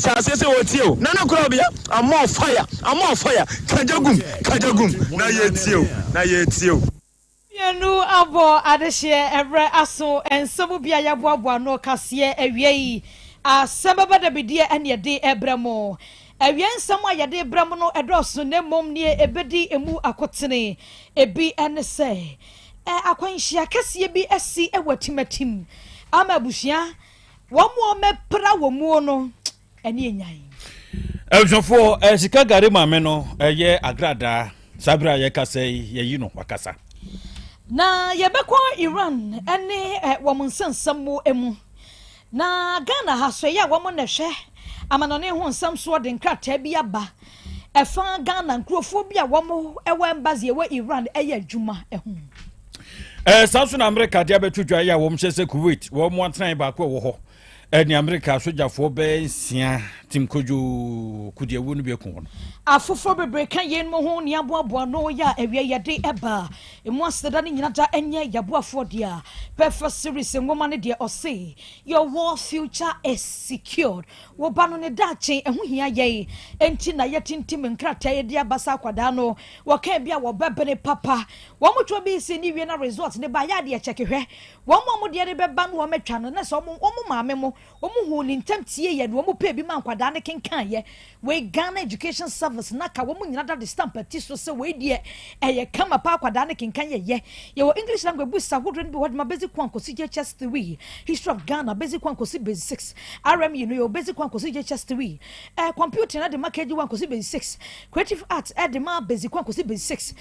Hyɛ aseɛ sɛ wɔtie o. Nana Korabea, I'm on fire, I'm on fire, Kagya gum, kagya gum, na yɛtie o, na yɛtie o. Mmienu abɔ adehyeɛ ɛberɛ aso nsɛm bi a yɛaboaboa ano kaseɛ awia yi asɛm bɛba dabideɛ ɛne yɛde ɛbrɛ mo. Awia nsɛm a yɛde brɛ mo no ɛdɔɔso, na mmom neɛ ɛbɛdi emu akotene ebi ɛne sɛ akwanhyia kɛseɛ bi asi ɛwɔ Atimatim ama abusua wɔn a wɔmɛpra wɔ muo no ɛne enyan. Abusuafoɔ, sika gari maame no ɛyɛ agradaa. Saa berɛ a yɛkasa yi, yɛyi no wakasa. Na yɛbɛkɔ Iran ne wɔn nsɛnsɛm mu mu. Na Ghana ha so, ɛyɛ a wɔn na ɛhwɛ amanɔne ho nsɛm soɔ de nkrataa bi aba ɛfa Ghana nkurɔfoɔ bi a wɔn wɔ embassy ɛwɔ Iran ɛyɛ adwuma ho. Saa nso na Amerika de abɛto dwa yi a wɔn hyɛ sɛ Kuwait wɔn mo atenae baako a ɛwɔ hɔ ɛne Amerika sogyafoɔ bɛyɛ 6 tim kodwo kudiawu no bi aku wɔn. Afoforɔ bebree ka yɛn mu ho ne aboaboa no yɛ a awia yɛde ɛba emu aseda no nyina da ɛnyɛ yɛaboafoɔ deɛ a Perfect Series nwoma no deɛ ɔse your world future is secured. Wo ba no ne daakye ɛho hia yɛn, enti na yɛtintim nkrataa yɛde aba sɛ akwadaa no wɔka bi a wɔbɛbene papa. Wɔn mo twɛ bi si ne wie na result ne ba yɛ adeɛ kyɛke hwɛ wɔn mo a mo deɛ de bɛba no wɔn atwa no na sɛ wɔn maame mo wɔn hu ne ntam tie yɛ no wɔn pɛ bi ma nkwadaa ne kenkan yɛ. Wei Ghana Education Service naka wɔn nyinaa da de stamp ati so sɛ wei deɛ ɛyɛ kama pa, akwadaa ne kenkan yɛ yɛ. Yɛwɔ English language books ahodoɔ no bi wɔ de ma basic 1 kɔsi JHS 3, History of Ghana basic 1 kɔsi basic 6, RME no yɛwɔ basic 1 kɔsi JHS 3, computer na de ma KG 1 kɔsi basic 6, creative art ɛde ma basic 1 kɔsi basic 6,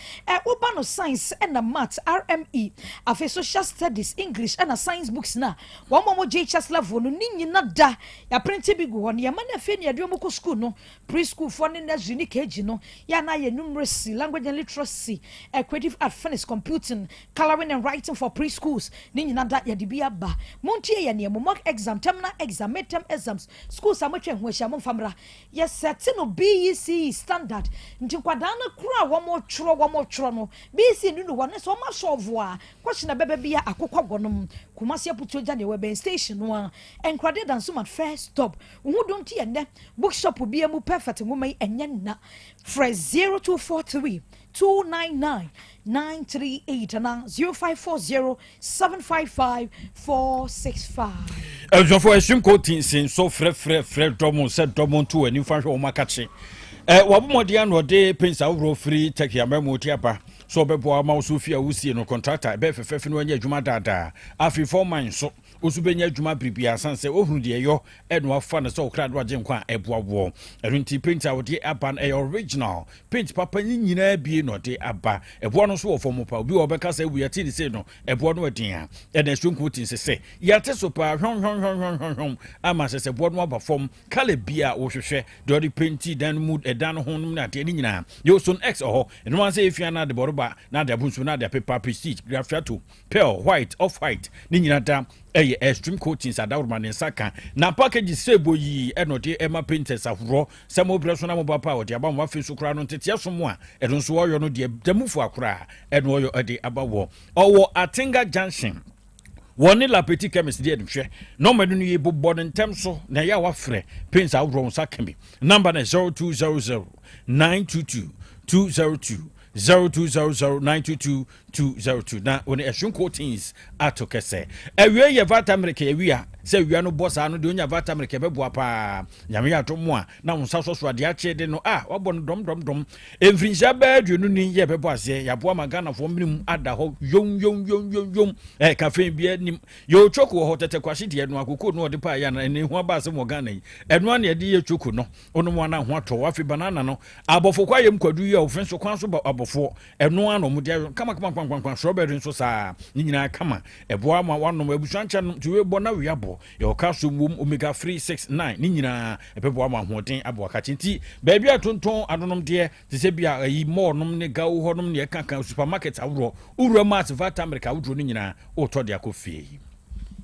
woba no science ɛna math RME, afei social studies, English ɛna science books na wɔn a wɔn JHS level no ne nyina da yɛaprint bi gu hɔ nneɛma no. Afei ne yɛde wɔn kɔ school no, preschool foɔ ne nursery ne KG no, yɛ ana yɛ numeracy, language and literacy, creative art, phonics, computing, colouring and writing for preschools ne nyina da yɛde bi aba. Montie yɛ nneɛma mock exam, terminal exam, midterm exams, schools a motwa ho ahyia, momfa mmra. Yɛsɛte no BECE standard, nti nkwadaa no koro a wɔn twerɛ wɔn twerɛ no BECE no no hɔ ne sɛ wɔn asɔɔvo a question a bɛbɛ bi a akokɔ wɔnom. Kumasi Aputuo gya deɛ wɔbɛn station no a Nkurade Dansoman first stop wohu dom ti yɛ nnɛ bookshop bi mu. Perfect nwoma yi ɛnyɛ nna. Frɛ 0243 299 938 ana 0540 755 465. Abusuafoɔ, Extreme Coatings nso frɛfrɛfrɛ dɔm sɛ dɔm nto w'ani fa hwɛ wɔn akakye wɔabɔ mmɔden ano ɔde paints ahodoɔ firi Turkey amamu ti aba so ɔbɛboa ama wo so fie a wosie no contractor ɛbɛyɛ fɛfɛɛfɛ no wanya adwuma daadaa. Afei foreman nso woso bɛnya adwuma biribiara san sɛ wohunu deɛ ɛyɔ ɛna wafa no sɛ wokra do agye nkwa a ɛboa woɔ. Ɛno nti paint a wɔde aba no ɛyɛ original paint papa ne nyinaa bie na ɔde aba. Ɛboɔ no nso wɔ fam pa. Obi wɔ ɔbɛka sɛ ewu yɛte ne sei no ɛboɔ no ɛden a ɛna Extreme Coatings sɛ yɛate so paa hwɔnhwɔnhwɔnhwɔnhwɔn ama sɛ boɔ no aba fam. Colour bi a wohwehwɛ deɛ ɔde paint dan no mu, ɛdan no ho nom ne adeɛ ne nyinaa yɛwɔ Stone X ɔhɔ. Ɛno ara sɛ ɛfia no ade bɔrɔba na ade abonso na ade apepa, Prestige, Graffiato, Pearl White, Off White ne nyinaa da ɛyɛ Extreme Coatings adaworoma ne nsa ka na package sɛ yi ɛna ɔde ɛma painters ahoroɔ sɛ mo brɛ so na mo ba pa a ɔde aba mo. Afei so koraa no nteteɛ so mu a ɛno nso ɔyɔ no deɛ damufoɔ akoraa ɛna ɔyɔ ɛde aba. Wɔ ɔwɔ Atenga Junction, wɔne Lapeti Chemist deɛ nhwɛ nɔɔma no no yɛ bobɔ ne ntɛm so na ɛyɛ a wafrɛ paints ahodoɔ nsa ka bi. Number no 0200 922 202, 0200 922 202 na wɔne Extreme Coatings ato kɛsɛ. Awie yɛ Vitamin awie a sɛ awia no bɔ saa no deɛ onya Vitamin ɛbɛboa paa. Nyame yɛ ato mu a na wo nsa sɔ so adeɛ akye de no a wabɔ no dɔmdɔmdɔm. Mfirinhyia bɛɛ 20 ni yɛ bɛbɔ aseɛ yɛaboa ma Ghanafoɔ mmene mu ada hɔ yom yom yom yom yom. Caffeine bi anim yɛwɔ choco wɔ hɔ. Tɛtɛ kwahye deɛ no akoko no ɔde paa yɛ ana ɛne ho aba asɛm wɔ Ghana yi ɛno ana yɛde yɛ choco no ɔnom ana ho atɔ. Afei banana no abɔfo kɔ ayɛm kwadu yi a ofin so kwan so ba abɔfoɔ ɛno ana ɔmo de ayɔ kama kama kama kama. Strawberry nso saa ne nyinaa kama ɛboa ma wanom abusua nkyɛn nom nti wei bɔ na wei abɔ. Yɛwɔ calcium wom, omega 3 6 9 ne nyinaa ɛbɛboa ma ahoɔden aboa kakye. Nti baabi a tontɔn adonom deɛ te sɛ bi a ayi mall nom ne gawo hɔ nom ne ɛkaka supermarket ahodoɔ wowura mu ase Vita Milk ahodoɔ no nyinaa wotɔ de akɔ fie.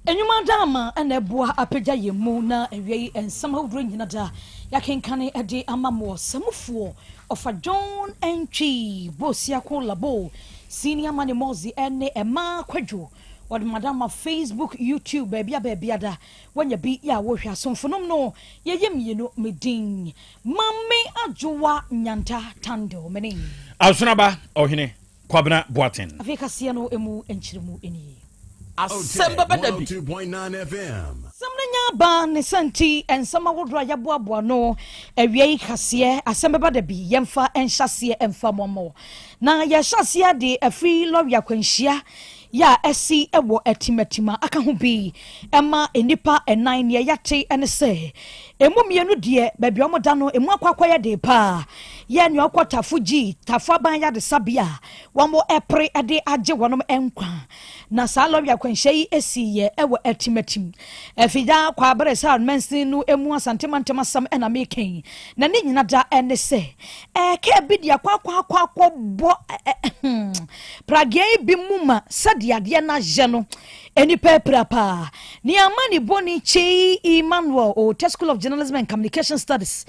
Enwuma dama ɛna ɛboa apagya yɛn mu na awia yi nsɛm ahodoɔ nyina da yɛakenkane ɛde ama mo. Sɛmufoɔ ɔfa John Ntwi Bosiako Labo Senior Mane Mɔzi ɛne ɛma Kwadwo. Wɔde madam ma Facebook, YouTube, baabi a baabi ada. Wanya bi yɛ a wohwɛ asomfonom no yɛyɛ mmienu me din Mame Adwoa Nyanta Tando mene. Asonaba Ɔhene Kwabena Boateng. Afei kaseɛ no emu nkyerɛmu nie. Asɛm bɛba da bi. Asɛm no nya aba ne sa nti nsɛm ahodoɔ a yɛaboaboa ano awia yi kaseɛ asɛm bɛba da bi yɛmfa nhyɛ aseɛ mfa mmɔ na yɛhyɛ aseɛ de afiri lɔre akwanhyia yɛ a asi wɔ Atimatim a aka ho bi ma nnipa nnan. Nea yɛate ne sɛ emu mmienu deɛ, baabi a wɔda no, emu akɔ akɔyɛ den paa. Yɛ nea ɔkɔ Tafo G, Tafo Aban Ayaresabea a wɔrepere de agye wɔn nkwa. Na saa lɔre akwanhyia yi siiɛ wɔ Atimatim, Afigya Kwaabere South mansini no mu. Asante mantam asɛm na meka yi, na ne nyina da ne sɛ kaa bi de akɔ akɔ akɔ akɔbɔ pragea yi bi mu ma sɛdeɛ adeɛ no ayɛ no, nnipa apira paa. Nea ama ne bɔne Kyei Emmanuel Ɔtɛ School of Journalism and Communication Studies,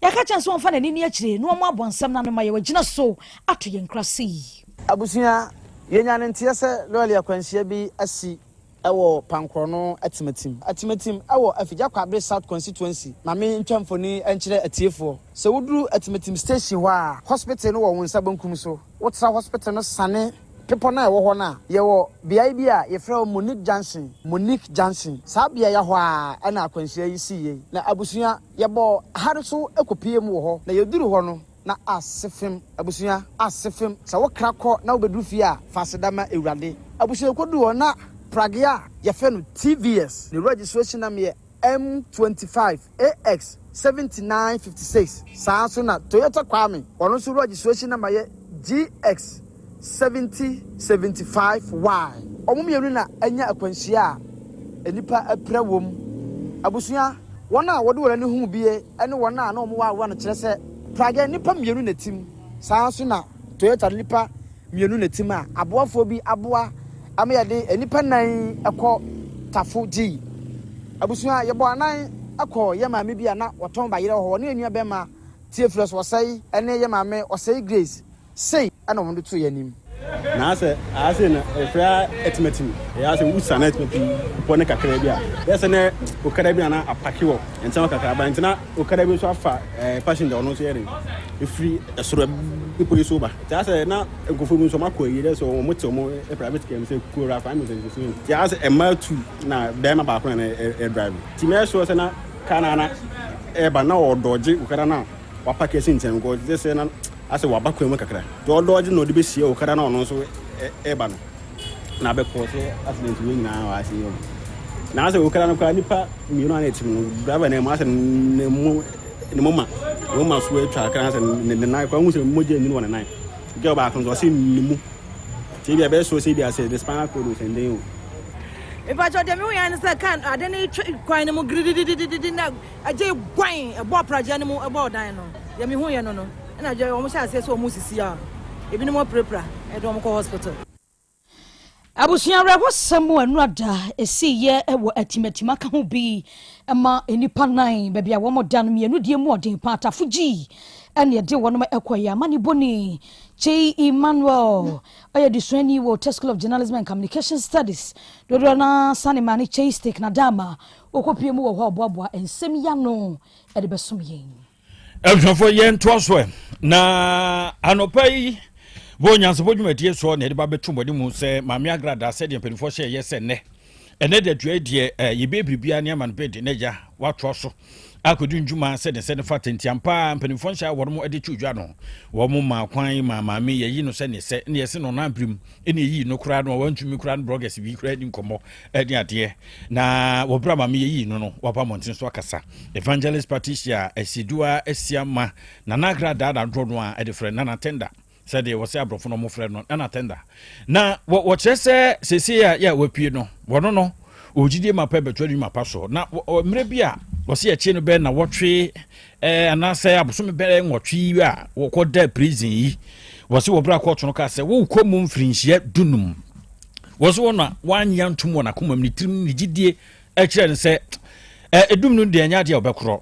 yɛaka kyɛn sɛ wɔmfa n'ani ni akyire na wɔn abɔ nsɛm no ano ma yɛwɔ so ato yɛn nkra sei. Abusua, yɛnya ne nteɛ sɛ lɔɔre akwanhyia bi asi ɛwɔ Pankorɔno Atimatim. Atimatim ɛwɔ Afigya Kwabre South Constituency. Maame ntwa mfoni nkyerɛ atiefoɔ. Sɛ woduru Atimatim station hɔ a, hospital no wɔ wo nsa benkum so. Wotra hospital no sane pepɔ no a ɛwɔ hɔ no a, yɛwɔ beaeɛ bi a yɛfrɛ hɔ Monique Junction. Monique Junction. Saa beaeɛ hɔ a ɛna akwanhyia yi sii yei. Na abusua, yɛbɔ hare so kɔpie mu wɔ hɔ. Na yɛduru hɔ no, na ase fem. Abusua, ase fem. Sɛ wokra kɔ na wobɛduru fie a, fa aseda ma Awurade. Abusua, yɛkɔduru hɔ na pragea a yɛfrɛ no TVS, ne registration number yɛ M25 AX 7956. Saa nso na Toyota Kwame, ɔno nso registration number yɛ GX 7075 Y. Wɔn mmienu na anya akwanhyia a nnipa apira wɔ mu. Abusua, wɔn a wɔde wɔn ani huu bie ne wɔn a na wɔwɔ awowa no kyerɛ sɛ pragea nnipa mmienu na tim. Saa nso na Toyota nnipa mmienu na tim a aboafoɔ bi aboa ama yɛde nnipa nnan kɔ Tafo Gyi. Abusua, yɛbɔ anan kɔ yɛ maame bi a na wɔtɔn bayerɛ wɔ hɔ. Ɔne yɛn nua bɛrima Theophilus Osei ne yɛ maame Osei Grace sei ɛna wɔn de to yɛn anim. Na asɛ ase na ɛfrɛ atimatim ɛyɛ asɛ wusa na atimatim pɔ ne kakra bi a yɛ sɛ ne okada bi na na apake wɔ nkyɛn kakra ba nti na okada bi nso afa passenger, ɔno nso yɛ de efiri ɛsoro bepɔ yi so ba. Nti asɛ na nkurɔfoɔ bi nso ɔmo akɔ ayi dɛ sɛ ɔmo te ɔmo private car mu sɛ kura kwame sɛ nso. Nti asɛ mmaa tu na bɛrima baako na ɛ drive, nti mɛ sure sɛ na car na na ɛba na ɔdɔgye okada na wapake asi nkyɛn nkɔ gye sɛ na asɛ waba kwan mu kakra, nti ɔdɔgye na ɔde bɛhyia okada na ɔno nso ɛba no na abɛkɔ sɛ accident wei nyinaa wɔ ase yi. Na asɛ okada no koraa, nipa mmienu a na ɛte mu no, driver na mu asɛ ne mu ma so atwa akra, asɛ ne nan koraa hu sɛ mogya nyini wɔ ne nan. Girl baako nso ɔsɛ ne mu nti ebi a ɛbɛyɛ so sɛ ebi asɛ ne spinal cord sɛ nden o. Ìbàjọ́ deɛ mi yɛn sɛ kan ade ne twa kwan no mu gidigidididi na agye guan ɛbɔ apragya no mu, ɛbɔ ɔdan no. Deɛ mi hu yɛn no, ɛna agye wɔn hyɛ aseɛ sɛ wɔn sisi a ebinom apirapira, ɛde wɔn kɔ hospital. Abusua, awerɛhɔsɛm mu anurada ɛsiiɛ wɔ Atimatim aka ho bi ma nnipa nan, baabi a wɔn da no mmienu deɛ mu ɔden pa, Atafo Gyi ɛne ɛde wɔn ɛkɔyɛ. Amane bɔne Kyei Emmanuel, ɔyɛ desuani wɔ Tech School of Journalism and Communication Studies, dodoɔ no sane ma ne Kyei Stick na dama wɔkɔpie mu wɔ hɔ a ɔboaboa nsɛm ya no ɛde bɛsom yɛn. Abusuafoɔ, yɛn toa so ɛ na anɔpa yi wɔ nyansabɔ dwumadie soɔ na yɛde ba bɛto mmɔde mu sɛ Maame Agrada, sɛdeɛ mpanimfoɔ hyɛ yɛ sɛ nnɛ ɛnɛ da dua deɛ yɛbɛyɛ biribiara ne ama no bɛdi na agya watoa so akɔdi ndwuma sɛdeɛ sɛ ne fa tentiam paa. Mpanimfoɔ nhyɛ a wɔn de to dwa no, wɔn ma kwan ma maame yɛyi no sɛneɛ sɛ ne yɛse no ɔnampirim ɛne yɛyi no koraa no a wantumi koraa no bloggers bi koraa ni nkɔmmɔ ɛne adeɛ. Na wɔberɛ maame yɛyi no waba mmɔnten so akasa. Evangelist Patricia Asidua Asiama Nana Agradaa na dodoɔ no a ɛde frɛ Nana Tender, sɛdeɛ wɔsɛ aborɔfo no ɔmofrɛ no Nana Tender, na wɔkyerɛ sɛ seesei a yɛ a wapue no, wɔno no ɔgyidie ma pɛ bɛto adwuma pa so. Na mmerɛ bi a wɔsɛ yɛkye no bɛɛ na wɔtwe anaasɛ abosome bɛɛ 8 yi a wɔkɔda prison yi, wɔsɛ wɔberɛ akɔɔto no kaa sɛ wokɔ mu mfirinhyia 15, wɔsɛ wɔn a wanyɛ ntom wɔ n'akoma mu, ne tirim ne gyidie ɛkyerɛ no sɛ ɛdum no deɛ ɛnyɛ adeɛ a wɔbɛkorɔ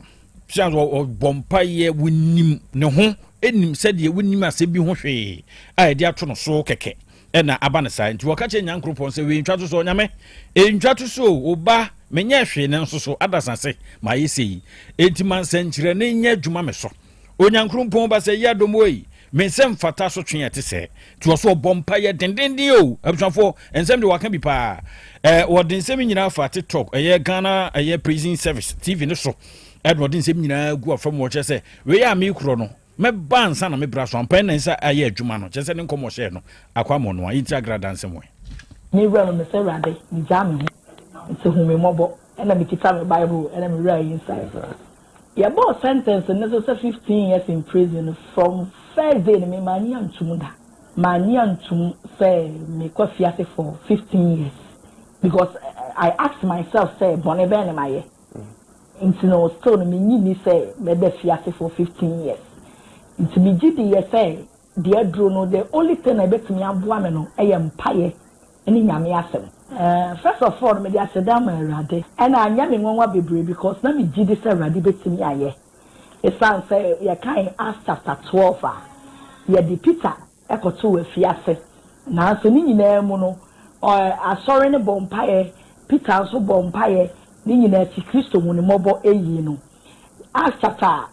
sɛ ɔbɔ mpayɛ, wɔnim ne ho, ɛnim sɛdeɛ wɔnim asɛm bi ho hwee a yɛde ato no so kɛkɛ. Ɛna aba no saa. Nti wɔka kyerɛ Nyankoropɔn sɛ, Wei ntwa to so, Onyame, ntwa to so o, wo ba, menyɛɛ hwee nanso so adasa se mayɛ sei? Enti ma nsɛnkyerɛnne nyɛ adwuma me so. Onyankoropɔn ba sɛ, Yi adom oi, me nsa mfata asotwe a ɛte sɛɛ. Nti ɔso ɔbɔ mpaeɛ dendenden o, abusuafoɔ, nsɛm de waka bi paa. Ɛɛ, wɔde nsɛm nyinaa fa TikTok, ɛyɛ Ghana ɛyɛ Prison Service TV no so, ɛna ɔde nsɛm nyinaa gu afam wɔ kyerɛ sɛ, wei a mekorɔ no, Mɛba ansa na me bra so ampa ɛna nsa ayɛ adwuma no kyerɛ sɛ ne nkɔm ɔhyɛɛ no akɔ ama ɔnoa yɛnti agrada nsɛm ɛ. Me wura no mesɛ awurade megyaa me ho nti hu me mmɔbɔ ɛna mekita me bible ɛna me wura yi nsa yɛbɔɔ sentence no so sɛ 15 years in prison from first day no me mannye antum da mannye antum sɛ mekɔ afiase for 15 years because I asked myself sɛ bɔne bɛn na mayɛ. Nti no still no mennye nni sɛ mɛda fiase for 15 years. Nti megye di yɛ sɛ deɛ aduro no the only thing a ɛbɛtumi aboa me no yɛ mpaeɛ ne Nyame asɛm. First of all no mede aseda ma Awurade. Ɛna anyɛ me nwanwa bebree because na megye di sɛ Awurade bɛtumi ayɛ. Ɛsiane sɛ yɛkan Acts chapter 12 a, yɛde Peter kɔtoo afiase. Nanso ne nyinaa mu no, asɔre no bɔɔ mpaeɛ, Peter nso bɔɔ mpaeɛ, ne nyinaa akyi Kristo hu no mmɔbɔ yii no. Acts chapter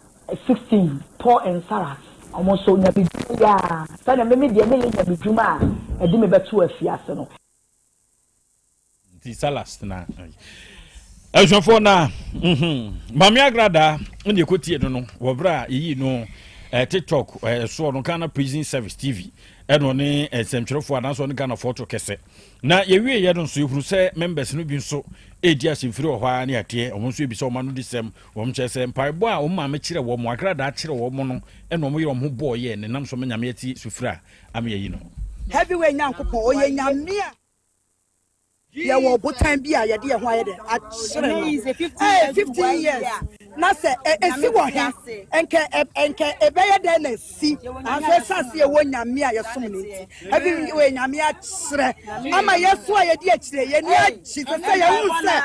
16, Paul and Silas, wɔn nso nyamedwuma yi ara, sɛdeɛ me me deɛ meyɛ nyamedwuma a ɛde me bɛto afiase no. Nti Salas na abusuafoɔ na mhm, Maame Agrada ne ɛkɔtie no no wɔ berɛ a yɛyii no eh, TikTok eh, soɔ no Ghana Prison Service TV ɛna ɔne eh, nsɛmtwerɛfoɔ anaasɛ ɔne Ghanafoɔ to kɛsɛ na yɛwieɛ no nso yɛhunu sɛ members no bi nso ɛredi asɛmfiri wɔ hɔ ara ne adeɛ wɔn nso ɛbisa wɔn ano di sɛm wɔn kyerɛ sɛ mpaebɔ a wɔn maame kyerɛ wɔn agradaa kyerɛ wɔn no ɛna wɔn yere wɔn ho bɔɔ yɛ ne nam so ma nyame ati sufiri a ama yɛyi no. Heavyweight Nyankopɔn, ɔyɛ Nyame a. Yɛwɔ ɔbotan bi a yɛde yɛn ho ayɛ dɛ akyerɛ no. Ee, 15 years na sɛ esi wɔ he, nkɛ nkɛ ɛbɛyɛ dɛn na esi? Nanso esiane sɛ yɛwɔ Nyame a yɛsom no nti, ɛbi wɔ Nyame akyerɛ ama yɛn so a yɛdi akyire, yɛn ani agye sɛ sɛ yɛhu sɛ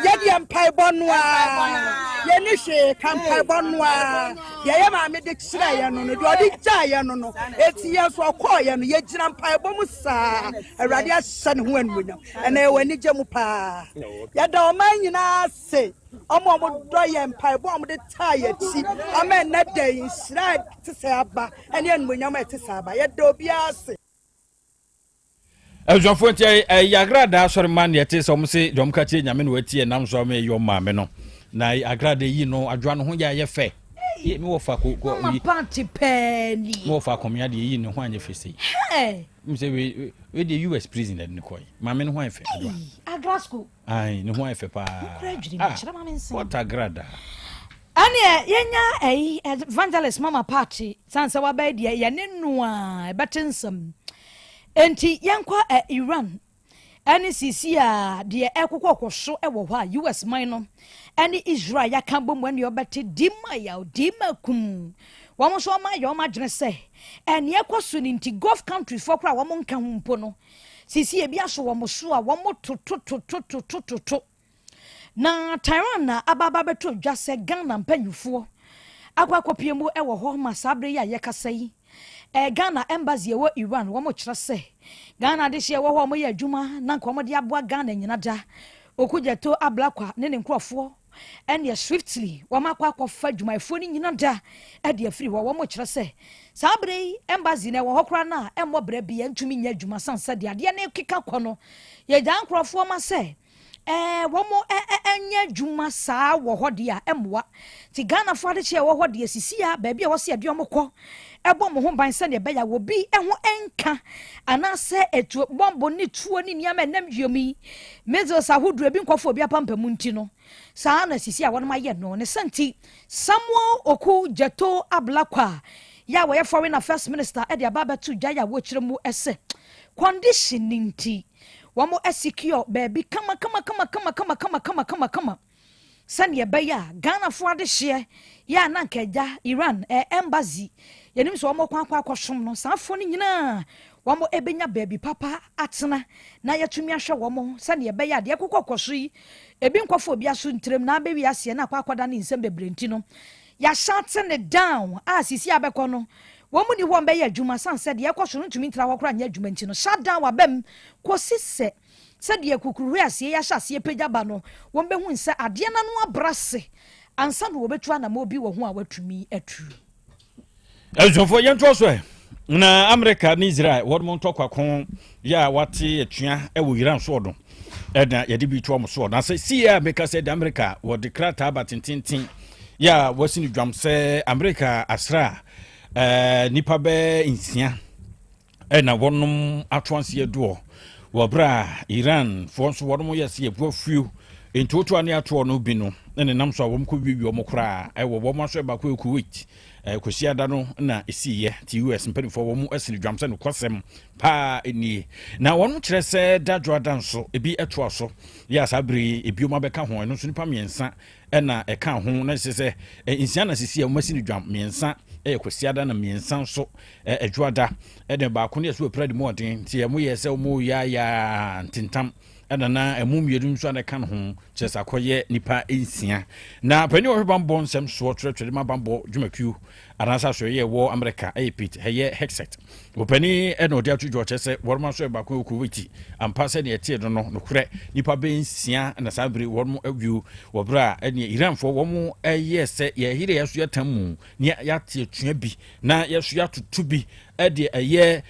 yɛdeɛ mpaebɔ no ara, yɛnni hwee ka mpaebɔ no ara. Deɛ yɛ maame de kyerɛɛ yɛn no no, deɛ ɔde gyaa yɛn no no, eti yɛn nso ɔkɔɔ yɛn no, yɛgyina mpaebɔ mu saa. Awurade ahyɛ ne ho animuonyam. Ɛnna yɛwɔ anigye mu paa. Yɛda ɔman nyinaa ase, wɔn a wɔdɔ yɛn, mpaebɔ a wɔde taa yɛn akyi ama ɛnnɛ da yi, nhyira a ɛte sɛ aba ne animuonyam a ɛte sɛ aba. Yɛda obiara ase. Abusuafoɔ nti ɛyɛ agradaa asɔre ma neɛ ɛte sɛ wɔn se deɛ wɔn ka kyerɛ nyame na wɔatie ɛnam so ama ɛyɛ wɔn maame no na agradaa yi no adwoa no ho yɛ ayɛ fɛ yɛ mi wɔ fa ko ko yi paati pɛɛ ni mi wɔ fa akɔmia deɛ yi ne ho anyɛ fɛ sei mi sɛ wei wei deɛ US prison ɛde ne kɔ yi maame no ho ayɛ fɛ adwoa agra school ayi ne ho ayɛ fɛ paa ah what agradaa. Ɛneɛ yɛnya ɛyi evangelist mama paati san sɛ wabɛyɛ deɛ yɛne no a ɛbɛte nsɛm. Enti yɛnkɔ ɛ Iran ɛne sisi a deɛ ɛkokɔkɔ so wɔ hɔ a US man no ɛne Israel yɛaka bɔ mu ɛne ɔbɛte di ma yaw di ma kum wɔn nso wɔn ayɛ wɔn adwene sɛ ɛne ɛkɔ so ne nti Gulf countries foɔ koraa wɔn nka ho mpo no sisi ebi aso wɔn so a wɔn tototototototo. Na Tehran na aba aba abɛtɔ dwa sɛ Ghana mpanyinfoɔ akɔ akɔpie mu wɔ hɔ ma saa bere yi a yɛkasa yi. Eh, Ghana embassy ɛwɔ Iran wɔn kyerɛ sɛ Ghana adehyeɛ ɛwɔ hɔ a wɔyɛ adwuma na nka wɔn de aboa Ghana nyina da. Okudzeto Ablakwa ne ne nkurɔfoɔ ɛneɛ swiftly wɔn akɔ akɔfa adwumayɛfoɔ no nyina da ɛde afiri hɔ. Wɔn kyerɛ sɛ saa bere yi embassy no ɛwɔ hɔ koraa no a ɛmmɔ brɛ bi ɛntumi nyɛ adwuma san sɛ deɛ adeɛ no keka kɔ no yɛgyaa nkurɔfoɔ ma sɛ Ɛɛ wɔn nyɛ adwuma saa wɔ hɔ deɛ a ɛmmoa. Nti Ghanafoɔ adekyeɛ a ɛwɔ hɔ deɛ sisi a baabi a wɔsi ɛde wɔn kɔ ɛbɔ wɔn ho ban sɛdeɛ ɛbɛyɛ a obi ho nka anaasɛ etuo bɔmbo ne tuo ne nneɛma ɛnam wiem yi missiles ahodoɔ ebi nkɔfo obi apampam nti no saa na sisi a wɔn ayɛ no ne sɛ nti Samuel Oku Gyeto Ablakwa yɛ a wɔyɛ foreign affairs minister ɛde aba abɛto dwa yɛ a wɔkyerɛ mu ɛsɛ condition ne nti Wɔn asecure baabi kama kama kama kama kama kama kama kama kama sɛdeɛ ɛbɛyɛ a Ghanafoɔ adehyeɛ yɛ a na anka agya Iran eh, embassy yɛnim sɛ wɔn kwan akɔ akɔsom no saa afoɔ no nyinaa wɔn ɛbɛnya baabi papa atena na yɛatumi ahwɛ wɔn sɛdeɛ ɛbɛyɛ a deɛ ɛkokɔ kɔ so yi ebi nkɔfo obi aso ntirim na abɛwi aseɛ na akɔ akɔda ne nsɛm bebree nti no yɛahyɛ ne down a sisi abɛkɔ no. Wɔn nni hɔ mbɛyɛ adwuma sane sɛ deɛ ɛkɔ so no ntumi ntra hɔ koraa nyɛ adwuma nti no shutdown aba mu kɔsi sɛ sɛdeɛ kukuruhweaseɛ yi ahyɛ aseɛ pagya ba no wɔn bɛhu sɛ adeɛ no ano abra ase ansa na wɔbɛtu anamɔ bi wɔ ho a wɔatumi atu. Abusuafoɔ, yɛntoa so ɛ. Na Amerika ne Israel wɔn mo ntɔkwako yɛ a wate atua wɔ Iran soɔ no, ɛna yɛde bi to wɔn soɔ. Na sɛ sie a meka sɛ de Amerika wɔde krataa ba tententen yɛ a wɔasi no dwam sɛ Amerika asra nipa bɛɛ 6 ɛna wɔnom ato aseɛ doɔ wɔ berɛ a Iran foɔ nso wɔnom yɛ sɛ yɛbu afuo ntotoa ne atoɔ no bi no, ɛne nam so a wɔn kɔ wiewie wɔn koraa ɛwɔ wɔn aso baako yɛ Kuwait. Kwasiada no na ɛsiiɛ nti US mpanimfoɔ wɔn asini dwam sɛ nokwasɛm paa nie, na wɔn kyerɛ sɛ dadwoada nso ebi ɛtoa so yɛ a saa bere yi ebiom abɛka ho. Ɛno nso nipa 3 ɛna ɛka ho, na kyerɛ sɛ 6 na sisi a wɔn asi no dwam. 3 ɛyɛ Kwasiada na 3 nso ɛdwoada, ɛna baako no yɛ so apira de mu ɔden nti ɛmo yɛ sɛ wɔn yaayaa ntentam, ɛna na ɛmu 2 nso a na ɛka ne ho, kyerɛ sɛ akɔyɛ nipa 6. Na panin a ɔhwɛ bambɔ nsɛm soɔ twerɛtwerɛ ma bambɔ dwumakuo anaasɛ asɔre ɛwɔ Amerika ɛyɛ Pete ɛyɛ Hegseth, ɔpanin ɛna ɔde ato dwa ɔkyerɛ sɛ wɔn aso baako ɛwɔ Kuwait ampa sɛ deɛ ɛteɛ no no nokorɛ nipa bɛyɛ 6 na saa bere wɔn awio wɔ berɛ a ɛneɛ Iranfoɔ wɔn ɛyɛ sɛ yɛyere yɛ so yɛtam mu ne yɛate atua bi na yɛso yɛatoto bi ɛde ɛyɛ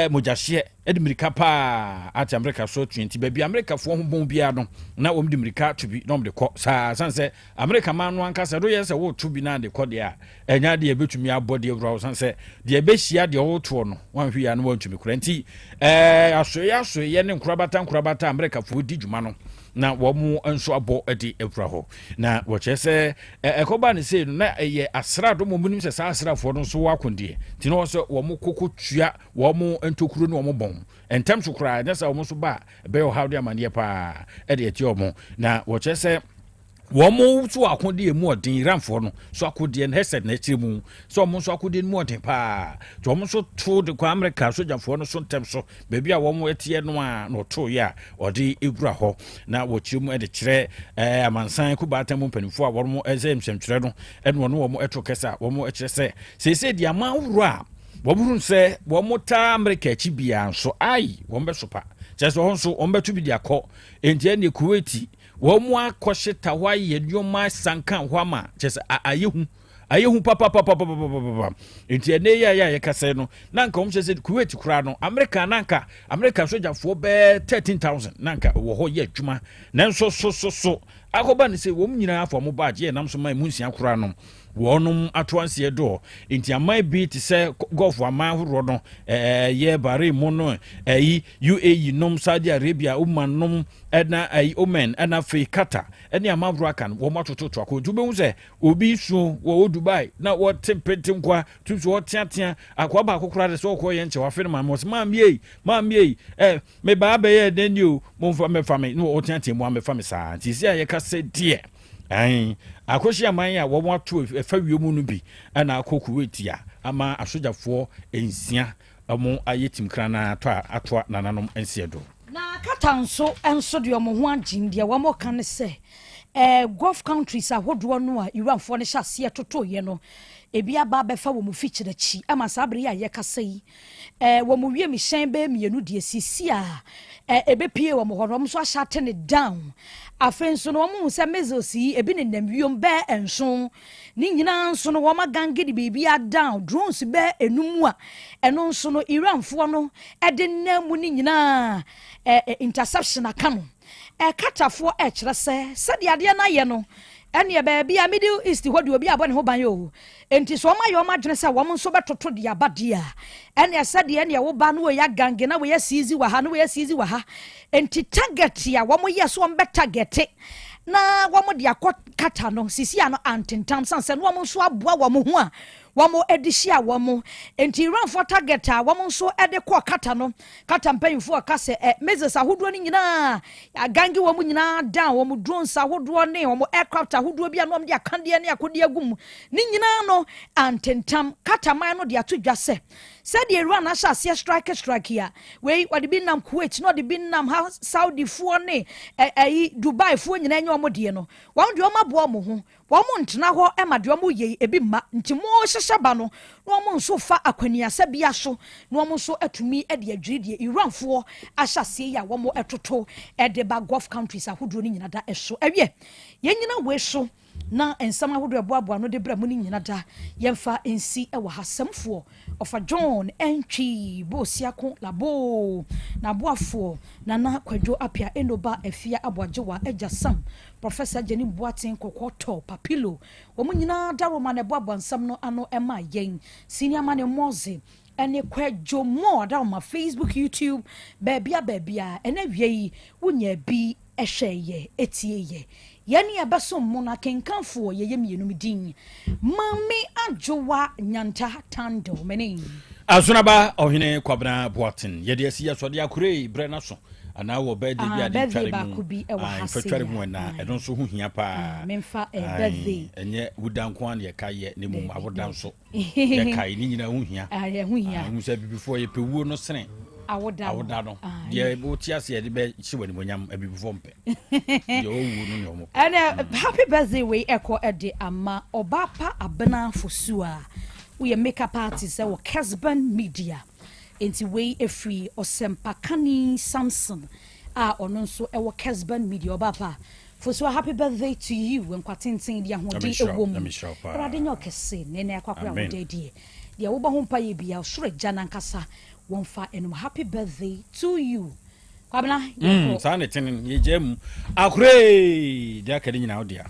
mogyahyeɛ ɛde mmirika paa ate Amerika so atua. Nti baabi Amerikafoɔ ho bɔn biara no na wɔn de mmirika to bi na wɔn de kɔ saa, san sɛ Amerika man no ankasa do yɛ sɛ wɔreto bi na de kɔ deɛ a ɛnya deɛ ɛbɛtumi abɔ deɛ wura, san sɛ deɛ ɛbɛhyia deɛ wɔretoɔ no wɔnhwɛ yɛ no wɔntumi kora. Nti asoeɛ asoeɛ ne nkorabata nkorabata Amerikafoɔ di dwuma no na wɔn nso abɔ de awura hɔ, na wɔkyerɛ sɛ ɛkɔba ne sei no na ɛyɛ asraado mo nim sɛ saa asraafoɔ no nso wɔ akondeɛ, nti na wɔ sɛ wɔn koko tua wɔn ntokuro ne wɔn bɔn ntɛm so koraa, ɛnyɛ sɛ wɔn nso ba a ɛbɛyɛ ɔhaw de amanneɛ paa ɛde ɛte wɔn. Na wɔkyerɛ sɛ wɔn nso akodeɛ mu ɔden, Iranfoɔ no so akodeɛ no, Hegseth na akyire mu sɛ wɔn nso akodeɛ no mu ɔden paa, nti wɔn nso to de kɔ Amerika sogyafoɔ no so ntɛm so baabi a wɔn teɛ no a na ɔtoeɛ a ɔde ewura hɔ. Na wɔkyerɛ mu de kyerɛ amansan kubaatan mu mpanimfoɔ a wɔn ɛsɛ nsɛmtwerɛ no ɛna wɔn wɔn ɛto kɛse a wɔn kyerɛ sɛ seesei deɛ aman ahoroɔ a wɔn hunu sɛ wɔn taa Amerika akyi biara nso ayi wɔn bɛ sopa, kyerɛ sɛ wɔn nso wɔn bɛto bi de akɔ. Nti ɛne Kuwait wɔn akɔhyeta hɔ ayɛ nneɛma sanka hɔ ama kyerɛ sɛ ayɛ hu, ayɛ hu papapapapapapa. Nti ɛnɛ yi a yɛ a yɛkasa no na nka wɔn kyerɛ sɛ Kuwait koraa no Amerika na nka Amerika sogyafoɔ bɛɛ 13,000 na nka wɔ hɔ yɛ adwuma, nanso so so so akɔba ne sɛ wɔn nyinaa afɔ wɔn baagye yɛ nam so ma emu 6 koraa no wɔnom ato anseɛ doɔ. Nti aman bi te sɛ Gulf aman ahoroɔ no, ɛyɛ Bahrain mu no, ɛyi UAE nom, Saudi Arabia, Oman nom, ɛna ɛyi Oman, ɛna afei Qatar ɛne aman ahoroɔ aka no, wɔn atototo akɔ. Nti wobɛhu sɛ obi suo wɔ Dubai na wɔte mpete nkoa tum so wɔteatea akoa baako koraa de sɛ ɔkɔ yɛ nkyɛ wafe no maame, wɔsɛ maame ei, maame ei, me baa bɛyɛ dɛn ni o, momfa mɛfa me, na wɔteatea mu amɛfa me saa. Nti sɛ a yɛka sɛ deɛ ɛn akɔhyia aman a wɔn ato ɛfa wiem no bi ɛna akɔ Kuwait a ama asogyafoɔ 6 wɔn ayɛ tim kran atɔ a atoa nananom nseɛ do. Na Qatar nso deɛ wɔn ho agye deɛ wɔn ka ne sɛ Gulf countries ahodoɔ no a Iranfoɔ no hyɛ aseɛ totoeɛ no ebi aba abɛfa wɔn fikyerɛ akyi ama saa abere yi a yɛkasa yi wɔn wiemhyɛn bɛyɛ 2 deɛ sisi a ebepie wɔn hɔ no, wɔn nso ahyɛ ate ne down. Afei nso no wɔn sɛ missiles yi ebi nenam wiem bɛyɛ 7, ne nyinaa nso no wɔn agange de biribi down, drones bɛyɛ 5 a ɛno nso no Iranfoɔ no ɛde nam mu ne nyinaa interception aka no. Qatarfoɔ ɛkyerɛ sɛ sɛdeɛ adeɛ no ayɛ no ɛneɛ baabi a Middle East hɔ deɛ obi abɔ ne ho ban o, nti sɛ ɔma yɛ ɔma adwene sɛ wɔn nso bɛtoto de aba deɛ a ɛneɛ sɛdeɛ ɛneɛ woba no wɔyɛ agange na wɔyɛ siizi wɔ ha na wɔyɛ siizi wɔ ha. Nti target a wɔn yɛ so wɔn bɛ target na wɔn de akɔ Qatar no sisi ano antentam, san sɛ no wɔn nso aboa wɔn ho a wɔn de hyia wɔn. Nti Iranfoɔ target a wɔn nso de kɔ Qatar no, Qatar mpanyinfoɔ ka sɛ missiles ahodoɔ no nyinaa agange wɔn nyinaa down, wɔn drones ahodoɔ ne wɔn aircraft ahodoɔ bi a na wɔn de akadeɛ ne akodeɛ agu mu ne nyinaa no antentam. Qatar man no de ato dwa sɛ sɛdeɛ Iran ahyɛ aseɛ strike strike a wei wɔde bi nam Kuwait na wɔde bi nam ha, Saudifoɔ ne ɛyi Dubaifoɔ nyinaa nyɛ wɔn deɛ no, wɔn deɛ wɔn aboa wɔn ho. Wɔn ntena hɔ ma deɛ wɔn yɛ yi ebi mma, nti mo hyehyɛ ba no na wɔn nso fa akwaniasa bia so na wɔn nso atumi de adwiri deɛ Iranfoɔ ahyɛ aseɛ yi a wɔn toto de ba Gulf countries ahodoɔ no nyina da so. Ɛwiɛ, yɛn nyina wei so na nsɛm ahodoɔ ɛboaboa ano de brɛ mo no nyina da yɛmfa nsi wɔ ha. Sɛmfoɔ Ɔfa John Antwi Boosiako Laboo, n'aboafoɔ Nana Kwadwo Appiah Enoba Afia Aboagyewa Agya Sam Professor Agyenim Boateng Kɔkɔɔ Tɔ Papilo, wɔn nyinaa dawuroma na ɛboaboa nsɛm no ano ma yɛn. Senior Mane Moze ne Kwadwo Moore dawuroma Facebook, YouTube, baabia baabia. Ɛnɛ awia yi, wonyaa bi hwɛeɛ, tieeɛ. Yɛn ne yɛbɛsom mo no akenkanfoɔ, yɛyɛ mmienu, me din Maame Adwowa Nyanta Tandor, me ne. Asonaba Ɔhene Kwabena Boateng, yɛde asi yɛsɔde akorei berɛ no aso anaa wɔ birthday bi a de birthday tware baako mu bi wɔ ha mfa sei tware a mu ɛna ɛno nso ho hia paa. Memfa birthday. Ɛnyɛ wuda nko ara na yɛka yɛ na mmom Dabi, awoda dabi. nso yɛkae ne nyinaa ho hia. Ɛho hia. Wohu sɛ abibifoɔ yɛpɛ wuo no sene Awoda no. awoda no. Deɛ wote ase yɛde bɛhyɛ wɔ animuonyam abibifoɔ mpɛ. Deɛ ɔwuo no ne ɔmo pɛ. Ɛnɛ happy birthday wei ɛkɔ ɛde ama Ɔbaapa Abena Fosuo a woyɛ makeup artist ɛwɔ Kesben Media. Enti wei ɛfiri Ɔsɛmpakani Samson a ɔno nso ɛwɔ Kesben Media. Ɔbaapa Fosuo happy birthday to you. Nkwa tenten de ahoɔden ɛwɔ mu. Awurade nyɛ ɔkɛse ne ne akwakoraa Amen. woda adie. Deɛ wobɔ ho mpaeɛ biara ɔsoro agya no ankasa wɔmfa ɛnom. Happy birthday to you. Kwabena yɛkɔ. Saa na ɛtene no, yɛgyaa mu. Akoree! Deɛ aka no nyinaa wo dea.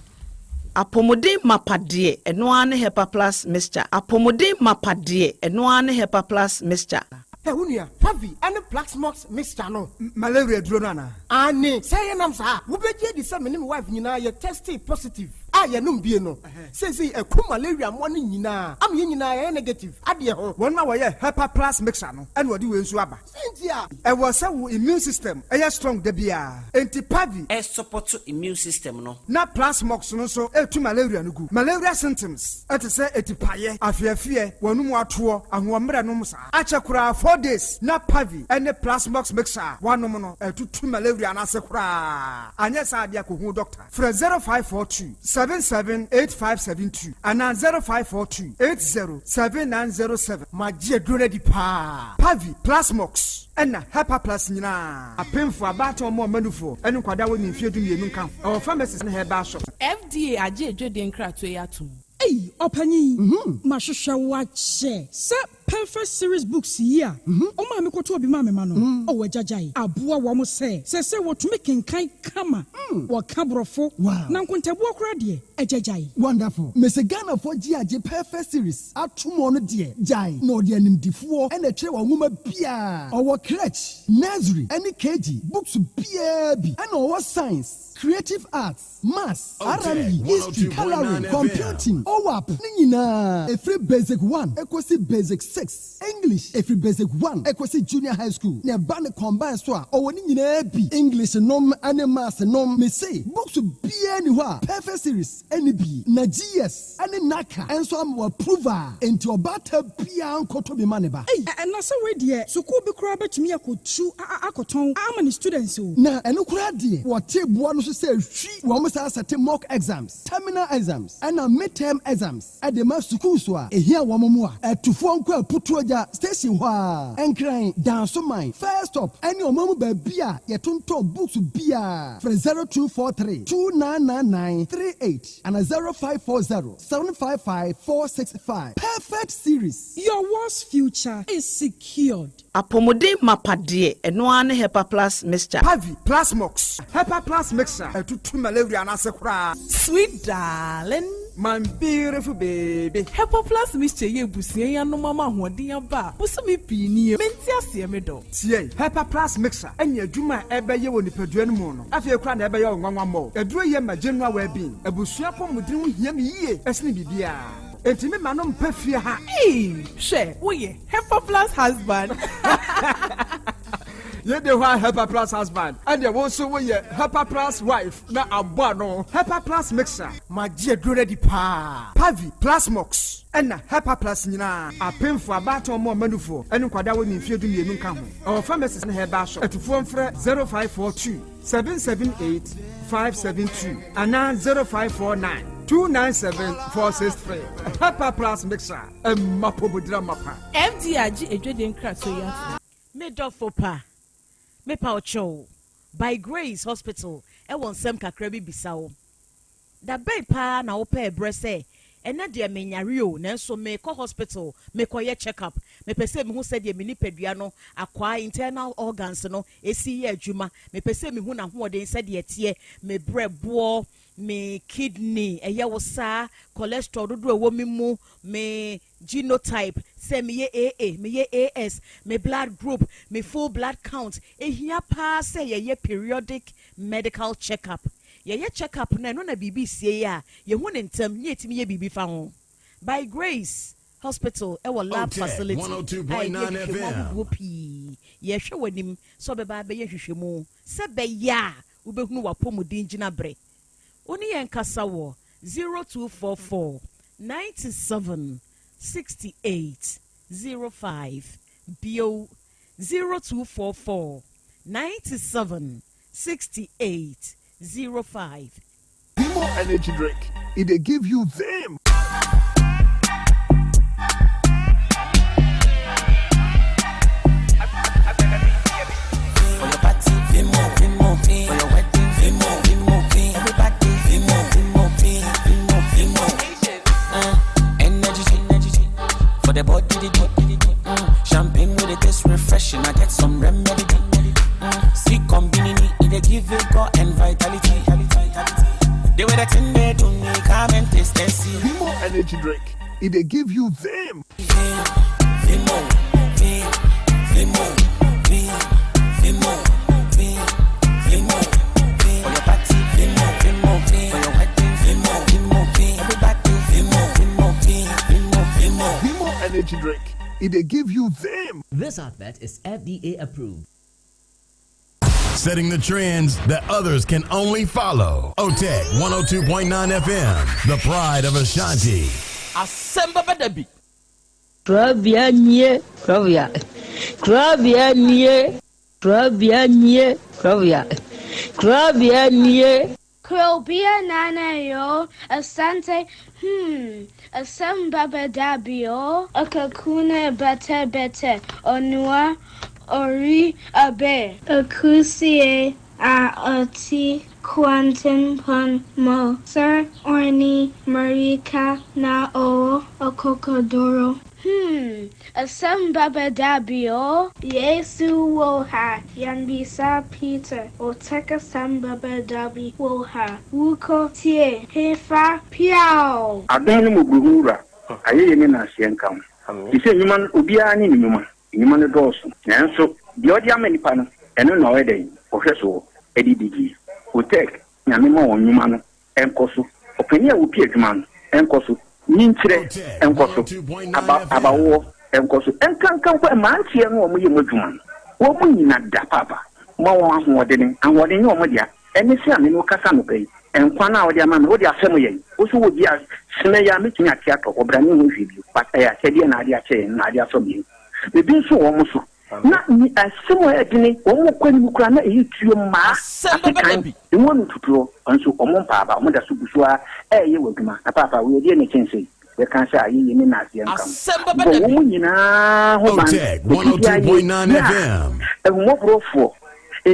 Apɔmuden mapa deɛ, ɛno ara ne Hepa Plus Mixture. Apɔmuden mapa deɛ, ɛno ara ne Hepa Plus Mixture. Hɛ wo nua, Pavi ne Plaxmox mixture no. Malaria duro no anaa? Aane, sɛ ɛyɛ nam saa a, wobɛgye adi sɛ me ne me wife nyinaa yɛ testee positive a yɛnom bie no. Seesei ɛku malaria mmoa no nyinaa ama yɛn nyinaa yɛayɛ negative adeɛ ho. Wɔn a wɔyɛ Hepa Plus mixture no na wɔde wei nso aba. Sɛn nti a? Ɛwɔ sɛ wo immune system yɛ strong da biara. Enti Pavi. Ɛsupɔto immune system no. Na Plasmox no nso tu malaria no gu. Malaria symptoms te sɛ atipaeɛ, afeafeɛ, w'anum atoɔ, ahoɔmmerɛ nom saa. Akyɛ koraa 4 days na Pavi ne Plasmox mixture a woanom no atutu malaria no ase koraa. Anyɛ saa deɛ a kɔhu doctor. Frɛ 0542 778572 anaa 0542 80 7907. Magye aduro no adi paa. Pavi, Plasmox, ɛna Hepaplus nyinaa. Apemfoɔ, abaatan, ɔmo ɔmanufoɔ, ne nkwadaa a wɔnni mfeɛ 12 nka ho. Ɛwɔ pharmacies ne herbal shops. FDA agye adwadie nkratoɔ yi atom. Ei, ɔpanyin, mahwehwɛ wo akyɛ. Sɛ Perfect Series Books yi a ɔmaa mekɔtɔɔ bi maa me ma no, ɔwɔ agyagyae aboa wɔn sɛ seesei wɔtumi kenkan kama, wɔka Borɔfo, na nkontabuo koraa deɛ, agyagyae. Wonderful. Mese Ghanafoɔ gye agye Perfect Series ato mu ɔno deɛ gyae na ɔde animdifoɔ na ɛtwerɛ wɔn nwoma biaa. Ɔwɔ crèche, nursery ɛne KG books biaa bi ɛna ɔwɔ science, creative arts, maths, RME, history, colouring, computing, OAP ne nyinaa ɛfiri basic one ɛkɔsi basic six, English ɛfiri basic one ɛkɔsi junior high school na ɛba ne combine so a ɔwɔ ne nyinaa bi, English nom ɛne maths nom. Mese books biaa ni hɔ a Perfect Series ɛne bi na GS ɛne NaCCA ɛnso ama wɔ approve a enti ɔbaata biaa nkɔtɔ bi ma ne ba. Ei, ɛna sɛ wei deɛ, sukuu bi koraa bɛtumi akɔtu akɔtɔn ama ne students o. Na ɛno koraa deɛ, wɔte boa no so sɛ hwi wɔn saa sɛte mock exams, terminal exams ɛna midterm exams ɛde ma sukuu so a ehia wɔn mu a ɛtufoɔ nkɔ Aputuogya station hɔ a Nkran, Dansoman, First Stop ɛne ɔman mu baabi a yɛtontɔn books biara. Frɛ 0243 2999 38 ana 0540 755 465. Perfect Series. Your world's future is secured. Apɔmuden mapa deɛ, ɛno ara ne Hepa Plus Mixture. Pavi, Plasmox, Hepa Plus Mixture ɛtutu malaria no ase koraa. Sweet darling. My beautiful baby. Hepa Plus Mixture yɛ abusua yi anom ama ahoɔden aba a bosome pii nie. Mente aseɛ me dɔ. Tie, Hepa Plus Mixture ɛne adwuma a ɛbɛyɛ wɔ nipadua no mu no. Afei koraa na ɛbɛyɛ wo nwanwa mmɔ. Aduro yɛ ma general well-being. Abusua pɔmuden ho hia me yie ɛsene biribiara. Enti me ma no mpɛ fie ha. Ee, hwɛ, woyɛ Hepa Plus husband. Yɛde hɔ a Hepa Plus husband ɛdeɛ wo nso woyɛ Hepa Plus wife na abɔ ano. Hepa Plus Mixture. Magye aduro no adi paa. Pavi, Plasmox, ɛna Hepa Plus nyinaa. Apemfoɔ, abaatan, ɔmo ɔmanufoɔ ɛne nkwadaa a wɔnni mfeɛ 12 nka ho. Ɛwɔ pharmacies ne herbal shop. Atufoɔ mfrɛ 0542 778 572 anaa 0549. 297 463. Hepa Plus Mixture, ɛma pomodira mapa. FDA agye adwadie nkratoɔ yi atom. Me dɔfo pa, mepa wo kyɛw, By Grace Hospital wɔ nsɛm kakra bi bisa wo. Da bɛn paa na wopɛɛ berɛ sɛ, ɛnnɛ deɛ menyare o, nanso merekɔ hospital mekɔyɛ check up, mepɛ sɛ mehu sɛdeɛ me nipadua no akwaa, internal organs, no si yɛ adwuma, mepɛ sɛ mehu n'ahoɔden sɛdeɛ ɛteɛ, me berɛboɔ, me kidney, ɛyɛ wo saa, cholesterol dodoɔ a ɛwɔ me mu, me genotype, sɛ meyɛ AA, meyɛ AS, me blood group, me full blood count. Ɛhia paa sɛ yɛyɛ periodic medical check up. Yɛyɛ check up no a, ɛno na biribi resie a, yɛhu no ntɛm na yɛtumi yɛ biribi fa ho. By Grace Hospital wɔ lab facility a yɛde nhwehwɛmu ahodoɔ pii. Yɛrehwɛ w'anim sɛ wobɛba abɛyɛ nhwehwɛmu sɛ ɛbɛyɛ a wobɛhunu w'apɔmuden gyinaberɛ. Wo ne yɛn nkasa wɔ 0244 97 68 05, bio 0244 97 68 05. Vimo energy drink, e dey give you vim. For your party, Vimo, Vimo, For your wedding, Vimo, Vimo, Everybody, Vimo, Vimo, Vimo, Vimo. Energy, energy. For the body, the body, Champagne with the taste refreshing. I get some remedy. See, combinini, it they give vigor and vitality. The way that in there do me, come and taste and see. Vimo energy drink, e dey give you vim. Vimo, Vimo, Vimo, Vimo, Vimo, For your party, Vimo, Vimo, For your wedding, Vimo, Vimo, Everybody, Vimo, Vimo, Vimo, Vimo. Vimo energy drink, e dey give you vim. This advert is FDA approved. Setting the trends that others can only follow. OTEC 102.9 FM, the pride of Ashanti. Asɛm bɛba da bi. Korabea nie, korabea, korabea nie, korabea nie, korabea, korabea nie. Krobea Nana yoo, Asante hmm, asɛm bɛba da bi oo. Akakuna bɛtɛ bɛtɛ, Onua ori abe. Akusie a ɔte kwantempɔn mu sɛ ɔne mmirika na ɔwɔ akokoduru. Hmm, asɛm bɛba da bi oo. Yesu wɔ ha, yɛmmisa Peter, ɔtɛk asɛm bɛba da bi wɔ ha, wokɔ tie hefa piaw. Adom ne mmɔborɔhunu Wura, ayɛyie ne nnaseɛ nka wo. Te sɛ nnwuma no, obiara ne ne nnwuma. Nnwuma no dɔɔso, nanso deɛ ɔde ama nnipa no, ɛno na ɔyɛ dɛn? Ɔhwɛ soɔ de di die. Otec, Nyame ma wɔn nnwuma no nkɔ so. Ɔpanin a ɔpi adwuma no nkɔ so. Nyinkyerɛ nkɔ so. Aba, abawoɔ nkɔ so. Ɛnkanka mpo mmeranteɛ no a wɔyɛ mu adwuma no, wɔn nyina da paapa. Ma wɔn ahoɔdene. Ahoɔden nyɛ wɔn dea. Ɛne sɛ a me ne wo kasa anɔpa yi, nkwa no a wode ama me, wode afɛm yɛn. Wo nso wɔ bi a, semɛ yi ara mɛtumi ate atɔ, ɔbra ne ho hwee bio. But ɛyɛ akyɛdeɛ na ade akyɛ yɛn, na ade afɛm yɛn. Ebi nso wɔ wɔn so. Na ni asɛm a ɛyɛ dene, wɔn kɔ anim koraa na ɛyɛ tuo mmaa, asekan, emu ano tutuo, nso wɔn mpa aba, wɔn da so gu so ara ɛreyɛ wɔ adwuma. Na paapa, wei ɛdeɛn na ɛkyɛn sei? Yɛka sɛ ayeyie ne nnaseɛ nka ho. Bɔ wɔn nyinaa ho ban, ɛfiri deɛ ayɛ yi a ahummɔborɔfoɔ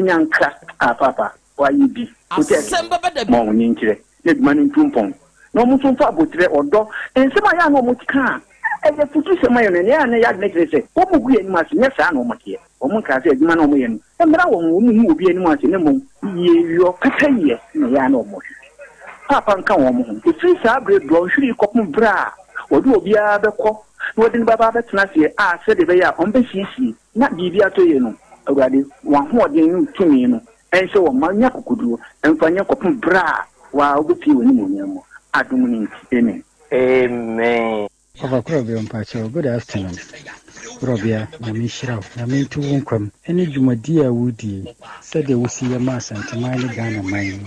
nya nkra. Ah paapa, wayɛ bi. Wotɛk, ma wɔn nkyerɛ na adwuma no ntu mpɔn, na wɔn nso mfa aboterɛ, ɔdɔ, nsɛm a ɛyɛ a na wɔka a ɛyɛ afutusɛm ayɛ no, nea ɛyɛ a na ɛyɛ adwene kyerɛ sɛ wɔgu yɛn anim ase, nyɛ saa na wɔteɛ. Wɔnkaa sɛ adwuma no a wɔyɛ no mmra wɔn, wɔnhu obi anim ase, na mmom yieyɔ, pɛpɛyɛ na ɛyɛ a na wɔhwehwɛ. Paapa nka wɔn ho. Ɛfiri saa berɛ dɔnhwere yi kɔpem berɛ a wɔde obiara bɛkɔ na wɔde no bɛba abɛtena aseɛ a sɛdeɛ ɛbɛyɛ a wɔbɛsiesie na biribi atɔ yie no, Awurade, w'ahoɔden ne wo tumi no nhyɛ wɔn ma nya akokoduo mfa nyɛ kɔpem berɛ a wo ara wobɛpue w'animuonyam mu. Adom no nti, amen. Amen. Papa Korɔbea mpakyɛw good afternoon Korɔbea Nyame nhyira wo Nyame nto wo nkwa mu ɛne dwumadie a wodie sɛdeɛ wosi yɛ ma Asanteman ne Ghana man yi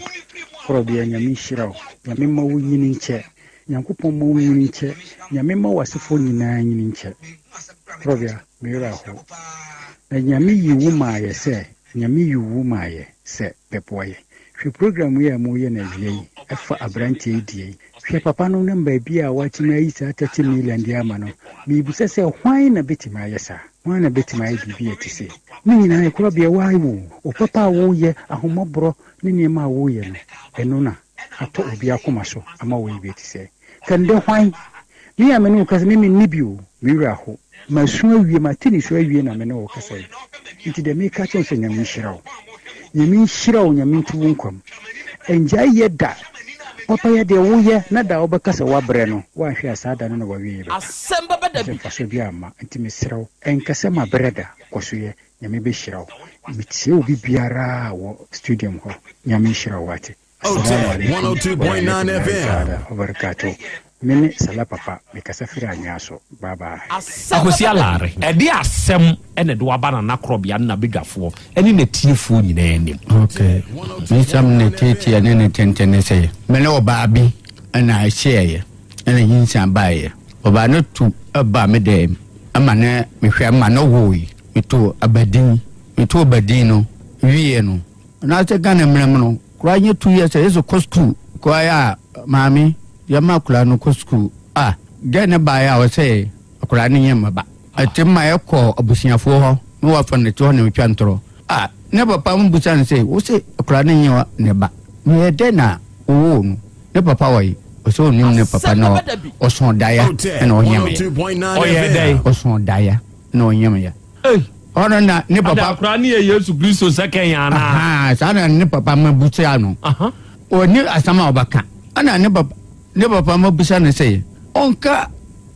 Korɔbea Nyame nhyira wo Nyame mma wo nyini nkyɛ Nyankopɔn mma wo nyini nkyɛ Nyame mma w'asefoɔ nyinaa nyini nkyɛ Korɔbea me werɛ ahow na Nyame yi wo maayɛ sɛ Nyame yi wo maayɛ sɛ bɛboa yɛ Hwɛ program yi a moyɛ no awia yi ɛfa abranteɛ yi deɛ yi. Hwɛ papa no nam baabi a watumi ayi saa 30 million de ama no. Mebisa sɛ hwan na bɛtumi ayɛ saa? Hwan na bɛtumi ayɛ biribi a ɛte sei? Ne nyinaa yɛ korabea woayɛ o. Wo papa a woyɛ, ahummɔborɔ ne nneɛma a woyɛ no, ɛno na atɔ obi akoma so ama woayɛ bi a ɛte sɛɛ. Kɛndɛ hwan? Me a me ne wo kasa, me menni bi o, me werɛ aho. Masu awie, mate nisuo awie na me ne wo kasa yi. Nti deɛ meka kyerɛ wo sɛ Nyame nhyira wo. Nyame nhyira wo, Nyame nto wo nkwa mu. Ɛngyae yɛ da. Papa yɛ deɛ woyɛ na da a wobɛka sɛ woabrɛ no, woanhwɛ a saa da no na w'awieɛ bɛba. Asɛm bɛba da Sɛ bi. mfasoɔ biara mma. Nti mesrɛ wo, ɛnka sɛ mabrɛ da, kɔ so yɛ. Nyame bɛhyira wo. Metie obi biara wɔ studium hɔ. Nyame nhyira wo wate. Otec 102.9 FM. Wabarakatuh. Me ne Salah Papa, mekasa firi Anwea so. Bye bye. Akwasi Alare, ɛde asɛm na ɛde waba Nana Korɔbea ne n'abadwafoɔ ne n'atiefoɔ nyinaa anim. Ok, me nsɛm ne tietie ne ne tenten ne sɛ, me ne ɔbaa bi na ɛhyiaeɛ ɛna nyinsɛn baeɛ. Ɔbaa no tu baa me dɛm ma ne mehwɛ ma no woe. Metoo abadin, metoo abadin no wieɛ no, Anaasɛ Ghana mmara mu no, koraa nyɛ 2 years a yɛsɛ kɔ sukuu. Koraa yɛ a maame yɛma akwadaa no kɔ sukuu a dɛn ne baeɛ a ɔsɛ akwadaa no nyɛ mmaba. Ɛte ma yɛkɔ abusuafoɔ hɔ na wafa no te hɔ na metwa ntorɔ a ne papa mo busa no sɛ wo se akwadaa no nyɛ ne ba na yɛ dɛn na wowoo no ne papa wɔ yi ɔsɛ onim ne papa na ɔsɔn daeɛ ɛna ɔnyɛmeɛ Ɔyɛ dɛn? Ɔsɔn daeɛ na ɔnyɛmeɛ. Ɔno na ne papa. Ada akora ne yɛ Yesu Kristo second anaa? Ahaa, saa na ne papa ma busa no. Ɔni asɛm a ɔbɛka. Ɛna ne papa ne papa ma busa no sɛ ɔnka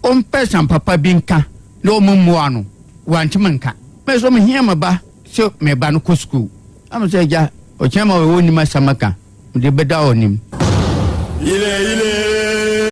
ɔmpɛ sam papa bi nka na ɔmo mmoa no. Wantumi nka. Me nso mehia me ba sɛ me ba no kɔ sukuu. Na me sɛ agya, ɔkyena ma ɔnim asɛm aka, mede bɛda ɔnim. Yile yile.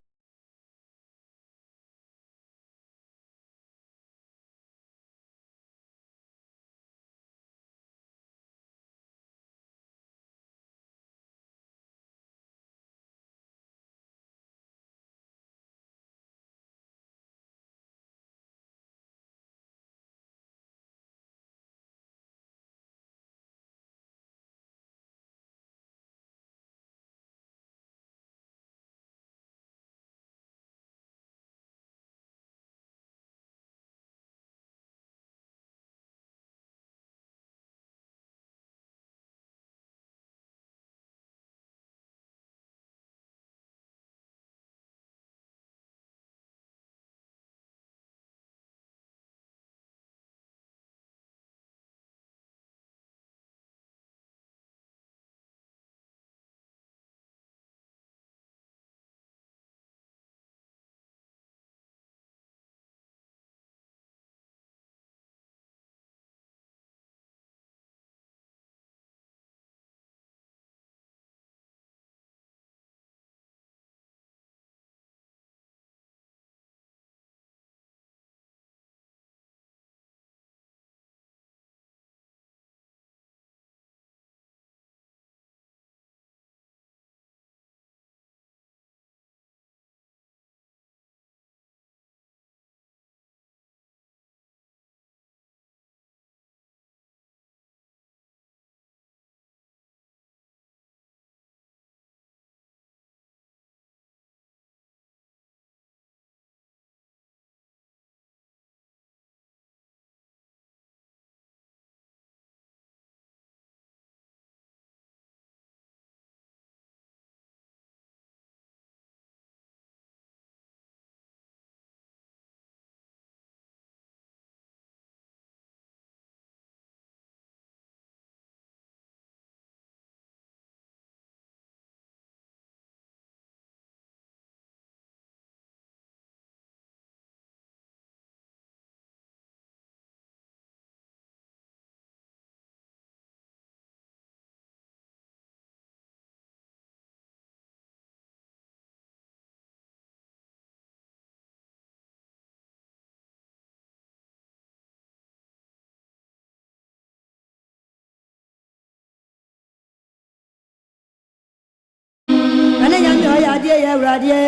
Ɛne Nyame ɔyɛ adeɛ yɛ Awurade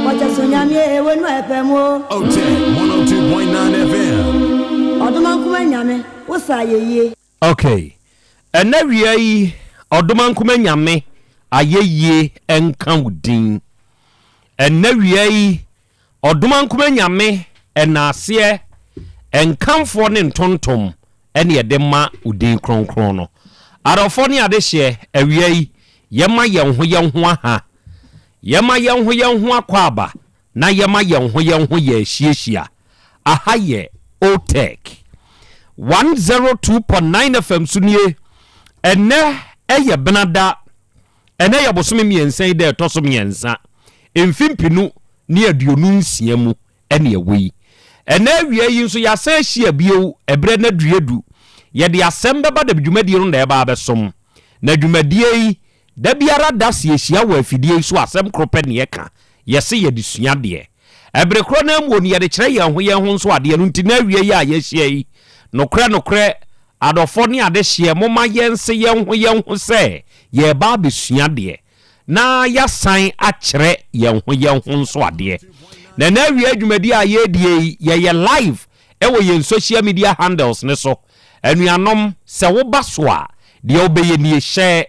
Wɔkyɛ so Nyame wɔ nu ɛpɛ mu o. Otec 102.9 FM. Ɔdomankoma Nyame wo sa ayɛyie. Ok ɛnɛ wia yi Ɔdomankoma Nyame ayɛyie nka wo din. Ɛnnɛ wia yi, Ɔdomankoma Nyame ɛnaaseɛ, ɛnkamfoɔ ne ntontom ɛne yɛde ma wo din kronkron no. Adɔfoɔ ne adehyeɛ, awia yi, yɛma yɛn ho yɛn ho aha, yɛma yɛn ho yɛn ho akwaaba, na yɛma yɛn ho yɛn ho yɛ ahyiahyia. Aha yɛ Otec 102.9 FM so nie. Ɛnnɛ ɛyɛ Benada, ɛnnɛ yɛ bosome mmiɛnsa yi da ɛtɔ so mmiɛnsa, mfe 2026 mu ɛne ɛwɔ yi. Ɛnnɛ awia yi nso yɛasan ahyia bio, ɛberɛ no aduru adu. Yɛde asɛm bɛba da dwumadie no na ɛba abɛsom. Na dwumadie yi, Da biara da sɛ yɛhyia wɔ afidie yi so a, asɛm koro pɛ na yɛka, yɛse yɛde sua adeɛ. Ɛbere korɔ no ara mu no, yɛde kyerɛ yɛn ho yɛn ho nso adeɛ. Ɛno nti na awie yi a yɛahyia yi, nokorɛ nokorɛ, adɔfoɔ ne adehyeɛ, momma yɛnse yɛn ho yɛn ho sɛ yɛreba abɛsua adeɛ, na yɛasan akyerɛ yɛn ho yɛn ho nso adeɛ. Na ɛnnɛ awia dwumadie a yɛredie yi, yɛyɛ live wɔ yɛn social media handles no so. Anuanom, sɛ woba so a, deɛ wobɛyɛ nie, Hyɛ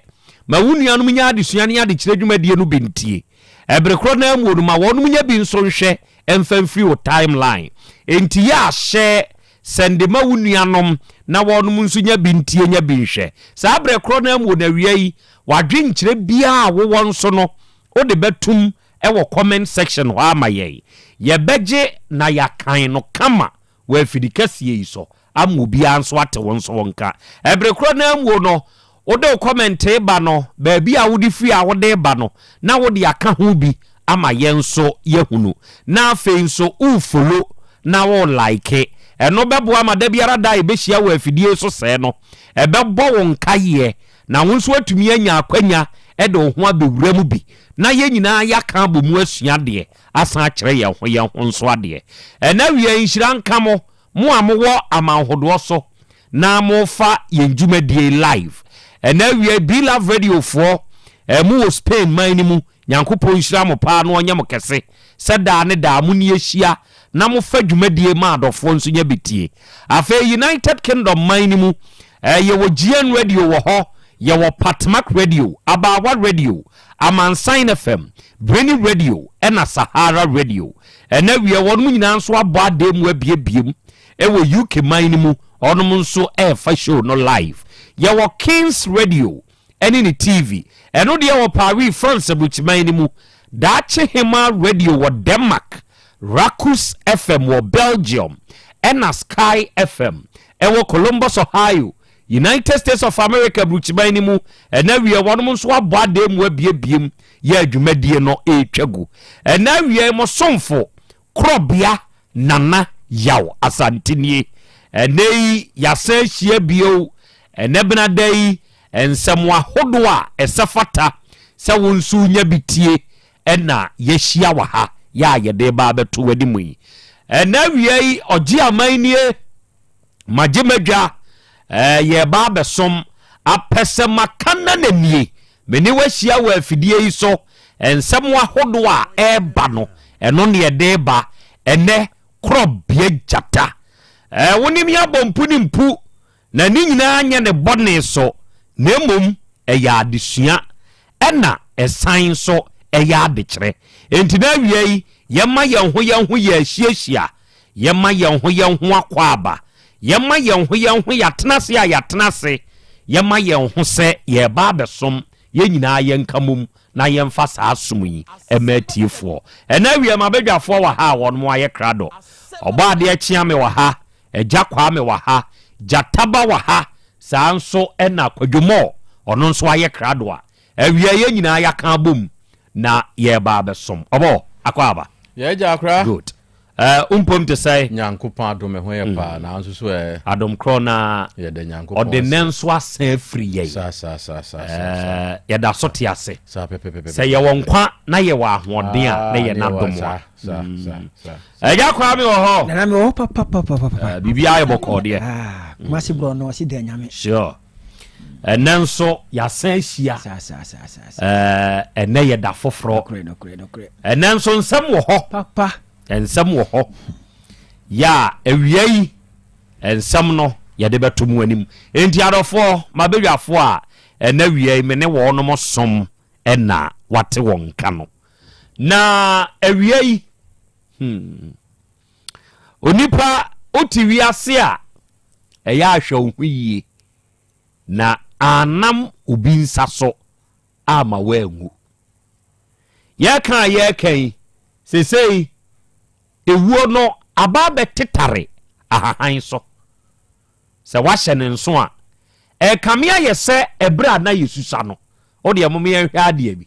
ma wo nuanom nya adesua ne adekyerɛ dwumadie no bi ntie. Ɛbere korɔ no ara mu no, ma wɔnom nya bi nso nhwɛ mfa mfiri wo timeline. Enti yɛ a hyɛ, sɛnde ma wo nuanom na wɔnom nso nya bi ntie nya bi nhwɛ. Saa berɛ korɔ no ara mu no, awia yi, w'adwenkyerɛ biara a wowɔ nso no, wode bɛtom wɔ comment section hɔ ama yɛn. Yɛbɛgye na yɛakan no kama wɔ afidi kɛseɛ yi so ama obiara nso ate wo nso wo nka. Ɛbere korɔ no ara mu no, wode wo comment reba no, baabi a wode firi a wode reba no, na wode aka ho bi ama yɛn nso yɛahunu. Na afei nso wo follow na wo like. Ɛno bɛboa ma da biara da a yɛbɛhyia wɔ afidie so sɛɛ no, ɛbɛbɔ wo nkaeɛ na wo nso atumi anya akwanya de wo ho abɛwura mu bi na yɛn nyinaa yɛaka abɔ mu asua adeɛ asan akyerɛ yɛn ho yɛn ho nso adeɛ. Ɛnnɛ awia yi, nhyira nka mo, mo a mowɔ amanhodoɔ so na mofa yɛn dwumadie yi live. Ɛnnɛ awia yi, Be Love Radio foɔ, eh, mowɔ Spain man no mu, Nyankopɔn nhyira mo paa na ɔnyɛ mo kɛse sɛ daa ne daa mo ne yɛhyia na mofa dwumadie ma adɔfoɔ nso nya bi tie. Afei United Kingdom man no mu, eh, yɛwɔ GN Radio wɔ hɔ, yɛwɔ Patmak Radio, Abaawa Radio, Amansan FM, Breni Radio ɛna Sahara Radio. Ɛna awia wɔnom nyinaa nso abɔ adan mu abiebie mu ɛwɔ UK man no mu, wɔnom nso ɛrefa show no live. Yɛwɔ Kings Radio ɛne ne TV, ɛno deɛ wɔ Paris, France aburukyiman no mu, Daakye Hemaa Radio wɔ Denmark, Rakus FM wɔ Belgium, ɛna Sky FM ɛwɔ Columbus, Ohio, United States of America aburukyiman no mu. Ɛna awia wɔnom nso abɔ adan mu abiebiem yɛ adwumadie no ɛretwa gu. Ɛna awia yi mo somfo Korɔbea Nana Yaw Asante nie. Ɛnɛ yi yɛasan ahyia bio. Ɛnɛ benada yi nsɛm ahodoɔ a ɛsɛ fata sɛ wo nso wonya bi tie ɛna yɛahyia wɔ ha yɛ a yɛde ba abɛto w'anim yi. Ɛnɛ awia yi ɔgye aman nie. Magye m'adwa, eh, yɛreba abɛsom. Apɛ sɛ maka na na nie. Me ne wo ahyia wɔ afidie yi so. Nsɛm ahodoɔ a ɛreba no, ɛno ne ɛde reba. Ɛnɛ, korɔbea gyata. Eh, wo ne me abɔ mpu ne mpu, na ne nyinaa nyɛ ne bɔne so, na mmom ɛyɛ adesua, ɛna ɛsan nso ɛyɛ adekyerɛ. Enti na awia yi, yɛma yɛn ho yɛn ho yɛ ahyiahyia. Yɛma yɛn ho yɛn ho akwaaba. Yɛma yɛn ho yɛn ho yɛatena ase a yɛatena ase. Yɛma yɛn ho sɛ yɛreba abɛsom. Yɛn nyinaa yɛnka mmom na yɛmfa saa som yi mma atiefoɔ. Ɛnnɛ awia m'abadwafoɔ wɔ ha a wɔn ayɛ krado. Ɔbɔadeɛ Kyeame wɔ ha, Agya Kwame wɔ ha, Gyataba wɔ ha, saa nso na Kwadwo Moore ɔno nso ayɛ krado a Awia yɛn nyinaa yɛaka abom na yɛreba abɛsom. Ɔbɔ, akɔ aba. Yɛ agya akora. Good. Eh, wo mpom te sɛn? Nyankopɔn adom me ho yɛ paa, na nso so ɛ. Adom korɔ na Yɛda Nyankopɔn ɔde ase. nɛ nso asan afiri yɛn. Saa saa saa saa saa saa. Eh, yɛda so te ase. Saa pɛpɛpɛpɛ. Sɛ yɛwɔ nkwa na yɛwɔ ahoɔden a, na Ah, yɛ ne yɛwɔ n'adom saa a. saa saa saa saa. Agya Kwame wɔ hɔ. Nana mewɔ hɔ papapapapa. Eh, biribiara yɛ bɔkɔɔ deɛ. Ah, Kumasi borɔ no ɔsi dɛ nyame. Sure. Ɛnnɛ nso yɛasan ahyia. Ɛnnɛ yɛ da foforɔ. Ɛnnɛ nso nsɛm wɔ hɔ. Nsɛm wɔ hɔ. Yɛ a awia yi nsɛm no yɛde bɛto mu anim. Enti adɔfoɔ, m'abadwafoɔ a ɛnnɛ awia yi me ne wɔnom som na wate wɔn nka no. Na awia yi, hmm, onipa wote wiase a, ɛyɛ ahwɛ wo ho yie na anam obi nsa so ama woanwu. Yɛka a yɛreka yi, sesei ewuo no aba abɛtetare ahahan so. Sɛ woahyɛ no nso a, ɛrekame ayɛ sɛ ɛberɛ a na yɛsusua no. Wo deɛ mom yɛnhwɛ adeɛ bi.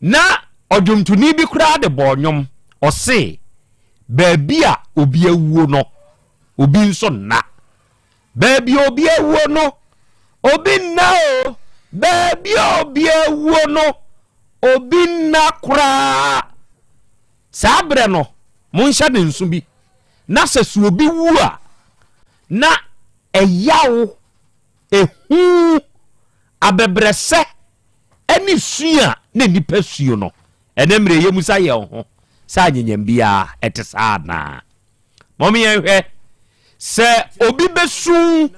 Na ɔdwomtoni bi koraa de bɔɔ nnwom, ɔse, Baabi a obi awuo no, obi nso nna. Baabi a obi awuo no, obi nna o. Baabi a obi awuo no, obi nna koraa. Saa berɛ no, monhyɛ no nso bi, na sɛ sɛ obi wu a, na ɛyaw, ehu, abɛbrɛsɛ ne su a na nnipa su no, ɛnɛ mmerɛ yɛmusa yɛn ho sɛ anyenyam biara ɛte saa anaa? Mom yɛnhwɛ, sɛ obi bɛsu,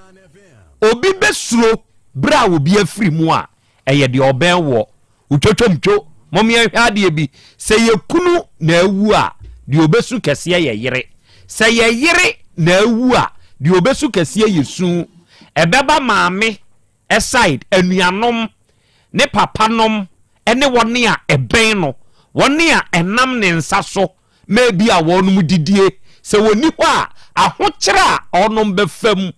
obi bɛsuro berɛ a obi afiri mu a, ɛyɛ deɛ ɔbɛn wɔ Wotwatwam two. Mom yɛnhwɛ adeɛ bi, sɛ yɛ kunu na awu a, deɛ ɔbɛsu kɛseɛ yɛ yere. Sɛ yɛ yere na awu a, deɛ ɔbɛsu kɛseɛ yɛ su. Ɛbɛba maame side, anuanom, ne papa nom, ne wɔn a ɛbɛn no, wɔn a ɛnam ne nsa so ma ebi a wɔnom didie. Sɛ wɔnni hɔ a, ahokyerɛ a wɔnom bɛfa mu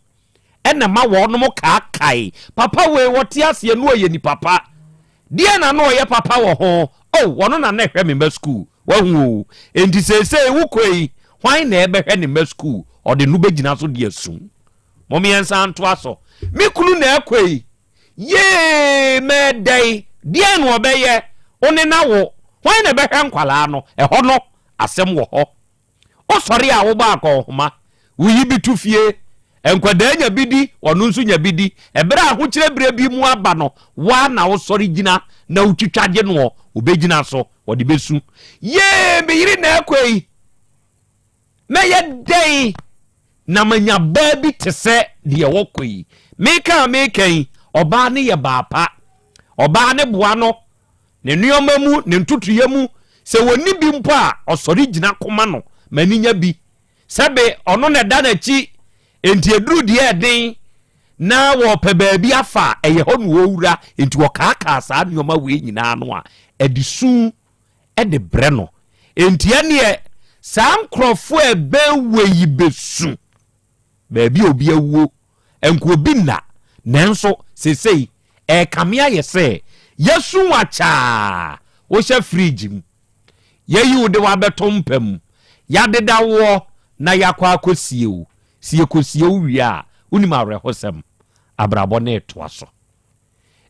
ɛna ɛma wɔnom kaakae, Papa wei ɔte aseɛ na ɔyɛ nipa pa. Deɛn na na ɔyɛ papa wɔ ho? Oh, ɔno na na ɛhwɛ me mma sukuu. Wahu o. Enti seesei wokɔ yi, hwan na ɛbɛhwɛ ne mma sukuu? Ɔde no bɛgyina so de asu. Mom yɛnsan ntoa so. Me kunu na ɛkɔ yi. Yee, mɛdɛn? Deɛn na ɔbɛyɛ? Wo ne no awo. Hwan na ɛbɛhwɛ nkwadaa no? Ɛhɔ no, asɛm wɔ hɔ. Wosɔre a wobɔ akɔnhoma, woyi bi to fie, nkwadaa nya bi di, ɔno nso nya bi di. Ɛberɛ a ahokyerɛ berɛ bi mu aba no, wo ara na wosɔre gyina na wotwitwa gye noɔ, ɔbɛgyina so, ɔde bɛsu. Yee, me yere na ɛkɔ yi, mɛyɛ dɛn na manya baa bi te sɛ deɛ ɔkɔ yi? Meka a meka yi, ɔbaa no yɛ baa pa. Ɔbaa no boa no Ne nneɛma mu, ne ntotoeɛ mu, sɛ ɔnni bi mpo a, ɔsɔre gyina ko ma no ma no nya bi. Sɛbe ɔno na ɛda n'akyi, enti ɛduru deɛ ɛden na wɔrepɛ baabi afa a, ɛyɛ hɔ na ɔwura, enti ɔkaakaa saa nneɛma wei nyinaa no a, ɛde su de brɛ no. Enti ɛnneɛ saa nkurɔfoɔ a ɛbɛn wei yi bɛsu. Baabi a obi awuo, nka obi nna, nanso seesei ɛrekame ayɛ sɛ yɛasu wo akyɛ a wohyɛ fridge mu, yɛayi wo de wo abɛto mpa mu, yɛadeda woɔ na yɛakɔ akɔsie wo. Sɛ yɛkɔsie wo wie a, wonim awerɛhosɛm, abrabɔ no retoa so.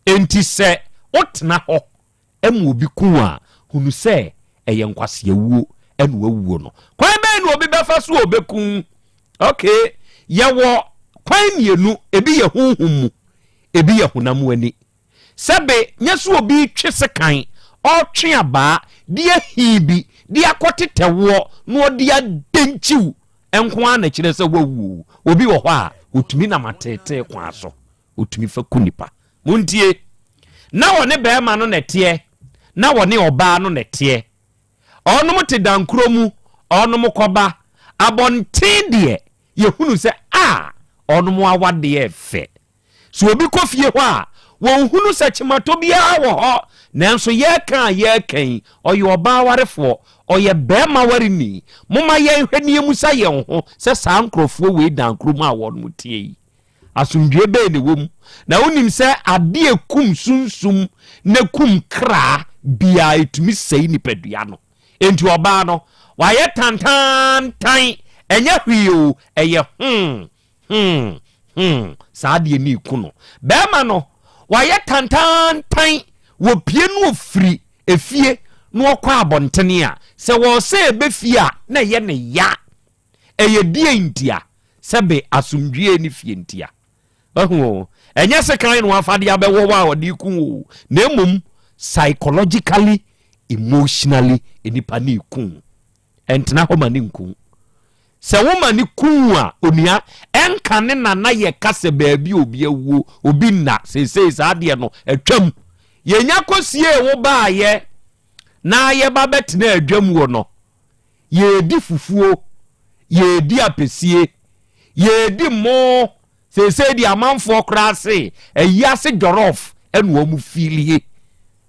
Enti sɛ wotena hɔ ma obi ku wo a, hunu sɛ ɛyɛ nkwaseawuo na wawuo no. Kwan bɛn na obi bɛfa so a ɔbɛku wo? Ok, yɛwɔ kwan mmienu, ebi yɛ honhom mu, ebi yɛ honam ani. Sɛbe, nyɛ sɛ obi retwe sekan, ɔretwe abaa de ahi bi de akɔtetɛ woɔ na ɔde adɛnkyi wo nko ara na ɛkyerɛ sɛ wawu o. Obi wɔ hɔ a, ɔtumi nam ateetee kwan so, ɔtumi fa ku nipa. Montie! Na wɔne barima no na ɛteɛ, na wɔne ɔbaa no na ɛteɛ. Ɔnom te dankorɔ mu, ɔnom kɔba abɔnten deɛ, yɛhunu sɛ a, ɔnom awadeɛ fɛ. Sɛ obi kɔ fie hɔ a, wɔnhunu sɛ kyematɔ biara wɔ hɔ. Nanso yɛreka a yɛreka yi, ɔyɛ ɔbaa warefoɔ, ɔyɛ barima wareni. Momma yɛnhwɛ na yɛmmisa yɛn ho sɛ saa nkorɔfoɔ wei dankorɔ mu a wɔnom teɛ yi, Asomdwoeɛ bɛn na ɛwɔ mu? Na wonim sɛ adeɛ a ɛkum sunsum na ɛkum kra biara, ɛtumi sɛe nipadua no. Enti ɔbaa no, wayɛ tantaantan, ɛnyɛ hwee o, ɛyɛ hmm, hmm, hmm, saa adeɛ no reku no. Barima no, wayɛ tantaantan, wɔpue no ɔfiri efie na ɔkɔ abɔntene a, sɛ wɔresɛ ɛbɛ fie a, na ɛyɛ ne ya. Ɛyɛ deɛn ntia? Sɛbe asomdwoeɛ ne fie ntia. Wahu o, ɛnyɛ sekan na wafa de abɛwɔ wo a ɔde reku wo o, na mmom psychologically, emotionally, nipa no reku wo. Ɛntena hɔ ma ne nku wo. Sɛ woma no ku wo a, onua, ɛnka ne na na yɛka sɛ baabi a obi awuo, obi nna, seesei saa adeɛ no atwam. Yɛnya kɔsiee wo baayɛ. na yɛba bɛtena adwam wɔ no, yɛredi fufuo, yɛredi apɛsie, yɛredi mo. Seesei deɛ amanfoɔ koraa se ayi ase jɔrɔf ɛna wɔn fiilie.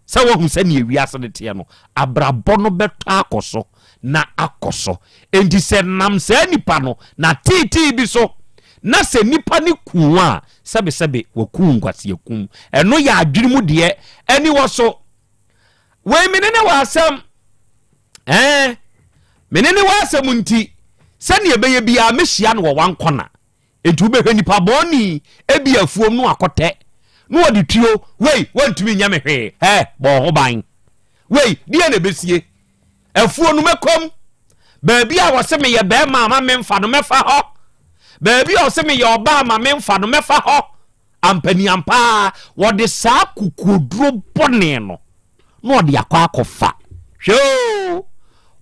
Sɛ woahu sɛdeɛ wiase no teɛ no, abrabɔ no bɛtɔ akɔ so na akɔ so. Enti sɛ nam saa nipa no n'ateetee bi so na sɛ nipa no ku wo a, sɛbesɛbe waku wo nkwaseakum. Ɛno yɛ adwene mu deɛ, ani wɔ so. Wei me ne ne wɔ asɛm. Ɛɛ, me ne ne wɔ asɛm nti, sɛdeɛ ɛbɛyɛ biara mɛhyia no wɔ wankɔna. Enti wobɛhwɛ nipa bɔne ebi afuom no akɔtɛ na wɔde tuo, wei wɔntumi nyɛ me hwee, hɛ bɔ ho ban. Wei deɛ na ɛbɛsie afuo no mɛkɔm baabi a wɔse meyɛ bɛrima ama memfa no mɛfa hɔ, baabi a wɔse meyɛ ɔbaa ama memfa no mɛfa hɔ. Ampaniampaa wɔde saa kokoɔduro bɔne no na ɔde akɔ akɔfa. Hwɛ oo,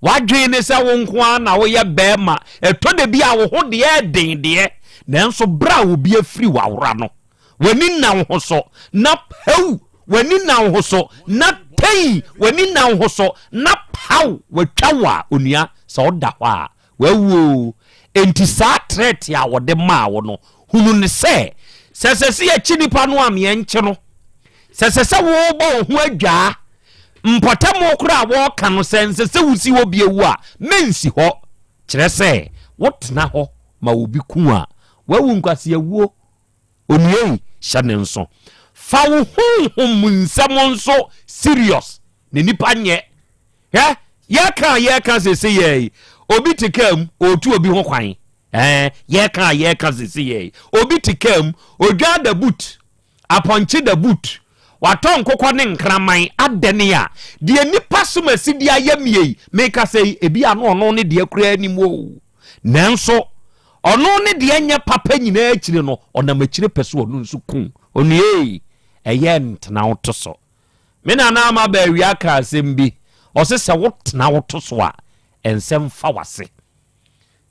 w'adwene ne sɛ wo nko ara na woyɛ barima. Ɛtɔ da bi a wo ho deɛ ɛden deɛ, nanso berɛ a obi afiri w'awora no, w'ani nna wo ho so na paw, w'ani nna wo ho so na tei, w'ani nna wo ho so na paw, watwa wo a, onua, sɛ woda hɔ a, Wawu oo. Enti saa threat a wɔde maa wo no, hunu no sɛ, sɛ ɛsɛ sɛ yɛkye nipa no a, yɛnkye no. Sɛ ɛsɛ sɛ wobɔ wo ho adwaa, mpɔtam koraa a wɔreka no, sɛ ɛnsɛ sɛ wosi hɔ bio a, mensi hɔ. Kyerɛ sɛ, wotena hɔ ma obi ku a, wawu nkwaseawuo. Onua yi, hyɛ ne nso. Fa wo honhom nsɛm nso serious, na nipa nyɛ. Hwɛ, yɛka a yɛka sese yɛ yi, obi te kaa mu, ɔretu obi ho kwan. Ɛɛ, yɛka a yɛka sese yɛ yi, obi te kaa mu, odwan da boot, apɔnkye da boot, watɔ nkokɔ ne nkraman, adɛne a, deɛ nipa som asi de ayɛ mie yi, meka sɛ yi, ebi ano ɔno ne deɛ koraa anim o. Nanso, ɔno ne deɛ nyɛ papa nyinaa akyire no, ɔnam akyire pɛ so ɔno nso ku. Onua yi, ɛyɛ ntena wo to so. Me nana ama baawia ka asɛm bi, ɔse sɛ wotena wo to so a, ɛnsɛ mfa w'ase.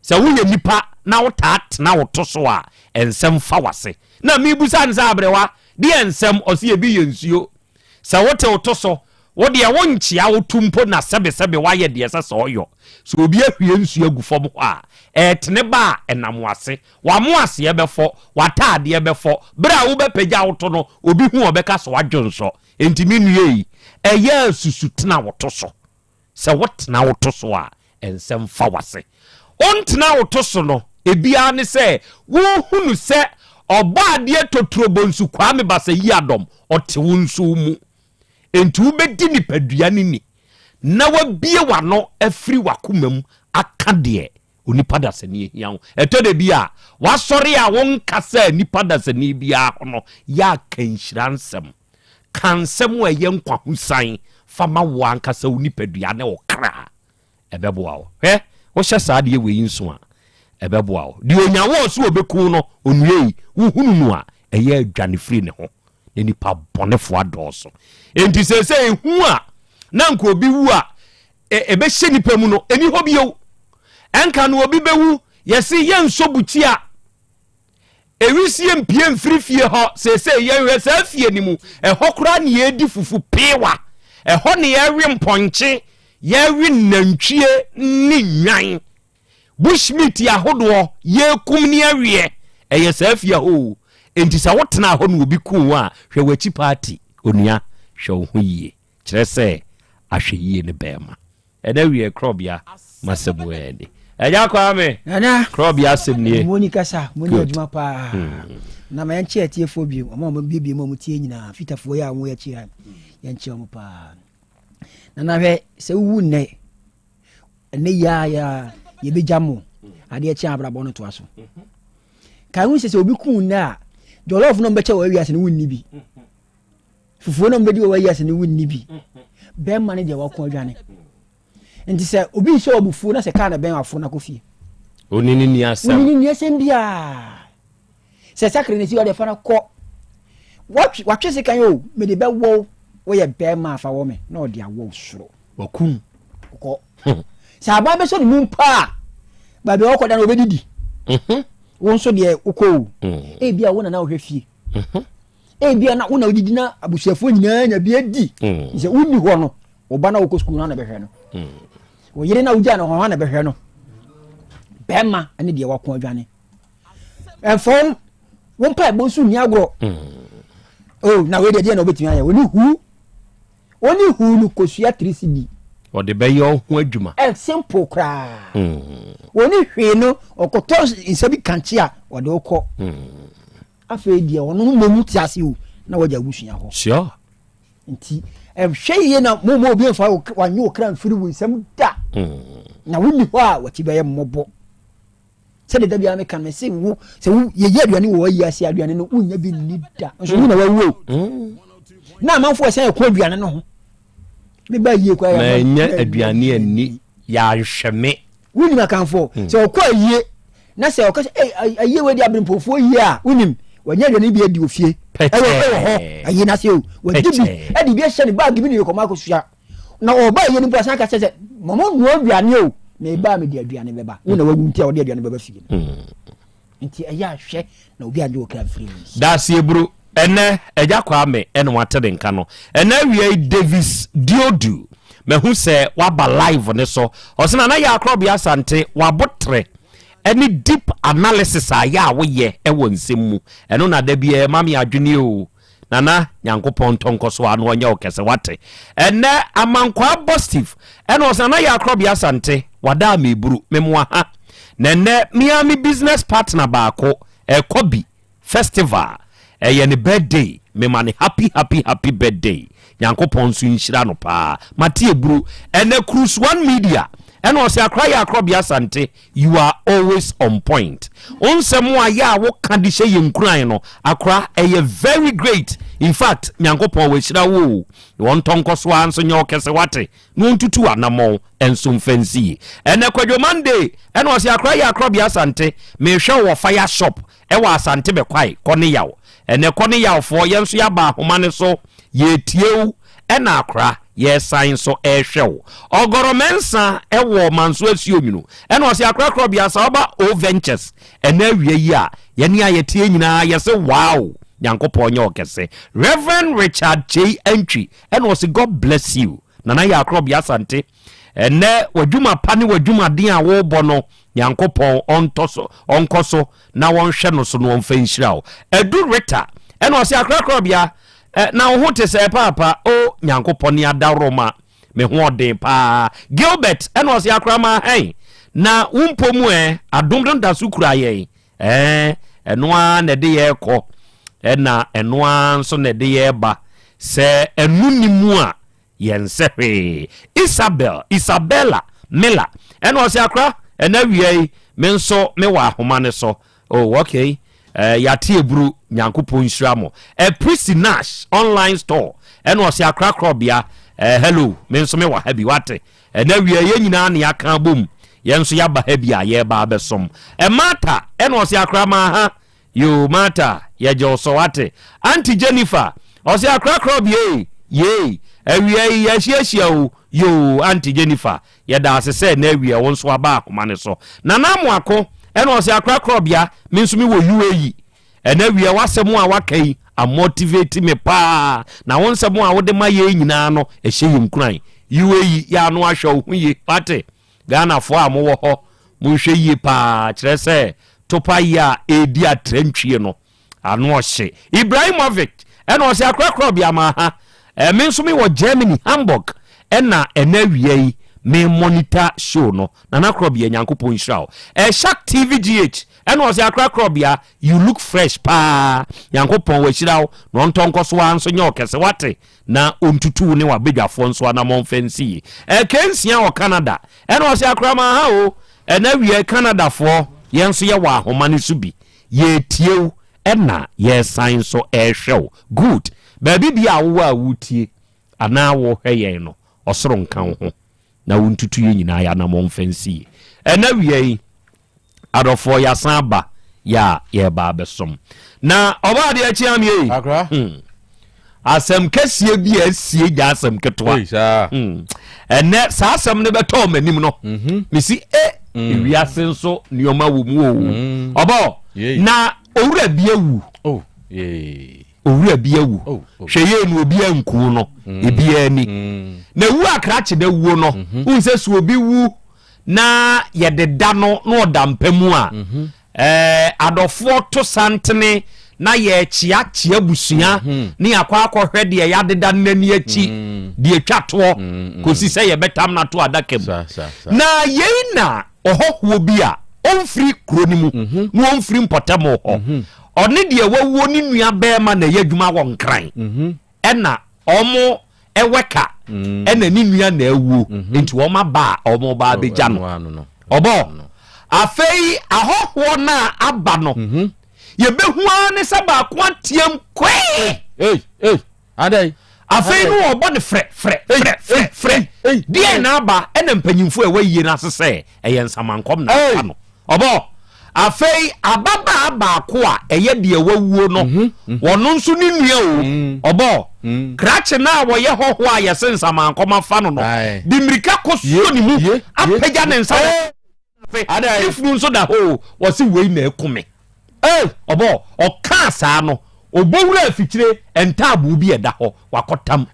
Sɛ woyɛ nipa na wotaa tena wo to so a, ɛnsɛ mfa w'ase. Na mebusa no sɛ aberewa, deɛ nsɛm? Ɔse ebi yɛ nsuo. Sɛ wote wo to so, wo deɛ wonkyea wo to mpo na sɛbesɛbe woayɛ deɛ ɛsɛ sɛ ɔyɔ. Sɛ obi ahwie nsuo agu fam hɔ a, ɛretene ba a, ɛnam w'ase. W'amoaseɛ bɛfɔ, w'ataadeɛ bɛfɔ, berɛ a wobɛpagya wo to no, obi hu a ɔbɛka sɛ woadwonsɔ. Enti me nua ei, ɛyɛ a susu tena wo to so. Sɛ wotena wo to so a, ɛnsɛ mfa w'ase. Wontena wo to so no, ebi ara ne sɛ wohunu sɛ Ɔbɔadeɛ Totorobonsu Kwame Basayiadɔm, ɔte wo nso wo mu. Enti wobɛdi nipadua no ni na wabue w'ano afiri w'akoma mu aka deɛ onipa dasani ahia wo. Ɛtɔ da bi a, w'asɔre a wonkasa nipa dasani biara ho no, yɛ a ka nhyira nsɛm. Ka nsɛm a ɛyɛ nkwahosan fa ma wo ankasa wo nipadua ne wo kra. Ɛbɛboa wo. Hwɛ, wohyɛ saa adeɛ wei nso a, ɛbɛboa wo. Deɛ ɔnya wo ɔso ɔbɛku wo no, onua yi, wohunu no a, ɛyɛ a dwane firi ne ho. Na nipa bɔnefoɔ adɔɔso. Enti seesei ehu a na nka obi wu a, ɛbɛhyɛ nipa mu no, ɛni hɔ bio. Ɛnka no obi bɛwu, yɛse yɛnsɔ bukyia, ewisie mpie mfiri fie hɔ, seesei yɛnhwɛ saa fie no mu, ɛhɔ koraa ne yɛredi fufu peewa, ɛhɔ ne yɛwe mpɔnkye, yɛwe nantwie ne nnwan, bushmeat ahodoɔ, yɛkum ne aweɛ, ɛyɛ saa fie hɔ o. Enti sɛ wotena hɔ na obi ku wo a, hwɛ w'akyi paati, onua, hwɛ wo ho yie. Kyerɛ sɛ ahwɛyie ne bɛɛma. Ɛnɛ wiɛ krɔbea masɛm wɔ ni. Agya Kwame. Nana. Krɔbea asɛm nie. Mo ni kasa, mo ni adwuma paa. Hmm. Na ma yɛnkyɛ atiefoɔ bio, wɔn a wɔbiebie mu a wɔtie nyinaa, fitafoɔ yi a wɔn akyi ha, yɛnkyɛ wɔn paa. Nana hwɛ, sɛ wowu nnɛ, ɛnɛ yi ara yɛ yɛbɛgya mo, adeɛ kye abrabɔ no toa so. Kae ho sɛ sɛ obi ku nnɛ a, jɔlɔf no mbɛkyɛ wɔ awiase no wonni bi. Fufuo na ɔmbɛdi wɔ wayi ase no wonni bi. Bɛrima no deɛ wako adwane. Nti sɛ obi nhyɛ wɔ abufuo na sɛ kaa na bɛn waforo no akɔ fie. Oni ne ni asɛm. Oni ne ni asɛm biara. Sɛ sakre ne si ɔde fa no kɔ. Watwe watwe sekan o, mede bɛwɔ woyɛ bɛrima afa wɔ me na ɔde awɔ soro. Wakum. Kɔ. Sɛ aban bɛsɔ ne mu mpo a, baabi a ɔkɔ da no ɔbɛdidi. Mhm. Wo nso deɛ wokɔ o. Mm. Ebi a wo nana wohwɛ fie. Mhm. Ebia na wo na wodidi na abusuafoɔ nyinaa nya bi adi. Mm. Sɛ wonni hɔ no, Wo ba na wokɔ sukuu no na bɛhwɛ no. Wo yere na wogyaa no hɔ na bɛhwɛ no. Bɛrima ne deɛ wako adwane. Ɛmfam wo mpaebɔ nso nni agorɔ. Oh, na wei deɛ deɛ na wobɛtumi ayɛ. Wɔne hu. Wɔne hu no kosua 3 cedi. Ɔde bɛyɛ ɔho adwuma. Ɛ simple koraa. Wɔne hwee no ɔkɔtɔ nsa bi kankye a ɔde wokɔ. Afei deɛ ɔno mmom te ase o na wagya abusua hɔ. Sure. Nti ɛhwɛ yie na mo mo obi nfa wanye wo kra mfiri wo nsam da. Na wonni hɔ a wakyi bɛyɛ mmɔbɔ. Sɛdeɛ da biara meka no mese wo sɛ wo yɛyɛ aduane wɔ ayi ase aduane no wonya bi nni da nso wo na wawu o. Na amanfoɔ ɛsɛn ɛko aduane no ho. Meba yie koraa yɛ. Manya aduane anni yɛanhwɛ me. Wonim akanfoɔ sɛ ɔkɔ ayie na sɛ ɔka sɛ ei ayie wei de aberempɔfoɔ yie a wonim wanya aduane bi adi wɔ fie ɛwɔ ɛwɔ hɔ ayie no ase o wadi bi ɛde bi ahyɛ ne baage bi ne yɛkɔma akɔsua na ɔba ayie no mpo asan ka kyerɛ sɛ mɔmɔ nnoa aduane o na ɛba a mede aduane bɛba wo na wawu nti a wɔde aduane bɛba fie no nti ɛyɛ ahwɛ na obi angye wɔ kra mfiri mu Daseɛburu, ɛnɛ Agya Kwame ɛna wate ne nka no. Ɛnɛ awia yi Davis Diodu mahu sɛ waba live ne so. Ɔse Nana Yaa Korɔbea Asante wabotere ɛne deep analysis a yɛ a woyɛ ɛwɔ nsɛm mu. Ɛno na da biara ɛma me adwene o. Nana Nyankopɔn ntɔ nkɔ so ara na ɔnyɛ wo kɛse wate. Ɛnɛ Amankwaa Bostive ɛna ɔse Nana Yaa Korɔbea Asante wada a meburu memoa ha. Na ɛnɛ me ara me business partner baako ɛkɔ bi festival ɛyɛ ne birthday mema no happy happy happy birthday Nyankopɔn nso nhyira no paa mate aburu ɛnɛ cruise one media ɛna ɔsɛ akora yɛ akorɔbea asante you are always on point wo nsɛm a yɛ a woka de hyɛ yɛn nkuran no akora ɛyɛ very great in fact Nyankopɔn wahyira wo o wɔn ntɔ nkɔ so ara nso nyɛ ɔkɛse wate na ɔntutu anamɔn nso mfa nsi yie. Ɛnɛ Kwadwo Monday ɛna ɔse akora yɛ akorɔbea Asante mehwɛ wo wɔ fire shop ɛwɔ Asante Bɛkwae kɔ ne yaw. Ɛnɛ kɔ ne yaw foɔ yɛn nso yɛaba ahoma no so yɛretie wo ɛna akora yɛresan nso ɛrehwɛ wo. Ɔgɔrɔ Mɛnsa ɛwɔ Manso Asuonwunu ɛna ɔse akora korɔbea sa woba O Ventures ɛnɛ awia yi a yɛne a yɛteɛ nyinaa yɛse wow Nyankopɔn nyɛ ɔkɛse. Rev. Richard Kyei Antwi Ɛna ɔse God bless you Nana Yakrɔbea Asante ɛnɛ wadwuma pa ne wadwumaden a wobɔ no Nyankopɔn ɔntɔ so ɔnkɔ so na wɔnhwɛ no so no ɔmfa nhyira wo Adu Rita ɛna ɔse Akrakrɔbea na wo ho te sɛ paapa o Nyankopɔn ne adaworoma me ho ɔden paa Gilbert ɛna ɔse Akrama hɛn na wo mpo mu ɛ adom no da so kura yɛn Ɛɛ, ɛno ara na ɛde yɛn rekɔ, ɛna ɛno ara nso na ɛde yɛn reba. Sɛ ɛno nni mu a, yɛnsɛ hwee. Isabel, Isabella Miller, ɛna ɔsɛ akora, ɛna awia yi, me nso mewɔ ahoma no so. Oh, okay. Eh, yɛate eburu, Nyankopɔn nhyira mo. Eh, Prissy Nash, online store, ɛna ɔsɛ akora korɔbea, eh, hello, me nso mewɔ ha bi, wate. Ɛnnɛ awia yɛn nyinaa na yɛaka abom, yɛn nso yɛaba ha bi a yɛreba abɛsom. Ɛ Martha, ɛna ɔse akora maa ha. Yoo Martha, yɛgye wo so wate. Auntie Jennifer, ɔse akora korɔ bi ei, yei, awia yi yɛahyiahyia o, yoo Auntie Jennifer, yɛda ase sɛ ɛnnɛ awia wo nso aba ahoma no so. Nana Amoako, ɛna ɔse akora korɔ bia, me nso mewɔ UAE. Ɛnɛ awia w'asɛm a waka yi amotivate me paa na wo nsɛm a wode ma yɛn nyinaa no ɛhyɛ yɛn nkuran. UAE yɛ ano ahwɛ wo ho yie wate. Ghanafoɔ a mowɔ hɔ monhwɛ yie paa kyerɛ sɛ topa yi a ɛredi atrantwie no ano ɔhye. Ibrahimovic ɛna ɔsɛ akorakora bi ama ha. Me nso mewɔ Germany Hamburg ɛna ɛnɛ awia yi me monitor show no. Nana Korɔbea Nyankopɔn nhyira wo. Shark TV GH Ɛna ɔse akra krɔbea you look fresh paa Nyankopɔn wahyira wo na ɔntɔ nkɔso ara nso nyɛ ɔkɛse wate na ɔntutu wo ne wabadwafoɔ nso anamɔn mfa nsi yie. Ɛkɛ nsia wɔ Canada ɛna ɔse akra ma ha o ɛna wiɛ Canadafoɔ yɛn nso yɛwɔ ahoma no so bi yɛretie wo ɛna yɛresan nso ɛrehwɛ wo good baabi bia a wowɔ a woretie anaa worehwɛ yɛn no ɔsoro nka wo ho na wontutu yɛn nyinaa yɛn anamɔn mfa nsi yie ɛna wia yi Adɔfoɔ yɛasan aba yɛ a yɛreba abɛsom. Na ɔbaa adeɛ akyi am yei. Akra. Asɛm kɛseɛ bi a asie gya asɛm ketewa. Ei, saa. Ɛnɛ saa asɛm no bɛtɔɔ m'anim no. Mesi e ewiase nso nneɛma wɔ mu o. Ɔbɔ Yei. na owura bi awu. Oh, yei. Owura bi awu. Oh, oh. Hwɛ yie no obi anku no. Mm. Ebiara ni. Mm. Na wu a krakye da wuo no, Mm-hmm. wohu sɛ sɛ obi wu na yɛde da no na ɔda mpa mu a, Mm-hmm. ɛɛ adɔfoɔ to santene na yɛrekyeakyea abusua Mm-hmm. ne yɛakɔ akɔhwɛ deɛ yɛadeda no n'ani akyi Mm. deɛ ɛtwa toɔ kɔsi sɛ yɛbɛtam no ato adaka mu. Na yei na ɔhɔhoɔ bi a ɔmfiri kuro no mu Mhm. na ɔmfiri mpɔtam hɔ ɔne deɛ wawuo ne nua bɛrima na ɛyɛ adwuma wɔ nkran Mhm. ɛna ɔmo ɛwɛ ka Mm. ɛna ne nua na awuo nti wɔn aba a wɔn ba abɛgya no Mhm. Oh, ɛno ano ɔbɔ afei ahɔhoɔ no a aba no Mhm. yɛbɛhu ara ne sɛ baako ateam kwee afei no wɔbɔ no frɛ frɛ frɛ frɛ frɛ deɛ na aba ɛna mpanyimfoɔ a ɛwɔ yie no ase sɛ ɛyɛ nsamankɔm na aba no ɔbɔ afei ababaa baako a ɛyɛ deɛ wawuo no Mhm, wɔno nso ne nua o Mm. ɔbɔ krakye no a wɔyɛ hɔhoɔ a yɛse nsamankɔm afa no no de mmirika kɔ suo ne mu apagya ne nsa wɔ ne funu nso da hɔ o wɔse wei na aku me ɔbɔ ɔkaa saa no ɔbɔwura afikyire ntaaboo bi ɛda hɔ wakɔtam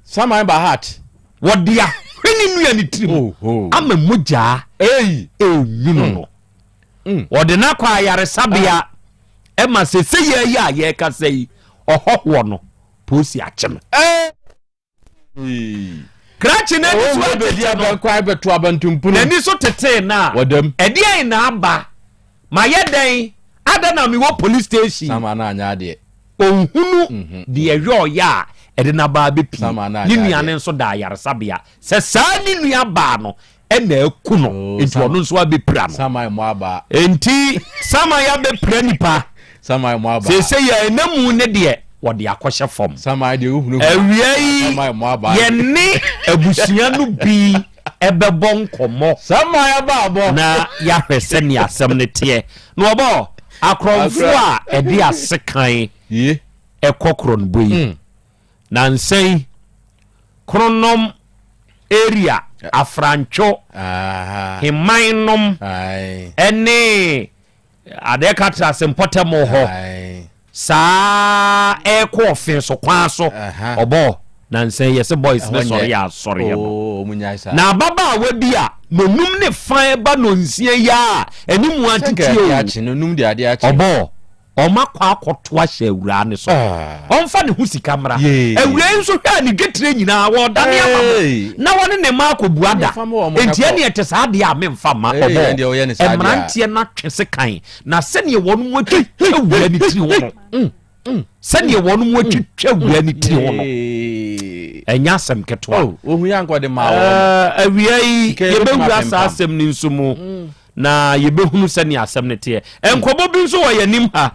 saman ba heart wɔde ahwe ne nua ne tirim oh, oh. ama mogyaa ɛnwunu no mm. wɔde no akɔ ayaresabea ah. ɛma sese yɛ yi a yɛrekasa yi ɔhɔhoɔ no polisi akye no Krakye n'ani so atete no. N'ani so tetee no a. Ɛdeɛn na aba? Mayɛ dɛn? Adɛn na mewɔ police station? Ɔnhunu Mhm. deɛ ɛyɛ ɔyɛ a ɛde n'aba abɛpie. Ne nua no nso da ayaresabea. Sɛ saa ne nua baa no ɛna aku no Oh, nti ɔno nso abɛpira no. Nti saman abɛpira nipa. Seesei yɛ ɛna mu ne deɛ wɔde akɔhyɛ fam. Awia yi yɛne abusua no bi ɛbɛbɔ nkɔmmɔ na yɛahwɛ sɛnea asɛm no teɛ. Na ɔbɔ akorɔmfoɔ a ɛde asekan ɛkɔ korɔnbɔ yi. Hmm. Nansa yi, Kronom area, Afrantwo, Heman nom ne adeɛ ka trase mpɔtam hɔ saa ɛrekɔ ɔfe so kwan so ɔbɔ nansa yi yɛsɛ boys ne sɔre yɛ asɔreɛ no oh, na ababaawa bi a nonum ne fan ba nonsia yi a ɛne mu atete o ɔbɔ Wɔakɔ akɔto ahyɛ awuraa no so. Ɔmfa ne ho sika mmra. Awuraa yi nso hwɛ a ne dwetire nyinaa wɔredane ama mo na wɔne ne mma akɔbua da. Enti ɛnneɛ ɛte saa deɛ a memfa mma. Ɔbɔɔ mmeranteɛ no atwe sekan, na sɛdeɛ wɔn atwitwa awuraa no tiri ho no, sɛdeɛ wɔn atwitwa awuraa no tiri ho no, ɛnyɛ asɛm ketewa. Awia yi yɛbɛwura saa asɛm no nso mu. Na yɛbɛhunu sɛnea asɛm no teɛ. Nkɔmmɔ bi nso wɔ yɛn anim ha.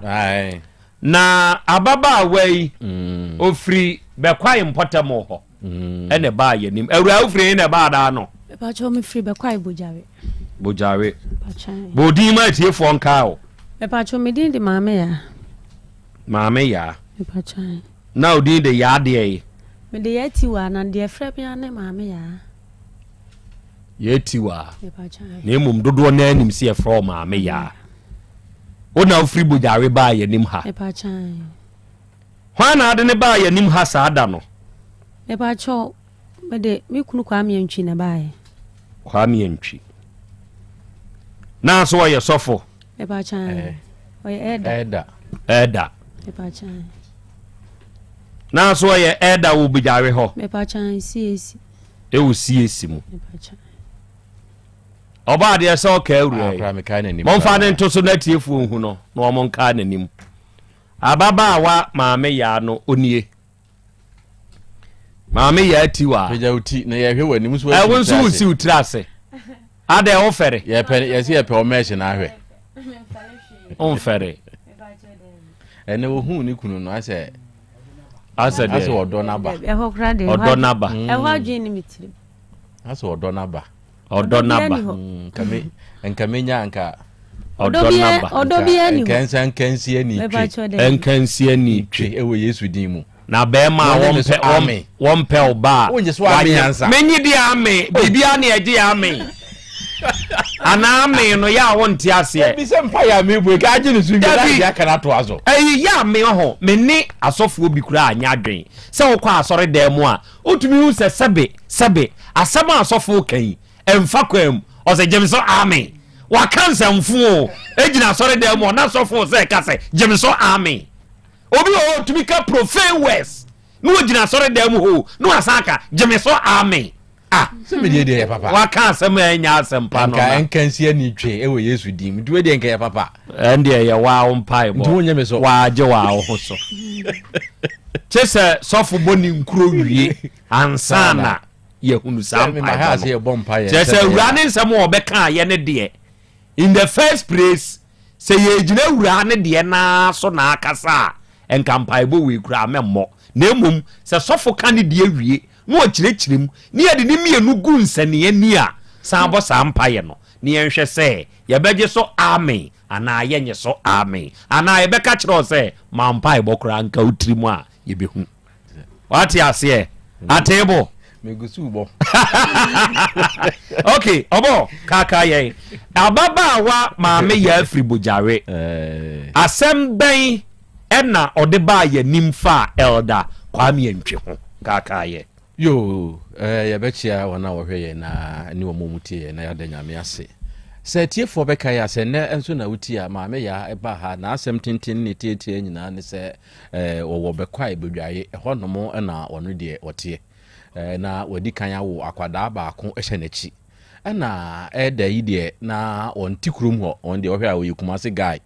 Na ababaawa yi, mm. ofiri Bɛkwae mpɔtam hɔ mm. ɛna ɛbaa yɛn anim. Awura wofiri he na ɛbaa daa no? Mepakyɛw mefiri Bɛkwae Bogyawe. Bogyawe. Bɔ odin ma atiefoɔ nkaa o. Mepakyɛw me din de Maame Yaa. Maame Yaa. Mepakyɛw. Na odin de Yaa deɛ yi? Mede Yaa Tiwa na deɛ frɛ me ara ne Maame Yaa. Yaa Tiwa. Na mmom dodoɔ no ara nim sɛ yɛfrɛ wo Maame Yaa. Wo na wofiri Bogyawe baa yɛn anim ha. Hwan na ade ne baa yɛn anim ha saa da no? Mepakyɛw, mede me kunu Kwame Antwi na ɛbaeɛ. Kwame Antwi. Na so ɔyɛ sɔfo? Mepakyɛw, ɔyɛ ɛda. Ɛda. Ɛda. Mepakyɛw. Na so ɔyɛ ɛda wɔ Bogyawe hɔ? Mepakyɛw, CAC. Ɛwɔ CAC mu. Ɔbɔ adeɛ sɛ ɔka awura yi. Momfa ne nto so na atiefoɔ nhu no na wɔn nkaa n'anim. Ababaawa maame yaa no onie. Maame yaa tiwa. Pagya wo ti na yɛhwɛ w'anim so. Ɛwo nso wo si wo tiri ase. Adɛ wo fɛre. Yɛpɛ yɛsi yɛpɛ wo mɛɛhye na ahwɛ. Womfɛre. Ɛnɛ ohun ne kunu no asɛ. Asɛ deɛ. Asɛ ɔdɔ n'aba. Ɛhɔ kora deɛ. Ɔdɔ n'aba. Ɛhɔ adwene ne me tirim. Asɛ ɔdɔ n'aba. Ɔdɔ n'aba. Nka me nya nka. Ɔdɔ n'aba. Ɔdɔ bi ani hɔ. Nka nkansi ani twe. Nkansi ani twe ɛwɔ Yesu din mu. Na bɛrima a wɔmpɛ wɔmpɛ ɔba a. Wonye so ame ansa. Menye di ame. Biribiara na ɛgye ame. Anaa me no yɛ a wonte aseɛ. Ebi sɛ mpa yɛ a mebu eka agye ne so wie na Dabi. deɛ aka no atoa so. Ɛyi yɛ a me ɔho me ne asɔfoɔ bi koraa anyɛ adwen sɛ wokɔ asɔre dan mu a wotumi hu sɛ sɛbe sɛbe asɛm a asɔfo ka yi ɛmfa kwan mu ɔsɛ gyeme so amen waka nsɛmfo o egyina asɔre dan mu ɔna asɔfo sɛ ɛka sɛ gyeme so amen obi wɔ hɔ otumi ka profane words na ogyina asɔre dan mu hɔ na wasan aka gyeme so amen ah sɛ me deɛ deɛ yɛ papa waka asɛm a ɛnyɛ asɛm pa no nka ɛnka nsi ani twe ɛwɔ Yesu din mu nti wei deɛ nka yɛ papa ɛndeɛ yɛ waa wo mpaebɔ nti wonyɛ me so waagye waa wo ho so kye sɛ sɔfo bɔ ne nkuro wie ansa na yɛhunu saa mpaebɔ no kyerɛ sɛ awura ne nsɛm a ɔbɛka ayɛ ne deɛ in the first place sɛ yɛgyina awura ne deɛ naa so na akasa a nka mpaebɔ wei koraa mɛmmɔ na mmom sɛ sɔfo ka ne deɛ wie na ɔkyerɛkyerɛ mu na yɛde ne mmienu gu nsɛnea ni a san bɔ saa mpaeɛ no na yɛnhwɛ sɛ yɛbɛgye so amen anaa yɛnyɛ so amen anaa yɛbɛka kyerɛ wo sɛ ma mpaebɔ koraa nka wo tiri mu a yɛbɛhu wate aseɛ atebo megu so bɔ ok ɔbɔ kaka yɛn ababaawa maame yɛ afiri bogyawe asɛm bɛn ɛna ɔde baa yɛnim fa elder Kwame Antwi ho kaka yɛ yo eh, yɛbɛkyia wɔn a wɔhwɛ yɛn na ne wɔn a wɔtie yɛn na yɛada Nyame ase sɛ atiefoɔ bɛka yɛ a sɛ nnɛ nso na wotie a maame yaa ɛba ha n'asɛm tenten ne tietie nyinaa ne sɛ eh, wɔwɔ bɛkwae badwaye ɛhɔ nom na ɔno deɛ ɔteɛ eh, na wadi kan awo akwadaa baako hyɛ n'akyi ɛna ɛda yi deɛ na ɔnte kurom hɔ ɔno deɛ ɔhwɛ a ɔyɛ Kumase guy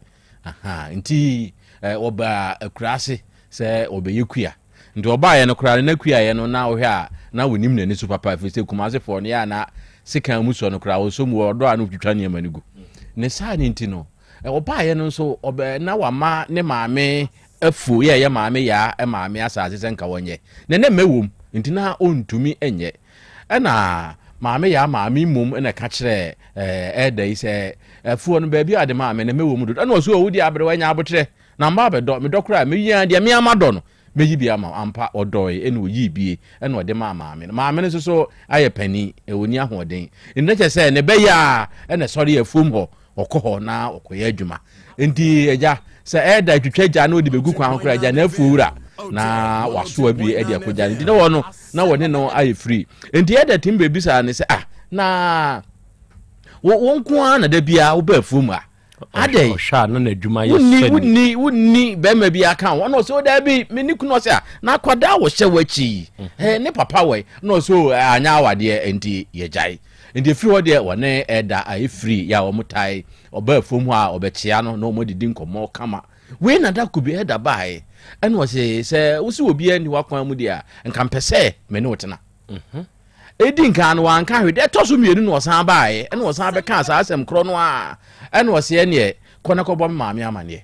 aha nti eh, ɔbaa akuraase sɛ ɔbɛyɛ kua nti ɔbaeɛ no koraa no na kuaeɛ no na ɔhwɛ a na ɔnim n'ani so papa ɛfiri sɛ Kumasefoɔ no yɛ a na sekan mu sɔ no koraa ɔsɔ mu ɔdɔ a na ɔtwitwa nneɛma no gu ne saa no nti no ɔbaeɛ no nso ɔbɛ na wama ne maame afuo yɛ ɛyɛ maame yaa maame asase sɛ nka wɔnyɛ na ne mmɛ wom nti na ɔntumi nyɛ ɛna maame yaa maame mmom na ɛka kyerɛ ɛɛda yi sɛ afuo no baabi a de maame no mmɛ wɔ mu dodo ɛna ɔsɛ ɔwo di aberewa nya abotrɛ na mba abɛdɔ medɔ koraa meyi deɛ me ama dɔ no mɛyi bi ama ampa ɔdɔe ɛna ɔyii bie ɛna ɔde maa maame no maame no nso so ayɛ panin ɛwɔ ni ahoɔden nti kyɛ sɛ ne bɛyɛ a ɛna ɛsɔre afuom hɔ ɔkɔ hɔ na ɔkɔyɛ adwuma nti agya sɛ ɛda twitwa gya na ɔde bɛgu kwan ho koraa agya na afuo wura na wasoa bi de akɔgya no nti na wɔ no na wɔne no ayɛ firi nti ɛda tim bɛbisa ne sɛ ah na wo nko ara na da biara wobɛ afuo mu a adɛn ɔhwɛ a na n'adwuma yɛ wonni sɛni wonni wonni bɛrima bi aka ho ɔna ɔsɛ o daabi me ne kunu ɔsɛ a na akwadaa wɔhyɛ w'akyi yi mm. ne papa wɔ na ɔsɛ o anyɛ awadeɛ nti yɛgyae nti efiri hɔ deɛ wɔne ɛda a efiri yɛ a wɔn tae ɔbaa fam hɔ a ɔbɛkyea no na wɔn adidi nkɔmɔ kama wei na da ko bi ɛda baeɛ ɛna ɔsɛ sɛ wosi obiara ni wakwan mu deɛ a nka mpɛ sɛ me ne wo tena mhm. Edi nkan no wanka hwee. Deɛ ɛtɔ so mmienu na ɔsan baeɛ ɛna ɔsan bɛkaa saa asɛm korɔ no a ɛna ɔsɛ ɛneɛ kɔ na kɔbɔ me maame amaneɛ.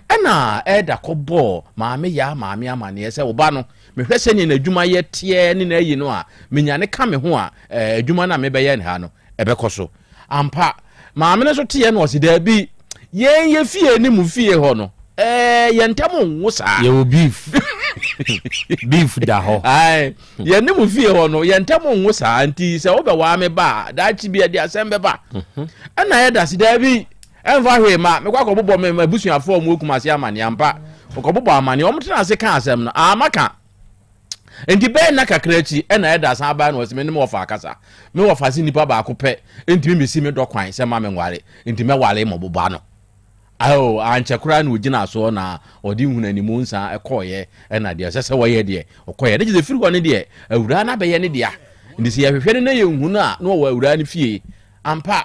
Ɛna ɛda kɔbɔɔ maame yaa maame amaneɛ sɛ ɔba no mehwɛ sɛdeɛ n'adwuma yɛ teɛ ne n'ayi no a menya ne ka me ho a adwuma no a mebɛyɛ ne ha no ɛbɛkɔ so. Ampa, maame no nso teɛ na ɔse daabi, yɛn yɛ fie ne mo fie hɔ no, ɛɛ yɛn ntam nwo saa. Yɛwɔ beef. Beef da hɔ. Ae, yɛn ne mo fie hɔ no, yɛn ntam nwo saa, nti sɛ wobɛwaa me ba a, daakye bi ɛde asɛm bɛba. Mhm. Ɛna yɛda se daabi, ɛmfa hwee ma, mekɔ akɔbobɔ me abusuafoɔ a wɔwɔ Kumasi amaneɛ ampa. Ɔkɔbobɔ amaneɛ, wɔn tena ase ka asɛm no, ama ka. Enti bɛyɛ nna kakra akyi ɛna ɛda san bae na ɔse me ne me wɔfa akasa. Me wɔfa se nipa baako pɛ ntumi mesi me dɔ kwan sɛ ma me nware nti mɛware mɔboba no. Ao ankyɛ koraa na ogyinaa soɔ na ɔde nhunanimu nsa kɔɔeɛ ɛna deɛ ɛsɛ sɛ wɔyɛ deɛ ɔkɔeɛ. Ne kyerɛ sɛ firi hɔ no deɛ awuraa no abɛyɛ ne dea. Nti sɛ yɛhwehwɛ no na yɛnhu no a na ɔwɔ awuraa no fie. Ampa,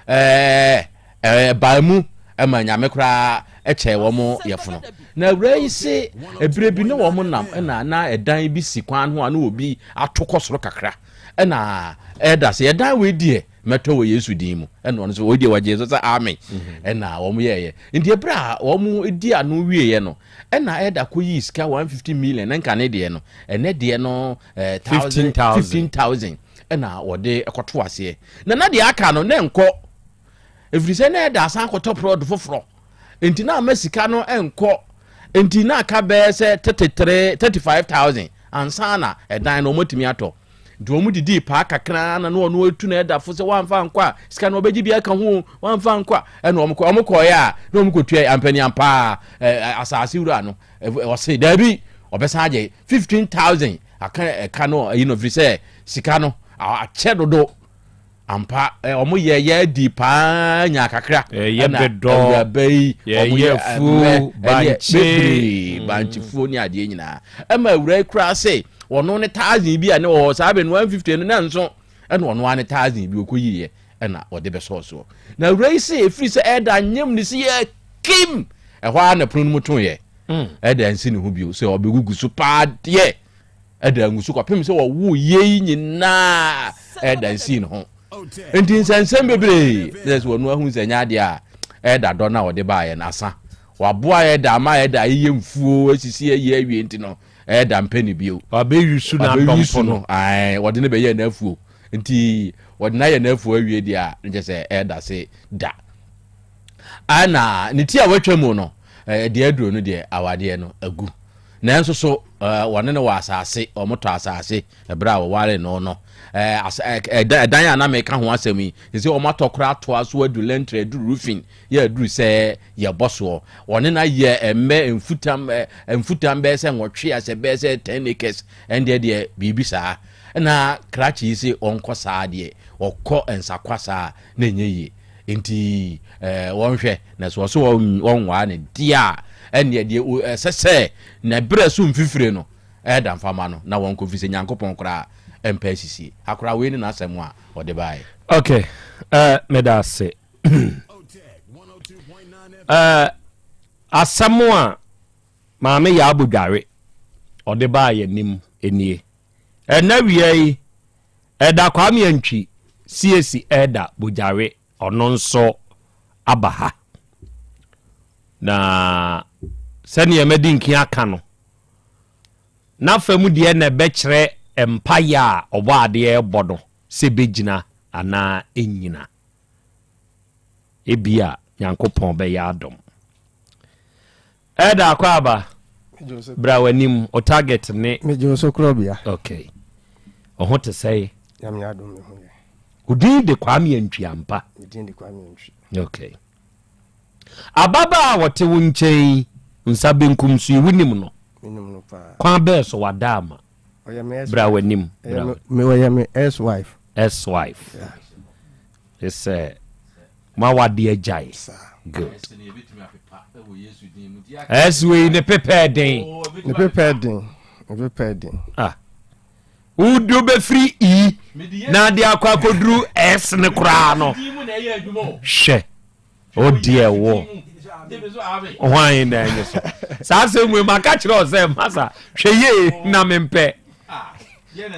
ɛɛ, ɛbaa mu ma Nyame koraa kyɛɛ wɔn yɛfono. Na awuraa yi se ɛberɛ bi ne wɔn nam na na ɛdan bi si kwan ho a na obi ato kɔ soro kakra. Ɛna ɛda sɛ ɛdan wei deɛ mɛtɔ wɔ Yesu din mu. Ɛna ɔno nso wei deɛ wɔgye so sɛ amen. Ɛna wɔn yɛɛyɛ. Nti ɛberɛ a wɔn di ano wieɛ no, ɛna ɛda kɔ yii sika 150 million ne nka ne deɛ no, ɛnɛ deɛ no 15,000. ɛna wɔde kɔto aseɛ na na deɛ aka no na ɛnkɔ ɛfiri sɛ na ɛda asan kɔtɔ prɔd foforɔ nti na ama sika no ɛnkɔ nti na aka bɛyɛ sɛ 33 35000 ansa na ɛdan no wɔatumi atɔ. Nti wɔn didii paa kakra na na ɔno atu na ɛda fo sɛ wɔamfa ankɔ a sika no ɔbɛgye bi aka ho wɔamfa ankɔ a ɛna wɔn kɔ wɔn kɔɛ a na wɔn kɔtua ampani ampaa ɛɛ asase wura no ɔse daabi ɔbɛsan agye 15,000 aka ɛka no ɛyi no firi sɛ sika no akyɛ dodo Ampa, wɔn yɛ yɛ di paa nya kakra. Yɛ Ɛna bɛdɔ, awuraba yi, yɛ wɔn yɛ yɛ afuo, ɛmɛ, ɛne bankye. bebree, bankyefuo ne adeɛ nyinaa. Ɛma awura yi koraa se, ɔno ne thousand bi a ne ɔwɔ saa bɛ no 150 no na nso, ɛna ɔno ara ne thousand bi ɔkɔ yiiɛ, ɛna ɔde bɛsɔɔ soɔ. Na awura yi se, ɛfiri sɛ ɛda nyem ne se yɛ kim, ɛhɔ ara na pono no mu toeɛ. Ɛda nsi ne ho bio sɛ ɔbɛgugu so paa deɛ. Ɛda ngu so kɔpem sɛ wɔwoo yei nyinaa ɛda nsii ne ho. Nti nsɛnsɛm bebree na sɛ wɔn ahu sɛ nyɛ adeɛ a ɛda dɔ no a wɔde baeɛ no asa. Waboa ɛda ama ɛda ayeyɛ mfuo asisi ayi awie nti no ɛda mpɛ ne bio. Wabɛyusu n'adɔmpo no. Ae, wɔde no bɛyɛ n'afuo. Nti wɔde no ayɛ n'afuo awie deɛ a ne kyɛ sɛ ɛda se da. Ɛna ne ti a watwa mu no deɛ aduro no deɛ awadeɛ no agu. Nanso so wɔne no wɔ asase? Wɔtɔ asase berɛ a wɔwaree no no. Ɛdan a na meka ho asɛm yi, sɛ sɛ wɔatɔ koraa atoa so adu lɛntre, aduru roofing, yɛ aduru sɛ yɛbɔ soɔ. Wɔne no ayɛ mmɛ mfutam, mfutam bɛyɛ sɛ nwɔtwe asɛ bɛyɛ sɛ 10 acres, ɛndeɛ deɛ biribi saa. Na krakye yi se ɔnkɔ saa deɛ, ɔkɔ nsakwa saa na ɛnyɛ yie. Enti wɔnhwɛ, na sɛ ɔso wɔnwaa no deɛ a, ɛnneɛ deɛ ɛsɛ sɛ ne berɛ so mfifire no ɛda mfa ma no, na wɔnkɔ, firi sɛ Nyankopɔn koraa mpɛ asisie. Akora wei ne n'asɛm a ɔde baeɛ. Ok, uh, meda ase. uh, asɛm a maame yɛ abodware ɔde baa yɛn anim nie. Ɛnna wia yi Elder Kwame Antwi CAC Elder Bogyawe ɔno nso aba ha. Na sɛdeɛ madi nkin aka no, n'afa mu deɛ na ɛbɛkyerɛ mpaeɛ a ɔbɔ adeɛ rebɔ no sɛ ɛbɛgyina anaa ɛnnyina. Ebia Nyankopɔn bɛyɛ adom. Elder Akwaaba, bra w'anim, o target ne. Megye wo so korɔbea. Okay. Ɔho te sɛe? Nyame adom me ho yɛ. Wo din de Kwame Antwi ampa? Me din de Kwame Antwi. Okay. Ababaa a wɔte wo nkyɛn yi, nsa benkum so yi, wonim no? Menim no paa. Kwan bɛɛ so wada ama? Ɔyɛ me ex. Bra w'anim. Bra. Me ɔyɛ me ex wife. Ex wife. Yeah. Sɛ M'awadeɛ agyae. Good. S wei ne pepɛ den. Ne pepɛ den. Ne pepɛ den. Ah. Wode wobɛfiri E na ade akɔ akɔduru S ne koraa no. Hwɛ. O deɛ wo. Hwan na ɛnyɛ so. Saa asɛm wei maka kyerɛ wo sɛ masa hwɛ yie na mempɛ.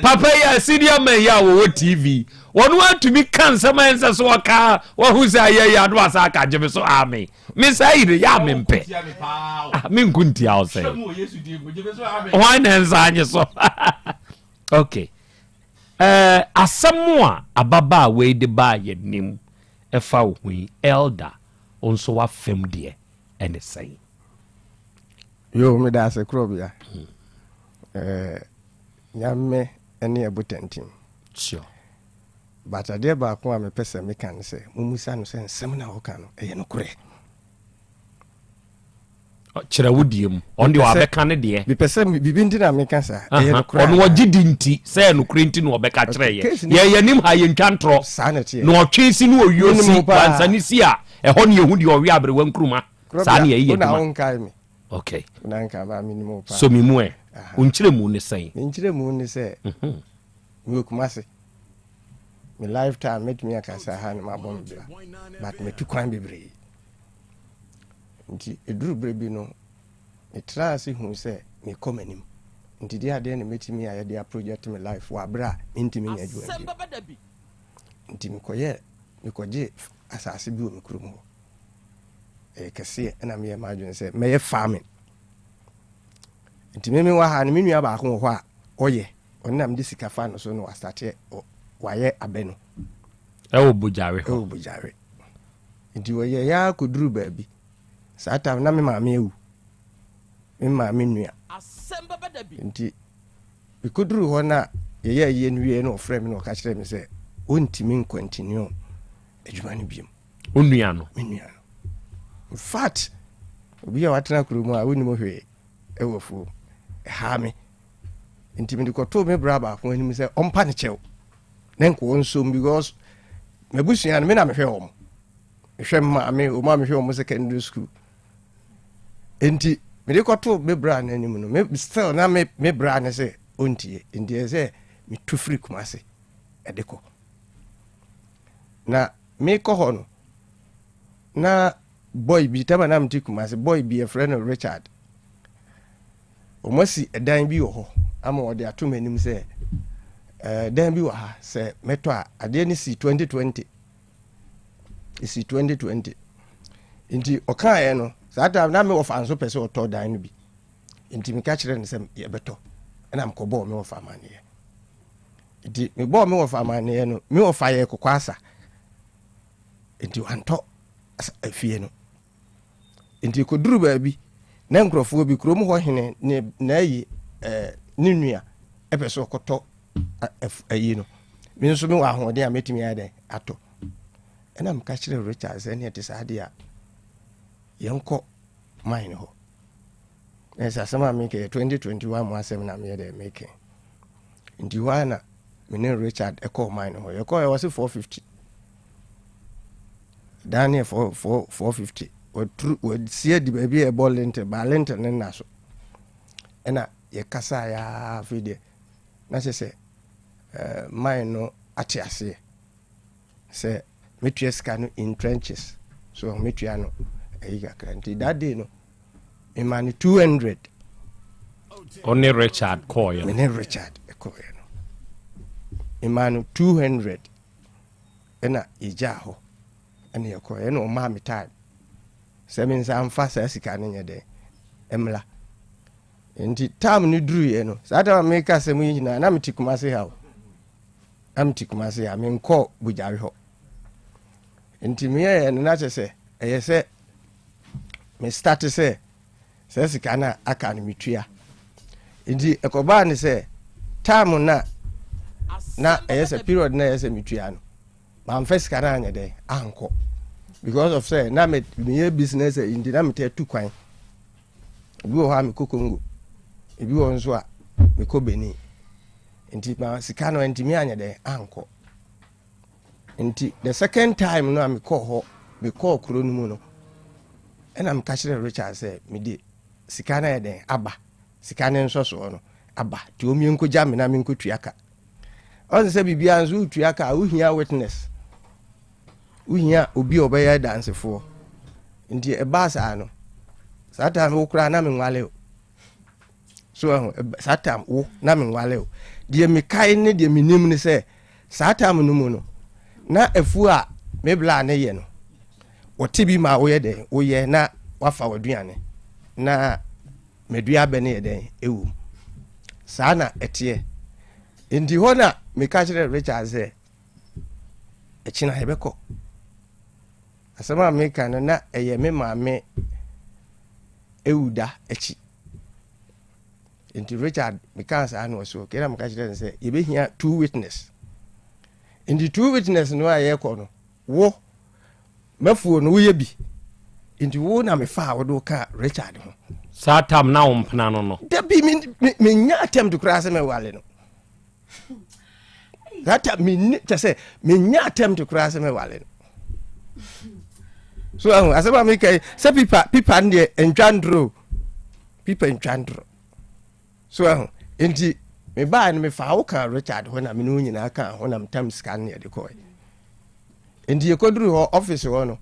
Papa yi a senior man yi a wɔwɔ TV wɔn atumi ka nsɛm a ɛnsɛ so wɔka wɔho sɛ ayɛ yi ano asa aka gye me so ame me saa yi de yɛ a mempɛ ah, menko ntia wo sɛ hwan na ɛnsa anye so okay uh, asɛm a ababaa wei de baa yɛ nim ɛfa wo ho yi elder wo nso wafam deɛ ɛne sɛn Yo, meda ase korɔbea. Hmm. Eh, nyame ne ɛbo tɛnten. Sure. But adeɛ baako a mepɛ sɛ meka ne sɛ, mummusa no sɛ nsɛm no a ɔka no, ɛyɛ nokorɛ. Kyerɛ wo deɛ mu. Ɔno deɛ wabɛka ne deɛ. Mepɛ sɛ biribi nti na meka saa. Ɛyɛ nokorɛ. Ɔno ɔgye di nti sɛ ɛyɛ nokorɛ nti na ɔbɛka kyerɛ yɛ. Yɛ yɛnim ha yɛntwa ntorɔ. Saa na ɛteɛ. Na ɔtwe si ne owio si, wansane si a, ɛhɔ ne yɛhu deɛ ɔwe aberewa nkruma. Saa ne yɛyɛ adwuma. Okay. So me mu ɛ. Wo nkyerɛmu ne sɛn? Me nkyerɛmu ne sɛ mhm. mewɔ Kumase. Me lifetime mɛtumi aka sɛ ha na mabɔ me bra but matu kwan bebree. Nti ɛduru berɛ bi no metraa ase huu sɛ mekɔ m'anim. Nti deɛ adeɛ na mɛtumi ayɛ de aproject me life wɔ aberɛ a mentumi nyɛ adwuma bio. Nti mekɔyɛ mekɔgye asase bi wɔ me kurom hɔ. ɛyɛ kɛseɛ ɛna meyɛ m'adwene sɛ mɛyɛ farming nti meme wɔ ha no me nua baako wɔ hɔ a ɔyɛ ɔno na mede sika fa no so na wasateɛ wayɛ abɛ no ɛwɔ bogyare hɔ ɛwɔ bogyare nti wɔyɛ yɛ akɔduru baabi saa tam na me maame awu me maame nua nti mekɔduru hɔ no a yɛyɛ ayie no wieɛ na ɔfrɛ me na ɔka kyerɛ me sɛ ɔntumi ncontinue adwuma no biom. Wo nua no? Me nua no. In fact, obi a watena kuro mu a wonim hwee ɛwɔ afuom. Ɛhaa me. Nti mede kɔtoo me bra baako anim sɛ ɔmpa ne kyɛw na nka ɔnsom because m'abusua no me na mehwɛ wɔn. Mehwɛ me maame, wɔn a mehwɛ wɔn secondary school. Nti mede kɔtoo me bra no anim no, me still na me me bra no sɛ ɔntie. Nti ɛsɛ sɛ metu firi Kumase ɛde kɔ. Na mekɔ hɔ no, na boy bi, tama na mete Kumase, boy bi yɛfrɛ no Richard. Wɔasi ɛdan bi wɔ hɔ ama wɔde ato m'anim sɛ eh, dan bi wɔ ha sɛ mɛtɔ a adeɛ no si 2020 ɛsi 2020 nti ɔkaeɛ no saa time na me wɔfa nso pɛ sɛ ɔtɔ dan no bi nti meka kyerɛ no sɛ yɛbɛtɔ ɛna mekɔbɔɔ me wɔfa amanneɛ nti mebɔɔ me wɔfa amanneɛ no me wɔfa yɛ kɔkɔ asa nti wantɔ afie no Nti ɛkɔduru baabi na nkurɔfoɔ bi, kurom hɔ hene ne n'ayi ɛɛ ne nua ɛpɛ sɛ ɔkɔtɔ ayi no. Me nso mewɔ ahoɔden a mɛtumi ayɛ dɛn atɔ. Ɛna meka kyerɛ Richard sɛ ɛne ɛte saa deɛ a yɛnkɔ mine hɔ. Na ɛsɛ asɛm a meka yɛ 2021 mu asɛm na meyɛ dɛ meka. Nti hɔ ara na me ne Richard ɛkɔɔ mine hɔ. Yɛkɔɔ ɛwɔ se 450. Dan ne yɛ 450. Waturu wasi adi baabi a ɛbɔ lintel ba lintel ne nna so. Ɛna yɛkasaeɛ ara afei deɛ na kyerɛ sɛ eh, mine no ate aseɛ sɛ mɛtua sika no in trenches so mɛtua no ayi kakra nti that day no mema no 200. Ɔne Richard kɔɔeɛ no. Me ne Richard kɔɔeɛ no mema no 200 ɛna yɛgyaa hɔ ɛna yɛkɔɔeɛ ɛna ɔmaa me time sɛ me nsa mfa saa sika no nyɛ dɛn mmla nti time no duruiɛ no saa time a meka asɛm yi nyinaa na mete Kumase ha o na mete Kumase ha menkɔɔ Bogyawe hɔ nti meyɛɛ no na kyɛ sɛ ɛyɛ sɛ me start sɛ saa sika no a aka no metua nti ɛkɔbaa ne sɛ time no a na ɛyɛ sɛ period na ɛyɛ sɛ metua no mamfa sika no anyɛ dɛn ankɔ because of sɛ na meyɛ business nti na metɛ tu kwan ebi wɔ hɔ a mekɔ Congo ebi wɔ nso a mekɔ Benin nti ma sika no ntumi anyɛ dɛn ankɔ Nti the second time no a mekɔɔ hɔ, mekɔɔ kuro no mu no, ɛna meka kyerɛɛ Richard sɛ mede sika no ayɛ dɛn aba, sika no nsɔsoɔ no aba, nti ɔmmie nkɔgya me na menkɔtua ka. Ɔne sɛ biribiara nso wotua ka a wohia witness, wohia obi a ɔbɛyɛ dansefoɔ. Nti ɛbaa saa no, saa time wo koraa na menwale o. So ɛho saa time wo na menwale o. Deɛ mekae ne deɛ menim ne sɛ Saa tam no mu no, na afuo a me bla no yɛ no, wɔte bi ma woyɛ dɛn? Woyɛ na wafa w'aduane na madua abɛ no yɛ dɛn? Ɛwom. Saa na ɛteɛ. Nti hɔ na meka kyerɛ Richard sɛ, ɛkyena yɛbɛkɔ. Asɛm a meka no na ɛyɛ me maame ewu da akyi. Nti Richard mekaa saa na ɔsɛ okay na meka kyerɛ no sɛ yɛbɛhia two witness. Nti two witness no a yɛkɔ no wo mafuo no woyɛ bi nti wo na mefaa wode wo kaa Richard ho. Saa tam na wo mpena no no. Dabi menya attempt koraa sɛ mɛwale no. That time me kyɛ sɛ menya attempt koraa sɛ mɛwale no. So ahu asɛm a meka yi sɛ pipa pipa no deɛ ntwa ndoro pipa ntwa ndoro. So ahu nti mebaa no mefaa wo kaa Richard hɔ na me ne wo nyinaa kaa ho na metam sika no yɛde kɔe. Nti yɛkɔduru hɔ office hɔ no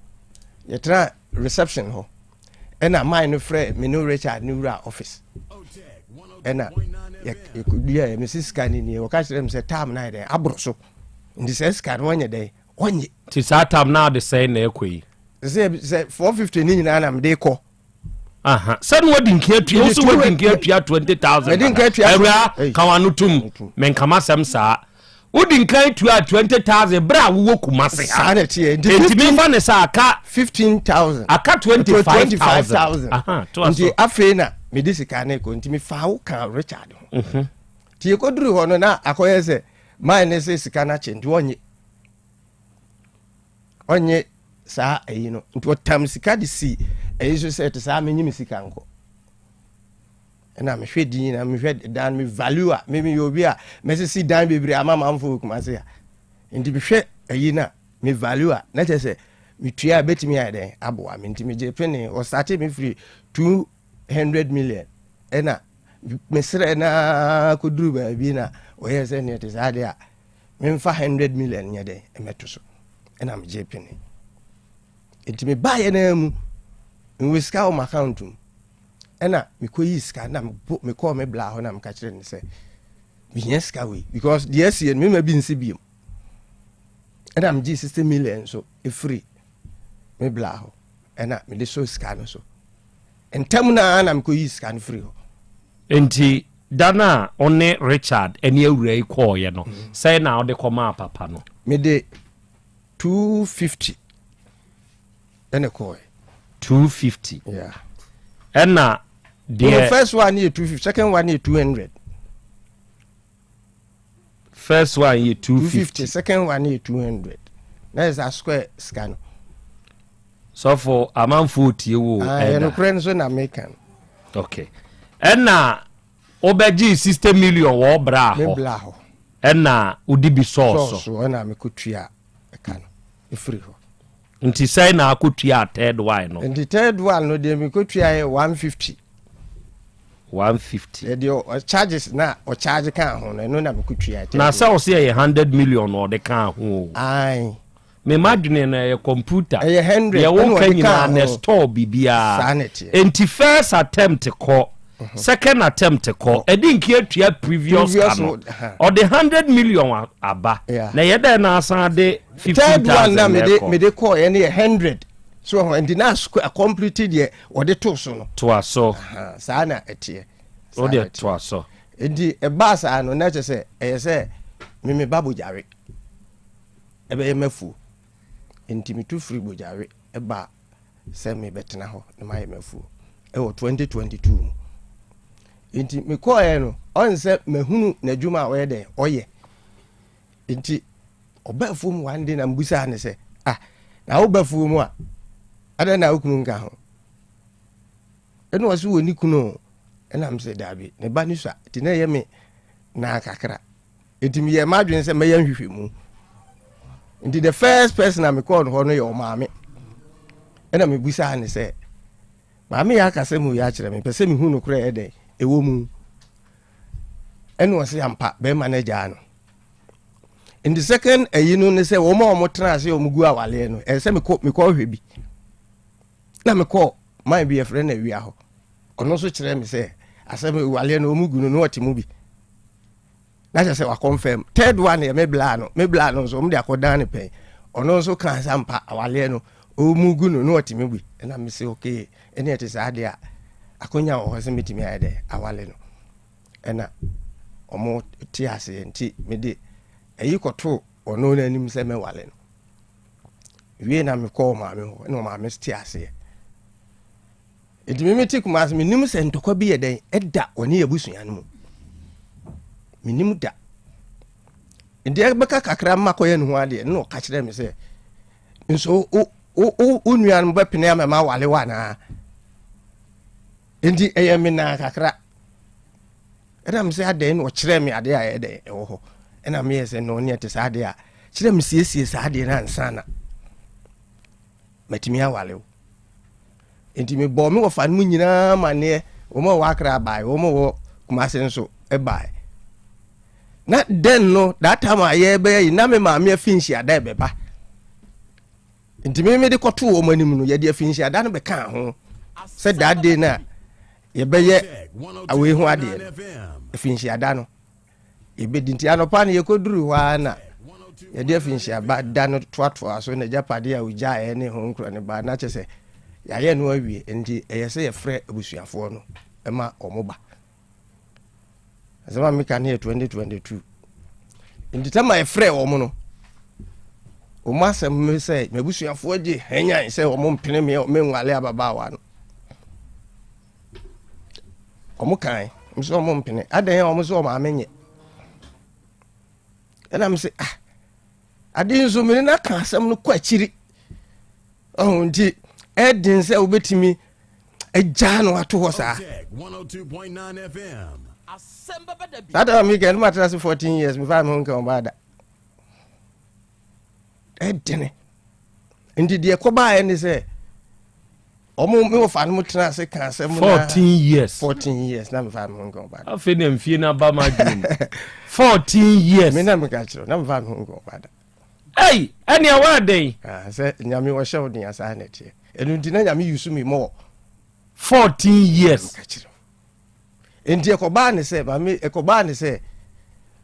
yɛtena reception hɔ ɛna man no frɛ me ne Richard ne wura office ɛna yɛkɔduaɛ mese sika no nie wɔka kyerɛ me sɛ tam no ayɛ dɛn aboro so nti sɛ sika no wɔnyɛ dɛn wɔnye nti saa tam no ade sɛn na ɛkɔ yi sɛ sɛ 450 ne nyinaa na mede kɔ Aha. Sɛ no wadi nka atua, wo so wadi nka atua 20,000. Medi nka atua. Awura, ka wano tum. Menka m'asɛm saa. Wodi nka atua 20,000 bere a wowɔ Kumase ha. Saa na ɛteɛ. Nti memfa ne sɛ aka 15,000. Aka 25,000. Aha, to aso. Nti afei na mede sika no kɔ. Nti mefaa wo ka Richard ho. Mhm. Nti yɛkɔduru hɔ no na akɔyɛ sɛ man ne sɛ sika no akyɛ nti ɔnye ɔnye saa ayi no nti ɔtam sika de si ayi so sɛ ɛte saa menye me sika nkɔ. Ɛna mehwɛ din na mehwɛ dan me value a me meyɛ obi a mɛsisi dan bebree ama manfo wɔ Kumase a nti mehwɛ ayi na me value a na kyerɛ sɛ metua a bɛtumi ayɛ dɛn aboa me nti megye pene ɔsate me firi 200 million ɛna mesrɛ na kɔduru baabi na ɔyɛ sɛ neɛ te saa deɛ a memfa 100 million nyɛ dɛn ɛmɛto so ɛna megye pene nti mebaeɛ no mu mewɔ sika wɔ m'account mu ɛna mekɔyii sika na mekɔɔ me bla hɔ na meka kyerɛ no sɛ mehia sika wei because deɛ asie no mema bi nsi biom ɛna megye 60 million nso ɛfiri me bla hɔ ɛna mede so sika no so ntɛm no ara na mekɔyii sika no firi hɔ. Nti da no a wo ne Richard ne awura yi kɔɔeɛ no, sɛn na wode kɔmaa papa no? Mede 250 ɛna kɔɛ. 250. Yeah. Ɛna deɛ. The first one yɛ 250, second one yɛ 200. First one yɛ 250. 250, second one yɛ 200. Na yɛ sɛ square sika no. Sɔfo amanfo tie wo. Ah, ɛyɛ nokorɛ nso na meka no. Okay. Ɛna wobɛgye 60 million wɔ bra hɔ. Me bra hɔ. Ɛna wode bi sɔɔ so. Sɔɔ so ɛna mekɔtua ɛka no ɛfiri hɔ. Nti sɛn na akɔtuaa third one no? Nti third one no deɛ mekɔtua yɛ 150. 150. Deɛ charges na ɔcharge kaa ho no ɛno na mekɔtua. Na sɛ ɔsɛ ɛyɛ 100 million na ɔde kaa ho o. Ae. Me ma dwene no ɛyɛ computer. Ɛyɛ 100 Deɛ woka nyinaa na store biribiara. Saa na ɛteɛ. Nti first attempt kɔ. Second attempt kɔ. Ɛde nki atua previous ka no. Ɔde 100 million aba. Na ɛyɛ dɛn na asan de Third one na mede mede kɔɔ yɛ no yɛ hundred so ɛho nti na complete deɛ wɔde to so no. Toa so. Saa na ɛteɛ. O deɛ toa so. Nti ɛbaa saa no na kyerɛ sɛ ɛyɛ sɛ meme ba bogyawe ɛbɛyɛ mafuo nti metu firi bogyawe ɛba sɛ mebɛtena hɔ na mayɛ mafuo ɛwɔ 2022 mu nti mekɔɔɛ no ɔn sɛ mahunu n'adwuma a ɔyɛ dɛ ɔyɛ Nti ɔba afuom one day na mbusaa ne sɛ ah na woba afuom a adɛn na wo kunu nka ho ɛna ɔse wɔ ne kunu o ɛna m sɛ daabi ne ba ne sua nti na ɛyɛ me naa kakra nti meyɛ m'adwene sɛ mɛyɛ nhwehwɛmu nti the first person a mekɔɔ no hɔ no yɛ ɔmaame ɛna mebusaa ne sɛ maame yɛ akasɛ mu yɛ akyerɛ me pɛ sɛ mehu nokorɛ ɛyɛ dɛn ɛwɔ mu ɛna ɔse ampa bɛrima no agyaa no nti second ayi no ne sɛ wɔn a wɔn tena ase a wɔn gu awaleɛ no ɛsɛ mekɔ mekɔ hwɛ bi na mekɔ man bi yɛfrɛ no awia hɔ ɔno nso kyerɛ me sɛ asɛm awaleɛ no wɔn gu no na ɔte mu bi na kyerɛ sɛ wakɔnfɛm third one yɛ me bla no me bla no nso wɔn de akɔdan ne pɛn ɔno nso kan sɛ ampa awaleɛ no wɔn gu no na ɔte mu bi ɛna me sɛ okay ɛne ɛte saa deɛ a akonya wɔ hɔ sɛ metumi ayɛ dɛ awale no ɛna ɔmo te aseɛ nti mede ɛyi kɔtoo ɔno n'anim sɛ mɛwale no wie na mekɔ ɔmaame hɔ ɛna ɔmaame te aseɛ nti me mete Kumasi menim sɛ ntɔkwa bi yɛ dɛn ɛda ɔne abusua no mu menim da nti ɛbɛka kakra mma kɔyɛ ne ho adeɛ na ɔka kyerɛ me sɛ nso wo wo wo nuanom bɛpene ama ma wale wo anaa nti ɛyɛ me naa kakra ɛna me sɛ adɛn na ɔkyerɛ me adeɛ a ɛyɛ dɛn ɛwɔ hɔ ɛna meyɛ sɛ no ne ɛte saa adeɛ a kyerɛ me siesie saa adeɛ no ansa na matumi awale wo nti mebɔɔ me wɔfa no mu nyinaa maneɛ wɔn a wɔwɔ akra bae wɔn a wɔwɔ kumase nso bae na den no that time a yɛbɛyɛ yi na me maame afi nhyiada ɛbɛba Nti me mede kɔtoo wɔn anim no, yɛde afinhyiada no bɛkaa ho sɛ that day no a yɛbɛyɛ awei ho adeɛ no, afinhyiada no yɛbɛdi. Nti anɔpa no yɛkɔduru hɔ ara na yɛde afinhyiaba da no toatoa so na agyapadeɛ a ɔgyaeɛ ne ho nkorɔ no baa na kyɛ sɛ yɛayɛ no awie. Nti ɛyɛ sɛ yɛfrɛ abusuafoɔ no ma wɔn ba. Asɛm a meka no yɛ 2022. Nti tɛm a yɛfrɛ wɔn no, wɔn asɛm ne sɛ m'abusuafoɔ gye hanyan sɛ wɔn mpene me me nwale ababaawa no. Wɔn kan, nso wɔn mpene. Adɛn a wɔn nso wɔn maame nyɛ. Ɛna me sɛ ah ade nso mene no aka asɛm no kɔ akyiri. Ɔho nti ɛden sɛ wobɛtumi agyaa no ato hɔ saa. Saa da meka no matena se 14 years mefaa me ho nka ɔbaa da. Ɛdene. Nti deɛ ɛkɔbaeɛ ne sɛ ɔmo me wɔfa no mo tena ase ka asɛm na 14 years 14 years na mefa me ho nka ɔba da. Afei na mfie no aba ma adwene mu 14 years. Me na meka kyerɛ na mefa me ho nka ɔba da. Ei, ɛnea woaden. Ah, sɛ nyame wɔhyɛ wo den asaa na ɛteɛ. Ɛno nti na nyame yusu me mɔ. 14 years. Meka kyerɛ. Nti ɛkɔbaa ne sɛ maame ɛkɔbaa ne sɛ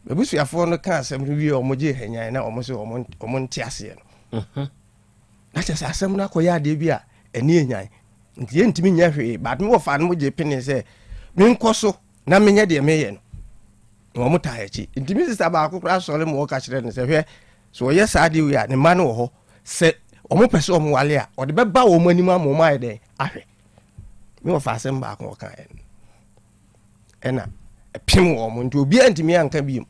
m'abusuafoɔ no ka asɛm no wie wɔn gye hanyan na wɔn sɛ wɔn wɔn nte aseɛ no. Mhm. Na kyerɛ sɛ asɛm no akɔyɛ adeɛ bi a ɛne enyan nti yɛntumi nyɛ hwee but me wɔfa no mo gye pene sɛ menkɔ so na menyɛ deɛ meyɛ no na wɔn taa akyi nti me sista baako koraa sɔre ma wɔka kyerɛ no sɛ hwɛ sɛ ɔyɛ saa adeɛ wei a ne mma no wɔ hɔ sɛ wɔn pɛ sɛ wɔn wale a ɔde bɛba wɔn anim ama wɔn ayɛ dɛn ahwɛ me wɔfa asɛm baako ɔkaeɛ no ɛna ɛpem wɔn mo nti obiara ntumi anka biom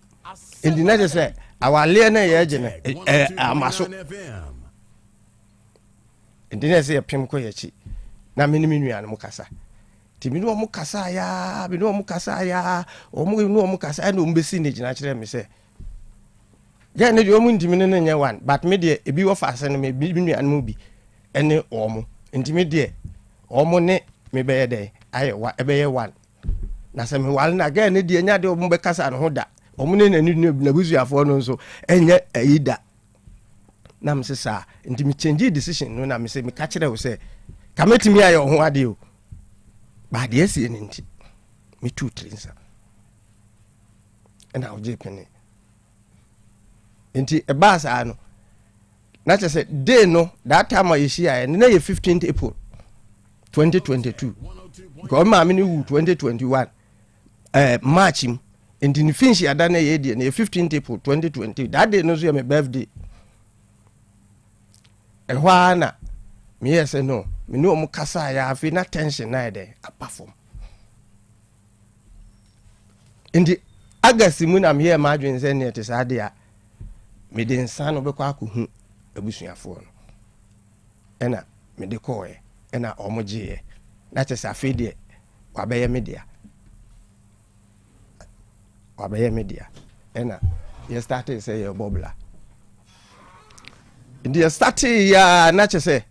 nti na kyerɛ sɛ awaleɛ no yɛgye no ɛ ama so nti na ɛsɛ yɛpem kɔ yɛkyi na me ne me nuanom kasa nti me ne wɔn kasa yaa me ne wɔn kasa yaa wɔn ne wɔn kasa ɛna wɔn bɛsi ne gyina kyerɛ me sɛ gɛn ne deɛ wɔn ntumi ne no nyɛ one but me deɛ ebi wɔ fa ase no me me nuanom bi ɛne wɔn nti me deɛ wɔn ne me bɛyɛ dɛ ayɛ wa ɛbɛyɛ one na sɛ mewale na gɛn ne deɛ nya deɛ wɔn bɛkasa ne ho da wɔn ne n'ani n'abusuafoɔ no nso ɛnyɛ ɛyi da na me se saa nti me change decision no na me se meka kyerɛ wo sɛ ka mɛtumi ayɛ wo ho adeɛ o baadeɛ asie no nti metuu tiri nsa ɛna wogye pene nti ɛbaa saa no na kyerɛ sɛ day no that time a yɛhyiaeɛ no na yɛ 15th April 2022 because maame no wu 2021 eh, March mu nti ne finhyiada no ɛyɛ deɛ no yɛ 15th April 2020 that day no nso yɛ me birthday ɛhɔ ara na meyɛ sɛ no me ne ɔmo kasaeɛ afei na tension na ayɛ dɛ aba fam Nti August mu na meyɛɛ m'adwene sɛ neɛ te saa deɛ a mede nsa no bɛkɔ akɔhu abusuafoɔ no. Ɛna mede kɔɔɛ ɛna wɔn gyeeɛ. Na kyɛ sɛ afei deɛ wabɛyɛ me dea. Wabɛyɛ me dea. Ɛna yɛ startee sɛ yɛbɔ bla. Nti yɛ startee yɛ a na kyɛ sɛ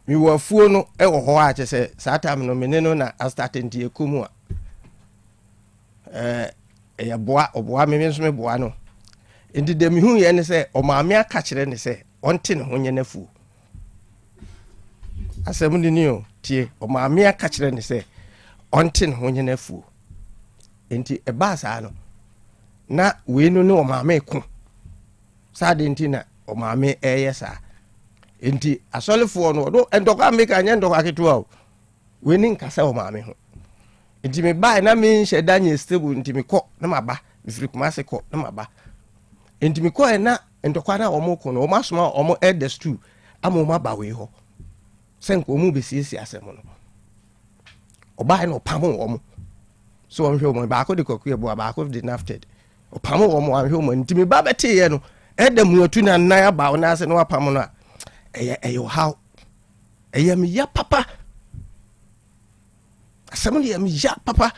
Mewɔ afuo no wɔ hɔ a kyɛ sɛ saa time no me ne no na astate nti ɛkɔ mu a ɛyɛ boa ɔboa me me nso meboa no nti deɛ mehu yɛ ne sɛ ɔmaame aka kyerɛ ne sɛ ɔnte ne ho nyɛ n'afuo asɛm no ni o tie ɔmaame aka kyerɛ ne sɛ ɔnte ne ho nyɛ n'afuo nti ɛbaa saa no na wei no ne ɔmaame ko Saa ade nti na ɔmaame ɛyɛ saa. Nti asɔlefoɔ no ɔno ntɔkwa a meka nyɛ ntɔkwa ketewa o. Wei ne nkasa ɔmaame ho. Nti mebae na menhyɛ da nyɛ stable nti mekɔ na maba. Mefiri Kumase kɔ na maba. Nti mekɔɛ na ntɔkwa no a wɔn ko no wɔn asoma wɔn elders too ama wɔn aba wei hɔ sɛ nka wɔn bɛsiesie asɛm no. Ɔbae na ɔpamo wɔn so wɔn hwɛ wɔn baako de kɔkɔ ɛboa baako de nafted. Ɔpamo wɔn wanhwɛ wɔn ani nti me ba bɛteeɛ no ɛda mu atu na nan aba wo nan ase na wapam no a ɛyɛ ɛyɛ ɔhaw ɛyɛ me ya papa asɛm no yɛ me ya papa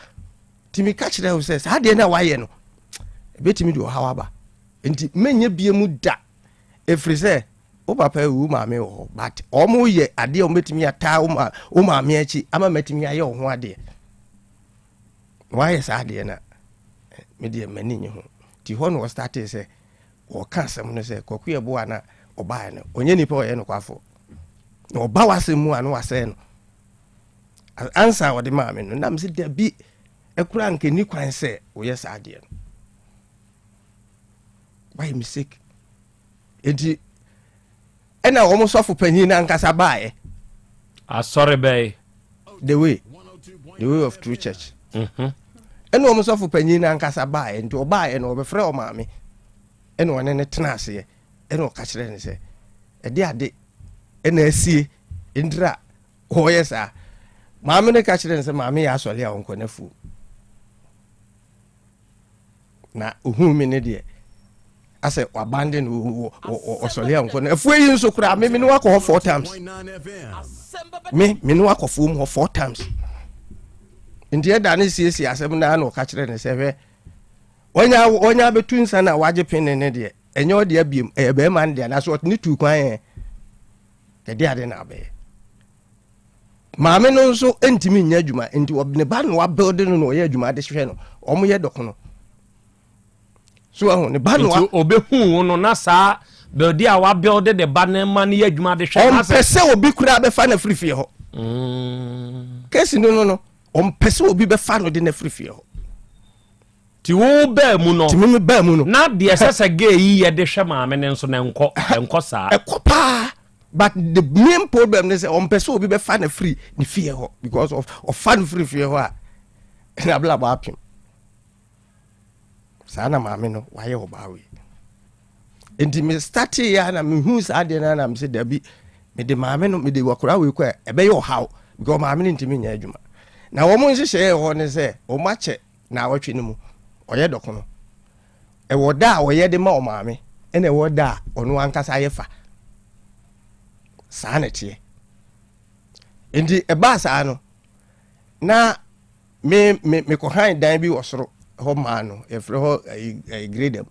nti meka kyerɛ wo sɛ saa deɛ no a wayɛ no ɛbɛtumi de ɔhaw aba nti menyɛ bie mu da ɛfiri sɛ wo papa awu wo maame wɔ hɔ but wɔn yɛ adeɛ a wɔbɛtumi ataa wo maame akyi ama matumi ayɛ wo ho adeɛ Wayɛ saa adeɛ no a, me deɛ m'ani nye ho. Nti hɔ na ɔstartee sɛ ɔka asɛm no sɛ Kwaku Yeboah na ɔbaeɛ no, ɔnyɛ nipa ɔyɛ nokwafoɔ. Na ɔba w'asɛm mu a na wasɛe no. Ansa a ɔde maa me no, na mese dabi, ɛkora nka ni kwan sɛ woyɛ saa adeɛ no. Wayɛ mistake. Nti ɛna wɔn sɔfo panyin no ankasa baeɛ. Asɔre bɛyɛ. The way, the way of true church. Mhm. Ɛna wɔn sɔfo panyin no ankasa baeɛ nti ɔbaeɛ no ɔbɛfrɛ ɔmaame ɛna ɔne ne tena aseɛ ɛna ɔka kyerɛ ne sɛ ɛde ade ɛna asie ndira ɔyɛ saa maame no ka kyerɛ ne sɛ maame yɛ asɔre a ɔnkɔ n'afuo na ohun mi ne deɛ. Asɛ wabande no ɔsɔre a nkɔ no afuo yi nso koraa me me ne wakɔ hɔ four times me me ne wakɔ fuom hɔ four times nti ɛda ne siesie asɛm naa na ɔka kyerɛ ne sɛ hwɛ ɔnya ɔnya abɛtu nsa na wagye pene ne deɛ ɛnyɛ ɔde abiem ɛyɛ bɛrima no deɛ anaasɛ ɔte ne tu kwan yɛ ɛde ade na abɛyɛ maame no nso ntumi nyɛ adwuma nti ne ba no wabuild no na ɔyɛ adwuma de hwɛ no wɔn yɛ dɔkono so ahu ne ba no nti obehu wo no na saa build a wabuild de ba ne ma no yɛ adwuma de hwɛ ɔmpɛ sɛ obi koraa bɛfa no afiri fie hɔ kesi no no no ɔmpɛ sɛ obi bɛfa no de no afiri fie hɔ Ti wo baa mu no. Ti me baa mu no. Na deɛ ɛsɛ sɛ gay yi yɛ de hwɛ maame no nso no ɛnkɔ ɛnkɔ saa. Ɛkɔ paa but the main problem ne sɛ ɔmpɛ sɛ obi bɛfa no afiri ne fie hɔ because of ɔfa no firi fie hɔ a ɛna abrabɔ apem. Saa na maame no wayɛ ɔbaa wei. Nti me startee ya na mehu saa adeɛ no na me sɛ dabi mede maame no mede wakora wei kɔ a ɛbɛyɛ ɔhaw because maame no ntumi nyɛ adwuma. Na wɔn nhyehyɛeɛ wɔ hɔ ne sɛ wɔn akyɛ naawɔtwe no mu ɔyɛ dɔkono. Ɛwɔ da a ɔyɛ de ma ɔmaame ɛna ɛwɔ da a ɔno ankasa yɛ fa. Saa na ɛteɛ. Nti ɛbaa saa no na me me mekɔhan dan bi wɔ soro hɔ maa no yɛfrɛ hɔ ɛyi ɛyi gradam.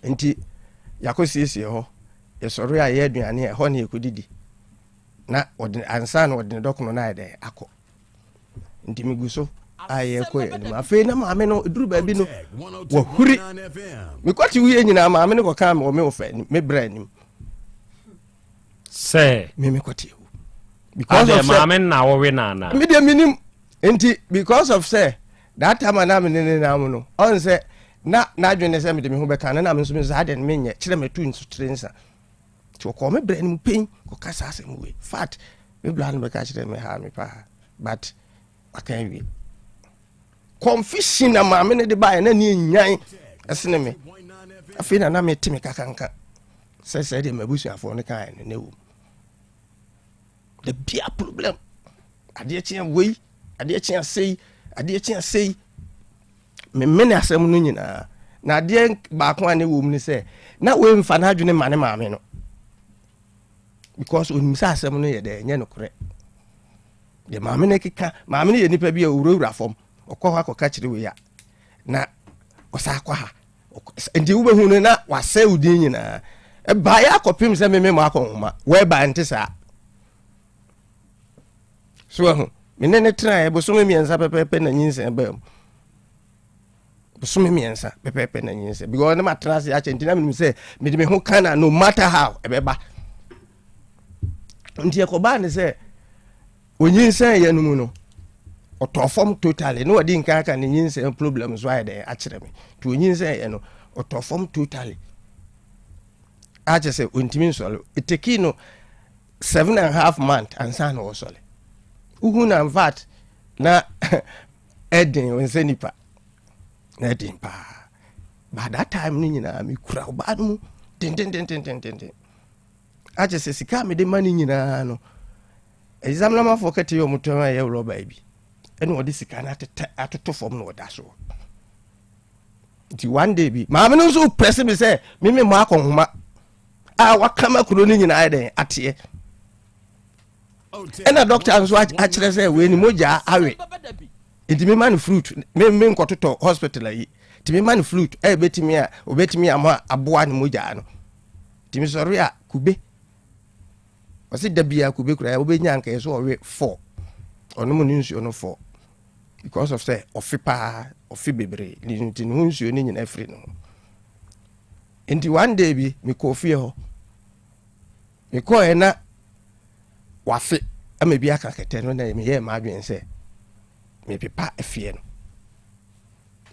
Nti yɛakɔ siesie hɔ yɛsɔre a yɛ aduane a ɛhɔ na yɛkɔdidi na ɔde ansa na ɔde ne dɔkono no ayɛ dɛn akɔ. Nti megu so a yɛkɔ yɛn anim. Afei na maame no duru baabi no wahuri. Mekɔte wie nyinaa maame no kɔkaa me wɔ me wɔfa anim, me brɛ anim. Sɛ. Me mekɔte awu. Because of sɛ. Maame na wɔwe na ana. Me deɛ menim. Nti because of sɛ that time a na me ne ne nam no ɔn sɛ na n'adwene ne sɛ mede me ho bɛka no na me nso me saa deɛ no menyɛ kyerɛ matu nso tiri nsa. Nti ɔkɔɔ me brɛ no mu pɛn kɔka saa asɛm wei. Fact me bra no bɛka kyerɛ me ha me paa but waka awie. Confusion na maame no de baeɛ na ne nyan ɛsene me. Afei na na mete me kakanka sɛ sɛ deɛ m'abusuafoɔ no kaeɛ no na ɛwom. Da bia problem. Adeɛ kyea wei, adeɛ kyea sei, adeɛ kyea sei. Memene asɛm no nyinaa. Na adeɛ baako a ne wɔ mu ne sɛ, na wei mfa n'adwene ma ne maame no. Because onim sɛ asɛm no yɛ dɛ, ɛnyɛ nokorɛ. Deɛ maame no keka, maame no yɛ nipa bi a owurawura fam. Ɔkɔ hɔ akɔka kyerɛ wei a, na ɔsa akɔ ha. Nti wobɛhu no na wasɛe wo din nyinaa. Ɛbaeɛ akɔpem sɛ meme mo akɔ nhoma, whereby nte saa. So ahu, me ne ne tenaeɛ bosome mmiɛnsa pɛpɛɛpɛ na nyinsɛn baa mu. Bosome mmiɛnsa pɛpɛɛpɛ na nyinsɛn. Because ne matena ase akyɛ nti na menim sɛ mede me ho ka na no matter how ɛbɛba. Nti ɛkɔbaa ne sɛ onyinsɛn yɛ no mu no ɔtɔ fam totally na wɔde nkan aka ne nyinsɛn problem so ayɛ dɛn akyerɛ me. Nti onyinsɛn yɛ no ɔtɔ fam totally. Akyɛ sɛ ontumi nsɔre. Eteki no seven and half month ansa na ɔsɔre wohu na infact na ɛden ɔnsɛ nipa na ɛden paa by that time no nyinaa mekura ɔbaa no mu dendendendendenden akyɛ sɛ sika a mede ma no nyinaa no ɛyisamnamafoɔ kɛte yɛ ɔmotɔn a ɛyɛ rɔba bi ɛna ɔde sika no atetɛ atoto fam na ɔda soɔ nti one day bi maame no nso prɛse me sɛ meme mmɔ akɔnhoma a wakama kuro no nyinaa dɛn ateɛ ɛna dɔkta nso akyerɛ sɛ wei ni mogya awe nti mema no fruit me me nkɔtotɔ hospital ayi nti mema no fruit ɛyɛ bɛtumi a obɛtumi ama aboa ne mogya no nti mesɔre a kube ɔse da bia kube kura wobɛnya nka yɛ sɛ ɔwe fɔ ɔnom ne nsuo no fɔ because of sɛ ɔfe paa ɔfe bebree nti ne ho nsuo no nyinaa firi ne ho Nti one day bi mekɔɔ fie hɔ. Mekɔɔɛ na wafe ama bi aka kɛtɛ no na meyɛɛ m'adwene sɛ mepepa afie no.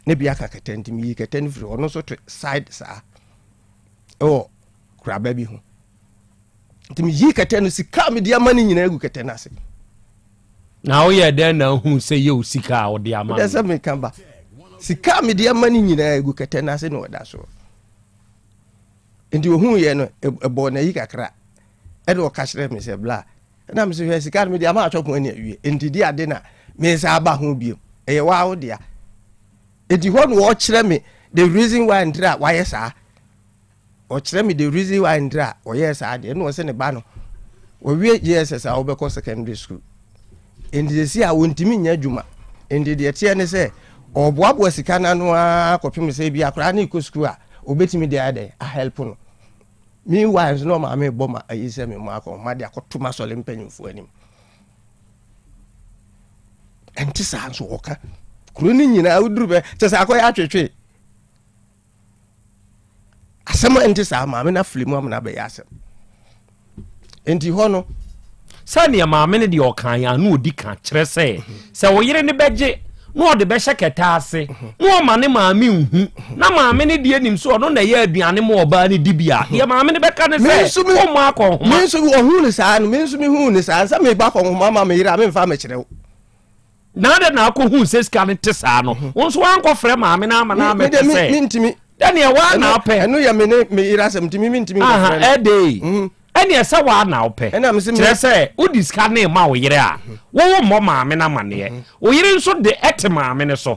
Na bi aka kɛtɛ nti meyii kɛtɛ no firi hɔ. Ɔno nso te side saa ɛwɔ kuraba bi ho. Nti meyii kɛtɛ no sika a mede ama no nyinaa gu kɛtɛ no ase. Na woyɛ dɛn na ahu sɛ yɛ wo sika a wode ama no? Sɛ meka ba sika a mede ama no nyinaa egu kɛtɛ no ase na ɔda so. Nti ohun yɛ no ɛbɔɔ n'ayi kakra ɛna ɔka kyerɛ me sɛ bla ɛna me sɛ hwɛ sika no mede ama atwɔko ani awie nti di ade na mesa aba ho bio ɛyɛ waa wo dea. Nti hɔ na ɔkyerɛ me the reason why ntira wayɛ saa. Ɔkyerɛ me the reason why ndra a ɔyɛɛ saa adeɛ ɛna ɔsɛ ne ba no wɔwie JSS a wɔbɛkɔ secondary school nti sɛsi a wɔntumi nyɛ adwuma nti deɛ teɛ ne sɛ ɔboaboa sika no ano ara kɔpem sɛ bi akwaraa no rekɔ school a ɔbɛtumi de ayɛ dɛn ahelp no. Meanwhile nso na ɔmaame rebɔ ma ayi sɛ me mmɔ akɔnhoma de akɔto m'asɔre mpanyimfoɔ anim. Ɛnte saa nso ɔka kuro no nyinaa woduru bɛ kyɛ sɛ akɔyɛ atwetwe. Asɛm a ɛnte saa maame no afiri mu amena abɛyɛ asɛm. Nti hɔ no. Sɛdeɛ maame no deɛ ɔkaeɛ a na ɔdi ka kyerɛ sɛ sɛ wo yere no bɛgye na ɔde bɛhyɛ kɛtɛ ase na ɔma ne maame nhu na maame no deɛ nim sɛ ɔno na ɛyɛ aduane ma ɔbaa no di bi a deɛ maame no bɛka ne sɛ ɔmmɔ akɔnhoma. Me nso ɔhuu ne saa no me nso mehuu ne saa sɛ mebɔ akɔnhoma ma me yere a memfa mekyerɛ wo. Na adɛn na akɔhuu sɛ sika no te saa no wo nso woankɔfrɛ maame no ama no amɛte sɛ mentumi ɛneɛ woa na wopɛ ɛno yɛ me ne me yere asɛm ntumi mentumi nkɔfrɛ no ɛdee mhm. ɛneɛ sɛ woa na wopɛ kyerɛ sɛ wode sika ne ma wo yere a mhm. wowo mmɔ maame no amanneɛ mhm. wo yere nso de ɛte maame no so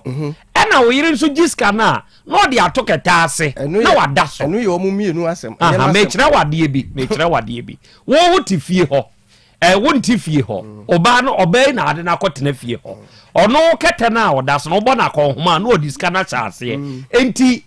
ɛna wo yere nso gye sika no a na ɔde ato kɛtɛ ase na wada so ɛno yɛ ɔmo mmienu asɛm mekyerɛ wadeɛ bi mekyerɛ wadeɛ bi wo wo te fie hɔ Ɛ, wonte fie hɔ. Ɔbaa no, ɔbaa yi na ade no akɔtena fie hɔ. Ɔno kɛtɛ no a ɔda so no, wobɔ no akɔnhoma a, na ɔde sika no ahyɛ aseɛ. Enti,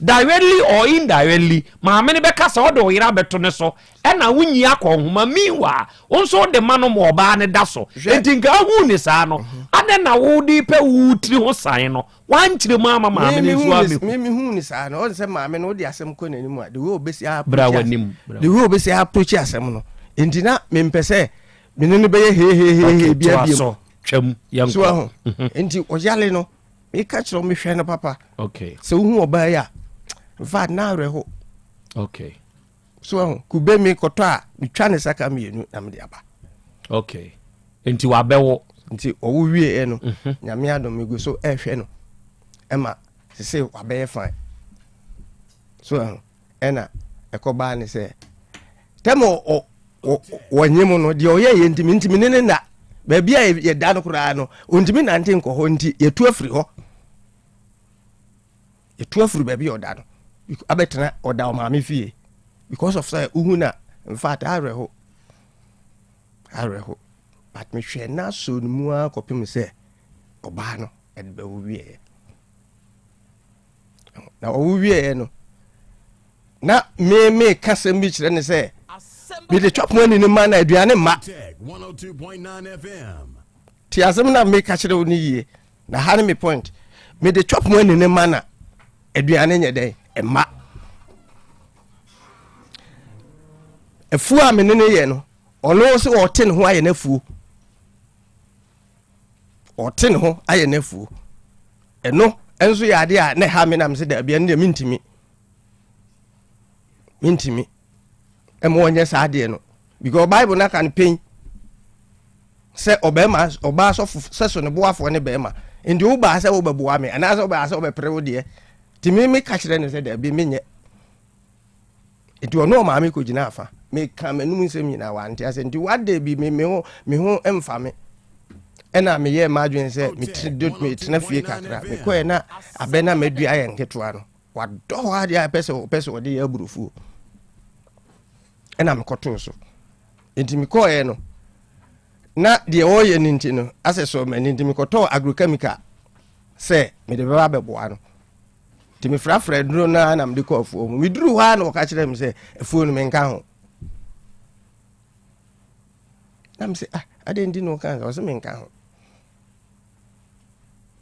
directly or indirectly, maame no bɛka sɛ ɔde wo yere abɛto ne so, ɛna wonyi akɔnhoma. Meanwhile, wo nso wode ma no ma ɔbaa no da so. Enti nka ahuu ne saa no, adɛn na wode repɛ wo tiri ho san no? Wankyerɛ mu ama maame no nso amehu. Me me hu ne saa no, ɔn sɛ maame no wode asɛm kɔ n'anim a, the way obesi approach Bra w'anim. The way obesi approach asɛm no. Nti na mempɛ sɛ me ne no bɛyɛ hehehehe bi abiem. So twam yɛnkɔ. So aho. Mhm. Nti ɔyale no, meka kyerɛ wo mehwɛ no papa. Okay. Sɛ wohu ɔbaa yi a, in fact na awerɛho. Okay. So ahu, kube me kɔtɔ a, metwa ne saka mmienu na mede aba. Okay. Nti wabɛwo. Nti ɔwo wieɛ no, mhm. Nyame adom megu so ɛhwɛ no ɛma sese wabɛyɛ fine. So ahu, ɛna ɛkɔbaa ne sɛ, tɛm wɔnye mu no, deɛ ɔyɛ yɛ ntimi ntimi ne ne nna, baabi a yɛda no koraa no, ɔntimi nante nkɔ hɔ nti yɛtu afiri hɔ. Yɛtu afiri baabi a ɔda no abɛtena ɔda ɔmaame fie because of sɛ wohu na in fact awerɛho awerɛho but mehwɛ n'asɔ no mu ara kɔpem sɛ ɔbaa no ɛde bɛwo wieɛ na ɔwo wieɛ no na me me ka sɛm bi kyerɛ ne sɛ mede twapɔn ani no ma na aduane mma te asɛm na meka kyerɛ wo no yie Na ha ne me point. Mede chop money ne ma na aduane nyɛ dɛn ɛma. Afuo a me ne no yɛ no, ɔno sɛ ɔte ne ho ayɛ n'afuo. Ɔte ne ho ayɛ n'afuo. Ɛno nso yɛ adeɛ a na ɛha me na me sɛ daabi ɛno deɛ mentumi. Mentumi. Ɛma ɔnyɛ saa adeɛ no. Because Bible no aka no pɛn sɛ ɔbarima ɔbaa sɔfo sɛ so ne boafoɔ ne barima nti wobaa sɛ wobɛboa me anaasɛ wobaa sɛ wobɛpere wo deɛ nti me meka kyerɛ no sɛ daabi menyɛ nti ɔne ɔmaame kɔgyina afa meka m'anum nsɛm nyinaa wante ase nti wade bi me me ho me ho mfa me ɛna meyɛɛ m'adwene sɛ metena fie kakra mekɔɛ na abɛ na madua yɛ nketewa no wadɔ hɔ adeɛ a ɛpɛ sɛ ɔpɛ sɛ ɔde yɛ aburofuo ɛna mekɔtoo so nti mekɔɔɛ no na deɛ ɔreyɛ no nti no asɛ sɔ m'ani nti mekɔtɔɔ agrochemical sɛ mede bɛba bɛboa no nti mefrafra aduro no ara na mede kɔ afuo mu meduru hɔ a na ɔka kyerɛ me sɛ afuo no menka ho na mesɛ ah adɛn nti na ɔka sɛ ɔsɛ menka ho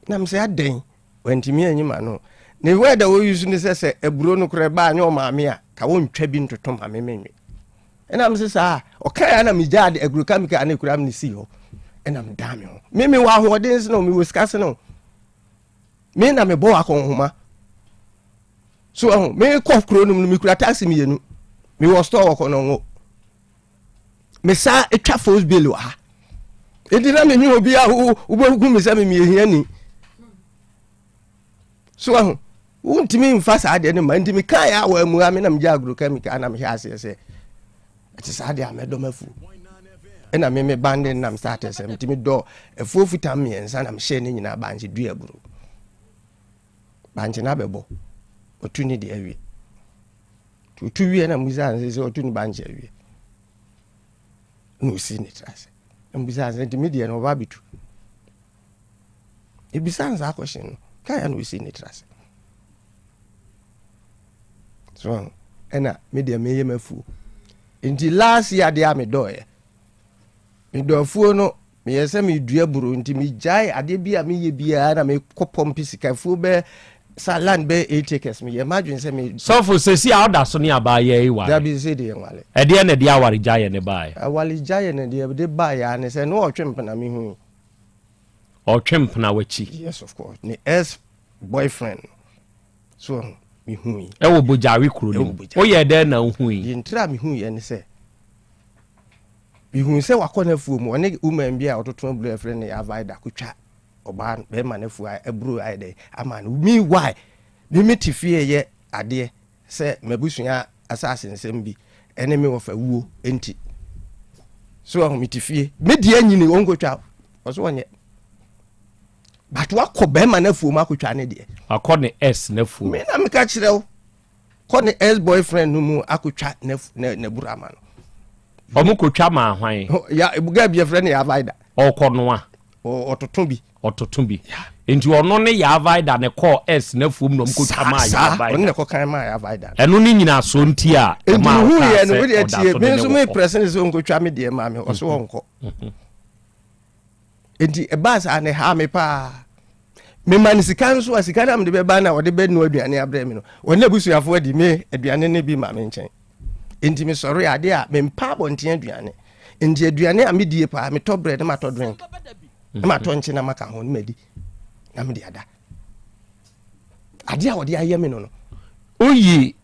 Na mesɛ adɛn wantumi anyi ma no ne word a wɔyi so ne sɛ sɛ aburo no korɛ baa nyɛ ɔmaame a ka wɔntwa bi ntoto ma me menwe ɛna mese saa ɔkae a na megyaa de aguro ka meka ne kura me ne sii hɔ ɛna medaa me ho me mewɔ ahoɔden sene o mewɔ sika sene o me na mebɔ akɔnhoma so ɛho mekɔ kuro no mu no mekura taxi mmienu mewɔ store wɔ kɔnɔngo mesaa twa fos bill wɔ ha nti na menye obi a wobɛhu me sɛ memeyɛ hiani so ahu wontumi mfa saa deɛ no ma nti mekaeɛ a wɔamua me na megya agoro ka mika na mehyɛ aseɛ sɛ ɛte saa deɛ a mɛdɔ mafuo ɛna me me bande nam start sɛ metumi dɔ afuo futa mmiɛnsa na mehyɛ ne nyinaa bankye dua aburo bankye no abɛbɔ ɔtu ne deɛ awie. Nti ɔtu wie na musa no sɛ ɔtu ne ba nkyɛ wie. Na ɔsi ne tiri ase. Na musa no sɛ nti me deɛ no ɔba abɛtu. Ebisa no saa question no, kae na ɔsi ne tiri ase. So ɛna me deɛ meyɛ m'afuo. Nti last year deɛ a medɔɔyɛ. Medɔ afuo no meyɛ sɛ medua buro nti megyae adeɛ bi a meyɛ biara na mekɔ pɔmpe sika afuo bɛɛ sa land bɛyɛ 8 acres meyɛ m'adwene sɛ me. Sɔfo sɛsi a ɔda so ne abaayewa yi ware. Dabi sɛ deɛ nwale. Ɛdeɛ na ɛde awaregyaeɛ no baeɛ? Awaregyaeɛ no deɛ ɛde baeɛ ara ne sɛ na ɔtwe mpena mehui. Ɔtwe mpena w'akyi? Yes of course ne ex boyfriend no so ɔho mehui. Ɛwɔ Bogyawe kuro no mu. Woyɛɛ dɛn na wohui? Deɛ ntira a mehuiɛ ne sɛ Mehuu sɛ wakɔ n'afuo mu, ɔne woman bi a ɔtoto aburo a yɛfrɛ no Yavaida kɔtwa ɔbaa no, bɛrima no afuo aburo ayɛ dɛn ama no. Meanwhile, me mete fie reyɛ adeɛ sɛ m'abusua asase nsɛm bi ɛne me wɔfa wuo nti. So ɔho mete fie, me deɛ nyini ɔnkɔtwa, ɔso ɔnyɛ. But wakɔ bɛrima no afuo mu akɔtwa ne deɛ. Wakɔ ne S n'afuo. Me na meka kyerɛ wo. Kɔ ne ex boyfriend no mu akotwa n'abura ama no. Ɔmo kotwa maa hwan? Ya girl bi yɛfrɛ no Yavaida. Ɔkɔ noa. Ɔtoto bi. Ɔtoto bi. Nti ɔno ne Yavaida ne kɔɔ ex n'afuom na ɔmo kotwa maa Yavaida. Saa ɔno na ɛkɔ kan maa Yavaida. Ɛno ne nyinasoɔ nti a ɛmaa ɔkaa sɛ ɔda so de ne wɔ hɔ. Me nso me prɛse ne sɛ ɔnkotwa me deɛ maa me ɔso ɔnkɔ. Enti ɛbaa saa no, ɛhaa me paa. Mema no sika nso a, sika no a mede bɛba na ɔde bɛnoa aduane abrɛ me no, ɔne abusuafoɔ adi me aduane no bi ma me nkyɛn. Enti mesɔre adeɛ a, mempa abɔnten aduane. Enti aduane a medie paa, metɔ bread na matɔ drink, na matɔ nkye na maka ho na madi, na mede ada. Adeɛ a ɔde ayɛ me no no. Woyi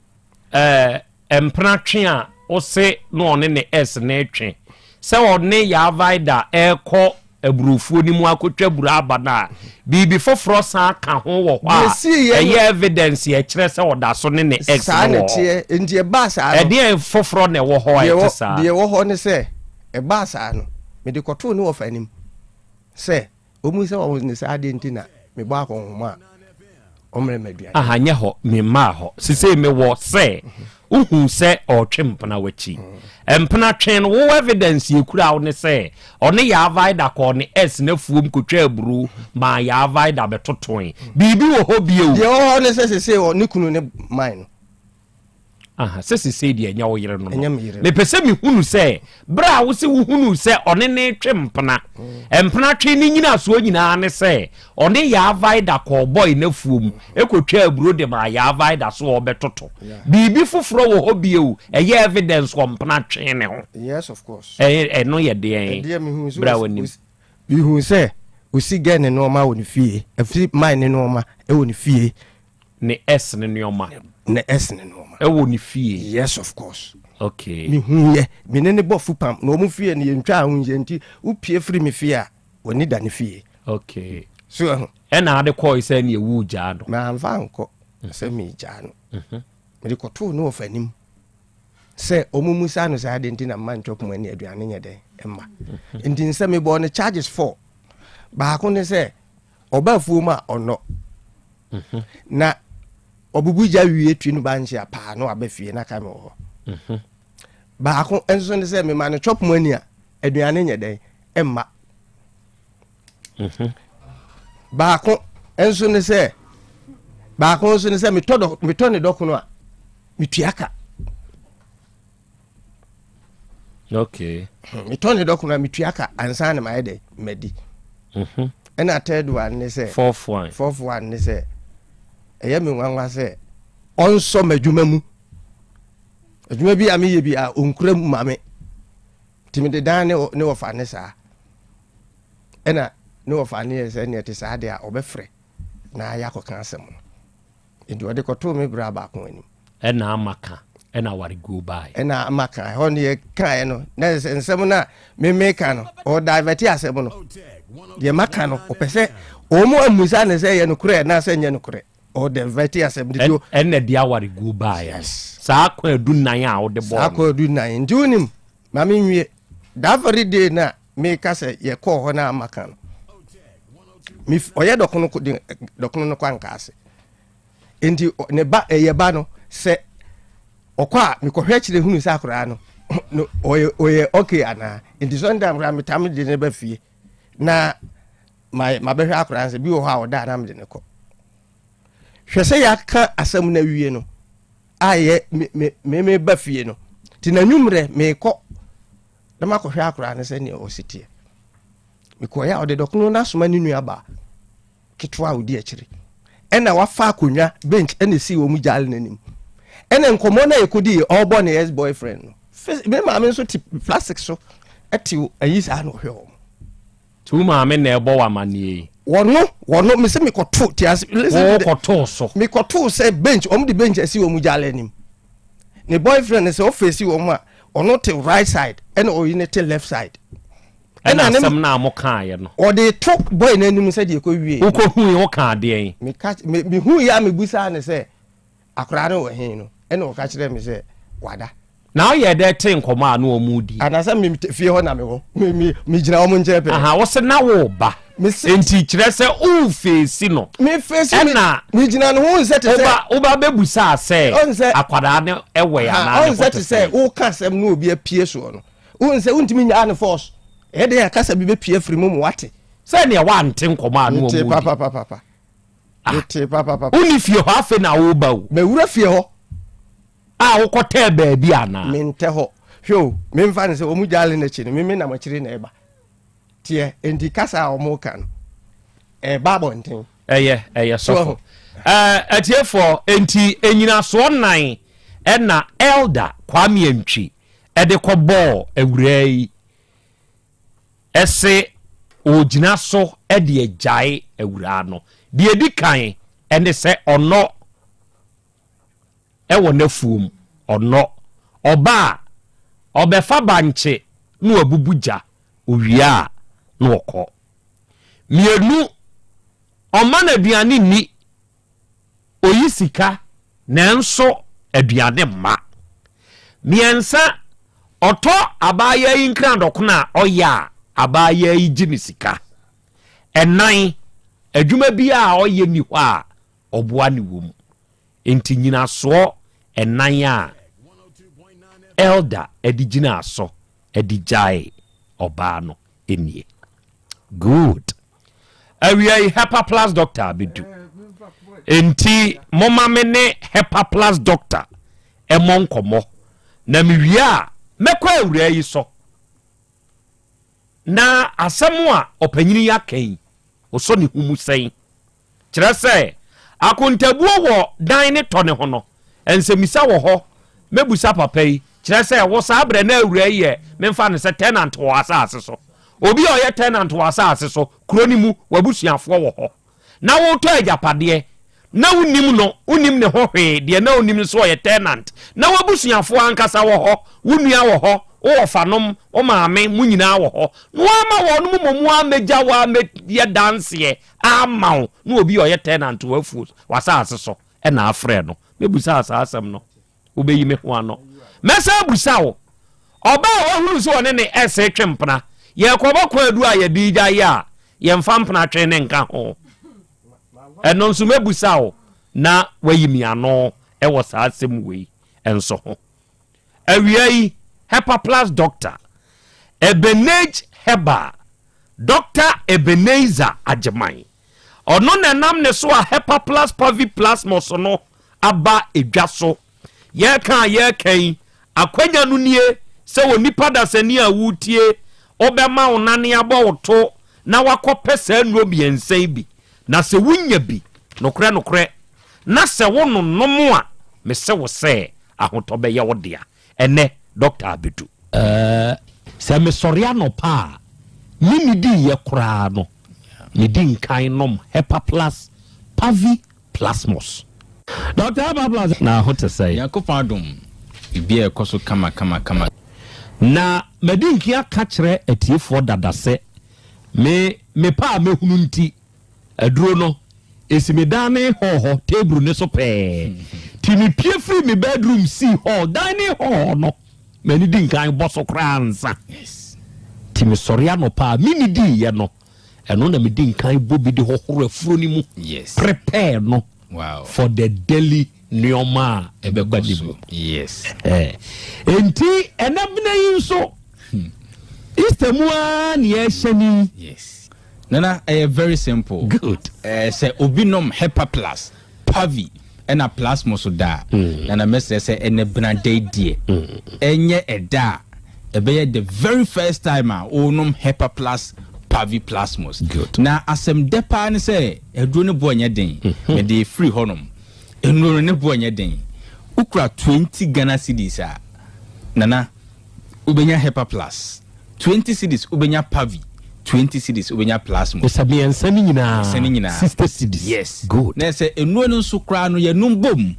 eh, mpena twe a ose na ɔne ne S no retwe sɛ ɔne Yavaida rekɔ aburofuo no mu akɔtwa aburo aba no a, biribi foforɔ san ka ho wɔ hɔ a ɛyɛ evidence a ɛkyerɛ sɛ ɔda so ne ne ex no Saa na wɔ hɔ. ɛteɛ. Nti ɛbaa saa no. Ɛdeɛn foforɔ na ɛwɔ hɔ a Deɛ ɛte ɛwɔ saa? deɛ ɛwɔ hɔ ne sɛ, ɛbaa saa no, mede kɔtoo ne wɔfa anim sɛ Wɔn sɛ wɔn ne saa adeɛ nti na mebɔ akɔnhoma a ɔmmerɛ me aduane. Aha nyɛ hɔ, memmaa hɔ. Sesei mewɔ sɛ wohu sɛ ɔretwe mpena w'akyi. Mpena twe no, wo evidence yɛkura wo ne sɛ ɔne Yaa Vida kɔɔ ne S n'afuom kɔtwaa aburo maa Yaa Vida bɛtotoe. Biribi wɔ hɔ bio? Deɛ ɛwɔ hɔ ne sɛ sesei ne kunu ne man no. Aha, sɛ sesei deɛ ɛnyɛ wo yere no no. Ɛnyɛ me yere. Mepɛ sɛ mehunu sɛ berɛ a wo se wohunuu sɛ ɔne ne retwe mpena, mm. mpena twe ne nyinasoɔ nyinaa ne sɛ ɔne Yaa Vida kɔɔ bɔe n'afuom ɛkɔtwa aburo de maa Yaa Vida so ɔbɛtoto. Biribi foforɔ wɔ hɔ bio ɛyɛ evidence wɔ mpena twe ne ho. Yes, of course. Ɛno yɛ deɛn berɛ a w'anim? Mehu sɛ osi gɛ ne nneɛma wɔ ne fie, afi mine ne nneɛma wɔ ne fie. Ne S ne nneɛma. Ne S ne nneɛma. Ɛwɔ ne fie. Yes of course. Okay. Me hu yɛ, me ne ne bɔ fupam na wɔn fie no yɛn ntwa ho nhyia nti wopie firi me fie a wɔn da ne fie. Okay. So ɛho. Ɛna ade kɔɔ sɛ ne ewu gyaa no. Mɛ anfa ankɔ sɛ me gyaa no. Mhm. Mede kɔtoo ne wɔfa anim sɛ wɔn mu sa no saa de nti na mma ntwa kuma ni aduane nyɛ dɛn mma. Mhm. Nti nsɛ mebɔɔ ne charges four. Baako ne sɛ ɔba afuom a ɔnɔ. Mhm. Na ɔbubu gya wie twi no ba nhyia paa na waba fie na ka me wɔ hɔ. Mhm. Baako nso ne sɛ mema no chop money a aduane nyɛ dɛn ɛmma. Mhm. Baako nso ne sɛ baako nso ne sɛ metɔ dɔ metɔ ne dɔkono a metua ka. Okay. Metɔ ne dɔkono a metua ka ansa na mayɛ dɛ madi. Mhm. Ɛna third one ne sɛ. Fourth one. Fourth one ne sɛ ɛyɛ me nwanwa sɛ ɔnsɔ m'adwuma mu. Adwuma bi a meyɛ bi a ɔnkura mu ma me. Nti mede dan ne ne wɔfa ne saa. Ɛna ne wɔfa ne yɛ sɛ neɛ te saa deɛ a ɔbɛfrɛ na yɛakɔka asɛm no. Enti ɔde kɔtoo me bra baako anim. Ɛna ama ka, ɛna awareguo baeɛ. Ɛna ama ka, ɛhɔ no yɛkaeɛ no, na ɛsɛ sɛ nsɛm no a me meka no, ɔdivɛte asɛm no. Deɛ maka no, ɔpɛ sɛ wɔn ammisa no sɛ ɛyɛ nokorɛ anaasɛ ɛnyɛ nokorɛ. Ɔdivɛte asɛm no. Ɛna de awareguo baeɛ no. Saa kwaadu nnan a wode bɔɔ no. Saa kwaadu nnan. Nti wonim, ma menwie. That very day no a meka sɛ yɛkɔɔ hɔ na ama ka no, ɔyɛ dɔkono de dɔkono no kɔ anka ase nti ne ba ɛyɛ ba no sɛ Ɔkɔ a mekɔhwɛ akyire hunu sɛ akwadaa no no ɔyɛ ɔyɛ okay anaa. Nti sometimes koraa metaa mede no ba fie na ma mabɛhwɛ akwadaa no sɛ bi wɔ hɔ a ɔda a na mede no kɔ. Hwɛ sɛ yɛaka asɛm no awie no a yɛ me me me meba fie no nti n'anwummerɛ mekɔ na makɔhwɛ akwadaa no sɛdeɛ ɔsi teɛ. Mekɔeɛ a ɔde dɔkono no asoma ne nuabaa. ketewa a odi akyire ɛna wafa akonnwa bench ɛna esi wɔn gyaale n'anim ɛna nkɔmɔ na yɛkɔdi yɛ ɔrebɔ ne ex boyfriend no me maame nso te plastic so ɛte ayi saa na ɔhwɛ wɔn. Ti wo maame na ɛbɔ wɔ amaneɛ yi. Wɔno wɔno me sɛ mekɔto te ase. Wo kɔto so. Mekɔto sɛ bench wɔn de bench asi wɔn gyaale anim ne boyfriend sɛ ɔfɛsi wɔn a ɔno te right side ɛna ɔyi ne te left side. Ɛna asɛm no a mo kaeɛ no. Ɔde to boy no anim sɛdeɛ ɛkɔ wie. Wokɔ hui wo kaa deɛn? Meka me me hui a mebusaa no sɛ akwadaa no wɔ he no ɛna ɔka kyerɛɛ me sɛ wada. Na woyɛɛ dɛ tee nkɔmmɔ a na wɔn redi? Anasɛ me fie hɔ na mewɔ me me megyina wɔn nkyɛn pɛɛ. Aha wose na woreba. Mese. Enti kyerɛ sɛ wo feesi no. Me feesi me ɛna. Megyina ne ho nsɛ te sɛ. Woba woba bɛbusaa sɛ. Ɔnsɛ. Akwadaa no ɛwɔ anaa ne ho te sɛn? Ɔnsɛ te sɛ woka asɛm na obi apue soɔ no. Wohu sɛ wontumi nyaa no force. Ɛyɛ dɛn a kasa bi bɛpue afiri mu ma woate. Sɛ nea woante nkɔmmɔ a na wɔn Mete redi. papapapapa. Ah. Mete papapapa. Wonni fie hɔ afei na woreba o. Mawura fie hɔ. A wokɔtɛɛ baabi anaa? Mentɛ hɔ. Hwɛ o, memfa no sɛ wɔn gyaale no akyi no, me menam akyiri na ɛba. Teɛ, enti kasa a wɔreka no, ɛreba abɔnten. Ɛyɛ, ɛyɛ sɔfo. Ɛɛ, atiefoɔ, enti nnyinasoɔ nnan ɛna Elder Kwame Antwi de kɔbɔɔ awuraa yi se ɔregyina so de agyae awuraa no. Deɛ ɛdi kan ne sɛ ɔnnɔ wɔ n'afuom, ɔnnɔ. Ɔba a, ɔbɛfa bankye na wabubu gya, ɔwie a na ɔkɔ. Mmienu, ɔmma no aduane nni. Oyi sika nanso aduane mma. Mmiɛnsa, ɔtɔ abaayaa yi nkradɔkono a ɔyɛ a abaayaa yi gye ne sika. Ɛnan, adwuma biara a ɔyɛ nni hɔ a ɔboa ne wɔ mu. Enti nyinasoɔ ɛnan a Elder de gyinaa so de gyaee ɔbaa no nie. Good. Awia yi Hepa Plus Doctor abɛdu. Enti momma me ne Hepa Plus Doctor ɛmmɔ nkɔmmɔ. Na mewie a, mɛkɔ awuraa yi so. Na asɛm a ɔpanyini yi aka yi, ɔsɔ ne ho mu sɛn? Kyerɛ sɛ, akontabuo wɔ dan ne tɔ ne ho no, nsɛmmisa wɔ hɔ. Mɛbusa papa yi, kyerɛ sɛ, wo saa berɛ na awura yi yɛ, memfa no sɛ tenant wɔ w'asase so. Obi a ɔyɛ tenant wɔ w'asase so, kuro no mu, w'abusuafoɔ wɔ hɔ. Na woretɔ agyapadeɛ, na wonnim no, wonnim ne ho hwee, deɛ na wonim ne sɛ ɔyɛ tenant. Na w'abusuafoɔ ankasa wɔ hɔ, wo nua wɔ hɔ, wo wɔfanom, wo maame, mo nyinaa wɔ hɔ. Na woama wɔnom mmom ammɛgya wo ammɛyɛ danseɛ ama wo na obi a ɔyɛ tenant wɔ afuo w'asase so na afrɛ no. Mɛbusa saa asɛm no, wobɛyi me ho ano. Mɛsan abusa wo, ɔbaa a wahunu sɛ ɔne ne ɛse twe mpena, yɛrekɔbɔ kwaadu a yɛde gya yɛ a, yɛmfa mpena twe ne nka ho. Ɛno nso mɛbusa wo na wayi me ano wɔ saa asɛm wei nso ho. Awia yi, Hepaplus Doctor, Ebenage Herbal, Dɔkta Ebenezer Agyemang, ɔno na ɛnam ne so a Hepaplus Paviplasmus no aba dwa so. Yɛreka a yɛreka yi, akwanya no nie sɛ onipa dasani a woretie, wobɛma wo nane abɔ wo to na woakɔpɛ saa nnuro mmiɛnsa yi bi. Na sɛ wonya bi, nokorɛ nokorɛ, na sɛ wononom a, mese wo sɛ ahotɔ bɛyɛ wo dea. Ɛnnɛ, dɔkta abedu. Sɛ mesɔre anɔpa a, mennidiiɛ koraa no, medi nkan nom Hepaplus Paviplasmus. Dɔkta Hepaplus, na ho te sɛn? Nyankopɔn adom, biribiara ɛkɔ so kama kama kama. Na madi nkan aka kyerɛ atiefoɔ dada sɛ, me mepɛ a mɛhunu nti, Aduro no, ɛsi me dining hall hɔ table no so pɛɛ. Nti mepue firii me bedroom sii hall, dining hall hɔ no, m'ani di nkan bɔ so koraa ansa. Nti mesɔre anɔpa a mennidiiɛ no, ɛno na medi nkan bɔ bi de hohoro afuro no mu, prepare no for the daily. nneɛma a ɛbɛba ne mu. Yes. Enti ɛnɛ bena yi nso Easter mu ara ne yɛhyɛ ni. Yes. Nana ɛyɛ very simple. Good. Ɛɛ sɛ obi nom Hepa Plus, Pavi ɛna Plasmos da a, Nana mɛsrɛ sɛ ɛnɛ bena da yi deɛ ɛnyɛ ɛda a ɛbɛyɛ the very first time a wonom Hepa Plus, Pavi, Plasmos. Good. Na asɛm dɛ paa ne sɛ aduro no boɔ nyɛ den. Mede firi hɔnom. Nnuro no ne boɔ nyɛ den. Wokura 20 Ghana cedis a, Nana, wobɛnya Hepa Plus. 20 cedis wobɛnya Pavi. 20 cedis wobɛnya Plasmos. Sɛ mmiɛnsa no nyinaa. Mmiɛnsa no nyinaa. 60 cedis. Yes. Good. Na sɛ nnuro no nso koraa no yɛnom bom.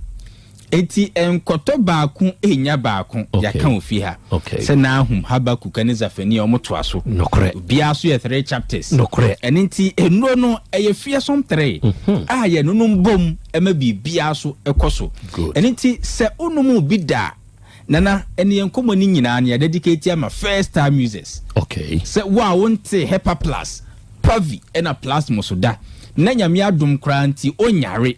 Enti nkɔtɔ baako nnya baako. Okay. Yɛaka wɔ fie ha. Okay. Sɛ Nahum, Habakuk ne Zefania wɔn toa so. Nokorɛ. Obiara so yɛ three chapters. Nokorɛ. Ɛno nti nnuro no ɛyɛ fearsome three a yɛnonom bom ma biribiara so kɔ so. Good. Ɛno nti sɛ wonom bi da a, Nana, ɛne yɛn nkɔmmɔ no nyinaa no yɛadedicate ama first time users. Okay. Sɛ wo a wonte Hepa Plus, Pavi ɛna Plasmos da, na Nyame adom koraa nti onyare,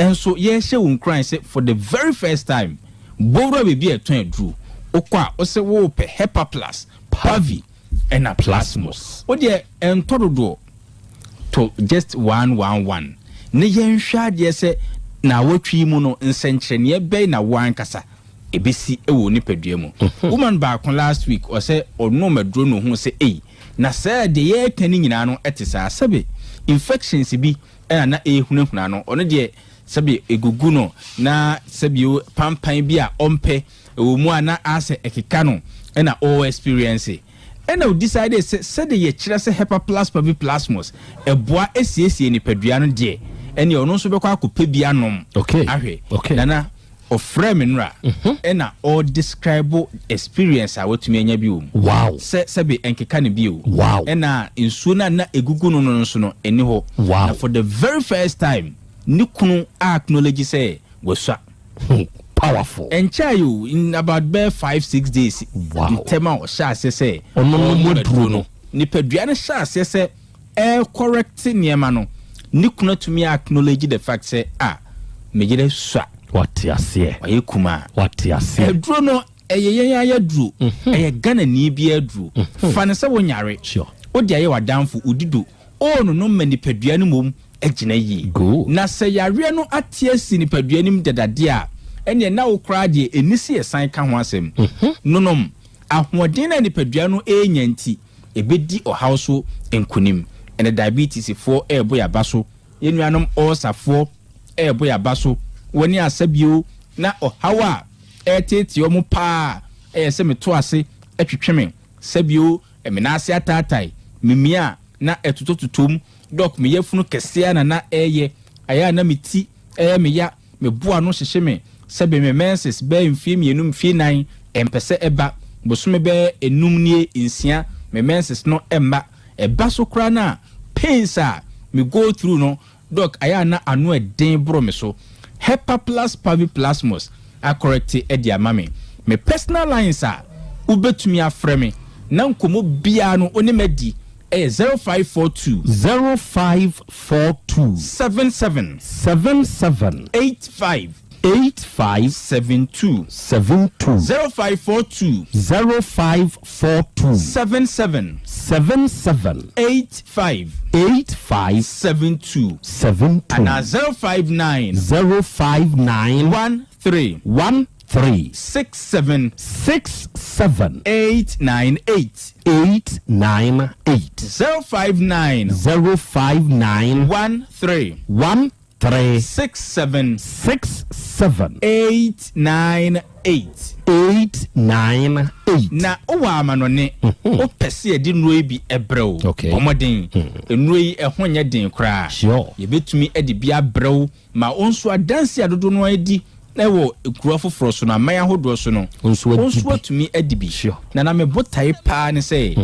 nso yɛrehyɛ wo nkuran sɛ for the very first time, bɔwura baabi a ɛtɔn aduro, wokɔ a wose worepɛ Hepa Plus, Pavi ɛna Plasmos. Wo deɛ ɛntɔ dodoɔ, to just one one one ne yɛnhwɛ adeɛ sɛ naawɔtwe yi mu no nsɛnkyerɛnneɛ bɛn na wo ankasa ɛbɛsi wɔ wo nipadua mu. Woman baako last week ɔsɛ ɔnom aduro na ohuu sɛ ei na sɛ deɛ yɛreka no nyinaa no ɛte saa, sɛbe infections bi ɛna na ɛrehunahuna no, ɔno deɛ sɛbe ɛgugu no na sɛbe pampan bi a ɔmpɛ ɛwɔ mu a na asɛ ɛkeka no ɛna ɔwɔ experience. Ɛna o decide sɛ sɛdeɛ yɛkyerɛ sɛ Hepa Plus Pavi Plasmos ɛboa ɛsiesie nipadua no deɛ, ɛneɛ ɔno nso bɛkɔ akɔpɛ bi anom ahwɛ. Nana ɔfrɛɛ me nnora ɛna ɔ describe experience a watumi anya bi wɔ mu. Wow. Sɛ sɛbe ɛnkeka no bio. Wow. Ɛna nsuo no a na ɛgugu no no nso no ɛni hɔ. Wow. Na for the very first time ne kunu acknowledge sɛ wasua. Powerful. Ɛnkyɛe o, in about bɛyɛ 5, 6 days Wow. ntɛm a ɔhyɛ aseɛ sɛ Ɔno no mu ɔnom aduro aduro no. no, nipadua no hyɛ aseɛ sɛ ɛrecorrect nneɛma no, ne kunu atumi acknowledge the fact sɛ ah, me yere sua. Wate aseɛ. Wayɛ kumaa. Wate aseɛ. Aduro no ɛyɛ yɛn ayɛ aduro. Ɛyɛ Ghanani bi aduro. Fa no sɛ wonyare. Sure. Wode ayɛ w'adamfo, wodi do. Ɔɔno no ma nipadua no mmom agyina yie. Good. Na sɛ yareɛ no ate asi nipadua no mu dadadeɛ a, ɛneɛ na wo koraa deɛ ɛnni sɛ yɛsan ka ho asɛm. Nonom, ahoɔden no a nipadua no renya nti, ɛbɛdi ɔhaw so nkonim. Ɛnɛ diabetesfoɔ ɛrebɔ yɛn aba so, yɛn nuanom ulcerfoɔ ɛrebɔ yɛn aba so, wɔne asa bio, na ɔhaw a ɛreteetee wɔn paa ɛyɛ sɛ meto ase ɛtwetwe me, sɛbio me nan ase ataatae, memia a na ɛtotɔtotɔ mu, dɔk me yafunu kɛseɛ na na ɛyɛ, ayɛ a na me ti ɛyɛ me ya, me bo ano hyehye me, sɛbe me menses bɛyɛ mfie 2, mfie 4, ɛmpɛ sɛ ɛba, bosome bɛyɛ 5 nie, 6, me menses no ɛmma, ɛba so koraa na pains a me go through no, dɔk ayɛ a na ano ɛden boro me so. Hepa Plus Pavi Plasmos acorrecte ɛde ama me. Me personal lines a wobɛtumi afrɛ me na nkɔmmɔ biara no wo ne ma di ɛyɛ 0542 0542 77 77 85 85 72 72 0542 0542 77 77 85 85 72 72 ana 059 059 13 13 67 67 898 898 059 059 13 13 67 67 898 898. Na wowɔ amanɔne, wopɛ sɛ yɛde nnuro yi bi ɛbrɛ wo, Okay. bɔ mmɔden. Nnuro yi ɛho nyɛ den koraa. Sure. Yɛbɛtumi de bi abrɛ wo ma wo nso adanse a dodoɔ no adi ɛwɔ nkuro afoforɔ so no, aman ahodoɔ so no, Wo nso adi wo nso bi. atumi adi bi. Sure. Na me botae paa ne sɛ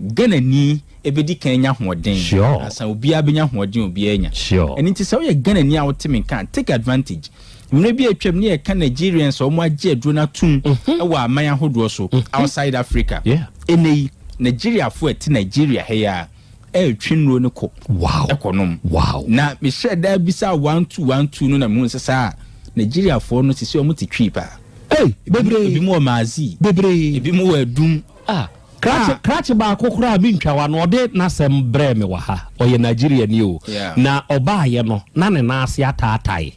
Ghanani ɛbɛdi kan anya ahoɔden. Sure. Ansa obiara bɛnya ahoɔden, obiara anya. Sure. Ɛno nti sɛ woyɛ Ghanani a wote me nka, take advantage. Mmerɛ bi atwam ne yɛka Nigerians a wɔn agye aduro no atom ɛwɔ aman ahodoɔ so outside Africa. Yeah. Ɛnɛ yi Nigeriafoɔ a ɛte Nigeria ha yi a ɛretwe nnuro no kɔ. Wow. Ɛkɔnom. Wow. Na mehyɛ da bisa 1212 no na mehu sɛ saa Nigeriafoɔ no sisi ɔmo te Twi paa. Ei, bebree. Ebi mu wɔ Maazi. Bebree. Ebi mu wɔ Adum. Ah, krakye, krakye baako koraa mentwa w'ano, ɔde n'asɛm brɛɛ me wɔ ha. Ɔyɛ Nigeriani o. Yeah. Na ɔbaeɛ no, na ne nan ase ataatae.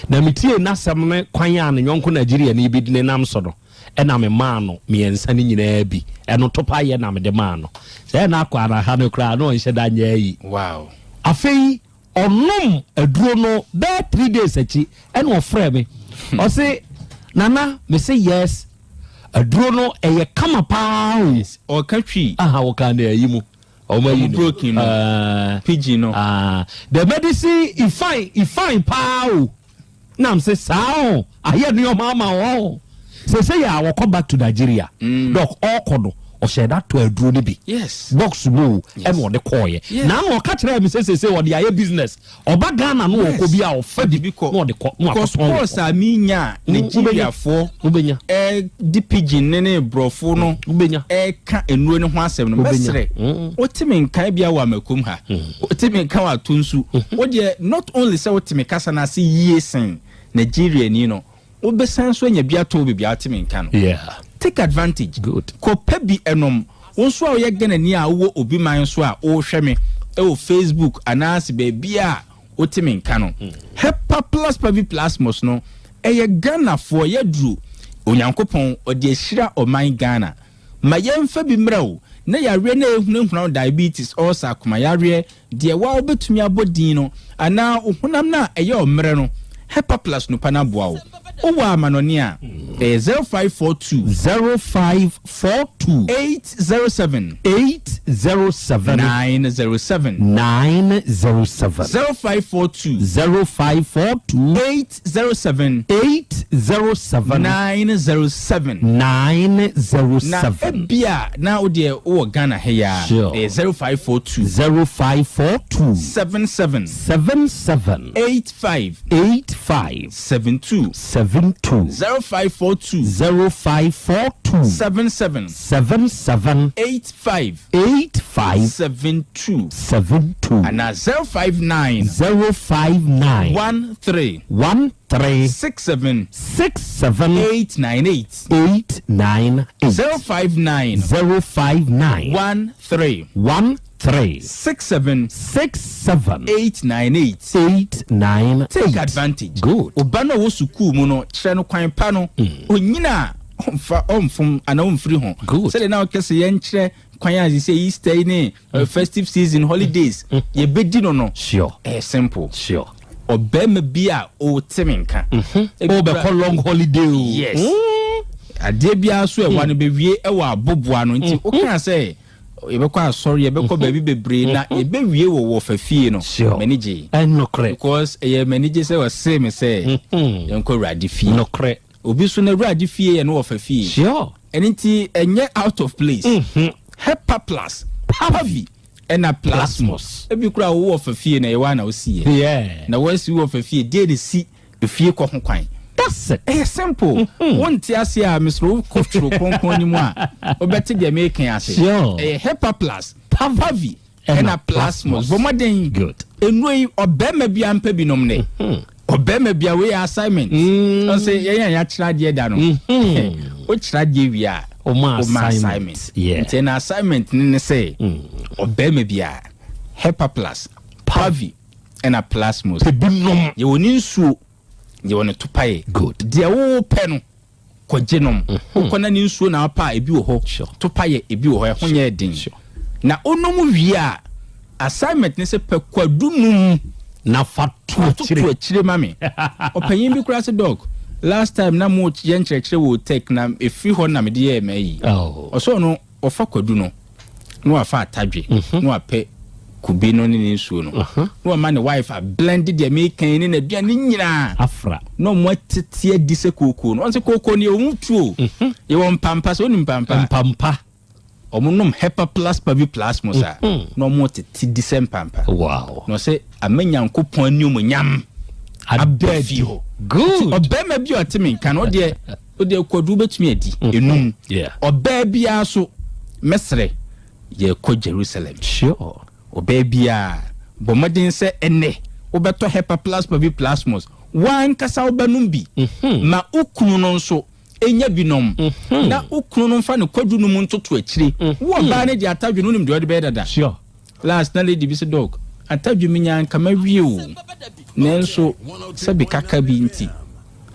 Na metiee n'asɛm ne kwan a ne yɔnko Nigeriani bi de ne nam so no, ɛna memaa no mmiɛnsa no nyinaa bi. Ɛno topa yɛ na mede maa no. Sɛ ɛna akɔ ara ha no koraa na ɔnhyɛ da nyɛ ayi. Wow. Afei ɔnom aduro no bɛyɛ 3 days akyi ɛna ɔfrɛ me. Ɔse, "Nana," mese, "Yes." Aduro no ɛyɛ kama paa o. Ɔka Twi. Aha, wɔka ne ayi mu. Ɔmo ayi Ɔmo no. broken no. Pidgin no. The medicine e fine, e fine paa o. Nam sɛ saa o, ayɛ nneɛma ama o. Sese yɛ a wɔkɔ back to Nigeria. Doc ɔkɔ no, ɔhyɛ da tɔ aduro no bi. Box mu o, ɛna ɔde kɔɔyɛ. Na na ɔka kyerɛ mi sɛ sese ɔde ayɛ business. Ɔba Ghana no ɔkɔ bi a ɔfa bi na ɔde kɔ na Because wakɔtɔn wɔ course a menya a Nigeriafoɔ wobɛnya di pidgin ne ne borɔfo no ɛka nnuro no ho asɛm no, Wobɛnya. mɛsrɛ wote me nkan bia wɔ amakom ha, wote me nka wɔ ato nsu, wodeɛ not only sɛ wote me kasa no ase yie sen Nigeriani no, wobɛsan so anya bi atɔ wo baabi a wote me nka no. Take advantage. Good. Kɔpɛ bi ɛnom. Wo nso a woyɛ Ghanani a wowɔ obi man so a wohwɛ me ɛwɔ Facebook anaasɛ baabi a wote me nka no, Hepa Plus Pavi Plasmos no ɛyɛ Ghanafoɔ yɛduru. Onyankopɔn ɔde ahyira ɔman Ghana ma yɛmfa bi mmerɛ wo na yareɛ no a ɛhunahuna wo, diabetes, ulcer, akomayareɛ deɛ wa wobɛtumi abɔ din no anaa wo honam no a ɛyɛ ɔmmerɛ no, Hepa Plus no pa no aboa wo. Wowɔ amanɔne a, ɛyɛ 0542 0542 807 807 907. 907. 0542 0542 807 807 907. 907. Na ebia na wodeɛ wowɔ Ghana ha yi a, ɛyɛ 0542 0542 77 77 85 85 72. 72. 0542 0542 77 77 85 85 72. 72. Anaa 059 059 13 13 67 67 898. 898. 059 059 13 13 67 67 898. 898. Take advantage. Good. Ɔba no a ɔwɔ sukuu mu no, kyerɛ no kwan pa no, onyina a ɔmfa ɔmfom anaa ɔmfiri ho. Good. Sɛdeɛ na ɔkɛ sɛ yɛnkyerɛ kwan a sɛ Easter yi ne festive season holidays yɛbɛdi no. Ɛyɛ simple. Ɔbɛrima bi a ɔte me nka. Ebi Wobɛkɔ long holiday o. Yes. Adeɛ biara so ɛwa no bɛwie ɛwɔ aboboa no nti wokaa sɛ yɛbɛkɔ asɔre, yɛbɛkɔ baabi bebree na yɛbɛwie wɔ wɔfa fie no. M'ani gye. Ɛnokorɛ. Because ɛyɛ m'ani gye sɛ wɔse me sɛ yɛnkɔ Awurade fie. Nokorɛ. Obi so no Awurade fie yɛ no wɔfa fie. Ɛno nti ɛnyɛ out of place. Hepa Plus, Pavi ɛna Plasmos. Ebi kura wo wɔfa fie na ɛwɔ ana wosi yɛ. Na wɔasi wɔfa fie deɛ de si efie kɔ ho kwan. That's it. Ɛyɛ simple. Wonte ase a, mesoro wokɔ twerɛ kronkron no mu a wobɛte deɛ meka ase. Ɛyɛ Hepa Plus, Pavi ɛna Plasmos. Bɔ mmɔden. Good. Nnuro yi, ɔbɛrima bi ampɛ bi nom ne ɔbɛrima bi a wei yɛ assignment. Ɔsɛ yɛn a yɛakyerɛ adeɛ da no, wokyerɛ adeɛ wie a, Ɔma woma assignment. assignment. Nti ɛna assignment ne ne sɛ ɔbɛrima bi a Hepa Plus, Pavi ɛna Plasmos Ebi nom. Yɛwɔ ne nsuo, yɛwɔ ne topaeɛ. Good. Deɛ wowopɛ no kɔgye nom. Wokɔ na ne nsuo na wopɛ a, ebi wɔ hɔ. Topaeɛ ebi wɔ hɔ, ɛho nyɛ den. Na wonom wie a, assignment ne sɛ pɛ kwadu num na fa to to akyire. Akyire ma me. Ɔpanyin bi koraa sɛ, "Doc, last time na mo yɛ nkyerɛkyerɛ wɔ tech na ɛfiri hɔ na mede yɛɛ ma yi." Ɔsɛ ɔno ɔfa kwadu no na wafa atadwe na wapɛ kube no ne ne nsuo no na wama ne wife a blend deɛ meka yi ne n'aduane nyinaa afra na ɔmo atete adi sɛ kookoo no. Ɔn sɛ kookoo no yɛwɔ mu tuo, yɛwɔ mpampa. Sɛ wonim mpampa, mpampa. Ɔmo nom Hepa Plus Pavi Plasmos a na ɔmo tete di sɛ mpampa. Na ɔsɛ ama Nyankopɔn animuonyam aba fie hɔ. Good. Ɔbɛrima bi a ɔte me nka no, ɔdeɛ kwadu bɛtumi adi enum. Ɔbaa biara so, mɛsrɛ, yɛkɔ Jerusalem. Ɔbaa biara bɔ mmɔden sɛ ɛnɛ wobɛtɔ Hepa Plus Pavi Plasmos. W'ankasa wobɛnom bi. Ma wo kunu no nso nya bi nom. Na wo kunu no mfa ne kwadu no mu ntoto akyire. Wo ɔbaa no deɛ atadwe no wonim deɛ ɔde bɛyɛ dada. Last na lady bi se Doc, atadwe menya anka mawie o. Nanso sɛbe kaka bi nti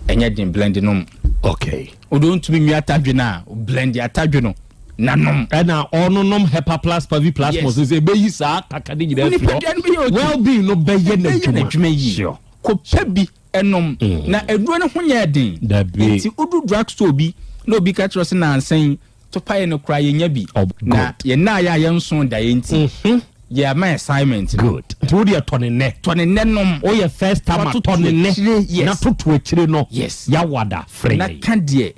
ɛnyɛ den blend nom. Okay. Wode wontumi nwie atadwe no a, blend atadwe no na nom. Ɛna ɔnonom Hepa Plus Pavi Plus Mos sɛ ɛbɛyi saa kaka no nyinaa afiri hɔ. Well-being no bɛyɛ n'adwuma yie. Sure. Kɔpɛ bi nom. Na aduro no ho nyɛɛ den. Dabi. Nti wodu drug store bi na obi ka kyerɛ wo sɛ nansa yi topaeɛ no koraa yɛnya bi. Na yɛn nnaeɛ a yɛnso daeɛ nti yɛama assignment no. Good. Nti wo deɛ tɔ ne nnɛ. Tɔ ne nnɛ nom. Woyɛ first timer tɔ ne nnɛ. Yes. Na toto akyire no. Yes. Yawada frɛ Na yɛn. ka deɛ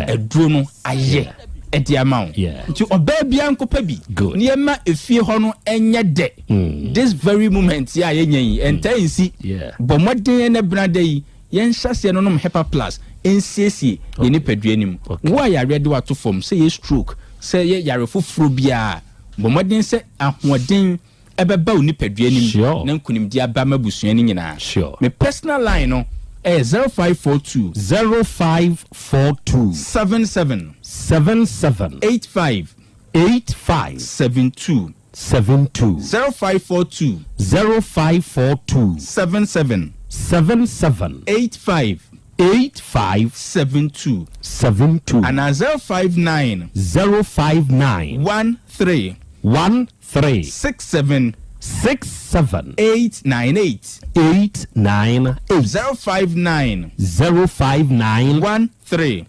aduro no ayɛ de ama wo. Nti ɔbaa biara nkɔpɛ bi. Good. Na yɛma efie hɔ no nyɛ dɛ. This very moment yi a yɛnya yi, ɛntaa nsi. Bɔ mmɔden ɛnɛ benada yi, yɛnhyɛ aseɛ nonom Hepa Plus nsiesie yɛn nipadua no mu. Wo a yareɛ de wo ato fam, sɛ ɛyɛ stroke, sɛ ɛyɛ yare foforɔ biara, bɔ mmɔden sɛ ahoɔden ɛbɛba wo nipadua no mu na nkunimdie aba ama abusua no nyinaa. Me personal line no ɛyɛ 0542. 0542. 77. 77. 85. 85. 72. 72. 0542. 0542. 77. 77. 85. 85. 72. 72. Anaa 059. 059. 13. 13. 67. 67. 898. 898. 059. 059. 13.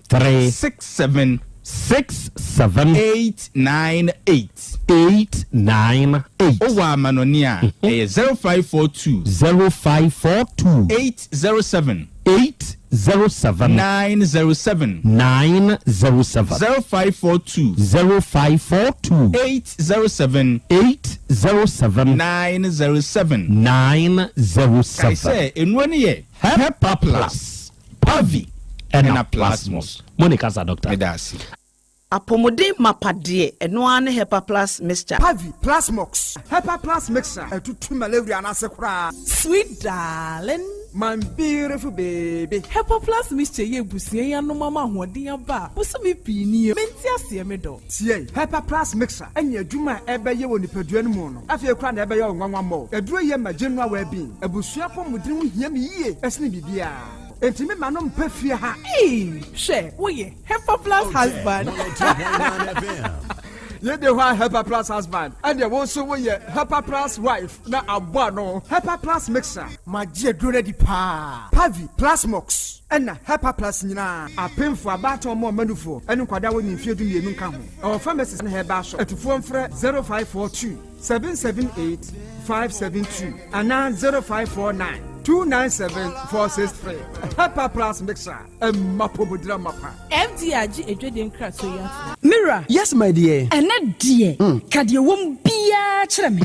13. 67. 67. 898. 898. Wowɔ amanɔne a, ɛyɛ 0542. 0542. 807. 807. 907. 907. 0542. 0542. 807. 807. 907. 907. Kae sɛ, nnuro no yɛ Hepa Plus, Pavi, ɛna ɛna Plasmos. Mo ne kasa, Doctor. Meda ase. Apɔmuden mapa deɛ, ɛno ara ne Hepa Plus Mixture. Pavi, Plasmox, Hepa Plus Mixture, ɛtutu malaria no ase koraa. Sweet darling. My beautiful baby. Hepa Plus Mixture yɛ abusua yi anom ama ahoɔden aba a bosome pii nie. Mente aseɛ me dɔ. Tie, Hepa Plus Mixture ɛne adwuma a ɛbɛyɛ wɔ nipadua no mu no, afei koraa na ɛbɛyɛ wo nwanwa mmɔ. Aduro yɛ ma general well-being. Abusua apɔmuden ho hia me yie ɛsene biribiara. Enti me ma no mpɛ fie ha. Ee, hwɛ, woyɛ Hepa Plus husband. Yɛde hɔ a Hepa Plus husband, ɛdeɛ wo nso woyɛ Hepa Plus wife na abɔ ano. Hepa Plus Mixture. Magye aduro no adi paa. Pavi, Plasmox, ɛna Hepa Plus nyinaa. Apemfo, abaatan, ɔmo ɔmanufoɔ, ɛne nkwadaa wɔ ne mfeɛ 12 nka ho. Ɛwɔ pharmacies ne herbal shop. Atufoɔ mfrɛ 0542 778 572 anaa 0549 297 463. Hepa Plus Mixture, ɛma pomodira mapa. FDA agye adwadie nkratoɔ yi ato. Mira. Yes, my dear. Ɛnɛ deɛ, ka deɛ ɛwɔ mu biara kyerɛ me.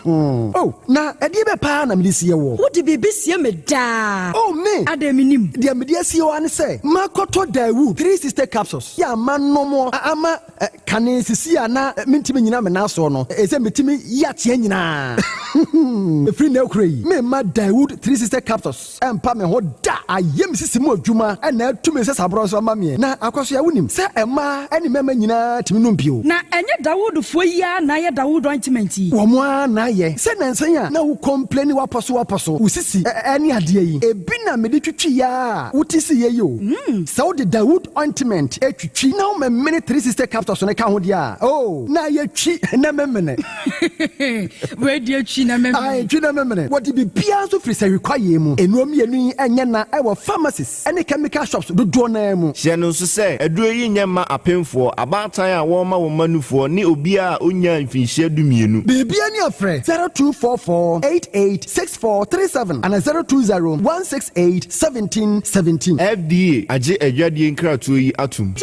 Oh, na ɛdeɛ bɛ paa na mede sie wɔ? Wode biribi sie me daa. Oh, me. Adɛn menim? Deɛ mede asie hɔ ne sɛ, makɔtɔ Daewoo 360 capsules yɛ ama nomɔ ama kane sisi a na mentumi nyina me nan soɔ no, ɛsɛ metumi yi ateɛ nyinaa. Ɛfiri nnɛ kura yi, memma Daewoo 360 capsules ɛmpa me ho da. Ayɛ me sisi mu adwuma ɛna atumi sɛ saborɔ nso ama meɛ. Na akɔso a wonim sɛ ɛmaa ne mmarima nyinaa tumi nom bio. Na ɛnyɛ Dawudfoɔ yi ara na ayɛ Dawud ointment yi? Wɔn ara na ayɛ. Sɛ nnansa yi a na wo complaini wapɔ so wapɔ so, wo sisi ne adeɛ yi, ebi na mede twitwi yɛ a wote siiɛ yi o. Sɛ wode Dawud ointment twitwi na womemene 360 capsules no ka ho deɛ a, oh, na ayɛ twi na memene. Wei deɛ twi na memene. Ae, twi na memene. Wɔde biribiara nso firi sahwi kwaeɛ mu. Nnuro mmienu yi nyɛ na ɛwɔ pharmacies ne chemical shops dodoɔ no ara mu. Hyɛ no nso sɛ, aduro yi nyɛ mma apemfoɔ, abaatan a wɔrema wɔn mma nufoɔ ne obiara a ɔnnyaa mfinhyia 12. Biribiara ni a frɛ 0244 88 64 37 anaa 020 168 17 17. FDA agye adwadie nkratoɔ yi atom.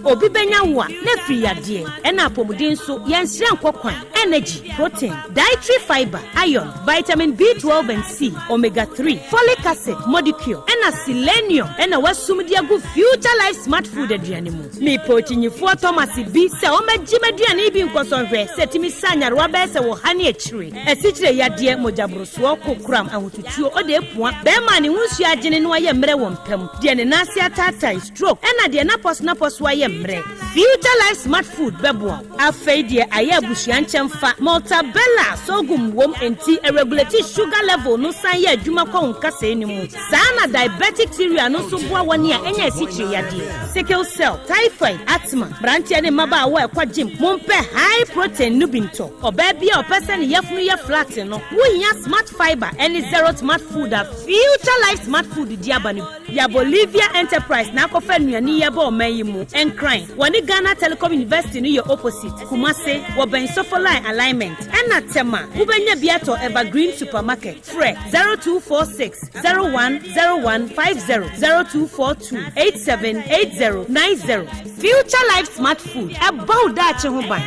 Obi bɛnya wo a, na afiri yadeɛ. Ɛna apɔmuden nso, yɛnsrɛ nkɔ kwan. Energy, protein, dietary fibre, iron, vitamin B12 and C, omega 3, folic acid, modicure, ɛna selenium ɛna wɔasum de agu Future Life Smart Food aduane mu. Mepɛ okyinyifoɔ Thomas bi sɛ ɔmmɛgye m'aduane yi bi nkɔsɔ nhwɛ sɛ ɛtumi sa nyarewa bɛyɛ sɛ wɔ ha ne akyire. Asikyire yadeɛ, mogyaborosoɔ, kokoram, ahotutuo, ɔde apua, bɛrima a ne ho nsuo agyene na wayɛ mmerɛ wɔ mpa mu, deɛ ne nan ase ataatae, stroke, ɛna deɛ n'apɔso-napɔso ayɛ mmerɛ. Future Life Smart Food bɛboa wo. Afei deɛ ayɛ abusua nkyɛmfa, Maltabella sorghum wom enti ɛregulate sugar level no san yɛ adwuma kɔ wo nkasɛɛ no mu. Saa na diabetic cereal no nso boa wɔn a anya asikyire yadeɛ, sickle cell, typhoid, asthma, mmeranteɛ ne mmabaawa a ɛkɔ gym, mompɛ high protein no bi ntɔ. Ɔbaa bi a ɔpɛ sɛ ne yafunu yɛ flat no, wohia Smart Fibre ne Zero Smart Food a Future Life Smart Food de aba no bi. Ya Bolivia Enterprise na akɔfa nnuane yi aba ɔman yi mu. Nkran, wɔne Ghana Telecom University no yɛ opposite. Kumase, wɔbɛn Sofoline Alignment. Ɛna Tema, wobɛnya bi atɔ Evergreen Supermarket. Frɛ 0246 010150, 0242 878090. Future Life Smart Food, ɛbɔ wo daakye ho ban.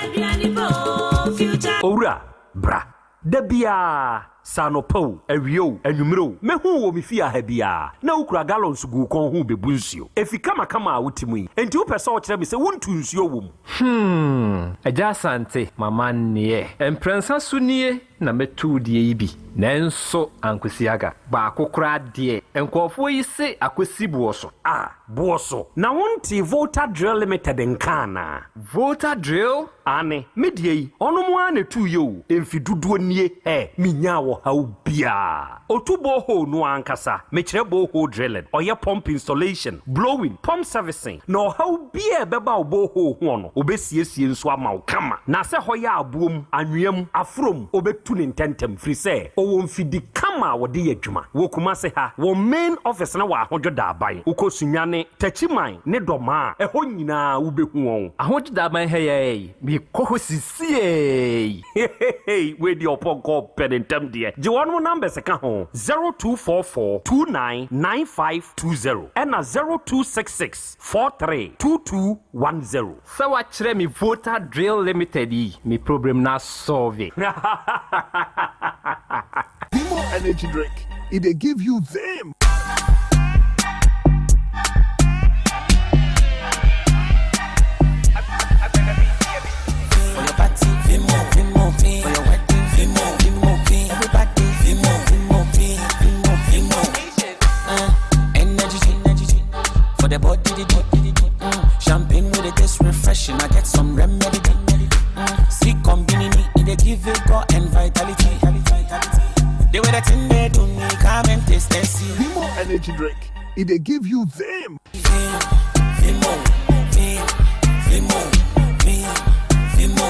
Owura, bra. Da biara, sɛ anɔpa o, awia o, anwummere o, mɛhu wo wɔ me fie ha biara, na wokura gallons gu wo kɔn ho rebebu nsuo. Efi kamakama a wote mu yi, enti wopɛ sɛ wokyerɛ me sɛ wontu nsuo wɔ mu? Hmm, Agya Asante, m'amanneɛ. Mprɛnsa so nie na mɛtu wo deɛ yi bi, nanso ankosi aga. Baako koraa deɛ, nkurɔfoɔ yi se akɔsi boɔ so. Ah, boɔ so. Na wontee Volta Drill Limited nka anaa? Volta Drill? Aane, me deɛ yi, ɔnom ara na ɛtuiɛ o, mfe dodoɔ nie, ɛ, menyaa ɔhaw biara. Ɔtu borehole no ara ankasa, mekyerɛ borehole drilling, ɔyɛ pump installation, blowing, pump servicing, na ɔhaw biara a ɛbɛba wo borehole hoɔ no, ɔbɛsiesie nso ama wo kama. Na sɛ hɔ yɛ aboɔ mu, anwea mu, aforɔ mu, ɔbɛtu no ntɛntɛm, firi sɛ ɔwɔ mfidi kama a wɔde yɛ adwuma. Wɔ Kumase ha, wɔn main office no wɔ Ahodwo Daaban. Wokɔ Sunyani, Techiman ne Dɔmaa a, ɛhɔ nyinaa wobɛhu wɔn. Ahodwo Daaban ha yi ara yi, mekɔ hɔ sisiei. Hehehe wei deɛ ɔpɔnkɔ pɛ ne ntɛm deɛ. Gye wɔnom numbers ka ho, 0244 29 9520 ɛna 0266 43 2210. Sɛ wakyerɛ me Volta Drill Limited yi, me problem no asɔlve. Vimo energy drink, e dey give you vim. For your party, Vimo, Vimo, For your wedding, Vimo, Vimo, Everybody, Vimo, Vimo, Vimo, Vimo. Energy, energy. For the body, the body. Champagne with it taste refreshing. I get some remedy. See, combini, it they give vigor and vitality. The way that in they do me, come and taste and see. Vimo energy drink, e dey give you vim. Vimo, Vimo, Vimo, Vimo,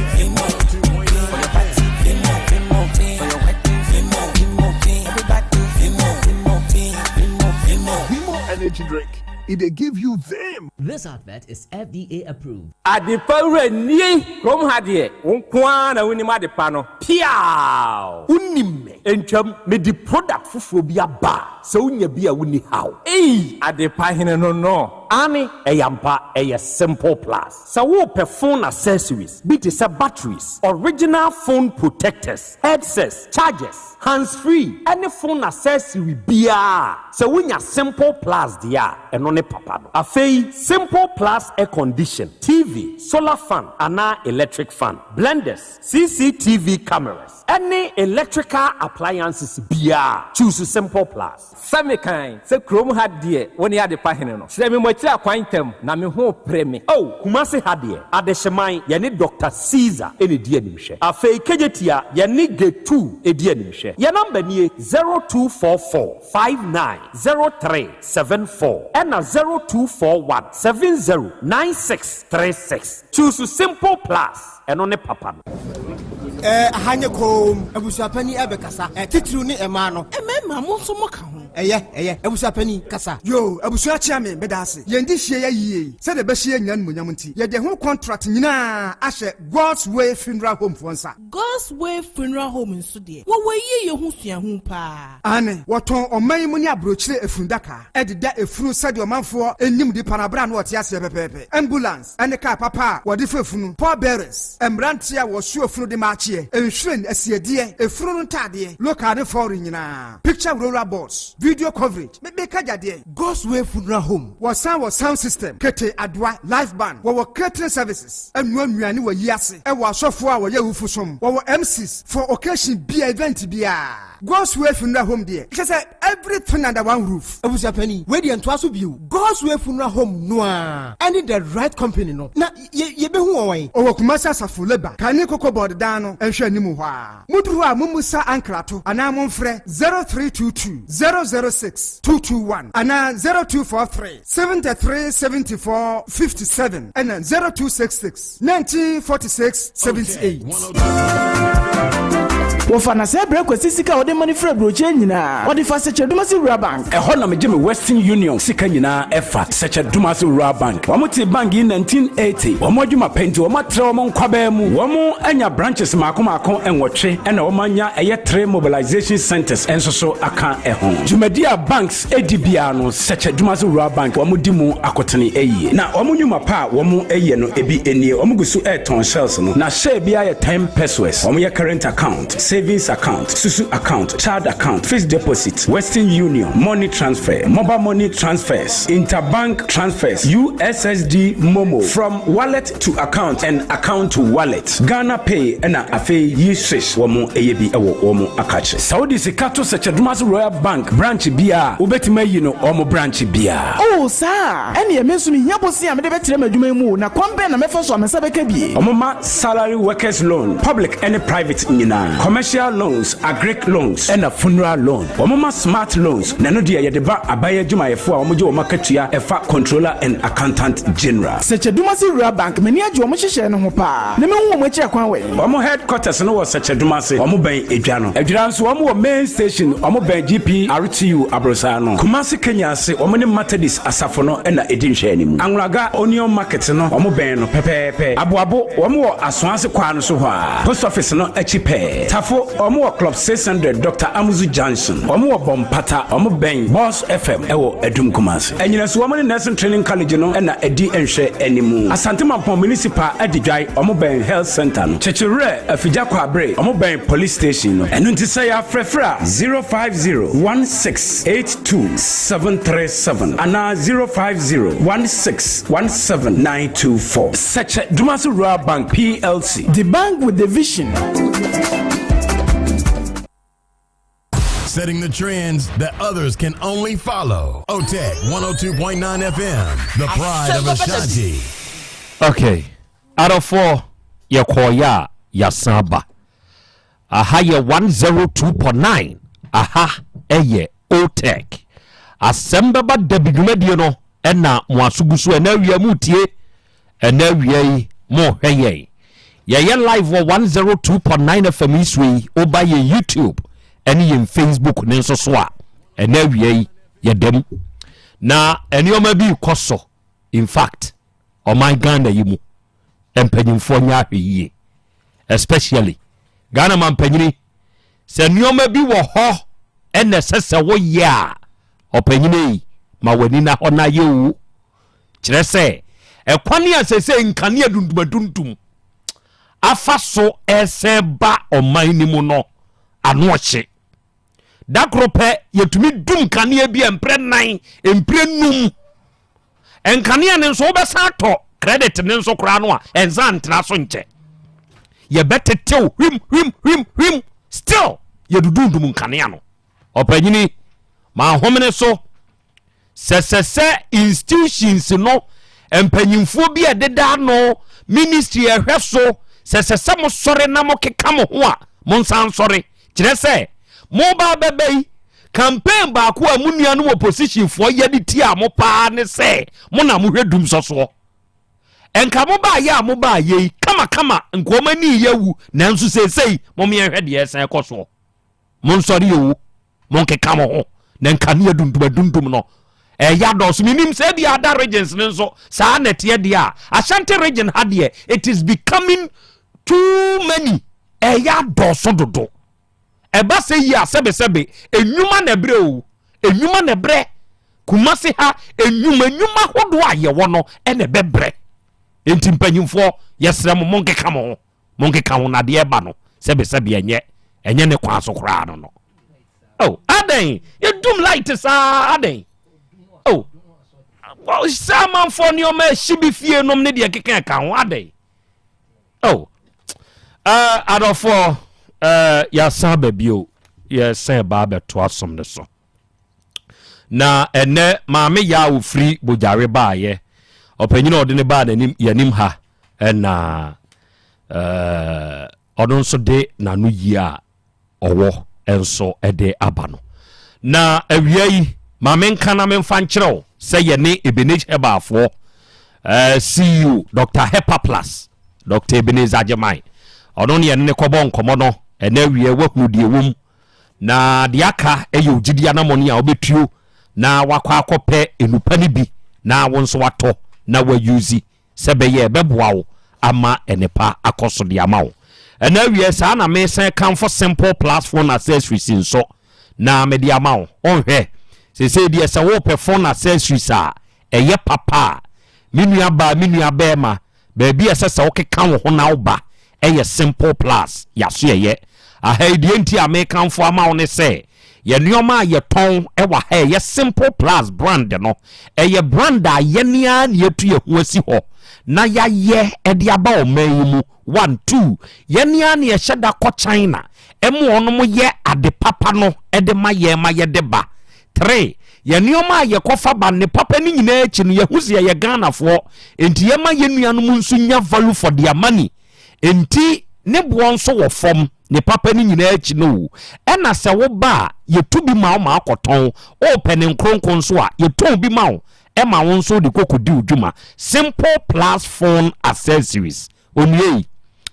Vimo, For your party, Vimo, Vimo, For your wedding, Vimo, Vimo, Everybody, Vimo, Vimo, Vimo, Vimo. Vimo energy drink, e dey give you vim. This advert is FDA approved. Adepa wura nie! Kurom ha deɛ, wo nko ara na wonim adepa no. Piaaww! Wonim me. Ntwam, mede product foforɔ bi aba a, sɛ wonya bi a wonni haw. Ei! Adepa hene no no. Aane, ɛyɛ ampa, ɛyɛ Simple Plus. Sɛ worepɛ phone accessories bi te sɛ batteries, original phone protectors, headsets, chargers, hands free ɛne phone accessory biara a, sɛ wonya Simple Plus deɛ a, ɛno ne papa no. Afei, Simple Plus air condition, TV, solar fan anaa electric fan, blenders, CCTV cameras, ɛne electrical appliances biara, choose Simple Plus. Sɛ mekan sɛ kurom ha deɛ wo ne adepa hene no, kyerɛ me mo akyiri akwan ntɛm, na me ho repere me. Oh, Kumasi ha deɛ, Adehyeman, yɛne Doctor Caesar na ɛdi animhwɛ. Afei Kejetia, yɛne Getu di animhwɛ. Yɛn number nie, 0244 59 03 74 ɛna 0241 70 96 36. Choose Simple Plus, ɛno ne papa no. Ɛɛ, aha nyɛ komm. Abusuapanin ɛbɛkasa. Ɛ, titiriw ne mmaa no. Mmarima, mo nso moka ho. Ɛyɛ, ɛyɛ. Abusua panin, kasa. Yoo, abusua kyeame, meda ase. Yɛn de hyia yɛ yie yi, sɛdeɛ ɛbɛhyɛ yɛn nyinaa animuonyam nti, yɛde ɛho contract nyinaa ahyɛ God's Way Funeral Home foɔ nsa. God's Way Funeral Home nso deɛ, wɔwɔ yieyɛ ho suahu paa. Aane, wɔtɔn ɔman yi mu ne aburokyire efunu-daka, de da efunu sɛdeɛ ɔmanfoɔ nim nipa no berɛ a na ɔte aseɛ pɛpɛɛpɛ, ambulance ne kaa papa a wɔde fa efunu, pallbearers, mmeranteɛ a wɔsoa efunu de ma akyeɛ, nhwiren, asiedeɛ, efunu no ntaadeɛ, local ne foreign nyinaa, picture roller boards, video coverage, me meka gyadeɛ. God's Way Funeral Home. Wɔsan wɔ sound system, kete, adoa, live band, wɔwɔ catering services, ɛnoa nnuane wɔ yi ase, ɛwɔ asɔfoɔ a wɔyɛ awufo som, wɔwɔ MCs for occasion bia, event biara. God's Way Funeral Home deɛ, kyerɛ sɛ everything under one roof. Abusua panin, wei deɛ ntoa so bio. God's Way Funeral Home no ara ɛne the right company no, na yɛ yɛbɛhu wɔn wɛn? Ɔwɔ Kumasi Asafo Labour, Kane Cocoa Board dan no nhwɛ anim hɔ ara. Moduru hɔ a mommisa ankrato anaa momfrɛ 0322 006 221 anaa 0243 73 74 57 ɛna 0266 1946 78. Wɔfa na sɛ brɛ Kwasi sika a ɔde ma no firi aburokyire nyinaa, ɔde fa Sɛkyɛ-Dumasi Rural Bank. Ɛhɔ na megye me Western Union sika nyinaa ɛfa Sɛkyɛ Dumasi Rural Bank. Wɔn tee bank yi 1980. Wɔn adwuma pɛ nti wɔn atrɛ wɔn nkwabaa mu. Wɔn anya branches mmaako mmaako nwɔtwe ɛna wɔn anya ɛyɛ three mobilization centers nso so aka ɛho. Dwumadi a banks di biara no Sɛkyɛ Dumasi Rural Bank wɔn di mu akotene yie. Na wɔn nnwuma pa a wɔn yɛ no ebi nie, wɔn gu so retɔn shells no na share biara yɛ ten pesewas. Wɔn yɛ current account, savings account, susu account, child account, fixed deposit, Western Union, money transfer, mobile money transfers, interbank transfers, USSD MoMo, from wallet to account and account to wallet, Ghana Pay ɛna afei yi swish wɔn yɛ bi wɔ wɔn akakye. Sɛ wode sika to Sɛkyɛdumase Royal Bank branch biara a, wobɛtumi ayi no wɔn branch biara. Oh, saa a? Ɛnneɛ me nso mehia bosea a mede bɛtrɛ m'adwuma yi mu o, na kwan bɛn na mɛfa so a me nsa bɛka bi? Wɔma salary workers loan, public ne private nyinaa, commercial loans, agric loans, ɛna funeral loan. Wɔma smart loans, na ɛno deɛ yɛde ba aban adwumayɛfoɔ a wɔgye wɔn akatua ɛfa Controller and Accountant General. Sɛkyɛdumase Rural Bank, m'ani agye wɔn nhyehyɛɛ no ho paa, na mɛhu wɔn akyiri akwan wɛn? Wɔn headquarters no wɔ Sɛkyɛdumase, wɔn bɛn Edwa no. Adwira nso wɔn wɔ main station, wɔn bɛn GPRTU aborosaa no. Kumasi Kenya ase, wɔn ne Methodist asafo no na ɛdi nhwɛanimu. Anwulaga Onion Market no, wɔn bɛn no pɛpɛɛpɛ. Aboabo, wɔn wɔ Asoase kwaa no so hɔ ara, Post Office no akyi pɛɛ. Tafo, wɔn wɔ Club 600, Doctor Amuzu Junction. Wɔn wɔ Bɔmpata, wɔn bɛn Boss FM wɔ Adum Kumasi. Anyinaso, wɔn ne Nursing Training College no na ɛdi nhwɛanimu. Asante Mampong Municipal Adidwae, wɔn bɛn Health Centre no. Kyekyewerɛ, Afigya Kwaabere, wɔn bɛn Police Station no. Ɛno nti sɛ yɛafrɛfrɛ a, 050 1682 737 anaa 050 16 17 924. Sɛkyɛ Dumasi Rural Bank PLC. The bank with the vision. Setting the trends that others can only follow. OTEC 102.9 FM, the pride of Ashanti. Okay. Adɔfoɔ, yɛkɔɔyɛ a yɛasan aba. Aha yɛ 102.9. Aha ɛyɛ OTEC. Asɛm bɛba dabi dwumadie no ɛna mo aso gu so ɛna awia mu tie ɛna awia yi mo hwɛ yɛn. Yɛyɛ live wɔ 102.9 FM yi so yi woba yɛn YouTube ɛne yɛn Facebook ne nso so a ɛna awia yi yɛda mu. Na nneɛma bi rekɔ so in fact ɔman Ghana yi mu mpanyinfoɔ nyɛ ahwɛ yie especially Ghana mampanyini sɛ nneɛma bi wɔ hɔ ɛna ɛsɛ sɛ woyɛ a ɔpanyini yi ma w'ani na hɔ na yɛ o kyerɛ sɛ ɛkwane a sɛsɛ nkanea dundumadundum afa so ɛsɛ ba ɔman no mu no ano ɔhye da koro pɛ yɛtumi dum kanea bi a mprɛ nan mprɛ num nkanea no nso wobɛsan atɔ credit ne nso koraa no a ɛnsa ntena so nkyɛ yɛbɛtetew hwim hwim hwim hwim still yɛdudundum nkanea no ɔpanyini ma ahomene so sɛ sɛ sɛ institutions no mpanyinfoɔ bi a ɛdeda ano ministry ɛhwɛ so sɛ sɛ sɛ mo sɔre na mo keka mo ho a mo nsan sɔre kyerɛ sɛ mo ba bɛbɛ yi campaign baako a mo nuanom opposition foɔ yɛ de tia mo paa ne sɛ mo na mohwɛ dum sɔsoɔ nka mo baayɛ a mo baayɛ yi kamakama nkoɔma ani yɛ wu nanso seesei mo mmiɛnhwɛ deɛ ɛsɛn kɔ soɔ mo nsɔre yɛ wu mo nkeka mo ho. Na nkanea dundum adundum no ɛyɛ adɔɔso. Menim sɛ ebi ada regions no nso saa na ɛteɛ deɛ a, Ashanti region ha deɛ it is becoming too many. Ɛyɛ adɔɔso dodo. Ɛba sɛ yi a sɛbesɛbe enwuma na ɛbrɛ o, enwuma na ɛbrɛ. Kumasi ha enwuma enwuma ahodoɔ a yɛwɔ no ɛna ɛbɛbrɛ. Enti mpanyinfoɔ yɛsrɛ mo, monkeka mo ho, monkeka ho na adeɛ ɛba no sɛbesɛbe ɛnyɛ ɛnyɛ ne kwan so koraa no no. Oh, adɛn yɛdum light saa adɛn? Oh, sɛ amanfoɔ nneɛma ɛhye bi fie nom ne deɛ keka ɛka ho adɛn? Oh, adɔfoɔ, yɛasan aba bio, yɛsan ba abɛto asom no so. Na ɛnɛ maame yɛ a ofiri Bogyare baayɛ, ɔpanyin a ɔde ne baa n'anim yɛnim ha, ɛna ɔno nso de n'ano yie a ɔwɔ nso de aba no. Na awia yi, ma menka na memfa nkyerɛ wo sɛ yɛne Ebenezer Herbal-foɔ eh, CEO Dr. Hepa Plus, Dr. Ebenezer Agyeman, ɔno ne yɛne ne kɔbɔ nkɔmmɔ no ɛnɛ awia. Wahunu deɛ ɛwɔ mu na deɛ aka ɛyɛ ogyidi anamɔne a wobɛtuo na wakɔ akɔpɛ nnupa no bi na wo nso watɔ na wayuzi sɛ ɛbɛyɛ a ɛbɛboa wo ama nnepa akɔ so de ama wo. Ɛna awiɛ saa na mesan kamfo Simple Plus Phone Accessories nso na mede ama wo. Wonhwɛ, seesei deɛ sɛ wopɛ phone accessories a ɛyɛ papa a, me nua baa, me nua bɛɛma, baabi a ɛsɛ sɛ wokeka wo ho na woba ɛyɛ Simple Plus yasoɛyɛ. Aha yi deɛ nti a mekamfo ama wo ne sɛ yɛn nneɛma a yɛtɔn wɔ ha ɛyɛ Simple Plus brand no, ɛyɛ brand a yɛn ara na yɛatu yɛn ho asi hɔ na yɛayɛ de aba ɔman yi mu. One, two, yɛn ara na yɛhyɛ da kɔ China ɛma wɔn yɛ ade papa no de ma yɛn ma yɛde ba. Three, yɛn nneɛma a yɛkɔfa ba ne papa no nyinaa akyi no, yɛhu sɛ yɛyɛ Ghanafoɔ, enti yɛma yɛn nuanom nso nya value for their money. Enti ne boɔ nso wɔ fam, ne papa no nyinaa akyi no o. Ɛna sɛ woba a, yɛtu bi ma wo ma wokɔtɔn. Wopɛ ne nkronko nso a, yɛtɔn bi ma wo ma wo nso wode kɔkɔdi wo dwuma. Simple Plus Phone Accessories. Onua yi,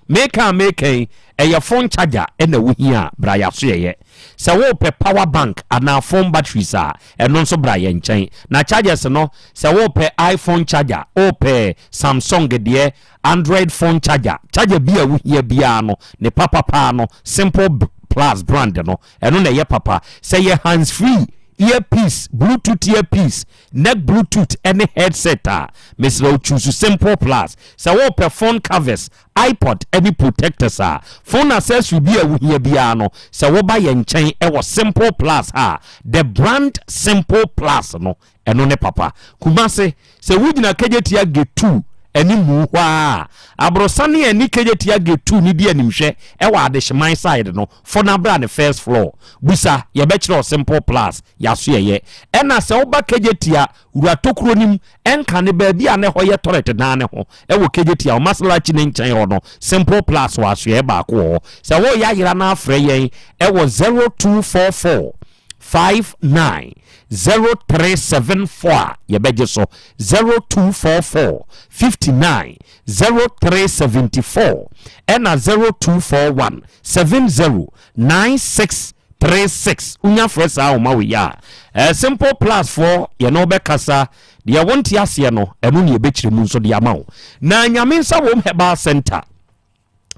meka a meka yi, ɛyɛ phone charger na wohia a, bra yɛasoɛeɛ. Sɛ worepɛ power bank anaa phone batteries a, ɛno nso bra yɛn nkyɛn. Na chargers no, sɛ worepɛ iPhone charger, worepɛ Samsung deɛ, Android phone charger, charger bi a wohia biara no, ne papa paa no, Simple Plus brand no, ɛno na ɛyɛ papa. Sɛ yɛ hands free, earpiece, Bluetooth earpiece, neck Bluetooth ne headset a, mesrɛ wo choose Simple Plus. Sɛ worepɛ phone covers, iPod ne protectors a, phone accessory bi a wohia biara no, sɛ woba yɛn nkyɛn wɔ Simple Plus ha a, the brand Simple Plus no, ɛno ne papa. Kumase, sɛ wogyina Kejetia Gate 2 animu hɔ ara a, aborosan a ɛne Kejetia Gate 2 no di animhwɛ wɔ Adehyeman side no, fɔ na bra ne first floor. Busa, yɛbɛkyerɛ wo Simple Plus, yɛasoɛyɛ. Ɛna sɛ woba Kejetia Wura tokuro no mu, ɛnka ne baabi a na ɛhɔ yɛ tɔrɛt dan no ho, ɛwɔ Kejetia, Omasalachi no nkyɛn hɔ no, Simple Plus wɔ asoɛeɛ baako wɔ hɔ. Sɛ woreyɛ ayera no a frɛ yɛn ɛwɔ 0244 59 0374 a yɛbɛgye so, 0244 59 0374 ɛna 0241 70 96 36 wonya frɛ saa ahoma wei a, eh, Simple Plus foɔ yɛne wo bɛkasa. Deɛ wonte aseɛ no, ɛno ne yɛbɛkyerɛ mu nso de ama wo. Na Nyame Nsa Wom Herbal Center,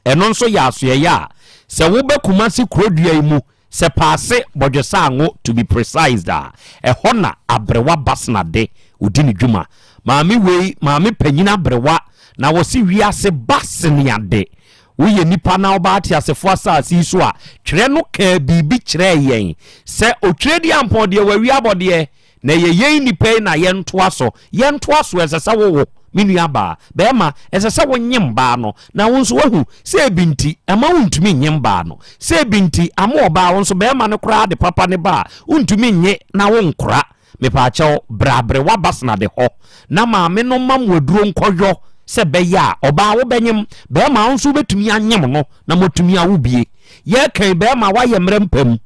ɛno nso yɛ asoɛeɛ a sɛ wobɛ Kumasi kurodua yi mu, sɛ Paase Bɔdwesaango to be precise a, ɛhɔ na Aberewa Basena de ɔdi ne dwuma. Maame wei, maame panyin aberewa, na wɔse wiase ba sene ade. Woyɛ nipa na wobaa ateasefo asase yi so a, twerɛ no kaa biribi kyerɛɛ yɛn sɛ Otwerɛdiampɔn deɛ wawie abɔdeɛ, na ɛyɛ yɛn nnipa yi na yɛntoa so. Yɛntoa so, ɛsɛ sɛ wowo, me nua baa, bɛɛma, ɛsɛ sɛ wonyem baa no, na wo nso woahu sɛ ebi nti ɛma wontumi nyem baa no, sɛ ebi nti ama ɔbaa, wo nso bɛɛma no koraa de papa ne ba a, wontumi nye na wonkora. Mepaakyɛw, bra aberewa Basnade hɔ na maame no mma mo aduro nkɔyɔ sɛ ɛbɛyɛ a ɔbaa wobɛnyem, bɛɛma wo nso wobɛtumi anyem no na moatumi awo bie. Yɛreka yi bɛɛma woayɛ mmerɛ mpa mu.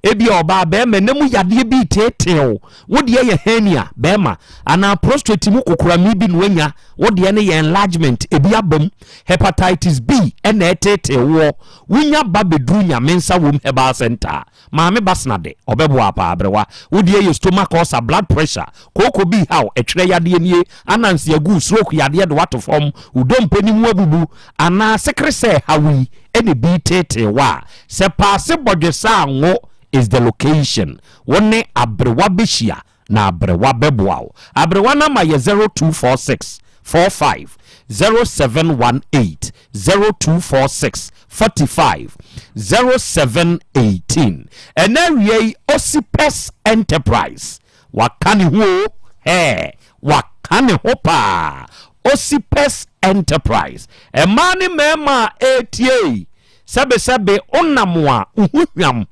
Ebia ɔbaa, bɛrima, nna mu yadeɛ bi reteetee wo. Wo deɛ yɛ hernia, bɛrima, anaa prostate mu kokorami bi na woanya. Wo deɛ no yɛ enlargement, ebi aba mu. Hepatitis B na ɛreteetee woɔ. Wonya ba bɛduru Nyame nsa wom herbal center a, Maame Basna de, ɔbɛboa paa aberewa. Wo deɛ yɛ stomach ulcer, blood pressure, kooko bi haw, ɛtwerɛ yadeɛ nie, ananse agu, stroke yadeɛ de wo ato fam, wo dompe no mu abubu, anaa sekeresɛɛ haw yi na ebi reteetee wo a, sɛ paase bɔdwesaa ngo is the location. Wo ne aberewa bɛhyia na aberewa bɛboa wo. Aberewa number yɛ 0246 45 0718, 0246 45 0718. Ɛnɛ awia yi Osipes Enterprise waka ne ho o, hɛɛ, waka ne ho paa. Osipes Enterprise, mmaa ne mmarima a ɛretie yi, sɛbesɛbe wonam a wo ho hwam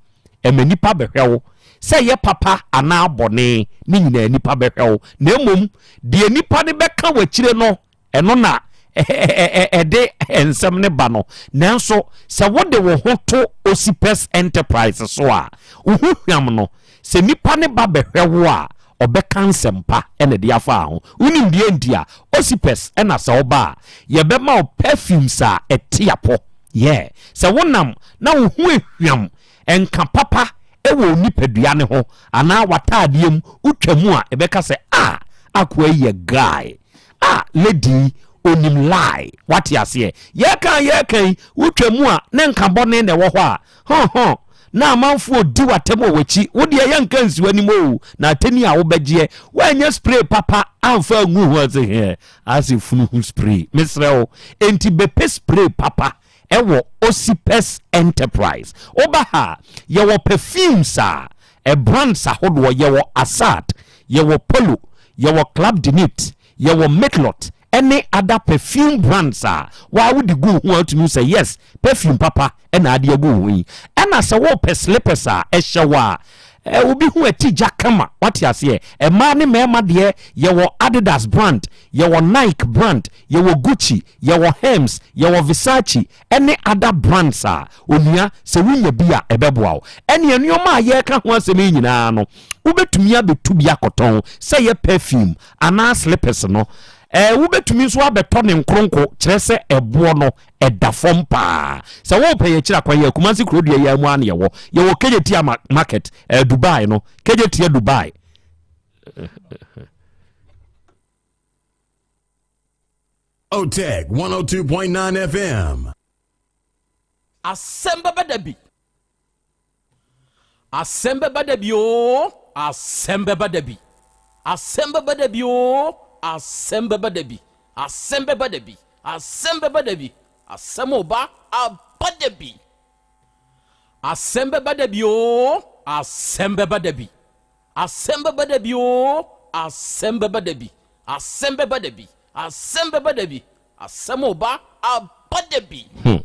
Ɛma nnipa bɛhwɛ wo, sɛ ɛyɛ papa anaa bɔne, ne nyinaa nnipa bɛhwɛ wo. Na mmom deɛ nnipa no bɛka w'akyire no, ɛno na ɛde nsɛm no ba no. Nanso sɛ wode wo ho to Osipes Enterprise so a, wo ho hwam no, sɛ nnipa no ba bɛhwɛ wo a, ɔbɛka nsɛmpa na ɛde afa ho. Wonim deɛ nti a? Osipes na sɛ woba a, yɛbɛma wo perfumes a ɛte apɔ. Yeah. Sɛ wonam na wo ho ahwam, nka papa wɔ wo nipadua no ho anaa w'ataadeɛ mu, wotwa mu a, ɛbɛka sɛ, ah, akoa yi yɛ guy. Ah, lady yi, onim lie. Wate aseɛ? Yɛka a yɛka yi, wotwa mu a, na nka bɔne na ɛwɔ hɔ a, hɔn hɔn, na amanfoɔ di w'atɛm wɔ w'akyi. Wo deɛ yɛnka nsi w'anim o, na atɛni a wobɛgyeɛ, woanyɛ spray papa amfa angu ho ase hɛ, asɛ funu ho spray. Mesrɛ wo, enti bɛpɛ spray papa ɛwɔ Osipes Enterprise. Woba ha a, yɛwɔ perfumes a brands ahodoɔ, yɛwɔ Assad, yɛwɔ Polo, yɛwɔ Club de Nuit, yɛwɔ Mitlot ɛne other perfume brands a waa wode gu wo ho a wotumi hu sɛ yes, perfume papa ɛna ade agu wo ho yi. Ɛna sɛ wopɛ slippers a ɛhyɛ wo a, obi ho ati gya kama, wate aseɛ. Mmaa ne mmarima deɛ, yɛwɔ Adidas brand, yɛwɔ Nike brand, yɛwɔ Gucci, Yɛwɔ Herms, yɛwɔ Versace ne other brands a, onua, sɛ wonya bi a, ɛbɛboa wo. Ɛnneɛ nneɛma a yɛreka ho asɛm yi nyinaa no, wobɛtumi abɛtu bi akɔtɔn, sɛ ɛyɛ perfume anaa slippers no. Ɛɛ, wobɛtumi nso abɛtɔ ne nkronko, kyerɛ sɛ ɛboɔ no, ɛda fam paa. Sɛ worepɛ yɛn akyiri akwan yi a, Kumasi Kurodua yi ara mu ara na yɛwɔ. Yɛwɔ Kejetia Market, ɛɛ, Dubai no, Kejetia Dubai. OTEC 102.9 FM. Asɛm bɛba da bi. Asɛm bɛba da bi oo, asɛm bɛba da bi. Asɛm bɛba da bi oo, asɛm bɛba da bi. Asɛm bɛba da bi, asɛm bɛba da bi. Asɛm reba aba da bi. Asɛm bɛba da bi oo, asɛm bɛba da bi. Asɛm bɛba da bi oo, asɛm bɛba da bi, asɛm bɛba da bi, asɛm bɛba da bi, asɛm reba aba da bi. Hmm,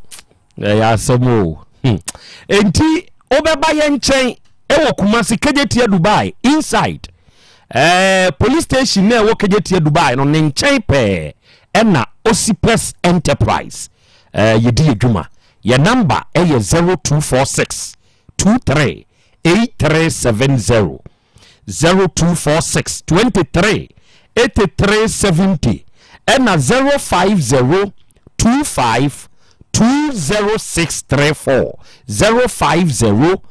ɛyɛ asɛm o. Hmm. Enti wobɛba yɛn nkyɛn ɛwɔ Kumasi Kejetia Dubai inside eh, police station na ɛwɔ Kejetia Dubai no ne nkyɛn pɛɛ ɛna Osipes Enterprise eh, yɛdi adwuma. Yɛ namba ɛyɛ 0246 23 8370 0246 23 83 70 ɛna 050 25 20634 050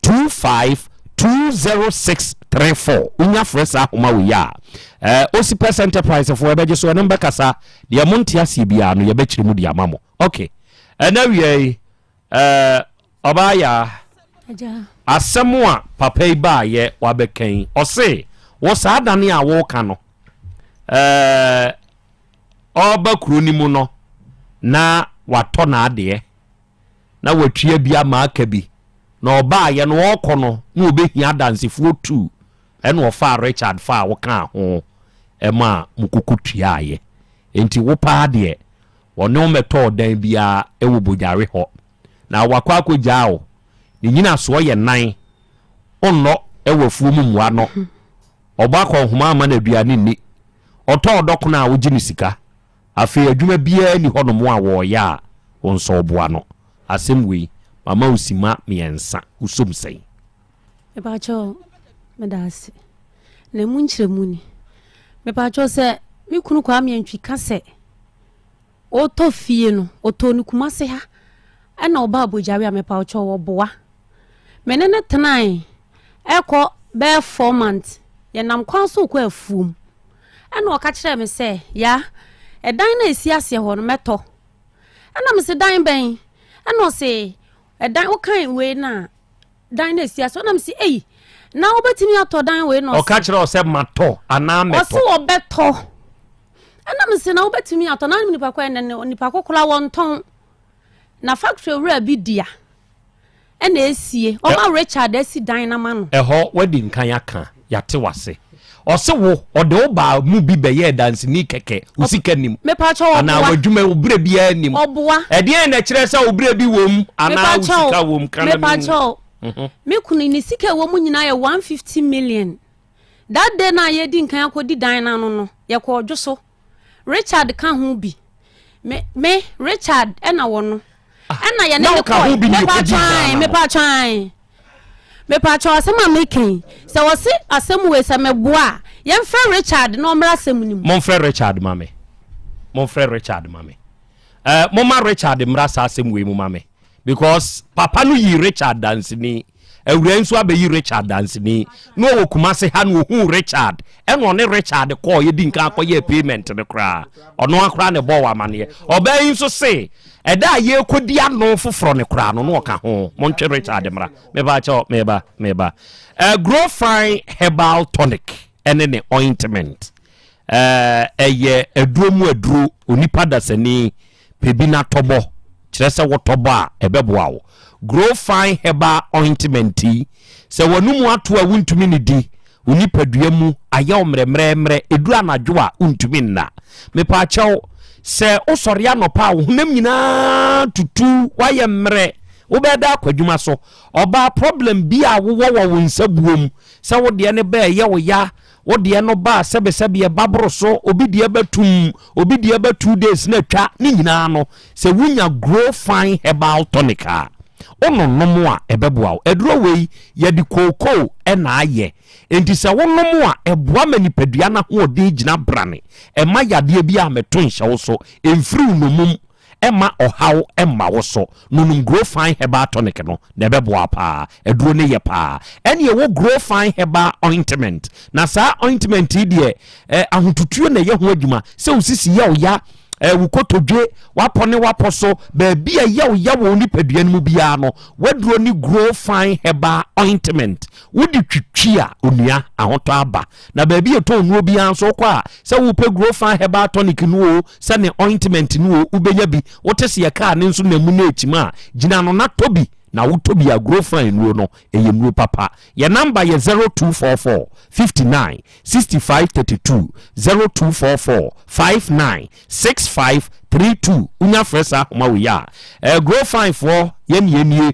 25 20634 wonya frɛ saa ahoma wei a eh, Osipes Enterprise foɔ ɛbɛgye so ɛno mbɛkasa deɛ monte aseɛ biara no yɛbɛkyerɛ mu de ama mo ok ɛna wia yi eh, Ɔbaa Yaa, asɛm a papa yi baayɛ wabɛka yi, ɔse wɔ saa dane a woka no, ɛɛ, ɔreba kuro no mu no na watɔ n'adeɛ na watua bi ama aka bi na ɔbaayɛ no ɔrekɔ no na ɔbɛhia adansefoɔ tu ɛna ɔfaa Richard faa wokaa ho ɛma mokoko tuaayɛ nti wo paa deɛ wɔne wo mɛtɔɔ dan biara ɛwɔ Bonyare hɔ Na wakɔ akɔgyaa wo. Ne nyinasoɔ yɛ nan. Ɔnnɔ wɔ afuo mu mmoa no. Ɔbɔ akɔnhoma ama no aduane nni. Ɔtɔ ɔdɔkono a wogye no sika. Afei adwuma biara nni hɔnom a wɔreyɛ a wo nso woboa no. Asɛm wei, mama wo simma mmiɛnsa, wosom sɛn? Mepakyɛw, meda ase. Na emu nkyerɛmu ni. Mepakyɛw sɛ me kunu Kwame Antwi ka sɛ ɔtɔ fie no, ɔtɔɔ no Kumase ha ɛna ɔbaa Abogyare a mepakyɛw ɔboa. Me ne no tenae ɛkɔ bɛyɛ 4 months. Yɛnam kwan so kɔ afuom. Ɛna ɔka kyerɛɛ me sɛ, ya, ɛdan no a ɛsi aseɛ hɔ no mɛtɔ. Ɛna mese dan bɛn? Ɛna ɔse ɛdan wokan wei no a dan no esi ase. Ɔnam si eyi na wobɛtumi atɔ dan wei na ɔse. Ɔka kyerɛ ɔsɛ matɔ anaa mɛtɔ. Ɔse ɔbɛtɔ. Ɛnam si na wobɛtumi atɔ na nipa kɔ ɛnɛ nipa kɔkɔla wɔntɔn na factory wura bi dea ɛna esie ɔma Richard asi dan na ma no. Ɛhɔ wadi nkan aka yate wase. Ɔse wo ɔde wo baa mu bi bɛyɛɛ danseni kɛkɛ, wo sika nim. Mepakyɛw, Anaa ɔboa. w'adwuma wo berɛ biara nim. Ɔboa. Ɛdeɛn na ɛkyerɛ sɛ wo berɛ bi wɔ mu anaa wo Mepakyɛw, sika wɔ mu? Ka na menhu. mepakyɛw. Me kunu ne sika a ɛwɔ mu nyinaa yɛ 150 million. That day na yɛdi nkan akɔdi dan no ano no, yɛkɔ ɔdwo so. Richard ka ho bi. Me Richard ɛna wɔ no. Ɛna yɛne Na ne woka ho kɔe. bi na yɛkɔdii Mepakyɛw, dan no ano. mepakyɛw. Mepakyɛw, asɛm a meka yi, sɛ wɔse asɛm wei sɛ meboa a, yɛmfrɛ Richard na ɔmmra asɛm no mu. Momfrɛ Richard ma me. Momfrɛ Richard ma me. Momma Richard mmra saa asɛm wei mu ma me. Because papa no yii Richard danseni. Awura nso abɛyi Richard danseni. Na ɔwɔ Kumase ha na ohuu Richard. Ɛna ɔne Richard kɔɔ yɛdi nkan akɔyɛɛ payment no koraa. Ɔno akora ne bɔɔ wɔ amaneɛ. Ɔbaa yi nso se, ɛda a yɛrekɔdi ano foforɔ no koraa no, na ɔka ho. Montwe Richard mmra. Meba kyɛw, meba, meba. Grow Fine Herbal Tonic ɛne ne ointment. Ɛyɛ aduro mu aduro, onipa dasani pɛ bi na tɔbɔ, kyerɛ sɛ wotɔbɔ a ɛbɛboa wo. Grow Fine Herbal Ointment yi, sɛ w'anomu ato a wontumi ne di, wo nipadua mu ayɛ wo mmerɛmmerɛmmerɛ, ɛduru anadwo a wontumi nna. Mepaakyɛw, sɛ wosɔre anɔpa a wo honam nyinaa tutu, woayɛ mmerɛ, wobɛda akɔ adwuma so. Ɔbaa problem bi a wowɔ wɔ wo nsa buom, sɛ wo deɛ no bɛɛ ɛyɛ wo ya, wo deɛ no ba a sɛbesɛbe ɛba boro so, obi deɛ ba tum, obi deɛ ba 2 days na atwa, ne nyinaa no, sɛ wonya Grow Fine Herbal Tonic a, wononom a ɛbɛboa wo. Aduro wei, yɛde kookoo na ayɛ. Enti sɛ wonom a, ɛboa ma nipadua no ahoɔden gyina brane. Ɛma yadeɛ bi a mɛto nhyɛ wo so, ɛmfiri wo nomum, ɛmma ɔhaw mma wo so. Nonom Grow Fine Herbal Tonic no na ɛbɛboa paa. Aduro no yɛ paa. Ɛne ɛwɔ Grow Fine Herbal Ointment. Na saa ointment yi deɛ, ahotutuo na ɛyɛ ho adwuma. Sɛ wo sisi yɛ wo ya, wo kotodwe, wapɔ ne wapɔ so, baabi a ɛyɛ wo ya wɔ wo nipadua no mu biara no, waduro ne Grow Fine Herbal Ointment. Wode twitwi a, onua, ahotɔ aba. Na baabi a ɛtɔn nnuro biara nso wokɔ a, sɛ wopɛ Grow Fine Herbal Tonic no o, sɛ ne ointment no o, wobɛnya bi. Wote sɛ yɛkaa ne nso nam mu na ɛkyim a, gyina no na tɔ bi. Na wotɔ bi a, Grow Fine nnuro no, ɛyɛ nnuro papa. Yɛn namba yɛ 0244 59 65 32, 0244 59 65 32. Wonya frɛ saa ahoma wei a, Grow Fine foɔ yɛne yɛnie,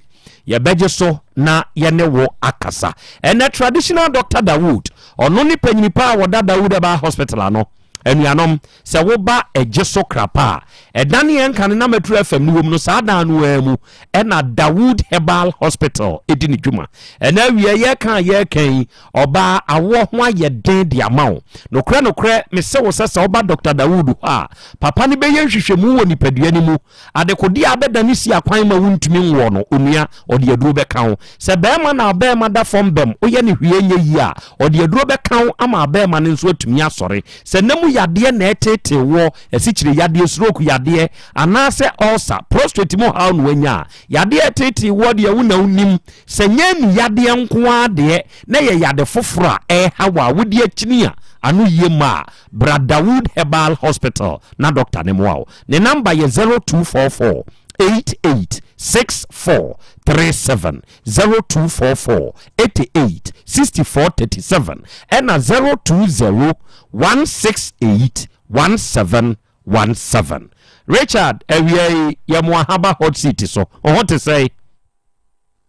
yɛbɛgye so na yɛne wo akasa. Ɛnɛ traditional Doctor Dawood, ɔno ne panyini pa a wɔda Dawood Herbal Hospital ano. Anuanom, sɛ woba Ɛgye So Krapa a, ɛdan yɛn nka no na Metro FM no wom no, saa dan no ara mu ɛna Dawood Herbal Hospital di ne dwuma. Ɛna awia yɛka a yɛreka yi, ɔbaa awoɔ ho ayɛ den de ama wo. Nokorɛ nokorɛ, mese wo sɛ sɛ woba Dr. Dawood hɔ a, papa no bɛyɛ nhwehwɛmu wɔ nipadua no mu. Adekodeɛ a abɛda ne si akwan ma wontumi nwoɔ no, onua, ɔde aduro bɛka wo. Sɛ barima na ɔbarima da fam bɛm, woyɛ no hwee nyɛ yie a, ɔde aduro bɛka wo ama abarima no nso atumi asɔre. Sɛ nna mu yadeɛ na ɛreteetee woɔ, asikyire yadeɛ, stroke yadeɛ, anaasɛ ulcer, prostrate mu haw na woanya a, yadeɛ a ɛreteetee woɔ deɛ wo na wonim. Sɛ nyɛ ani yadeɛ nko ara deɛ, na ɛyɛ yade foforɔ a ɛreha wo a wode akyini a ano yie mma a, bra Dawood Herbal Hospital na dɔkta no mmoa wo. Ne namba yɛ 0244 88 64 37, 0244 88 64 37 ɛna 020 168 1717. Richard, awia yi yɛ mo ahaba hot seat so. Wo ho te sɛn?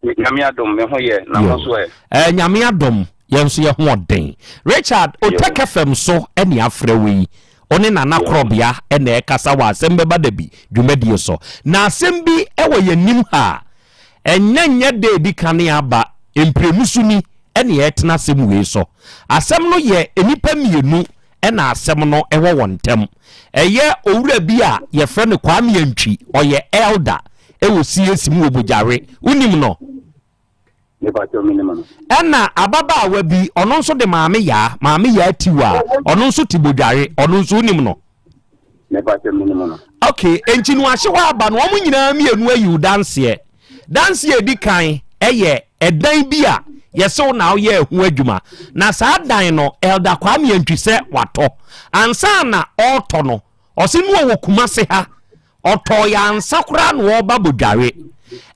Nyame adom, me ho yɛ, na mo nso ɛ? Nyame adom, yɛn nso yɛ ho ɔden. Richard, Otec FM so ɛne afrɛ wo yi. Wo ne Nana Korɔbea ɛna ɛkasa wɔ Asɛm Bɛba Da Bi dwumadie so. Na asɛm bi ɛwɔ yɛn anim ha a, ɛnyɛ nyɛ da edi kan aba, mprenu so ni. ɛne ɛretena asɛm wei so. Asɛm no yɛ nnipa mmienu ɛna asɛm no ɛwɔ wɔn ntam. Ɛyɛ owura bi a yɛfrɛ no Kwame Antwi, ɔyɛ elder ɛwɔ CAC mu wɔ Bogyawe. Wonim no? Ɛna ababaawa bi, ɔno nso de Maame Yaa, Maame Yaa Tiwa, ɔno nso te Bodware, ɔno nso wonim no? Ok, enti no ahye hɔ aba no, wɔn nyinaa mmienu ayi wo danseɛ. Danseɛ a ɛdi kan ɛyɛ ɛdan bi a yɛsɛ wo na woyɛ ɛho adwuma. Na saa dan no, Elder Kwame Antwi sɛ watɔ. Ansa na ɔretɔ no, ɔse no ɔwɔ Kumase ha, Ɔtɔɔ yɛ ansa koraa na ɔreba bɔdware.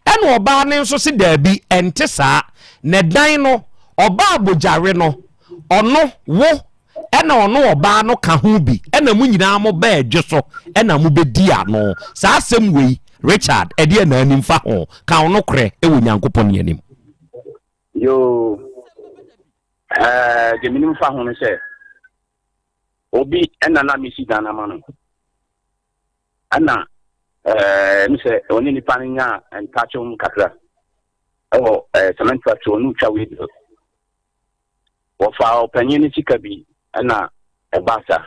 Ɛna ɔbaa no nso se daabi, ɛnte saa. Na ɛdan no, ɔbaa bɔdware no, ɔno, wo, ɛna ɔno ɔbaa no ka ho bi, ɛna mo nyinaa mo baa dwe so, ɛna mo bɛdi ano. Saa asɛm wei, Richard, ɛdeɛ na anim fa ho? Ka wo nokorɛ wɔ Nyankopɔn anim. Yoo, ɛɛ, deɛ menim fa ho ne sɛ, obi ɛna na mesi dan ama no. Ɛna ɛɛ ne sɛ ɔne nipa no nyaa ntakyewm kakra ɛwɔ ɛɛ cement factory ɔno twa wei do wɔfa ɔpanyin no sika bi ɛna ɛbaa saa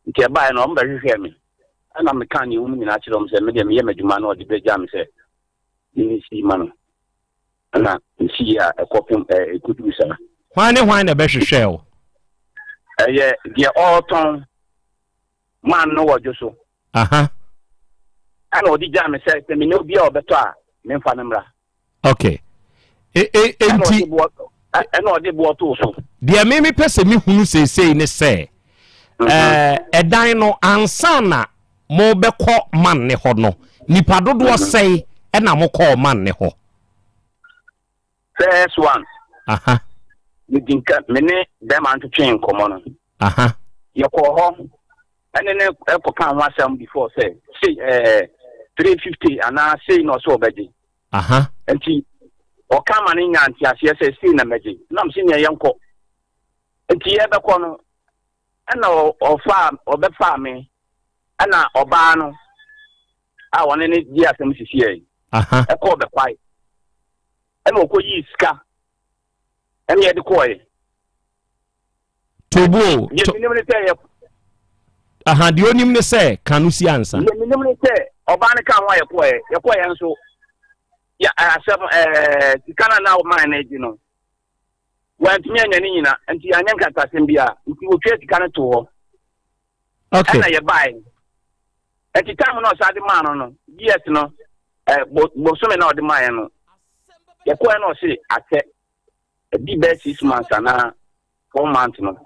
nti ɛbaeɛ no ɔmo bɛhwehwɛɛ me ɛna meka nea ɛwɔ mu nyinaa kyerɛ ɔmo sɛ me deɛ meyɛ m'adwuma na ɔde bɛgya me sɛ mensi ma no ɛna nsi a ɛkɔpem ɛɛ ɛkɔduru saa. Hwan ne hwan na ɛbɛhwehwɛɛ wo? Ɛyɛ deɛ ɔretɔn man no wɔ dwo so. Aha. Ɛna ɔde gyaa me sɛ sɛ menya obi a ɔbɛtɔ a memfa no mmra. Okay. E, e, enti. Ɛna ɔde boɔ too so. Deɛ me mepɛ sɛ mehunu seesei ne sɛ mhm. ɛdan no ansa na mobɛkɔ man ne hɔ no nipa dodoɔ mhm. sɛe ɛna mokɔɔ man ne hɔ. First one. Aha. Medi nka me ne bɛrima no twetwee nkɔmmɔ no. Aha. Yɛkɔɔ hɔ ɛne ne ɛkɔka ho asɛm before sɛ sei ɛɛ 350 anaa sei na ɔsɛ ɔbɛgye. Aha. Nti ɔka ma no nya nteaseɛ sɛ sei na mɛgye. Nam sɛ nea yɛnkɔ. Nti yɛbɛkɔ no ɛna ɔfaa ɔbɛfaa me ɛna ɔbaa no a ɔne ne di asɛm sisi yɛ ɛkɔɔ bɛkwae ɛna ɔkɔ yii sika ɛna yɛde kɔɔɛ. Tobo o. Deɛ menim ne sɛ yɛ. Aha deɛ onim ne sɛ ka no si ansa. Deɛ menim ne sɛ ɔbaa no ka ho a yɛkɔɔɛ yɛkɔɔɛ nso yɛ asɛm ɛɛ sika no na ɔmaa no agye no wantumi anya ne nyina nti anyɛ nkatasɛm biara nti wɔtwa sika no too hɔ. Okay. Ɛna yɛbaeɛ. Nti time na ɔsan de maa no no, years no, eh, bosome na ɔde maa yɛn no, yɛkɔɛ na ɔse akyɛ, ɛdi bɛyɛ six months anaa 4 months no.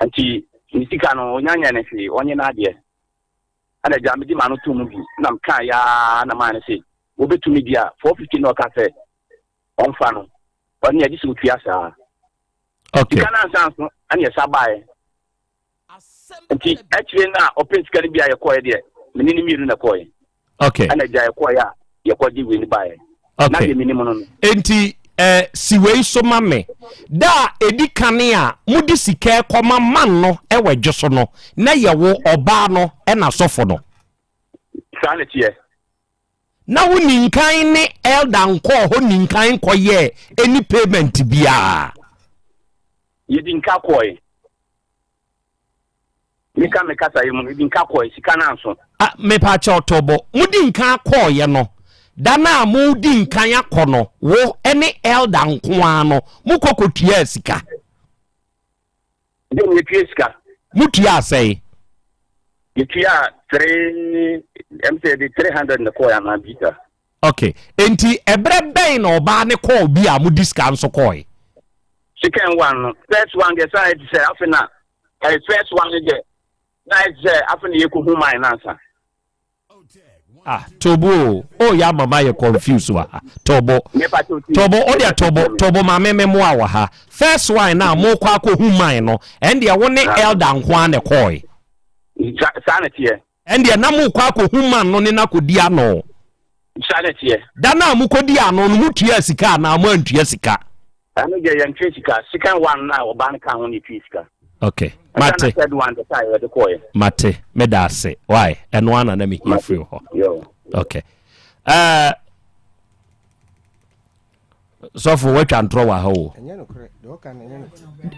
Nti ne sika no, ɔnya nyɛ ne hwee, ɔnye n'adeɛ. Ɛna agya mede ma no too mu bi, na mekaa yaa na maa no se, wɔbɛtumi di a, 450 na ɔka sɛ ɔmfa no, ɔne agye sɛ ɔtua saa. Okay. Sika no ansa nso, ɛne ɛsa baeɛ. Nti akyire no a ɔpɛ sika no bi a yɛkɔɔɛ deɛ, me ne no mmienu na ɛkɔɔɛ. Okay. Ɛna agya yɛkɔɔɛ a yɛkɔgye wei no baeɛ. Okay. Na deɛ menim no no. Enti eh, si wei so ma me. Da a ɛdi kane a mode sika rekɔma man no wɔ dwo so no, na yɛ wo, ɔbaa no, ɛna sɔfo no. Saa na ɛteɛ. Na wo ninkan ne elder nkɔɔ hɔ ninkan nkɔyɛɛ any payment biara. Yɛdi nka kɔɔe. Meka me kasa yi mu no, yɛdi nka kɔɔe, sika no anso. Ah, mepa kyɛw Tobo, modi nka kɔɔeɛ no, da no a modi nkan akɔ no, wo ne elder nko ara no, mokɔ kɔtuaa sika? Deɛ yɛtua sika. Motuaa sɛn? Yɛtuaa three, ɛm sɛ yɛde 300 na kɔɔe anaa bi saa. Ok, enti ɛberɛ bɛn na ɔbaa no kɔɔ bi a mode sika nso kɔɔe? Second one no, first one deɛ saa ɛte sɛ afe na ɛyɛ first one no deɛ na ɛte sɛ afe na yɛkɔhu man no ansa. Ah, Tobo o, oh ya mama yɛ confuse wɔ ha. Tobo, Tobo, o deɛ Tobo, Tobo ma me memoa wɔ ha. First one na mo kɔ akɔhu man no, ɛndeɛ wo ne elder nko ara na ɛkɔɔe. Saa na ɛteɛ. Ɛndeɛ na morekɔ akɔhu man no ne no akɔdi ano. Saa na ɛteɛ. Da no a mokɔdii ano no, motuaa sika anaa moantua sika? Ɛno deɛ yɛntua sika. Second one no a ɔbaa no kaa ho no yɛtua sika. Ok, mate. Ɛna third one deɛ saa yɛde kɔɔɛ. Mate, meda ase. Why? Ɛno ara na na mehia firi hɔ. Yo. Ok. Uh, Sɔfo watwa ntorɔ wɔ ha o.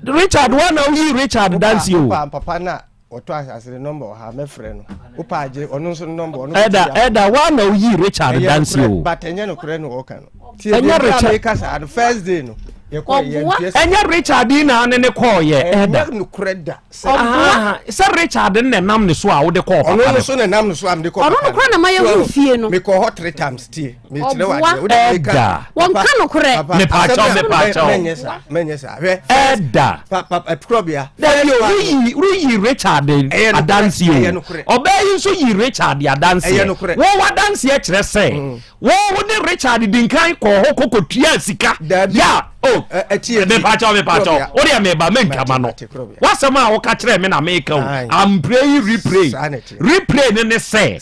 Richard wa na woyi Richard dansi o. Papa na ɔtɔ asase ne nɔmba wɔ ha mɛfrɛ no wopa agye ɔno nso ne nɔmba ɔno. Ɛda ɛda wa na woyi Richard dansi o. But ɛnyɛ nokorɛ na ɔka no. Ɛnyɛ Richard kasa no first day no yɛkɔ yɛ ntua. Ɛnyɛ Richard yi na ne ne kɔɔ yɛ ɛda. Ɛnyɛ nokorɛ da. Sɛ Richard ne nam ne so a wode kɔɔ papa no. Ɔno nso na nam ne so a mede kɔɔ papa no. Ɔno no kora na ma yɛ hu fie no. Mekɔ hɔ three times tie. Mekyerɛ wa adeɛ. Wode ɛda. Wɔnka nokorɛ. Mepakyɛw mepakyɛw. Mɛnyɛ saa mɛnyɛ saa hwɛ. Ɛda. Papa kurɔbea. Dabi o woyi woyi Richard adanseɛ o. Ɔbaa yi nso yi Richard adanseɛ. Wɔn adanseɛ kyerɛ sɛ Wo wo ne Richard di nkan kɔɔ hɔ kɔkɔ tuaa sika. Ya o. Mepakyɛw mepakyɛw. Wo deɛ meba mentwa ma no. W'asɛm a woka kyerɛ me na meka o. I'm praying replay. Replay ne ne sɛ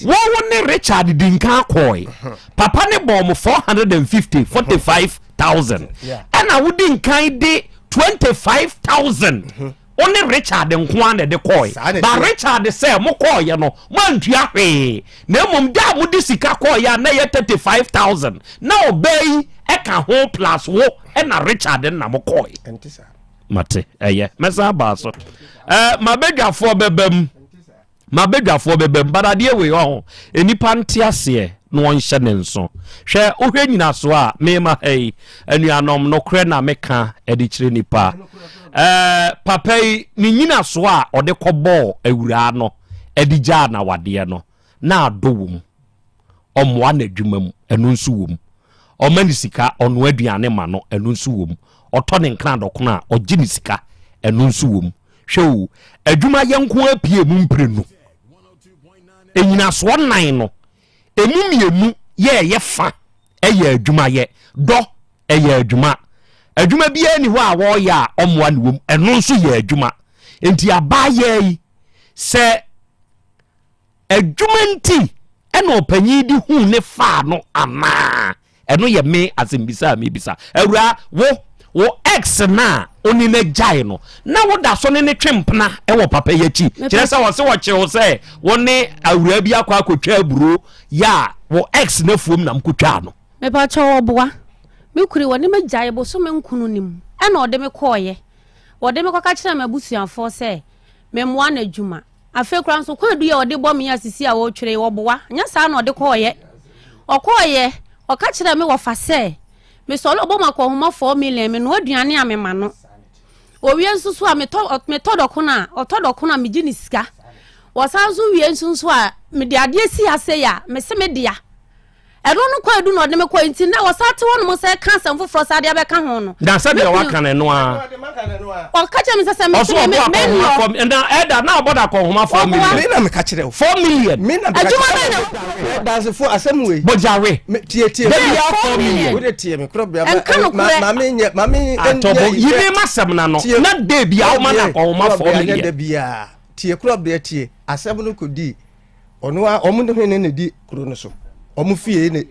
wo wo ne Richard di nkan kɔɔe. Papa ne bɔɔ mo 450 45,000. Ɛna wo di nkan de 25,000. Wo ne Richard nko ara na ɛde kɔɔe. Ba Richard sɛ mo kɔɔeɛ no, moantua hwee. Na mmom da a mode sika kɔɔeɛ a na ɛyɛ 35,000 na ɔbaa yi ka ho plus wo ɛna Richard na mo kɔɔe. Mate, ɛyɛ. Mɛsan abaa so. Eh, mabadwafoɔ bɛba mu. M'abadwafoɔ bɛba mu, but adeɛ wei ɔho, nnipa nte aseɛ na wɔnhyɛ ne nso. Hwɛ, wohwɛ nyinasoɔ a mema ha yi, anuanom, nokorɛ na meka de kyerɛ nnipa. Ɛɛ, papa yi, ne nyinasoɔ a ɔde kɔbɔɔ awuraa no de gyaa n'awadeɛ no, na adɔ wɔ mu. Ɔmmoa n'adwuma mu, ɛno nso wɔ mu. Ɔma ne sika, ɔnoa aduane ma no, ɛno nso wɔ mu. Ɔtɔ ne nkradɔkono a, ɔgye ne sika, ɛno nso wɔ mu. Hwɛ o, adwumayɛ nko ara pue mu mprenu. Nnyinasoɔ nan no, emu mmienu yɛ ɛyɛ fa yɛ adwumayɛ. Dɔ ɛyɛ adwuma. Adwuma biara nni hɔ a wɔreyɛ a ɔmmoa ne wom, ɛno nso yɛ adwuma. Nti abaayaa yi, sɛ Adwuma nti ɛna ɔpanyin de huu ne faa no anaa? Ɛno yɛ me asɛmbisa a mebisa. Awuraa, wo, wo ex no a wo ne no agyae no, na woda so ne no twe mpena wɔ papa yi akyi? Kyerɛ sɛ ɔse ɔkye wo sɛ wo ne awuraa bi akɔ akɔtwa aburo yɛ a wo ex no afuom na mokɔtwaa no. Mepakyɛw ɔboa. Me kunu wɔne me gyae bosome nkono no mu ɛna ɔde me kɔɔeɛ. Wɔde me kɔka kyerɛɛ m'abusuafoɔ sɛ memmoa no adwuma. Afei koraa nso kwaadu yi a ɔde bɔ me a sisi a ɔretwerɛ yi, ɔboa. Nyɛ saa na ɔde kɔeɛ. Ɔkɔeɛ, ɔka kyerɛɛ me wɔfa sɛ, mesɔre ɔbɔ mu akɔnhoma 4 million, menoa aduane a mema no. Owie nso so a, metɔ, metɔ dɔkono a, ɔtɔ dɔkono a, megye ne sika. Wɔsan nso wie nso nso a, mede adeɛ si ha sei a, mese me dea. Ɛno no kwaadu na ɔde me kɔe nti na wɔsan te hɔnom sɛ ɛka asɛm foforɔ saa de abɛka ho no. Na sɛdeɛ waka no ɛno ara. Ɔka kyerɛ me sɛ sɛ mese me me me nnɔ. Na ɛda na ɔbɔ da kɔnhoma 4 million. Me na meka kyerɛ wo. 4 million. Me na meka Adwuma bɛn na. Dansefo asɛm wei. Bɔgyawe. Tie tie. Da biara 4 million. Wode tie me korɔ bia. Ɛnka nokorɛ. Maame nyɛ maame nyɛ. Atɔbɔ yi me ma sɛm na no. Na de biara ɔma na kɔnhoma 4 million. Da biara tie korɔ bia tie asɛm no kɔdi. Ɔno a wɔn ne hene na di kuro no so. Wɔn fie ne.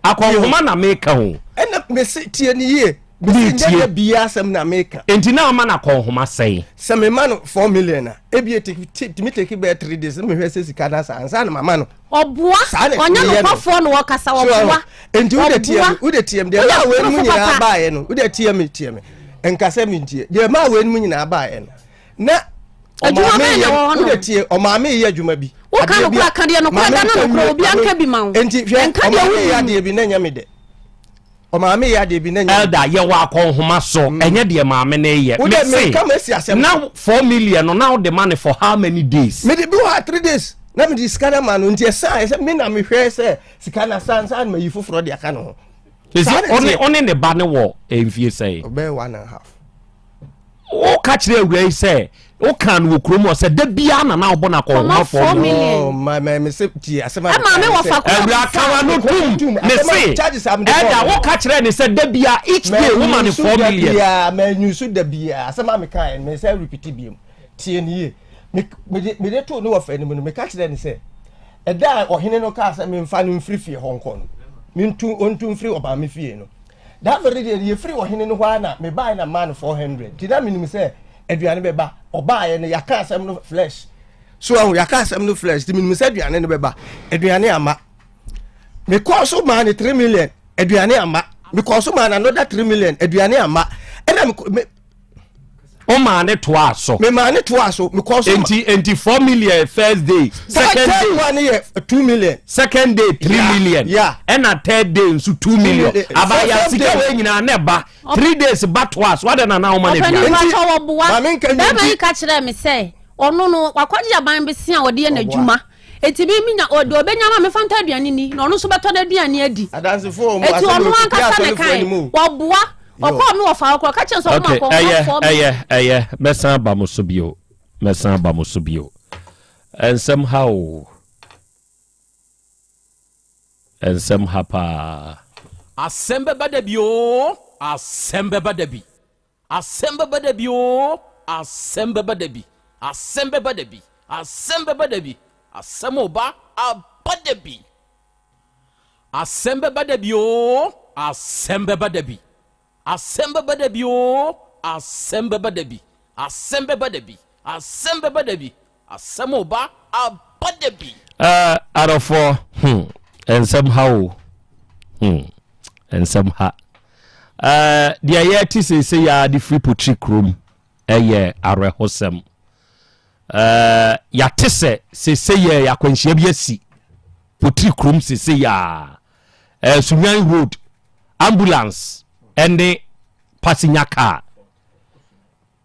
Akɔnhoma na meka o. Ɛna mese tie ne yie. Mese nyɛ dɛ bia asɛm na meka. Nti na ama no akɔnhoma sɛn? Sɛ mema no 4 million a, ebi etumi take bɛyɛ 3 days na mehwɛ sɛ sika no asa ansa na mama no. Ɔboa, ɔnyɛ nokwafoɔ na ɔkasa, ɔboa. Nti wode tie me, wode tie me, deɛ maa wei no mu nyinaa baeɛ no, wode tie me, tie me. Nka sɛ mentie. Deɛ maa wei no mu nyinaa baeɛ no, na adwuma bɛn na ɛwɔ hɔ no wode tie ɔmaame yɛ adwuma bi woka no kora ka deɛ no kora da no no kora obi anka bi ma wo nti hwɛ ɔmaame yɛ adeɛ bi na ɛnyɛ me dɛ ɔmaame yɛ adeɛ bi na ɛnyɛ elder yɛwɔ akɔnhoma so ɛnyɛ deɛ maame no yɛ wode meka ma esi asɛm na 4 million no na wode ma ne for how many days? Mede bi wɔ ha 3 days na mede sika no ma no nti ɛsan ɛsɛ me na mehwɛ sɛ sika no asan san ma yi foforɔ de aka ne ho. Ɔne ne ba ne wɔ mfie sɛn? Ɔbɛyɛ one and a half. Woka kyerɛ awura yi sɛ wokaa no wɔ kurom hɔ sɛ da biara na na wobɔ no akɔnhoma 4 million. Awura kawa no tum me se ɛda woka kyerɛ ne sɛ da biara each day woma no 4 million. Manyusu da biara asɛm a meka ɛ mesɛ repeat biom tie ne yie mede too ne wɔfa anim no meka kyerɛ ne sɛ ɛda a ɔhene no kaa sɛ memfa no mfiri fie hɔ nkɔ no mentu ɔntu mfiri ɔmaame fie no That very day no, yɛfiri ɔhene no hɔ ara na mebaeɛ na maa no 400. Nti na menim sɛ aduane bɛba. Ɔbaeɛ no, yɛaka asɛm no flesh. So ahu, yɛaka asɛm no flesh. Nti menim sɛ aduane no bɛba. Aduane amma. Mekɔɔ so maa no 3 million. Aduane amma. Mekɔɔ so maa no another 3 million, aduane amma. Ɛna me O maa ne toa so. Me maa ne toa so. Mekɔɔ so. Enti enti 4 million first day. Second day. Third one yɛ 2 million. Second day 3 yeah. million. Yeah. Ɛna third day nso 2 million. Abaya sika wei nyinaa na ɛba. 3 days ba toa so. Adɛn na na woma no aduane? Ɔpanin pakyɛ wɔboa. Bɛrima yi ka kyerɛɛ me sɛ ɔno no wakɔgye aban bese a ɔde yɛ n'adwuma. Eti mi mi nya ɔde ɔbɛnya ma mefa ntɔ aduane ni na ɔno nso bɛtɔ n'aduane adi. Eti ɔno ankasa na kan wɔboa ɔkɔɔ mi wɔfa ɔkɔ ɔka kyerɛ sɛ ɔmo akɔ ɛyɛ ɔmo ɛyɛ ɛyɛ mɛsan aba mo so bio mɛsan aba mo so bio nsɛm ha o nsɛm ha paa. Asɛm bɛba da bi oo, asɛm bɛba da bi. Asɛm bɛba da bi oo, asɛm bɛba da bi, asɛm bɛba da bi, asɛm bɛba da bi, asɛm reba aba da bi. Asɛm bɛba da bi oo, asɛm bɛba da bi, asɛm bɛba da bi oo, asɛm bɛba da bi, asɛm bɛba da bi, asɛm bɛba da bi, asɛm reba aba da bi. Uh, adɔfoɔ, hmm, nsɛm ha o, hmm, nsɛm ha. Uh, deɛ yɛte seesei yɛ de firi potiri kurom ɛyɛ awerɛhosɛm. Uh, yɛate sɛ seesei yɛ akwanhyia bi asi potiri kurom seesei yɛ a uh, Sunyan Road ambulance ɛne passenger car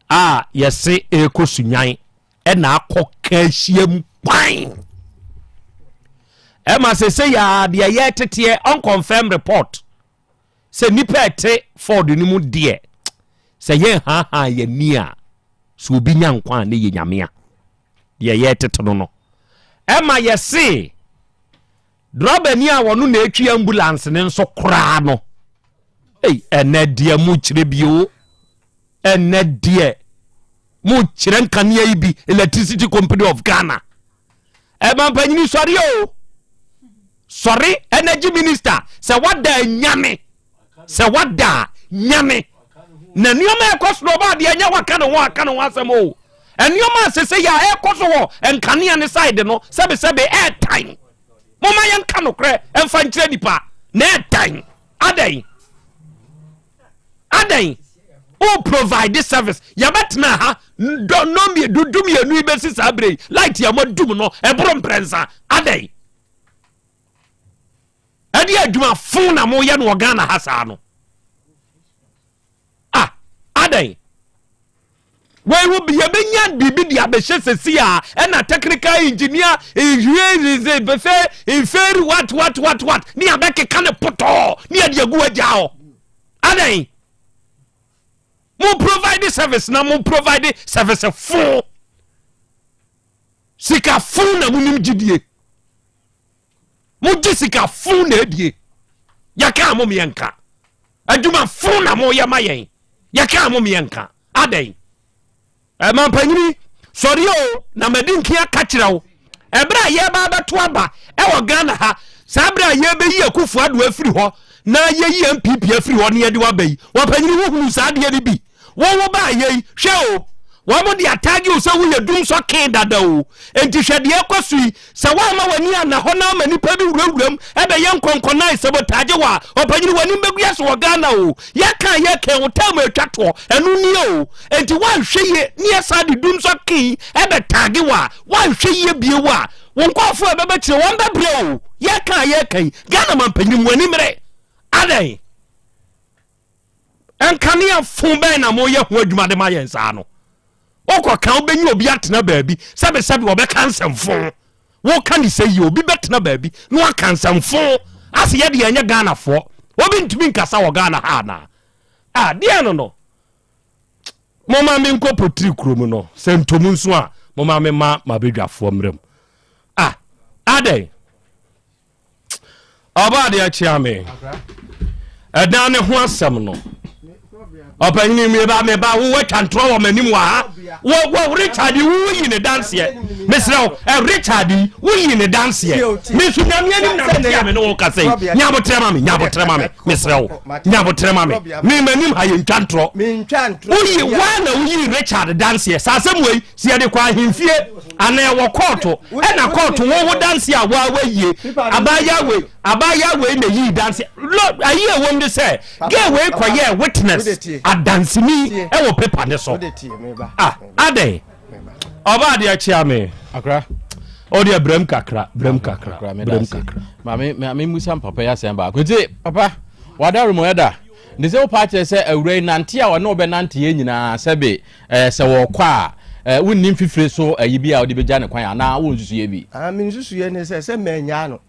a yɛse ɛrekɔ Sunyan ɛna akɔ ka ahyiam kwan ɛma sese yɛ deɛ yɛteteɛ unconfirmed report sɛ nipa ɛte Ford no mu deɛ sɛ yɛn haahaa yɛn ni a sɛ obi nya nkwa a ne yɛ nyame a deɛ yɛtete no no ɛma yɛse drɔbani a wɔno na ɛtwi ambulance ne nso koraa no ei ɛnɛ deɛ mo kyerɛ bio ɛnɛ deɛ mo kyerɛ nkanea yi bi Electricity Company of Ghana ɛma mpanyini sɔre o sɔre energy minister sɛ wada nyame sɛ wada nyame na nneɛma ɛkɔ so na ɔba adeɛ nyɛ waka ne ho aka ne ho asɛm o nneɛma a sese yɛ a ɛkɔ so wɔ nkanea ne side no sɛbesɛbe ɛɛtan moma yɛnka nokorɛ ɛmfa nkyerɛ nipa na ɛɛtan adɛn adɛn o provide service yɛbɛtena ha dɔ dudu mmienu yi bɛsi saa berɛ yi light yɛ mo dum no ɛboro mprɛnsa adɛn ɛde adwuma fo na moyɛ no wɔ Ghana ha saa no ah adɛn wei wo yɛbɛnya biribi de abɛhyɛ sɛsi a ɛna technical engineer bɛfɛ inferi what what what what ne yɛbɛkeka ne potɔɔ ne yɛde agu agya hɔ adɛn mo provide service na mo provide service fo sika fo na monim gyidie mogye sika fo na adie yɛka mo mmiɛnka adwuma fo na moyɛ ma yɛn yɛka mo mmiɛnka adɛn ɛma mpanyini sɔre o na madi nkia ka kyerɛ wo ɛberɛ a yɛba bɛto aba ɛwɔ Ghana ha saa berɛ a yɛbɛyi Akufo Addo afiri hɔ na yɛyi NPP afiri hɔ ne yɛde waba yi wɔpanyini wohunu saa adeɛ no bi wɔwo baa yɛi hwɛ o wɔn de atagye wo sɛ woyɛ dum sɔ kee dada o enti hwɛ deɛ ɛkɔ so yi sɛ woama w'ani ana hɔ na ama nipa bi wurawuram ɛbɛyɛ nkɔnkɔnan sabotage wɔ a ɔpanyini w'anim bɛgu ase wɔ Ghana o yɛka yɛka wo tam atwa toɔ ɛno nie o enti woanhwɛ yie ne yɛsa de dum sɔ kee ɛbɛtage wɔ a woanhwɛ yie bie wɔ a wo nkɔɔfoɔ a ɛbɛbɛkyerɛ wɔn bɛbrɛ o yɛka yɛka yi Ghana ma mpanyini mu ani mmerɛ adɛn nkanea fo bɛn na moyɛ ho adwuma de ma yɛn saa no wokɔka wobɛnya obi atena baabi sɛbesɛbe wɔbɛka nsɛmfo woka ne sɛ yie obi bɛtena baabi na waka nsɛmfo ase yɛde yɛnyɛ Ghanafoɔ obi ntumi nkasa wɔ Ghana ha anaa a deɛ no no moma menkɔ potiri kurom no sɛ ntomu nso a moma mema mabɛdwafoɔ mmerɛ mu a adɛn ɔba adeɛ kyea me ɛdan ne ho asɛm no ɔpanyini meba meba wo watwa ntorɔ wɔ m'anim wɔ ha wɔ wɔ Richard yi wo yi ne danseɛ mesrɛ wo ɛ Richard yi wo yi ne danseɛ me nso nyame anim na mete a me ne wo kasa yi nyabotrɛ ma me nyabotrɛ ma me mesrɛ wo nyabotrɛ ma me me m'anim ha yɛ ntwa ntorɔ woyi waa na woyi Richard danseɛ saa asɛm wei sɛ yɛde kɔ ahemfie anaa ɛwɔ kɔɔto ɛna kɔɔto wo wo danseɛ a waa wayie abaayewa wei. Abaayewa wei na yii danse. Lo ayi a ɛwɔ mu ne sɛ girl wei kɔyɛɛ witness adanseni ɛwɔ paper ne so. Ah adɛn? Ɔbaa deɛ kyea me. Akra. O deɛ brɛm kakra brɛm kakra brɛm kakra. Maame maame musa papa yi asɛm baako nti papa wada room ɛda ne sɛ wopa akyerɛ sɛ awura yi nante a ɔne wobɛnante yɛ nyinaa sɛbe ɛɛ sɛ wɔkɔ a ɛɛ wonni mfifire so ayi bi a wode bɛgya ne kwan anaa wonsusuiɛ bi. Ah, me nsusuiɛ ne sɛ sɛ mannyaa no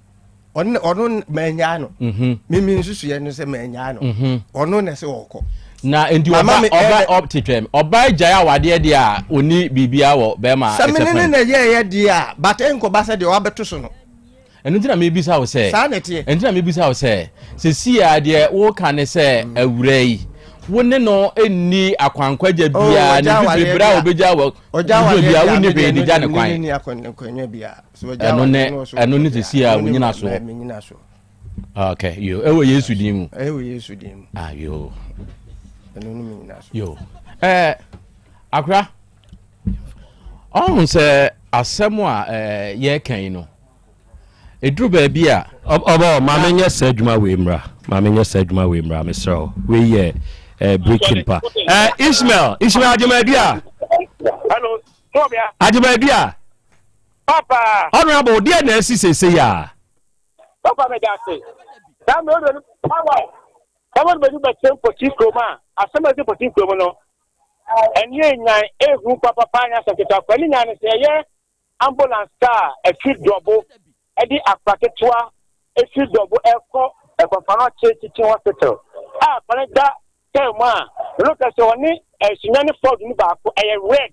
ɔno ɔno mannyaa no mhm. me me nsusuiɛ ne sɛ mannyaa no mhm. ɔno na sɛ ɔkɔ. Na nti ɔba ɔba ɔtetwɛm ɔba gyae awadeɛ deɛ a ɔni biribiara wɔ bɛrima sɛ mene ne na ɛyɛɛyɛ deɛ a but ɛnkɔba sɛ deɛ wabɛto so no. Ɛno nti na mebisa wo sɛ. Saa na ɛteɛ. Ɛno nti na mebisa wo sɛ, sɛsi a deɛ woka ne sɛ mm. awura yi, wo ne no nni akwankwagya oh, biara, ne fifiri berɛ a wɔbɛgya wɔ wodwo biara, wonni hwee de gya ne kwan. Ɛno ne ɛno ne sɛsi a wonyina soɔ. Okay, yo, ɛwɔ Yesu din mu. Ɛwɔ Yesu din mu. Ah, yo. Ɛno ne menyina so. Yo. Eh, akora, ɔhu sɛ asɛm a eh, yɛreka yi no, Ɛduru baabi a. Ɔbɔ, ma menyɛ saa adwuma wei mmra. Ma menyɛ saa adwuma wei mmra, mesrɛ wo. Wei yɛ eh, breaking pa. Eh, Ishmael, Ishmael Agyemadua. Hello, Tobia. Agyemadua. Papa. Honorable, deɛ na asi seesei a? Papa, meda ase. Saa mmerɛ wode no power. Saa mmerɛ bɛdu bɛkyɛ mpɔkyi kurom a, asɛm a ɛsi mpɔkyi kurom no, ɛne nyan ehu papapa nyɛ asɛm ketewa kora ne nyan no sɛ ɛyɛ Ambulance kaa a ɛfiri Dɔbo de akora ketewa firi Dɔbo rekɔ Kɔmfanoakye Teaching Hospital a akora no da kaa mu a melo ka sɛ ɔne Sunyani Ford no baako ɛyɛ red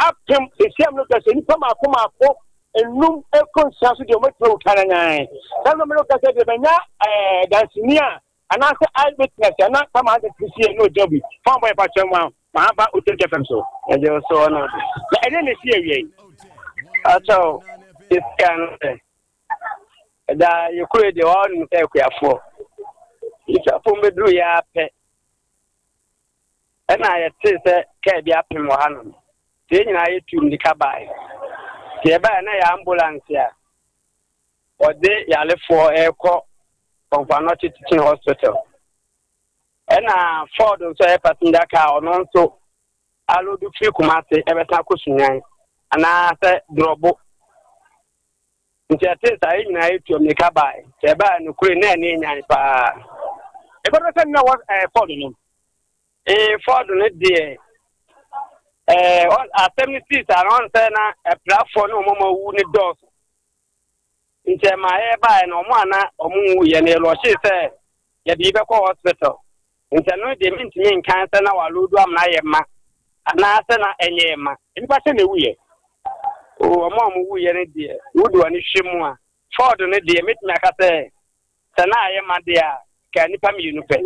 apem sesia melo ka sɛ nnipa maako maako enum ɛkɔ nsia so deɛ wɔatumi awu kananyan saa no melo ka sɛ deɛ manya danseni a Anaasɛ eye witness a na Kwame Addo te sie na ogyina bi fa bɔ yɛfa kyɛm a mahaba Otech FM so. Ɛgye wo so ɔno. Na ɛdeɛn na ɛsi awiei? Akyɛw sika no sɛ ɛda yɛkuro deɛ wɔn nim sɛ akuafoɔ nsuafoɔ mbɛduru yɛ apɛ ɛna yɛtee sɛ kaa bi apem wɔ hanom nti yɛn nyinaa yɛtu mmirika baeɛ nti yɛbaeɛ na yɛ ambulance a wɔde yarefoɔ rekɔ Komfo Anokye Teaching Hospital. Ɛna Ford nso ɛyɛ passenger car ɔno nso alodu firi Kumase ɛbɛsan akɔ Sunyani anaasɛ Drɔbo. Nti ɛte saa yɛn nyinaa yɛtu mmirika bae. Sɛ ɛbaa nokore na ɛne nyan paa. Ɛbɛdɔ sɛ nna wɔ ɛɛ Ford no. Ee Ford no deɛ ɛɛ asɛm no sii saa no ɔn sɛ na apirafoɔ ne wɔn a wɔwu ne dɔɔso. Nti ɛmaa yɛbaeɛ no, wɔn a na wɔn nwuiɛ no, yɛlɔhyee sɛ yɛde yi bɛkɔ hospital. Nti ɛno deɛ mentumi nkan sɛ na wɔaloodu amena ayɛ ma anaasɛ na ɛnyɛɛ ma. Nnipa sɛn na ɛwuiɛ? Oo, wɔn a wɔwuiɛ no deɛ, wode w'ani hwɛ mu a, Ford no deɛ, mɛtumi aka sɛ, sɛ na ayɛ ma deɛ a, nka nnipa mmienu pɛ.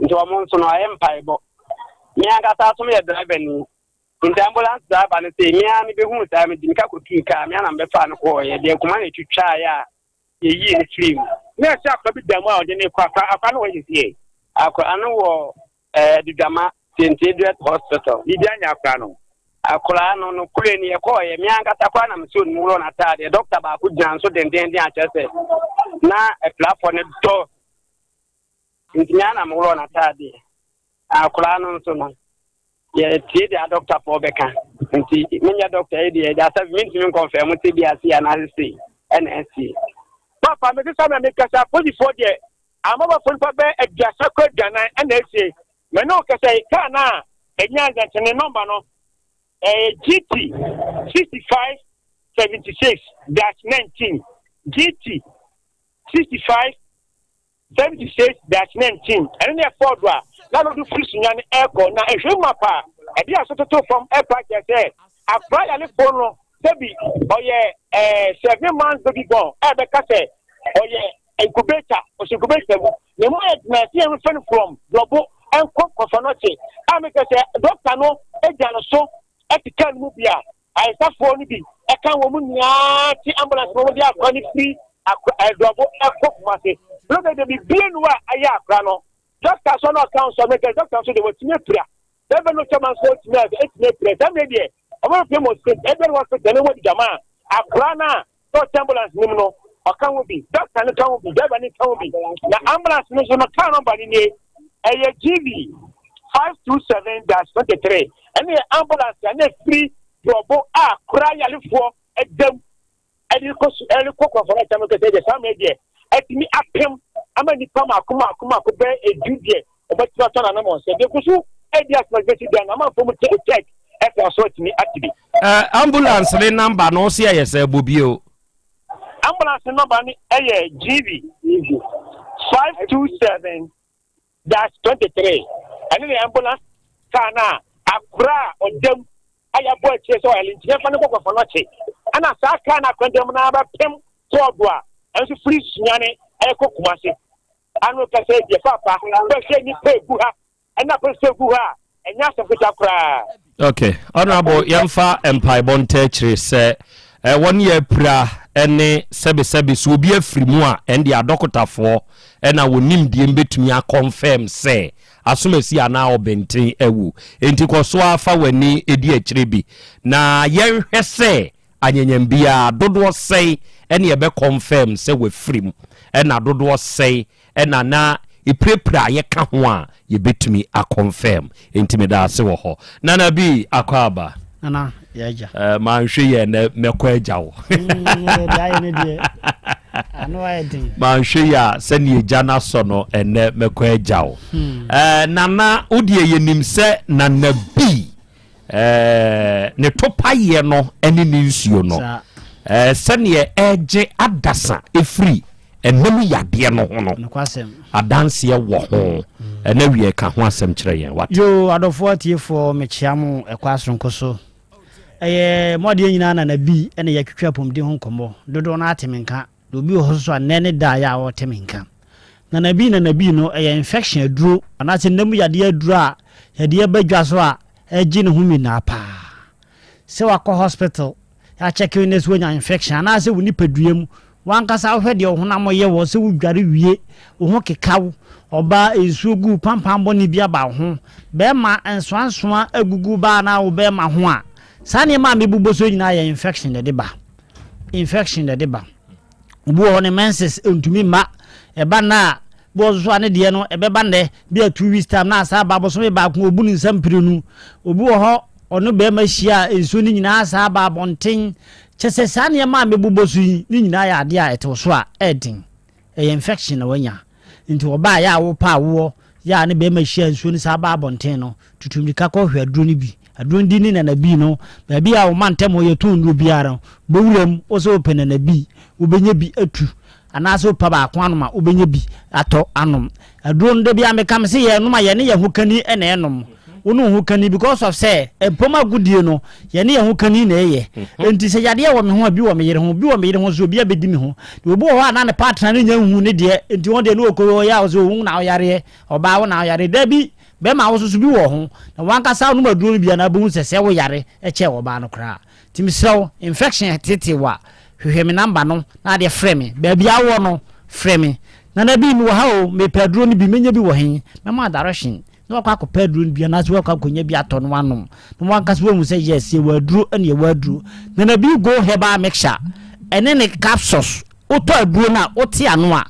Nti wɔn nso no, ayɛ mpaebɔ. Me ankasa nso meyɛ driver ni. Nti ambulance driver no sei, me ara mebɛhuu saa, mede mika kɔtuu kaa, me ara na mebɛfaa no kɔɔeɛ, deɛ akuma na ɛtwitwaaeɛ a yɛyii no firii mu. Na ɛsɛ akora bi da mu a ɔde no rekɔ, akora, akora no wɔ he sesie? Akora no wɔ eh, Adugyama, St. Edward Hospital. Biribi anyɛ akora no? Akora no, nokorɛ ni, yɛkɔɔeɛ, me ankasa koraa na mesoo ne mu worɔ n'ataadeɛ, dɔkta baako gyina nso dendeenden akyerɛ sɛ na apirafoɔ no dɔɔso. Nti me ara na meworɔɔ n'ataadeɛ. Akwadaa no nso no, yɛtie deɛ adɔktafoɔ bɛka. Nti menyɛ dɔkta yi deɛ, agya sɛ mentumi nkɔmfɛɛ mo sɛ bi ase anaasɛ sei ɛna asie. Papa, mete sɛ na mekasa, apolisifoɔ deɛ, amabɔfoɔ nipa bɛyɛ aduasa kɔ aduanan ɛna asie. Me ne wo kasa yi, kaa no a ɛnya nsɛnkyerɛnne nɔmba no, ɛyɛ GT 65 76 dash 19, GT 65 76 dash 19, Ɛno ne Ford a na no do firi Sunyani rekɔ, na nhwehwɛmu mapa a ɛde aso toto fam pa kyerɛ sɛ akora yarefo no sɛbi ɔyɛ eh, 7 months baby born a ɛbɛka sɛ ɔyɛ incubator, ɔhyɛ incubator mu, na emu ayɛ den a ɛsɛ yɛmfa no from Brɔbo nkɔ Kɔfɔnɔkye a meka sɛ dɔkta no gya no so te kaa no mu bi a Ayaresafoɔ no bi ka wɔn nyinaa te ambulance mu wɔde akora no firi Aduabo kɔ Kumasi. No de de bibie nu a ɛyɛ akora no. Dɔkta nso na ɔka nso meka dɔkta nso de wɔtumi apira. Bɛbɛ no kyɛma nso wɔtumi atumi apira. Saa mmerɛ deɛ wɔn apira mu St. Edward Hospital ne wɔdi dwama a akora no a na ɔte ambulance no mu no ɔka ho bi, dɔkta no ka ho bi, driver no ka ho bi. Na ambulance no nso no car nɔmba no nie, ɛyɛ GV 527 dash 23. Ɛno yɛ ambulance a na ɛfiri Borɔbo a kora yarefoɔ da mu ɛde kɔ su ɛde kɔ kɔfɔrɔ ɛkyɛm kɛsɛ deɛ saa mmerɛ deɛ ɛtumi apem ama nipa mako mako mako bɛyɛ edu deɛ ɔbɛtumi atɔ n'anam ɔsɛ deɛ kusu ɛdi asoma bɛsi dan na amanfoɔ mu te tɛk ɛfɛ so atumi ate bi. Ɛɛ ambulance ne namba no ɔsi ɛyɛ sɛ ɛbɔ bio. Ambulance namba no ɛyɛ GV 527 dash 23 ɛne ne ambulance car no a akora a ɔda mu a yɛabɔ akyire sɛ ɔyɛ nti yɛmfa no nkɔ kɔfɔ no akyi ɛna saa car no akora mu no abɛpem tɔɔdo a ɛnso firi Sunyani ɛkɔ Kumase ano kɛsɛ deɛ papa bɛhwɛ nnipa egu ha Ɛna pɛ sɛ gu hɔ a, ɛnyɛ asɛm ketewa koraa. Ok, Honourable yɛmfa mpaebɔ nta akyire sɛ eh, wɔn yɛ apira ne sɛbesɛbe sɛ obi afiri mu a ɛnde adɔkotafoɔ ɛna wɔn nimdeɛ mbɛtumi akɔnfɛm sɛ asomasi anaa ɔbɛnten awu. Enti kɔ so ara fa w'ani di akyire bi na yɛnhwɛ sɛ anyanyam biara dodoɔ sɛe ɛne ɛbɛ kɔnfɛm sɛ wafiri mu ɛna dodoɔ sɛe ɛna na epirapira a yɛka ho a yɛbɛtumi a confirm enti meda ase wɔ hɔ. Nana B Akwaaba. Nana yɛ agya. Eh, manhwɛ yɛ nɛ mɛkɔ agya wo. Mm, deɛ ayɛ ne deɛ ano ayɛ den. Manhwɛ yɛ a sɛdeɛ agya no asɔ no ɛnɛ mɛkɔ agya wo. Hmm. Eh, Nana wo deɛ yɛnim sɛ Nana B Eh, ne topaeɛ no ne ne nsuo no, eh, sɛdeɛ ɛregye adasa ɛfiri ɛnam yadeɛ no ho no, adanseɛ wɔ ho. Mm. Ɛna wie ka ho asɛm kyerɛ yɛn wate. Yo, adɔfoɔ atiefoɔ, mekyea mo ɛkɔ asonko so. Ɛyɛ mo adeɛ nyinaa na nabi ɛna yɛatwitwa apɔmuden ho nkɔmmɔ. Dodoɔ no ate me nka. Na obi wɔ hɔ nso a nnɛ ne da a yɛ a ɔte me nka. Nanabi nanabi no ɛyɛ infection aduro anaasɛ nna mu yadeɛ aduro a yɛde aba dwa so a ɛgye ne ho nyinaa paa. Sɛ wakɔ hospital yɛakyɛke wo na sɛ woanya infection anaasɛ wo nipadua mu wankasa wohwɛ deɛ wo honam yɛ wɔ sɛ wodware wie wo ho keka wo ɔbaa nsuo gu pampan bɔne bi aba wo ho bɛrima nsoansoa agugu baa na wo bɛrima ho a saa nneɛma a mebobɔ so nyinaa yɛ infection na ɛde ba. infection na ɛde ba. Obi wɔ hɔ ne menses ntumi mma, ɛba nna a, bi wɔ so a ne deɛ no ɛbɛba nnɛ, bi a 2 weeks time na asa aba, bosome baako obu ne nsa mprenu. Obi wɔ hɔ ɔne bɛrima hyia a nsuo no nyinaa asa aba abɔnten. Kyɛ sɛ saa nneɛma a mebobɔ so yi ne nyinaa yɛ adeɛ a ɛtew so a ɛɛden. Ɛyɛ infection na wanya. Nti ɔbaa yɛ a wopɛ awoɔ yɛ a ne bɛrima hyia nsuo no saa ba abɔnten no, tutu mmirika kɔ hwɛ aduro no bi. Aduro no din ne nanabii no. Baabi a wo mantam hɔ yɛtɔn nnuro biara no, bɔ wura mu, wo sɛ wopɛ nanabii, wobɛnya bi atu. Anaasɛ wopɛ baako anom a, wobɛnya bi atɔ anom. Aduro no da biara meka mese yɛnom a yɛne yɛn ho kani na ɛnom. Wo ne wo ho kani because of sɛ mpom agodie no yɛne yɛn ho kani na ɛyɛ. Enti sɛ yadeɛ wɔ me ho a bi wɔ me yere ho, bi wɔ me yere ho nso obi abɛdi me ho. Na obi wɔ hɔ a na ne partner no nya nhu ne deɛ enti wɔn deɛ ne ɔkɔ ɔyɛ a ɔsɛ wo na woyareɛ, ɔbaa wo na woyareɛ. Dabi, bɛrima wo nso so bi wɔ ho na wankasa wonom aduro no bi a na wobɛhu sɛ sɛ woyare kyɛn ɔbaa no koraa. Nti mesrɛ wo, infection reteetee wo a, hwehwɛ me number no na adeɛ frɛ me. Baabi a wowɔ no, frɛ me. Nana bi, mewɔ ha o, mepɛ aduro no bi, mɛnya bi wɔ he? Mɛma wo direction na wakɔ akɔpɛ aduro no bi anaasɛ wakɔ akɔnya bi atɔ na wanom na wankasa wahu sɛ yes, yɛwɔ aduro ɛne yɛwɔ aduro. Nana bi Go Herbal Mixture ɛne ne capsules, wotɔ aduro no a, wote ano a,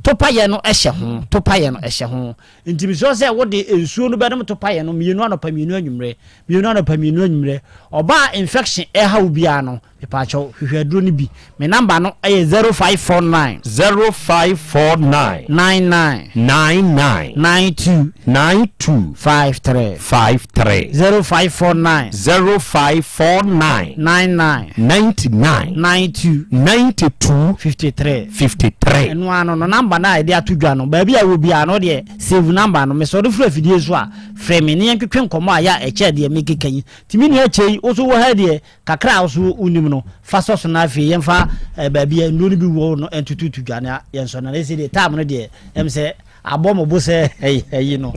topayɛ no hyɛ ho, topayɛ no hyɛ ho. Nti mesrɛ sɛ wode nsuo no bɛnom topayɛ no mmienu anɔpa mmienu anwummerɛ, mmienu anɔpa mmienu anwummerɛ. Ɔbaa infection ɛha wo biara no, mepaakyɛw hwehwɛ aduro no bi. Me number no yɛ 0549. 0549. 99. 99. 92. 92. 53. 53. 0549. 0549. 99. 99. 92. 92. 53. 53. Ɛno ano no number no a yɛde ato dwa no baabi a wɔ biara no deɛ save number no mesɛ ɔde firi afidie so a frɛ me ne yɛntwetwe nkɔmmɔ a yɛ a ɛkyɛ deɛ mekeka yi nti me nua kyei wo so wɔ ha deɛ kakra a wo so wonim no fa sɔ so na afei yɛmfa eh, baabi a nnuro no bi wɔ no ntututu dwa na yɛnsɔ no na ɛsɛ deɛ time no deɛ ɛm sɛ abɔ mo bo sɛ ayi no.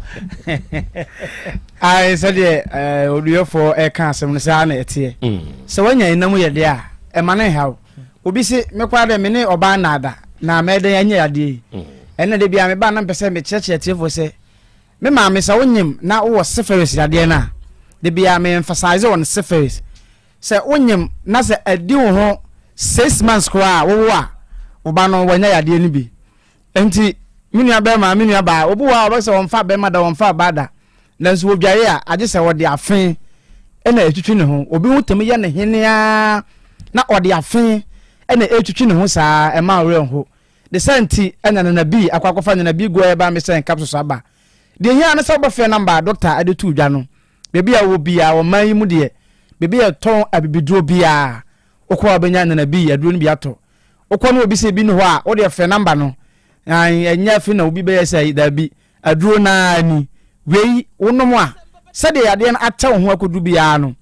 Ae sɛdeɛ oduyɛfoɔ ɛka asɛm no saa na ɛteɛ sɛ woanya ɛnam yɛ deɛ a ɛma no nhaw obi se me koraa dɛ me ne ɔbaa nnaada na mɛdɛn anya yadeɛ yi ɛnna de bia meba na mpɛ sɛ mekyerɛkyerɛ tiefoɔ sɛ me maame sɛ wonyem na wowɔ syphilis yadeɛ no a de bia me emphasize on syphilis sɛ wonyem na sɛ adi wo ho 6 months koraa a wowo a wo ba no wanya yadeɛ no bi. Enti me nua bɛrima, me nua baa, obi wɔ hɔ a ɔbɛsɛ wɔmfa bɛrima da, wɔmfa ɔbaa da. Nanso wɔdware a, agye sɛ wɔde afe na ɛtwitwi ne ho. Obi ho tumi yɛ ne heneaa na ɔde afe na ɛtwitwi ne ho saa, ɛma ɔwerɛ nho. Ne saa nti na Nana B akɔ akɔfa Nana B Goa Herbal Mixture and Capsules aba. Deɛ ɛhia ne sɛ wobɛfrɛ nɔmba a dɔkta de too dwa no. Baabi a wowɔ biara, ɔman yi mu deɛ, baabi a yɛtɔn abibiduro biara, wokɔ a wobɛnya Nana B aduro no bi atɔ. Wokɔ na obi sɛ ebi nni hɔ a, wo deɛ frɛ nɔmba no. Ae, ɛnyɛ afei na obi bɛyɛ sɛ daabi, aduro no ara ni. Wei, wonom a, sɛdeɛ yadeɛ no atɛ wo ho akɔduru biara no,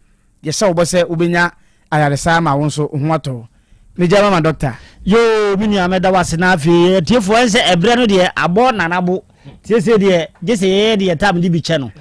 Yɛhyɛ wo bɔ sɛ wobɛnya ayaresa ama wo nso wo ho atɔ wo. Megya mama dɔkta. Yoo me nua mɛda wo ase na afei atiefoɔ ɛn sɛ ɛberɛ no deɛ abɔ nana bo siesie deɛ gye sɛ yɛyɛ deɛ tam de bi kyɛ no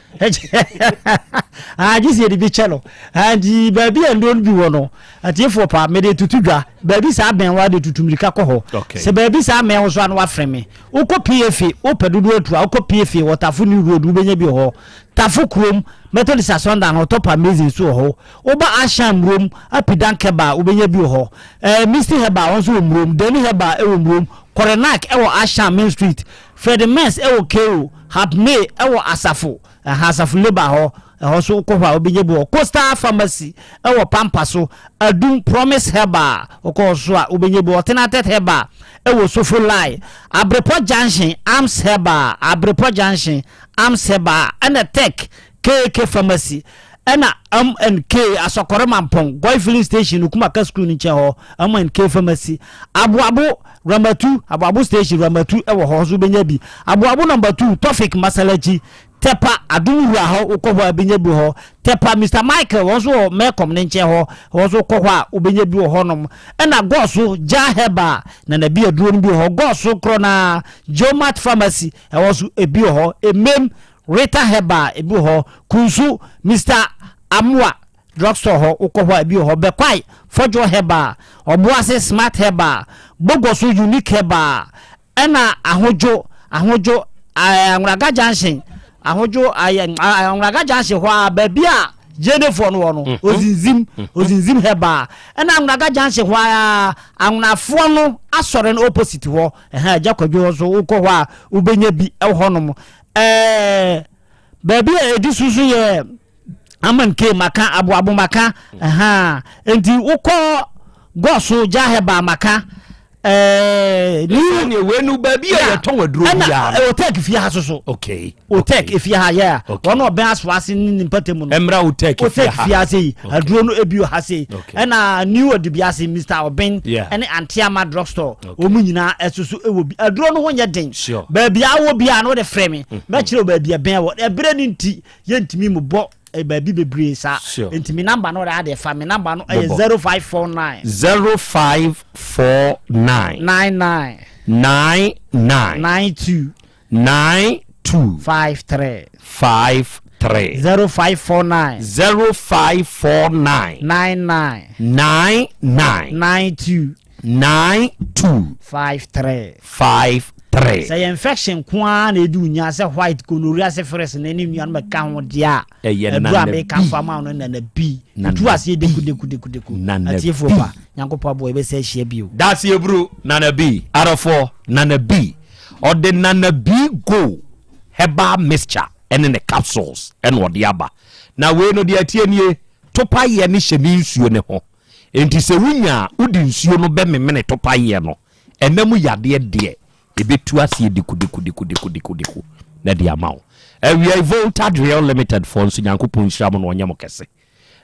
ah gye sɛ yɛde bi kyɛ no ah nti baabi a nnuro no bi wɔ no atiefoɔ pa mede tutu dwa baabi saa bɛn wa de tutu mirika kɔ hɔ sɛ baabi saa mɛn wo so a na wafrɛ me wokɔ PFA wopɛ dodoɔ atu a wokɔ PFA wɔ Tafo New Road wobɛnya bi wɔ hɔ Tafo kurom, Methodist asɔrdan hɔ, Top Amazing nso wɔ hɔ. Woba Asham murom, Apidan Kebal, wobɛnya bi wɔ hɔ. Eh, Misty Herbal, wɔn nso wɔ murom. Dani Herbal wɔ murom. Korenak wɔ Asham Main Street. Freddie Mens wɔ Cairo. Hap May wɔ Asafo, ɛha Asafo Labour hɔ. Ɛhɔ nso wokɔ hɔ a wobɛnya bi wɔ hɔ. Coastal Pharmacy wɔ Pampa so. Adum Promise Herbal, wokɔ hɔ nso a wobɛnya bi wɔ hɔ. Tenatet Herbal wɔ Sofo Line. Abrepɔ Junction, Arms Herbal, Abrepɔ Junction, Amseba, ɛna Tech, KK Pharmacy, ɛna M&K, Asɔkɔre Mampɔn, Goi Filling Station, Okumaka School no nkyɛn hɔ, M&K Pharmacy, Aboabo, Ramatu, Aboabo Station, Ramatu ɛwɔ hɔ nso wobɛnya bi, Aboabo Number 2, Tofik Masalachi, Tɛpa, Adom Wura hɔ, wokɔ hɔ a wobɛnya bi wɔ hɔ, Tɛpa, Mister Michael, wɔn nso wɔ Melcom no nkyɛn hɔ, hɔ nso wokɔ hɔ a wobɛnya bi wɔ hɔnom, ɛna Gɔɔso, Jah Herbal, Nana bi aduro no bi wɔ hɔ, Gɔɔso korɔ no ara, Geomat Pharmacy, Ɛhɔ nso ebi wɔ hɔ. Emem, Rita Herbal ebi wɔ hɔ. Kunsu, Mister Amoah drugstore hɔ, wokɔ hɔ a ebi wɔ hɔ. Bɛkwae, Fɔdwo Herbal, Ɔboase Smart Herbal, Bogoso Unique Herbal, ɛna Ahodwo, Ahodwo, ɛɛ Anwuraga Junction, Ahodwo, ayɛ, Anwuraga Junction hɔ a baabi a Gyenefoɔ no wɔ no, Ozinzim, Ozinzim Herbal, ɛna Anwuraga Junction hɔ a Anwonafoɔ no asɔre no opposite hɔ. Ɛhɛn, Agya Kwadwo hɔ nso wokɔ hɔ a wobɛnya bi wɔ hɔnom. Ɛɛ baabi a ɛdi so nso yɛ Aman K maka, Aboabo maka, ɛhɛn. Nti wokɔ Gɔso Gya Hɛba maka. Ɛɛ ni ni wei no baabi a yɛtɔn aduro biara. Ɛna Otek fie ha soso. Okay. Otek efie ha yɛ a. Wɔn a ɔbɛn asoase ne ne mpata mu no. Ɛmra Otek fie ha. Otek fie ha sei. Aduro no ebi wɔ ha sei. Ɛna New Adubiase Mr Obeng ɛne Auntie Ama drug store. Wɔn nyinaa ɛsoso ɛwɔ bi. Aduro no ho nyɛ den. Baabi a wɔ biara no wode frɛ me. Mm-hmm. Mɛkyerɛ wo baabi ɛbɛn wɔ. Ɛberɛ no nti yɛntumi mu bɔ eh, baabi bebree saa. Nti me namba no wɔde adeɛ fa me namba no ɛyɛ 0549. 0549. 99. 99. 92. 92. 53. 53. 0549. 0549. 99. 99. 92. 92. 53. 53. Sɛ yɛ infection nko ara na edi wo nya sɛ white gonorrhea syphilis ne ne nuanom ɛka ho deɛ a, Ɛyɛ aduru a nana meka bi. fa ma wo no nana bi. Nana Etu aseɛ bi. deku deku deku deku. Nana Atiefoɔ bi. pa, Nyankopɔn aboa yɛbɛsa ahyia bio. Dase aburo Nana B adɔfoɔ Nana B ɔde Nana B go herbal mixture ɛne ne capsules ɛna ɔde aba na wei no deɛ ɛteɛ nie topaeɛ ne hyɛ ne nsuo ne ho enti sɛ wonya a wode nsuo no bɛmemene topaeɛ no ɛna mu yadeɛ deɛ ɛbɛtu aseɛ dikudikudikudikudikudi na de ama wo awia yi Volta Drill Limited foɔ nso Nyankopɔn nhyira mo na ɔnyɛ mo kɛse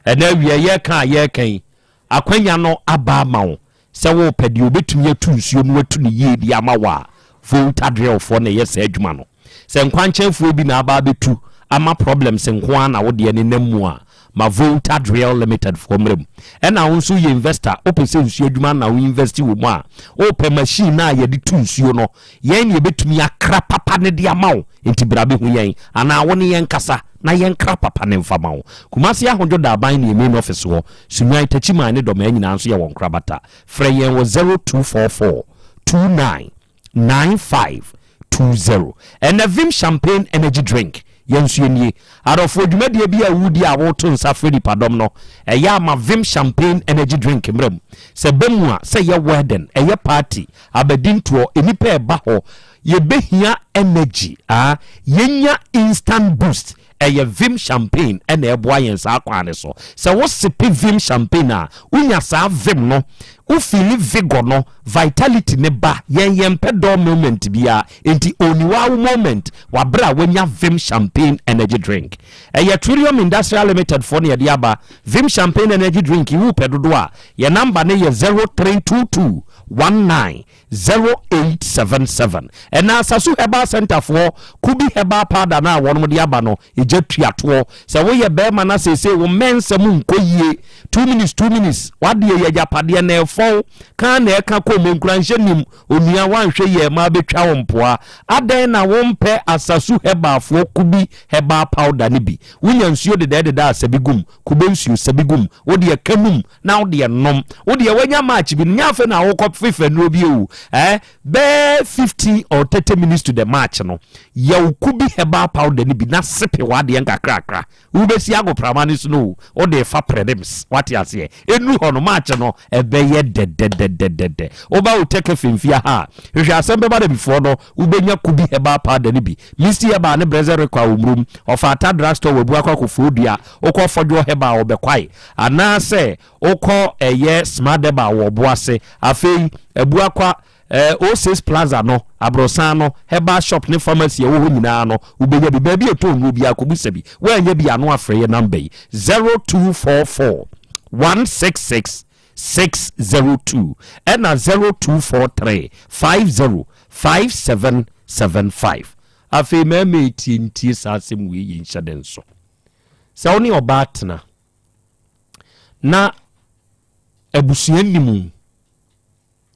ɛna awia yɛka a yɛka yi Akwanya no aba ama wo sɛ worepɛ deɛ ɔbɛtumi atu nsuo no atu no yie de ama wo a, Volta Drillfoɔ na ɛyɛ saa adwuma no. Sɛ nkwankyɛnfoɔ bi na aba abɛtu ama problems nko ara na wo deɛ nenam mu a, ma Volta Drill Limited foɔ mmra mu. Ɛna wo nso woyɛ investor, wopɛ sɛ nsuo adwuma no na wo invest wɔ mu a, wopɛ machine no a yɛde tu nsuo no, yɛn na yɛbɛtumi akra papa no de ama wo, enti bra bɛhu yɛn anaa wo ne yɛn nkasa na yɛnkra papa no mfa ma wo. Kumasi Ahodwo Daban ne yɛn main office wɔ. Sunyani, Techiman ne Dɔmaa nyinaa nso yɛ wɔn nkorabata. Frɛ yɛn wɔ 0244 29 95 20. Ɛnɛ Vim Champagne Energy Drink, Yɛn nso yɛnie. Adɔfoɔ, dwumadie bi a wodi a woto nsa frɛ nipadɔm no, ɛyɛ a ma Vim Champagne Energy Drink mmra mu. Sɛ ɛba mu a, sɛ ɛyɛ wedding, ɛyɛ party, abadintoɔ, nnipa ɛba hɔ, yɛbɛhia energy a, yɛnya instant boost. Ɛyɛ Vim Champagne na ɛboa yɛn saa kwan no so. Sɛ wo sipe Vim Champagne a, wonya saa vim no, wo feeli vigor no, vitality no ba. Yɛn yɛmpɛ dull moment biara, enti ooni waa wo moment wɔ bere a woanya Vim Champagne Energy Drink. Ɛyɛ Trillium Industrial Limited foɔ na yɛde aba. Vim Champagne Energy Drink yi wopɛ dodoɔ a, yɛn number no yɛ 0322 19 0877. Ɛna Asasu Herbal Centre foɔ Kubi Herbal Powder no a wɔnom de aba no, egya tua toɔ. Sɛ woyɛ bɛɛma na seesei wo mmɛnsɛm nkɔ yie, 2 minutes 2 minutes, w'adeɛ yɛ agyapadeɛ na ɛfɔw, kan na ɛka kɔ mu, nkuranhyɛ nnim, onua woanhwɛ yie a mmaa bɛtwa wo mpoa. Adɛn na wompɛ Asasu Herbal foɔ Kubi Herbal Powder no bi? Wonya nsuo dedɛɛdedɛ a sɛ bi gum, kube nsuo sɛ bi gum, wodeɛ ka num na wo deɛ nom. Wo deɛ wanya match bi no, nyɛ afei na wokɔ fefa nnuro bi o. Eh, bɛɛ 15 or 30 minutes to the match no, yɛ wo kubi herbal powder no bi na sepe w'adeɛ nkakrakra. Wobɛsi agoprama no so no o, wode fa prelims, wate aseɛ. Ɛnuru hɔ no, match no, ɛbɛyɛ dɛdɛdɛdɛdɛ. Woba wo Tech FM fie ha a, hwehwɛ asɛm bɛba da bifoɔ no, wobɛnya kubi herbal powder no bi. Misty herbal ne Brɛsɛ rekɔ a wɔmurom, Ɔfata drugstore wɔ Abuakwa Kofoɔdua, wokɔ Fɔdwoɔ herbal wɔ Bɛkwae, Anaasɛ wokɔ ɛyɛ Smadeba wɔ Ɔboase, afei Abuakwa, eh, Oasis Plaza no, aborosan no, herbal shop ne pharmacy a ɛwɔ hɔ nyinaa no, wobɛnya bi. Baabi a ɛtɔn nnuro biara, kɔbisa bi. Woannya bi a, na woafrɛ yɛn namba yi, 0244 166 602 ɛna 0243 50 5775. Afei mmarima ɛtie ntie saa asɛm wei yei nhyɛ den so. Sɛ wo ne ɔbaa tena na abusua nnim wo,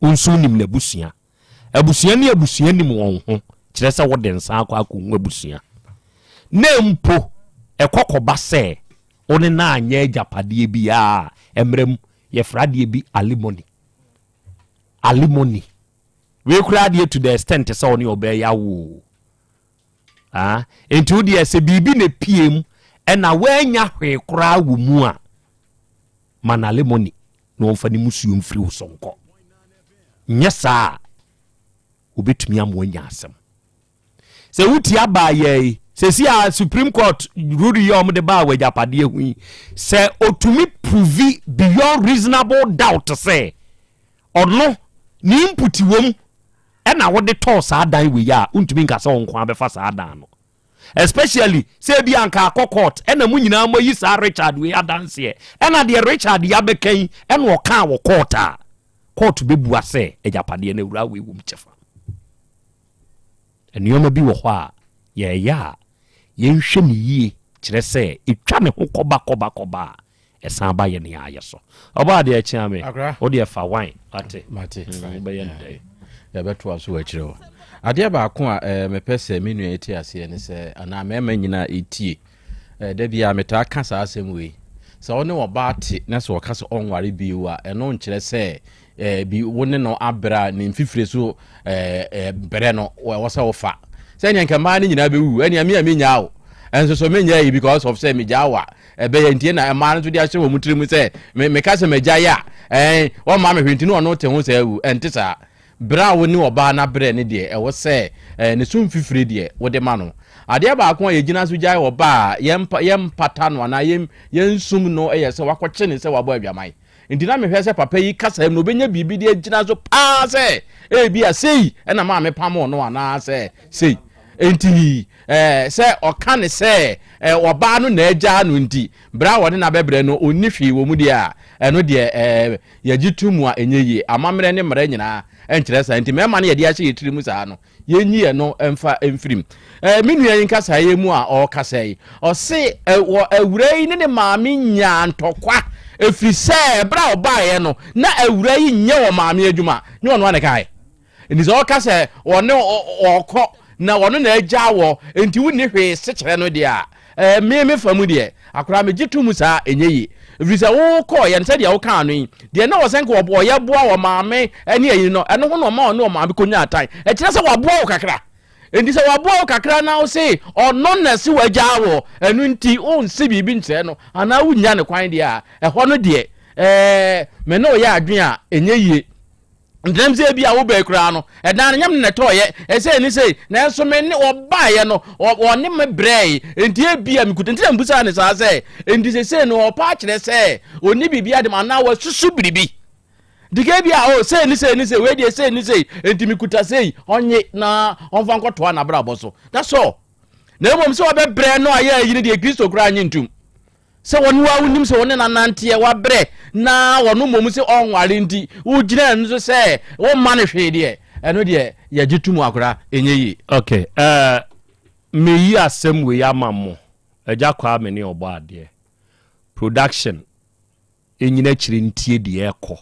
wo nso wonim n'abusua. Abusua ne abusua nim wɔn ho, kyerɛ sɛ wode nsa akɔ akɔhu abusua. Na mpo ɛkɔkɔba sɛ wo ne no anyɛ agyapadeɛ biara a, mmerɛ mu yɛfrɛ adeɛ bi alimony. Alimony. Wei koraa deɛ to the extent sɛ wo ne ɔbaa yi awo o. Ah, enti wo deɛ sɛ biribi na epie mu ɛna woanya hwee koraa wɔ mu a, ma no alimony na ɔmfa ne musuo mfiri wo so nkɔ. Nyɛ saa a, obetumi ama wanya asɛm. Sɛ wotia baayɛ yi, sɛsi a Supreme Court ruling yi a wɔde baa wɔ agyapadeɛ ho yi, sɛ otumi provi beyond reasonable doubt sɛ ɔno ne input wom ɛna wode tɔɔ saa dan wei a, wontumi nka sɛ wo nko ara bɛfa saa dan no. Especially sɛ ebi anka akɔ court ɛna mo nyinaa moayi saa Richard wei adanseɛ, ɛna deɛ Richard yi abɛka yi ɛna ɔkaa wɔ court a, court bɛbua sɛ agyapadeɛ no awuraa wei wom kyɛfa. Nneɛma bi wɔ hɔ a yɛyɛ a yɛnhwɛ no yie, kyerɛ sɛ ɛtwa ne ho kɔba kɔba kɔba a, Ɛsan ba yɛ nea ayɛ so. Ɔbaa deɛ kyea me. Wo deɛ fa wine wate. Mate. Mm, wobɛyɛ no dɛn. Yɛbɛtoa so wɔ akyire hɔ. Adeɛ baako a eh, mepɛ sɛ me nua yi te aseɛ ne sɛ, anaa mmarima nyinaa ɛtie, eh, da biara metaa ka saa asɛm wei. Sɛ wo ne ɔbaa te na sɛ ɔka sɛ ɔnware bio a, ɛno nkyerɛ sɛ eh, bi wo ne no abrɛ a ne mfifire so eh, eh, brɛ no ɛwɔ sɛ wofa sɛnea nka mmaa no nyinaa bɛwu ɛnea me a menyaa wo ɛnso so menyɛ yi because of sɛ megyaa wo a ɛbɛyɛ nti na mmaa no nso de ahyɛ wɔn tirim sɛ me meka sɛ magya yɛ a ɛn wɔmma me hwee nti na ɔno te ho sɛ awu ɛnte saa berɛ a wo ne ɔbaa no abrɛ ne deɛ ɛwɔ sɛ ɛɛ ne so mfifire deɛ wode ma no adeɛ baako a yɛgyina so gyae ɔbaa a yɛmpa yɛmpata no anaa yɛn yɛnsum no yɛ sɛ wakɔkye ne sɛ wabɔ adwaman Nti na mehwɛ sɛ papa yi kasa mu no ɔbɛnya biribi de agyina so paa sɛ ebia sei na maame pamoo no anaasɛ sei. Nti eh, sɛ ɔka ne sɛ eh, ɔbaa no na agyaa no nti berɛ a wɔde no abɛbrɛ no ɔnni hwee wɔ mu deɛ a, ɛno deɛ eh, yɛgye to mu a ɛnyɛ yie. Amammerɛ ne mmara nyinaa nkyerɛ saa. Nti mmarima no yɛde ahyɛ yɛ tiri mu saa no, Yɛnyi ɛno mfa mfiri mu. Eh, me nua yi nkasaeɛ mu a ɔrekasa yi, ɔse eh, wɔ awura yi ne ne maame nyaa ntɔkwa ɛfiri sɛ ɛberɛ a ɔbaeɛ no na awura yi nyɛ wɔ maame adwuma, nyɛ ɔno a na ɛkaeɛ. Nti sɛ ɔka sɛ ɔne ɔkɔ na ɔno na agya wɔ nti wonni hwee sekyerɛ no deɛ a, Eh, me me fa mu deɛ, akoraa megye to mu saa, ɛnyɛ yie. Ɛfiri sɛ wokɔɔyɛ no sɛdeɛ wokaa no yi, deɛ na ɔsɛ nka ɔyɛ boa wɔ maame ne ayi no, ɛno ho na ɔma ɔne ɔmaame kɔnya atan. Ɛkyerɛ sɛ waboa wo kakra. Enti sɛ waboa wo kakra na wo se ɔno na ɛse wagyaa wɔ, ɛno nti wonse biribi nkyerɛ no anaa wonnya ne kwan deɛ a, ɛhɔ no deɛ, ɛɛ, me ne wo yɛ adwene a, ɛnyɛ yie. Ntenam sɛ ebi a wobɛɛ koraa no, ɛdan no nyɛ me na ɛtɔɔyɛ, ɛsɛ ni sei, nanso me ne ɔbaeɛ no, ɔne me brɛe, enti ebi a mekuta, nti na mebusaa ne saa sɛ, enti sesei no ɔpa akyerɛ sɛ ɔnni biribi adem anaa wasusu biribi. Nti ka ebi a, oh, sei ne sei ne sei, wei deɛ sei ne sei, enti mekuta sei, ɔnye na ɔmfa nkɔtoa n'abrabɔ so. That's all. Na mmom sɛ ɔbɛbrɛ no ayɛ ayi no deɛ Kristo koraa nye ntom. Sɛ wɔne wo a wonim sɛ wɔne no ananteɛ, wabrɛ na ɔno mmom sɛ ɔnware nti wogyina ɛno so sɛ womma no hwee deɛ, ɛno deɛ yɛgye to mu akora, ɛnyɛ yie. Ok, eh, meyi asɛm wei ama mo, Agya Kwame ne Ɔbɔadeɛ production nyina akyire ntie deɛ ɛrekɔ.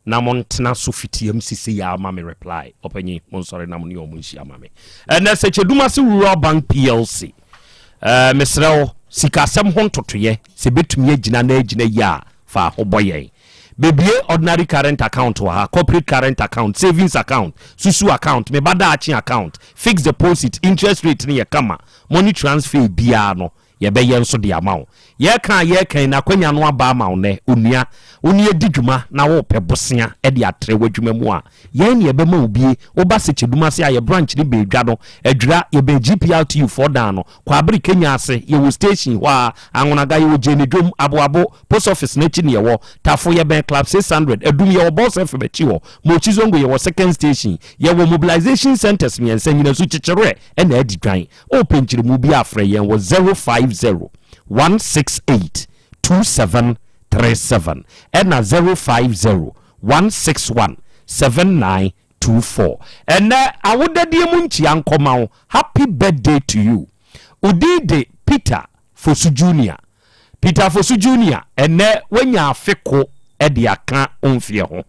Na montena so fitiam sesei ara ma me reply. Ɔpanyin, monsɔre na mo ne wɔn nhyia ma me. Ɛnnɛ, Sɛkyɛdumase Rural Bank PLC, eh, mesrɛ wo, sikasɛm ho ntotoeɛ, sɛ ɛbɛtumi agyina na agyina yie a, fa ho bɔ yɛn. Bɛbue ordinary current account wɔ ha, corporate current account, savings account, susu account, me ba daakye account, fixed deposit, interest rate no yɛ kama, money transfer biara no, Yɛbɛyɛ nso de ama wo. Yɛreka a yɛreka yi, n'akwanya no aba ama wo nnɛ, onua. Wo ne adi dwuma na worepɛ bosea de atrɛ w'adwuma mu a, yɛn na yɛbɛma wo bie. Woba Sekyedum ase a, yɛn branch no bɛn dwa no, Adwira, yɛbɛn GPRTU foɔ dan no, Kwaabere Kenya ase, yɛwɔ station hɔ ara, Anwonaga, yɛwɔ Gyene Dwom, Aboabo, Post Office no akyi na yɛwɔ, Tafo, yɛbɛn Club 600, Adum, yɛwɔ Boss FM akyi hɔ, Mochi Zongo, yɛwɔ Second Station, yɛwɔ Mobilization Centres mmiɛnsa, Nyinasu, Kyekyereɛ ɛna Adi Dwan. Wopɛ nkyerɛmu bi a frɛ yɛn wɔ 050 168 2737 ɛna 050 161 7924. Ɛnɛ awodadie mu nkyia nkɔma wo, happy birthday to you. Wo din de Peter Fosu Junior. Peter Fosu Junior, ɛnnɛ wanya afe ko de aka wo mfeɛ ho.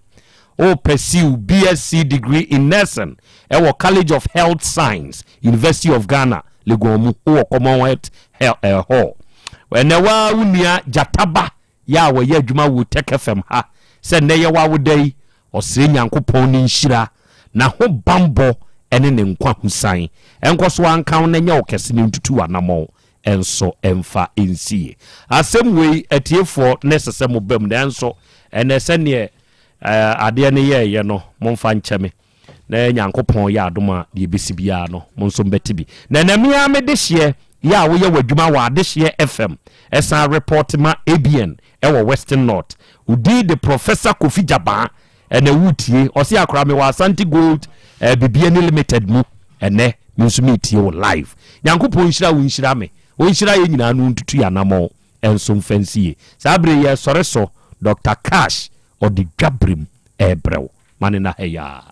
Wo pursue BSc degree in Nursing wɔ College of Health Science, University of Ghana, Legon mu, wowɔ Commonwealth Hall. Ɛnnɛ wo ara wo nua Gyataba yɛ a wɔyɛ adwuma wɔ Tech FM ha sɛ nnɛ yɛ w'awoda yi, ɔsrɛ Nyankopɔn ne nhyira, n'ahobanbɔ ne ne nkwa husan nkɔ so ara nka wo na nyɛ wo kɛse na ntutu w'anamɔn nso mfa nsie. Asɛm wei atiefoɔ na ɛsɛ sɛ moba mu nanso ɛnɛ sɛdeɛ adeɛ no yɛɛyɛ no momfa nkyɛ me na Nyankopɔn yɛ adom a deɛ ɛbɛsi biara no mo nso mbɛte bi. Na ɛnɛ me ara me dehyeɛ yɛ a woyɛ w'adwuma wɔ Adehyeɛ FM ɛsan report ma ABN ɛwɔ Western North. Wo din de Professor Kofi Gyabaa ɛnɛ woretie ɔse akora mewɔ Asante Gold eh, Bibiani Limited mu ɛnɛ me nso meretie wo live. Nyankopɔn nhyira wo nhyira me ɔnhyira yɛn nyinaa no ntutu yɛn anamɔn nso mfa nsie. Saa bere yi yɛresɔre so Doctor Cash ɔde dwaberem ɛrebrɛ wo. Ma ne na ha yi ara.